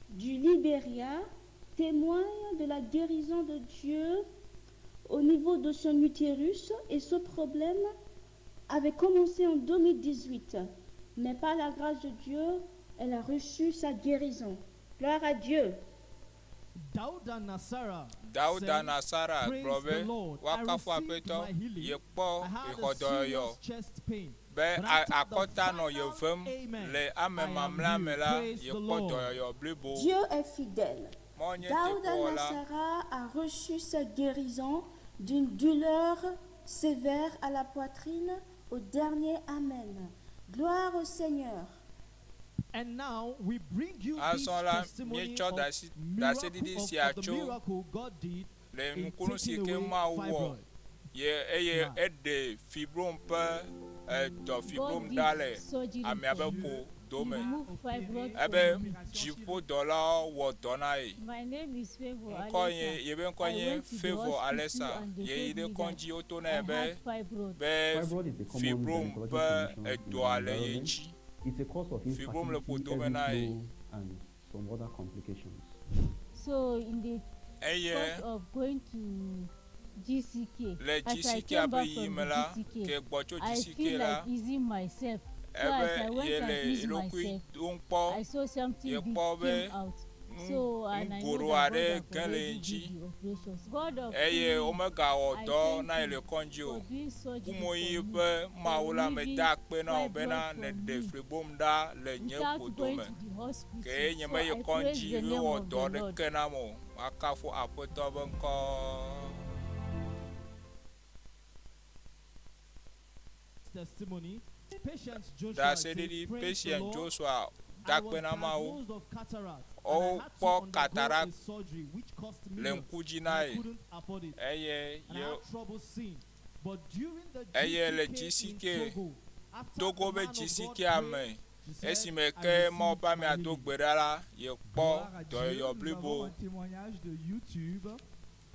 du Libéria témoigne de la guérison de Dieu au niveau de son utérus et ce problème avait commencé en 2018. Mais par la grâce de Dieu, elle a reçu sa guérison. Gloire à Dieu.
Dauda Nasara
Dauda
said,
Nasara
Praise
gblɔ
the
be
Lord. I
woakafu
received
Aƒetɔ
my healing.
yekpɔ
I had
exɔ
a
dɔyɔyɔ
serious chest pain.
be
But after the
akɔta nɔ ye
final
vem
amen,
le ame
I am
mamlɛa me
healed.
la
Praise the
yekpɔ
Lord.
dɔyɔyɔ blibo.
Dieu est fidèle.
Mawu nye
Daouda
teƒewɔla.
Nassara a reçu sa guérison d'une douleur sévère à la poitrine au dernier Amen. Gloire au Seigneur.
And now we bring you this
Azɔ la
testimony
míetsɔ
of,
ɖasi
miracle,
ɖaseɖiɖi
of,
sia
of the
tso
miracle God did
le
in
nukunu si
taking
ke
away
Mawu wɔ
fibroid.
ye eye
Now.
eɖe fibrom ƒe edɔ fibrom
God
ɖa
did
le
surgery
amea
for
ƒe
me.
ƒo
He
dome.
removed fibroid
Ebe
from me.
dziƒodɔlawo wɔ dɔ na ye.
My name is Favor
Ŋkɔ nye
Alessa.
yebe ŋkɔ
I
nye
went to the
Favour
hospital
Alessa.
and they
Ye yi
told
ɖe
me
kɔdzi
that
woto na
I
ye be
had fibroid.
be
Fibroid is a common
fibrom
gynecologic
ƒe
condition in
edɔa
our
le ye
environment.
dzi.
It's a cause of
Fibrom le
infertility,
ƒodo me
heavy
na ye.
flow, and some other complications.
So in the
Eye
course of going to GCK,
le
as I
GCK
came
ƒe
back
yiyi
from
me
the
la,
GCK,
ke gbɔ tso
I
GCK
feel
la,
like easing myself. So as I
ebe
went
ye
and
le
eased
eɖokui
myself,
dom kpɔ,
I saw something
ye
big
kpɔ be
came out. So and I know
nugoro
that God
aɖe
have
ge le
already
ye dzi
did the operations. God of
eye
healing,
womegawɔ
I
dɔ
thank
na ye
you
le kɔdzi o.
for doing surgery
Kumoyi
for me,
ƒe
for
Mawu la
removing
meda akpe na wò
fibroid
bena
from
nèɖe
me
flibom ɖa le nye
without
ƒodo
going
me.
to the hospital.
Ke nye
So
meyi
I praise
kɔdzi
the name
hewɔ
of
dɔ
the Lord.
ɖeke nam o. Makafu Aƒetɔ ƒe ŋkɔ.
Testimony. Patience Joshua said,
Ɖaseɖiɖi
Praise the
Patient
Lord.
Joshua
I
da
was
akpe na Mawu.
diagnosed of cataract and I had to
Wokpɔ
undergo
cataract
a surgery which cost
le
millions
ŋku dzi
and
na
I
ye
couldn't afford it.
eye
And I
ye
had trouble seeing. But during the
eye le
GCK in
GCK
Togo, after
Togo
the
be
man of God
GCK me
prayed, she said,
esime
I
ke
received
Mawu ƒe
my
amea do
healing.
gbe ɖa la yekpɔ
Gloire à Dieu,
dɔyɔyɔ
nous avons
blibo.
un témoignage de YouTube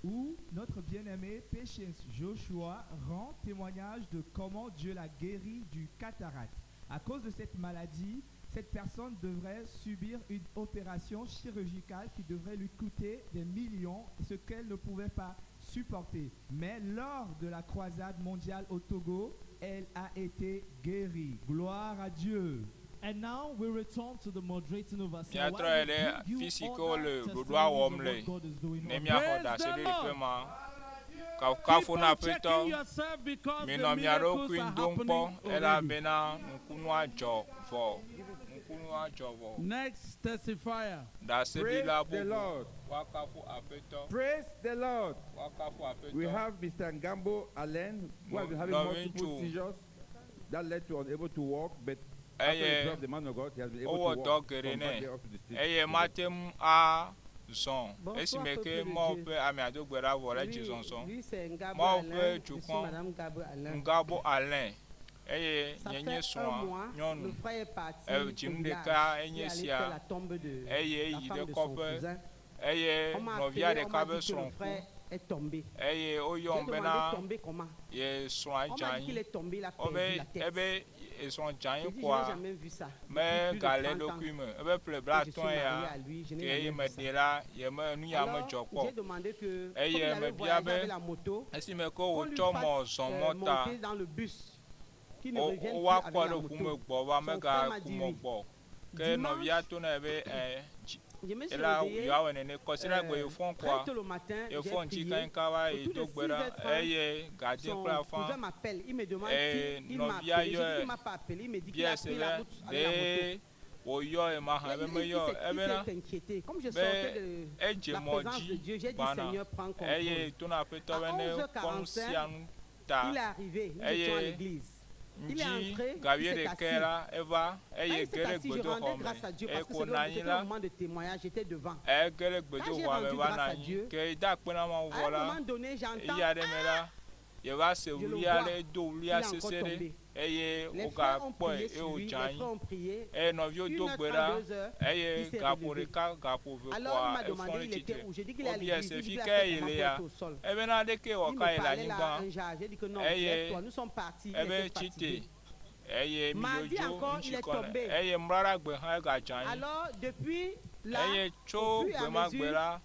où notre bien-aimé Patience Joshua rend témoignage de comment Dieu l'a guéri du cataracte. À cause de cette maladie, cette personne devrait subir une opération chirurgicale qui devrait lui coûter des millions, ce qu'elle ne pouvait pas supporter. Mais lors de la croisade mondiale au Togo, elle a été guérie. Gloire à Dieu.
And now we return to the moderating overseer.
Míatrɔ
While
yi
we
ɖe
give you
fi si ke
other
wole ɖoɖoa
testimonies
wɔm
of
le
what God is doing
ne
on
míaxɔ
Praise
ɖase
the
ɖe teƒe
Lord.
ma.
Keep
Kafukafu na
on checking
Aƒetɔ.
yourself because the
Minɔ mia
miracles
ɖokui
are
dom kpɔ
happening already.
elabena nukunua dzɔ vɔ. Nukunua dzɔ vɔ.
Next testifier.
Ɖaseɖila
Praise the
bubu.
Lord.
Woakafu Aƒetɔ.
Praise the Lord.
Woakafu Aƒetɔ.
We have Mr. Ngambo Allen, who has been having multiple
Nɔviŋutsu.
seizures that led to unable to walk, but after the
Eye
prayer of the man of God, he has been able
wowɔ
to
dɔ
walk
geɖe
from that
nɛ
day up to the stage.
eye mate ŋu azɔ
Bonsoir,
esime ke
peuple de
Mawu
Dieu.
ƒe ame adogbe ɖa vɔ le dzi
Lui,
zɔzɔ.
lui c'est Ngabo
Mawu
Alain,
ƒe
je suis
dukɔ
Madame Ngabo Alain.
Ngabo Alain eye
Ça
nye
fait
nye
un
srɔ̃a
mois, le
nyɔnu
frère est parti au
dzinu
village.
ɖeka
Il
enye
est allé
sia
faire la tombe de
eye
la
yi
femme
ɖe
de son
kɔƒe
cousin.
eye
On m'a
nɔvia
appelé, on
ɖeka
m'a
be
dit que le
srɔ̃ ku
frère est tombé.
eye
J'ai
woyɔm
demandé
bena
tombé comment?
ye srɔ̃a
On
dze
m'a dit
anyi
qu'il est tombé, il a
wobe
perdu la tête.
ebe esrɔ̃ dze anyi
J'ai dit, je n'ai
koa
jamais vu ça. Depuis plus de
megale
30 ans
eɖokui me ebe ƒle
que je suis
blatɔ̃
mariée
ya
à lui, je
ke
n'ai
ye
jamais vu ça.
meɖe la ye me nu ya
Alors,
medzɔ kpɔ
j'ai demandé que, comme
eye
il avait
mebia
voyagé
be
avec la moto,
esime ke
qu'on lui
wòtsɔ mɔ
fasse
zɔ mɔ ta
monter dans le bus, qu'il ne
wo
revienne plus
woakɔ
avec la
ɖe ʋu me
moto.
gbɔ va
Son frère m'a
megaku
dit
mɔ
oui.
gbɔ ke
Dimanche,
nɔvia to nɛ be ɛ dzi
je me suis
ela
réveillée
yewoawɔ nene kɔsiɖagbe yefɔ
très
kɔa
tôt le matin, j'ai
yefɔ ŋtsi
prié.
keŋka
Autour
yi
de
do gbe ɖa
6h30,
eye gade
son
kple afã
cousin m'appelle. Il me demande
ɛ
si il m'a
nɔvia
appelé. J'ai dit
yɔe
qu'il m'a pas appelé. Il me dit qu'il a
biɛ se
pris la
be
route avec la moto.
ɖe wòyɔ ema hã
Il,
be
il- il
meyɔ
s'est il
ebena
s'est inquiété. Comme je
be
sortais de
edze
la
mɔ
présence de
dzi
Dieu, j'ai dit
gbana
Seigneur, prends contrôle.
eye to na aƒetɔ
À
be ne kpɔ nu
11h45,
sia nu ta
il est arrivé. Nous étions à
eye
l'église. Il est
ŋdzi
entré, il
gavi
s'est
ɖeke
assis.
la eva
Quand
eye
il
ge
s'est
ɖe
assis, je
gbedoxɔ
rendais
me
grâce à Dieu
eye
parce que
ko
c'était
nɔ anyi
c'était le
la
moment de témoignage, j'étais devant.
ege ɖe
Quand j'ai
gbedoxɔa me
rendu
va
grâce
nɔ
à
anyi
Dieu,
ke da akpe na Mawu
à
vɔ
un
la
moment donné, j'entends
eyi aɖe me la yeva se
Je le
wli
vois,
aɖe do
il
wlia
est encore
sese ɖe
tombé.
eye
Les frères ont
wogakpɔe
prié
eye
sur lui,
wòdze
les
anyi
frères ont prié.
eye nɔviwo do gbe ɖa
1h32 heures, il
eye
s'est
gaƒo
relevé.
ɖeka gaƒo eve
Alors il
kɔa
m'a
efɔ
demandé,
ɖe
il était
tsitre
où? J'ai dit qu'il est à
wobia
l'église.
se
Il dit
fi
qu'il a
ke
fait
yi
comment
le
pour
ya
être au sol.
ebena ɖeke wɔ
Il me
ka yi le
parlait là
anyigba
un genre. J'ai dit que non,
eye
lève-toi. Nous sommes partis. Il
ebe
était
tsite
fatigué.
eye
Mardi
midzo
encore,
ŋutsi
il est
kɔ nɛ
tombé.
eye mlɔɖagbe hã egadze anyi
Alors, depuis là,
eye
au
tso
fur et à
gbe ma gbe
mesure,
la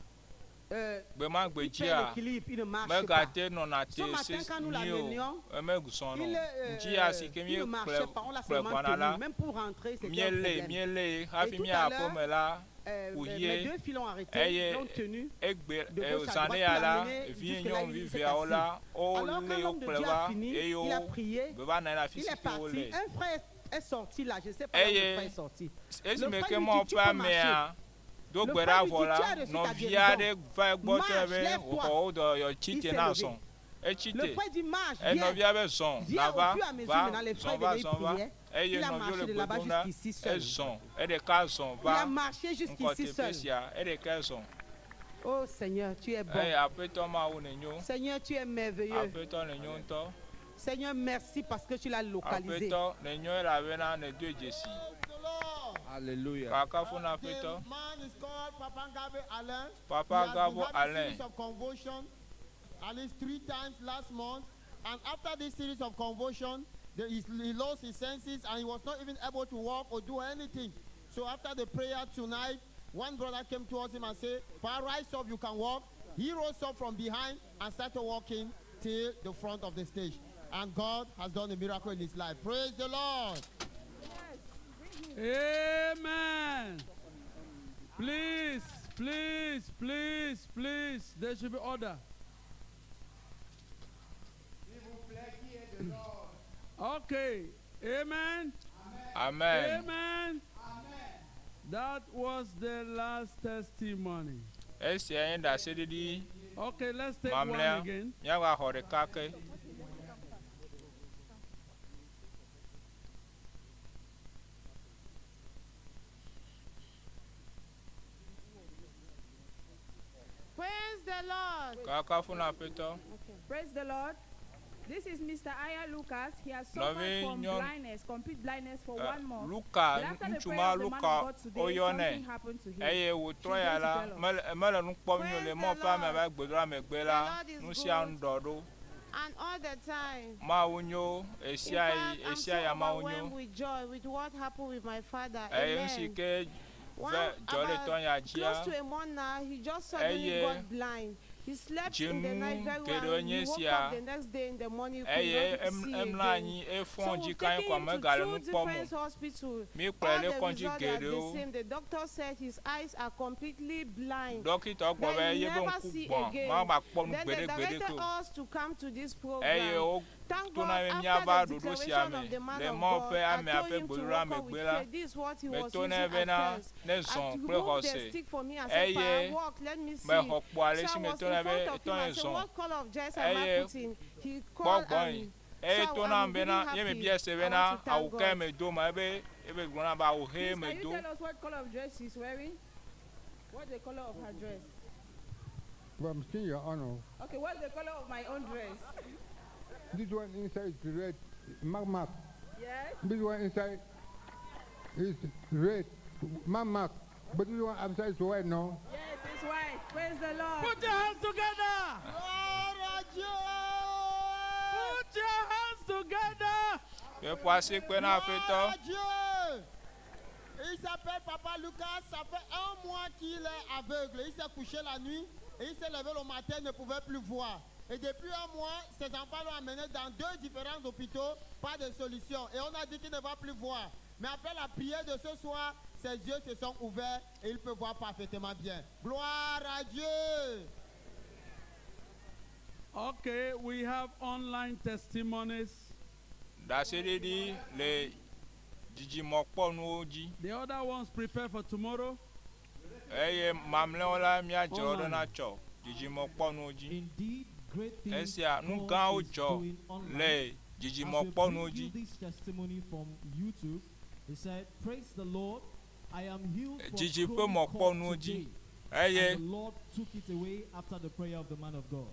euh,
gbe ma gbe
il perd
dzia
l'équilibre, il ne marche pas.
megate nɔna
Ce
te
matin,
se
quand nous
nyuie o
l'amenions,
emegzɔnɔ
il,
ŋdzi ya si ke
il ne marchait
míekplɔe
pas, on l'a
kplɔe
seulement
gbɔna la
tenu. Même pour rentrer, c'était un
míele
problème.
míele
Et
hafi
tout
mía
à
aƒe
l'heure,
me la
mes
kuxie
deux filles l'ont arrêté,
eye
l'ont tenu
egbe
de gauche à
zã
droite
ɖe
pour
ya la
l'amener
vi
jusque là où
nyɔnuvi
il s'est
veawo
assis.
la
Alors quand
wolé
l'homme de
wokplɔe
Dieu a
va
fini,
eye
il a prié,
wo be va nɔ anyi ɖe afi
il
si
est
ke
parti.
wole.
Un frère est sorti là, je ne sais pas où le
Eye
frère est sorti. Le
esime
frère
ke
lui
Mawu
dit, tu
ƒe
peux marcher.
amea do
Le
gbe
frère
ɖa
lui
vɔ
dit,
la
tu as reçu ta
nɔvi aɖe
guérison.
va egbɔ tɔ
Marche,
be
lève-toi.
wòxɔ wo dɔ
Il
tsite
s'est
na
levé.
zɔn
Le
etsite
frère dit, marche,
eye
viens.
nɔvia be zɔn
Viens au
nava
fur et à mesure,
va
maintenant les frères
zɔn va
venaient, ils
zɔn va
priaient.
eye
Il a
nɔviwo
marché
le
de
gbe
là-bas
dom ɖa
jusqu'ici seul.
ezɔn eɖeka zɔn
Il
va
a marché jusqu'ici
ŋkɔ teƒe
seul.
sia eɖeka zɔn
Oh Seigneur, tu es bon.
eye aƒetɔ Mawu nenyo
Seigneur, tu es merveilleux.
aƒetɔ nenyo ŋutɔ
Seigneur, merci parce que tu l'as localisé.
aƒetɔ nenyo elabena nèdoe dzesi
Hallelujah.
kakafu na aƒetɔ
The man is called Papa Ngabe Alain.
Papa
He has been
Ngabo
having
Alain.
series of convulsion at least 3 times last month. And after this series of convulsion, he lost his senses and he was not even able to walk or do anything. So after the prayer tonight, one brother came towards him and said, "Pa, rise up, you can walk." He rose up from behind and started walking till the front of the stage. And God has done a miracle in his life. Praise the Lord.
Amen. Please, please, please, please, there should be order. Okay. Amen.
Amen.
Amen. That was the last testimony.
Esia nye ɖaseɖiɖi
Okay, let's take one
mamlɛa.
again.
Míagaxɔ ɖeka ke.
Praise the Lord.
Kakafu na aƒetɔ.
Praise the Lord. This is Mr. Aya Lucas. He has suffered
Nɔvi
from
nyɔnu-
blindness, complete blindness for
Eh,
1 month.
Luka
But after the
ŋutsu
prayer
ma
of the man
Luka
of God today,
woyɔnɛ
something happened to him.
eye
She's
wòtrɔ
going
ya
to
la
tell us.
mele mele nu kpɔm nyuie le mɔ ƒe ame be gbedoɖa megbe la
The Lord is
nu sia nu
good.
ɖɔ ɖo.
And all the time.
Mawu nyo
In
esia
fact,
yi
I'm
esia
so
ya Mawu
overwhelmed
nyo
with joy with what happened with my father.
eye nu si
Amen.
ke
One,
ve dzɔ ɖe
about
tɔnya dzia
close to a month now, he just suddenly
eye
got blind. He slept in the
Dzinu
night very well
geɖewo
and
nye
he woke
sia
up the next day in the morning, he could
eye
not
em-
see
emlɔ
again.
anyi efɔ
So
dzi
we've
ka
taken
kɔ
him to
megale
two
nu kpɔm
different
o.
hospitals.
Míekplɔe
All
ɖe
the
kɔdzi
results are the
geɖewo.
same. The doctor said his eyes are completely blind.
Dɔkita gblɔ
That
be
he
yebe
never
ŋku
see
gbɔ̃,
again.
magakpɔ nu
Then they
gbeɖegbeɖe
directed
o.
us to come to this
Eye
program.
wo
Thank
tona
God,
be
after
míava
the
ɖoɖo sia
declaration
me
of the man
le
of
Mawu
God,
ƒe
I
amea
told
ƒe
him to
gbedoɖa
walk up
megbe
with
la,
faith. This is what he was
meto
using
nɛ
at
bena
first.
ne
I
zɔ kple
removed the
xɔse
stick for me. I said,
eye
Pa, walk, let me see.
mexɔ kpo ale
So
si
I was
meto
in
nɛ be
front of
etɔ
him.
ne
I said,
zɔ
what color of dress am I
eye
putting? He
kpɔ
called
gbɔe
and
eye
so
to nam
I'm really
bena ye
happy.
mebia se
I
bena
want to
awu
thank
ke
God.
medo ma ebe ebe gblɔ nam be awu he
Please, can you
medo.
tell us what color of dress she's wearing? What's the color of her dress?
From seeing your honor,
Okay, what's the color of my own dress?
this one inside is red, mark mark.
Yes.
This one inside is red, mark mark. But this one outside is white, no?
Yes, it's white. Praise the Lord.
Put your hands together. Put your hands together.
Yeƒo asi kpe na Aƒetɔ.
Dieu. Il s'appelle Papa Lucas, ça fait un mois qu'il est aveugle. Il s'est couché la nuit et il s'est levé le matin, il ne pouvait plus voir. Et depuis un mois, ses enfants l'ont amené dans deux différents hôpitaux, pas de solution. Et on a dit qu'il ne va plus voir. Mais après la prière de ce soir, ses yeux se sont ouverts et il peut voir parfaitement bien. Gloire à Dieu.
Okay, we have online testimonies.
Ɖaseɖiɖi le dzidzimɔkpɔnuwo dzi
The other ones prepare for tomorrow.
eye mamlɛwo la míadzra wo ɖo na tsɔ dzidzimɔkpɔnuwo dzi.
Great things
Esia nu
God
gãwo
is
dzɔ
doing online.
le
As we
dzidzimɔkpɔnuwo
bring you
dzi.
this testimony from YouTube, he said, Praise the Lord, I am healed from
Dzidzi ƒe
chronic cough
mɔkpɔnuwo dzi
today.
eye
And the Lord took it away after the prayer of the man of God.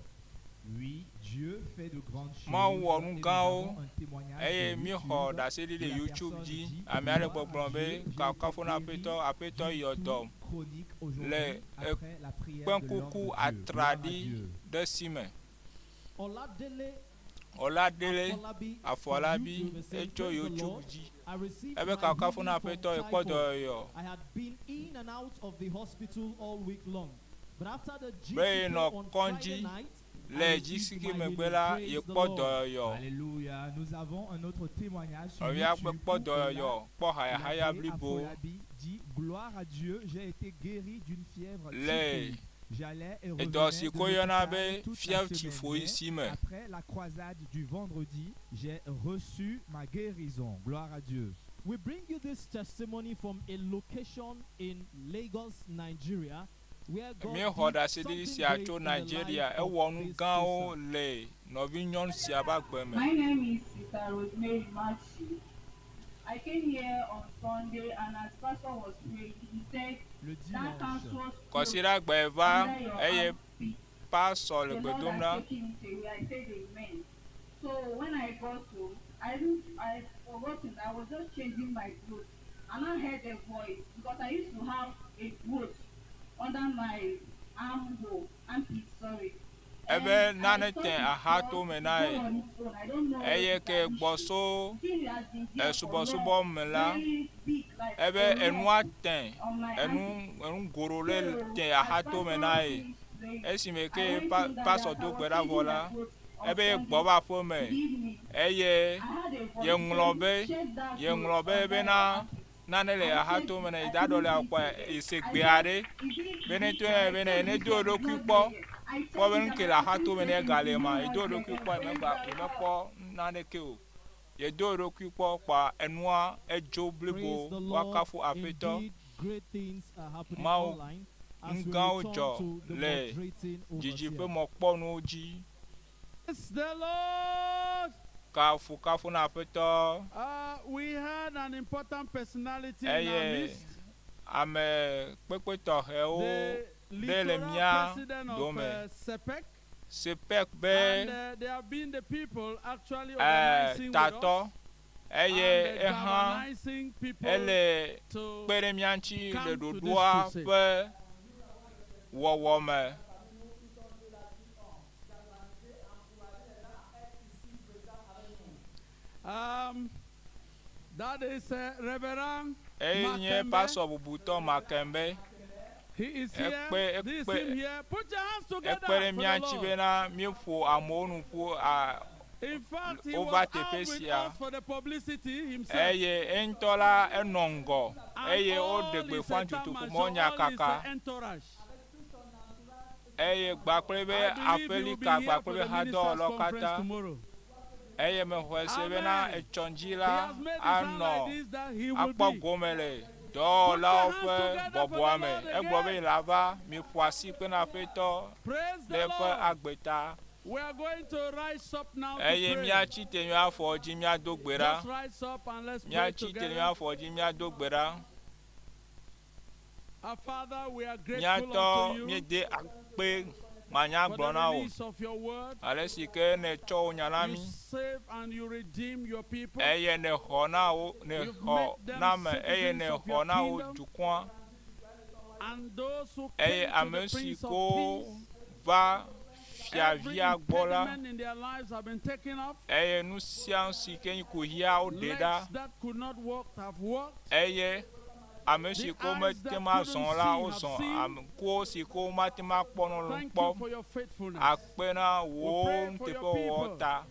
Oui, Dieu fait de grandes choses.
Mawu wɔ
Et
nu
nous
gãwo
avons un témoignage
eye
de
míexɔ
YouTube
ɖaseɖiɖi
de
le
la
YouTube
personne
dzi.
dit
Ame aɖe
Gloire à
gbɔgblɔ be
Dieu, j'ai
kafukafu na
été guéri
Aƒetɔ, Aƒetɔ
du
yɔ
toux
dɔm
chronique
le
aujourd'hui après la prière de l'homme
kpẽkuku
de Dieu. Gloire à
atraɖi
Dieu.
ɖe si me.
Oladele
Oladele
Afolabi from
Afolabi
YouTube is saying,
etso
Praise the
YouTube
Lord,
dzi.
I received
Ebe
my
kafukafu na
healing from
Aƒetɔ ekpɔ
typhoid.
dɔyɔyɔ.
I had been in and out of the hospital all week long. But after the
Be
GCK
yenɔ
on Friday
kɔdzi
night, I
le
received
GCK
my
megbe
healing.
la
Praise the
yekpɔ
Lord.
dɔyɔyɔ.
Alléluia. Nous avons un autre témoignage sur
Nɔvia
YouTube
kpɔ
où
dɔyɔyɔ, kpɔ hayahaya
Oladele
blibo
Afolabi dit Gloire à Dieu, j'ai été guéri d'une fièvre
le
typhoïde. J'allais et
edɔ
revenais
si
de
ko yɔna
l'hôpital
be
toute la
fièvre
semaine.
typhoïde
Mais
si me.
après la croisade du vendredi, j'ai reçu ma guérison. Gloire à Dieu.
We bring you this testimony from a location in Lagos, Nigeria, where God
Míexɔ
did
ɖaseɖiɖi
something
sia
great
tso
in the life
Nigeria.
of
Ewɔ nu
this
gãwo
sister.
le nɔvinyɔnu sia ƒe agbe me.
My name is Sister Rosemary Machi. I came here on Sunday and as pastor was praying, he said
Le
that
dimanche,
cancerous
Kɔsiɖagbe va
under your
eye
armpit,
pastor le
the
gbe
Lord
dom
has
ɖa.
taken it away. I said amen. So when I got home, I didn't, I forgotten. I was just changing my clothes and I heard a voice because I used to have a growth under my armhole, armpit, sorry.
Ebe
And I
nane
thought
te
it
ahato
was
me na
gone
ye
on its own. I don't know what
eye
is
ke
that
gbɔ
issue.
so
Thing has been there for
esubɔsubɔ
long,
me la
very big, like
ebe
a
enua
rock
te
on my
enu
armpit.
enu goro ɖe
So
te
as
ahato me
pastor
na ye
finished praying,
esime
I
ke
went
pa
in that
pastor
as I
do gbe
was
ɖa vɔ
changing my
la
clothes on
ebe
Sunday
gbɔ va aƒe me
evening,
eye
I had a voice
yeŋlɔ
saying,
be
check that
yeŋlɔ
growth
be
under your
bena
armpit.
nane le
I said
ahato me na
I
yi da ɖɔ
couldn't
le
see
akpɔa
it again.
ese
I
gbe
said,
aɖe
is it
be ne
is
to
it
ye
I
bena
said
ne
it
do
is
eɖokui
not
kpɔ
there yet. I
kpɔ
checked
be
it
nu ke
and
le
I
ahato
couldn't
me ne
check
egale
anything,
ma
no
yi do
more
eɖokui
there.
kpɔ
Praise
emegba
the Lord.
yemekpɔ naneke o yedo eɖokui kpɔ kpa enua edzo
Praise
blibo
the Lord.
woakafu Aƒetɔ.
Indeed, great things are happening
Mawu
online as
nu
we
gãwo
return
dzɔ
to the
le
moderating
dzidzi ƒe
overseer.
mɔkpɔnuwo dzi.
Praise the Lord.
Kafukafu na Aƒetɔ
We had an important personality in our
eye
midst.
ame kpekpe tɔxɛwo
The
ɖe le
littoral
mía
president of
dome.
SEPEC.
SEPEC be
And they have been the people actually
eh,
organizing with
tatɔ
us
eye
and
ehã
galvanizing people
ele
to
kpe ɖe mía ŋuti le
come to this
ɖoɖoa
crusade.
ƒe wɔwɔ me.
That is Reverend
Eye nye
Makembe.
pastor bubutɔ Makembe.
He is here.
Ekpe
This is
ekpe
him here. Put your hands together
ekpe ɖe
for
mía
the
ŋuti
Lord.
bena míeƒo amewo nu ƒu a
In fact, he
wova
was
teƒe
out with
sia.
us for the publicity himself.
Eye eŋutɔ la enɔ ŋgɔ
And
eye
all
woɖe
his
gbeƒã
etamashon,
dutoƒomɔnya
all his
kaka
entourage.
eye gbakple be
I believe he will be
aƒelika
here for
gbakple
the
be
ministers'
hadɔwɔlawo
conference
katã
tomorrow.
eye mexɔe se bena
Amen.
etsɔ dzi
He
la
has made it sound
anɔ
like this that he will
akpɔ
be.
gome le dɔwɔlawo
Put your
ƒe
hands together for
bɔbɔa
the
me
Lord
egblɔ be
again.
yele ava miƒo asi kpe na aƒetɔ
Praise
le
the
eƒe
Lord.
agbe ta
We are going to rise up now to
eye
pray.
míatsi te míafɔ dzi míado gbe ɖa
Just rise up and let's pray
míatsi te
together.
míafɔ dzi míado gbe ɖa
Our Father, we are grateful
míatɔ
unto you
míede akpe manya
for
gblɔ
the
na wò
release of your word.
ale si ke nètsɔ wò nya na
You
mí
save and you redeem your people.
eye nèxɔ na wo nèxɔ
You've made them
na me eye
citizens of
nèxɔ
your
na wo
kingdom.
dukɔa
And those who
eye
came to
ame
the
si
Prince of
ko
Peace,
va
every
fiavia gbɔ la
impediment in their lives have been taken off.
eye nu sia nu si ke nyi kuxia woɖe ɖa
Legs that could not walk have walked.
eye ame si
The
ko
eyes
mete
that
ma
couldn't
zɔn la
see have
wozɔn
seen.
ame kuwo si ko mate ma kpɔ nu
Thank you
kpɔ
for your faithfulness.
akpe na
We
wò
pray for your
nuteƒewɔwɔ
people
ta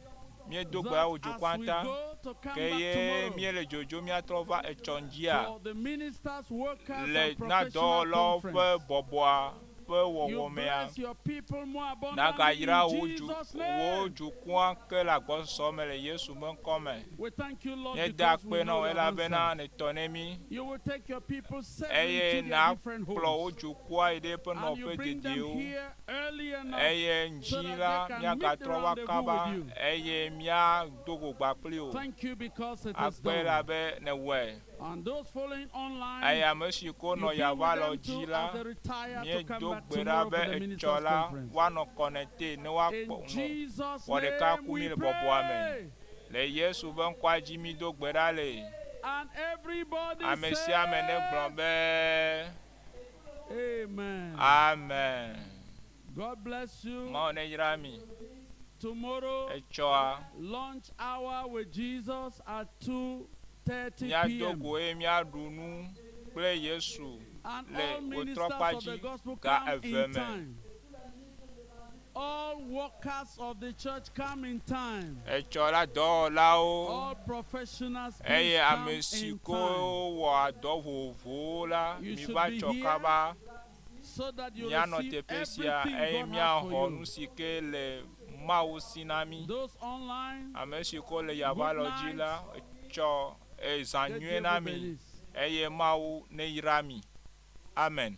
míedo gbe
that
ɖa wò
as
dukɔa
we
ta
go to come
ke
back
ye
tomorrow
míele dzodzo míatrɔ va etsɔ ŋdzia
for the ministers, workers,
le
and
na
professional
dɔwɔlawo ƒe
conference.
bɔbɔa ƒe
You
wɔwɔmea
bless your people more abundantly
nagayra
in
wò du
Jesus'
wò
name.
dukɔa ke le agbɔsɔsɔ me le Yesu ƒe ŋkɔ me.
We thank you, Lord,
Míeda
because we
akpe na
know
wò
your
elabena
answer.
nètɔ ne mí
You will take your people safely
eye
to their different
nàkplɔ wò
homes.
dukɔa yi ɖe eƒe
And you
nɔƒe
bring them
dediwo.
here early enough
eye
so
ŋdzi
that
la
they can meet the
míagatrɔ va
rendezvous
kaba
with you.
eye míado go gba kpli o.
Thank you because it is
Akpe
done.
elabe nèwɔe.
And those following online,
Eye ame si ko
you
nɔ
be with
yava lɔ
them
dzi
too
la,
as they retire to come
míedo
back
gbe ɖa
tomorrow
be
for the
etsɔ
ministers'
la
conference.
woanɔ kɔnɛte ne woakpɔ
In
nɔ
Jesus'
wɔ ɖeka
name
ku mí
we
le bɔbɔa me.
pray.
Le Yesu ƒe ŋkɔa dzi mído gbe ɖa le.
And everybody
Ame sia ame negblɔ
says,
be
Amen.
Amen.
God bless you.
Mawu neyra mi.
Tomorrow,
Etsɔa
lunch hour with Jesus at 2:30
míado
p.m.
go eye míaɖu nu kple Yesu
And
le
all ministers
wòtrɔkpa
of the
dzi
gospel
ga
come
eve
in
me.
time. All workers of the church come in time.
Etsɔ la dɔwɔlawo
All professionals please
eye
come
ame si
in
ko
time
wɔa dɔ vovovowo la
You should
miva
be
tsɔ
here
kaba
so that you
míanɔ
receive
teƒe sia
everything
eye
God has
míaxɔ
for
nu
you.
si ke le Mawu si na mí.
Those online,
Ame si ko le yava
good
lɔ dzi
night.
la tsɔ ezã
Que
nyuie
Dieu
na
vous
mi
bénisse.
eye Mawu neyra mi. Amen.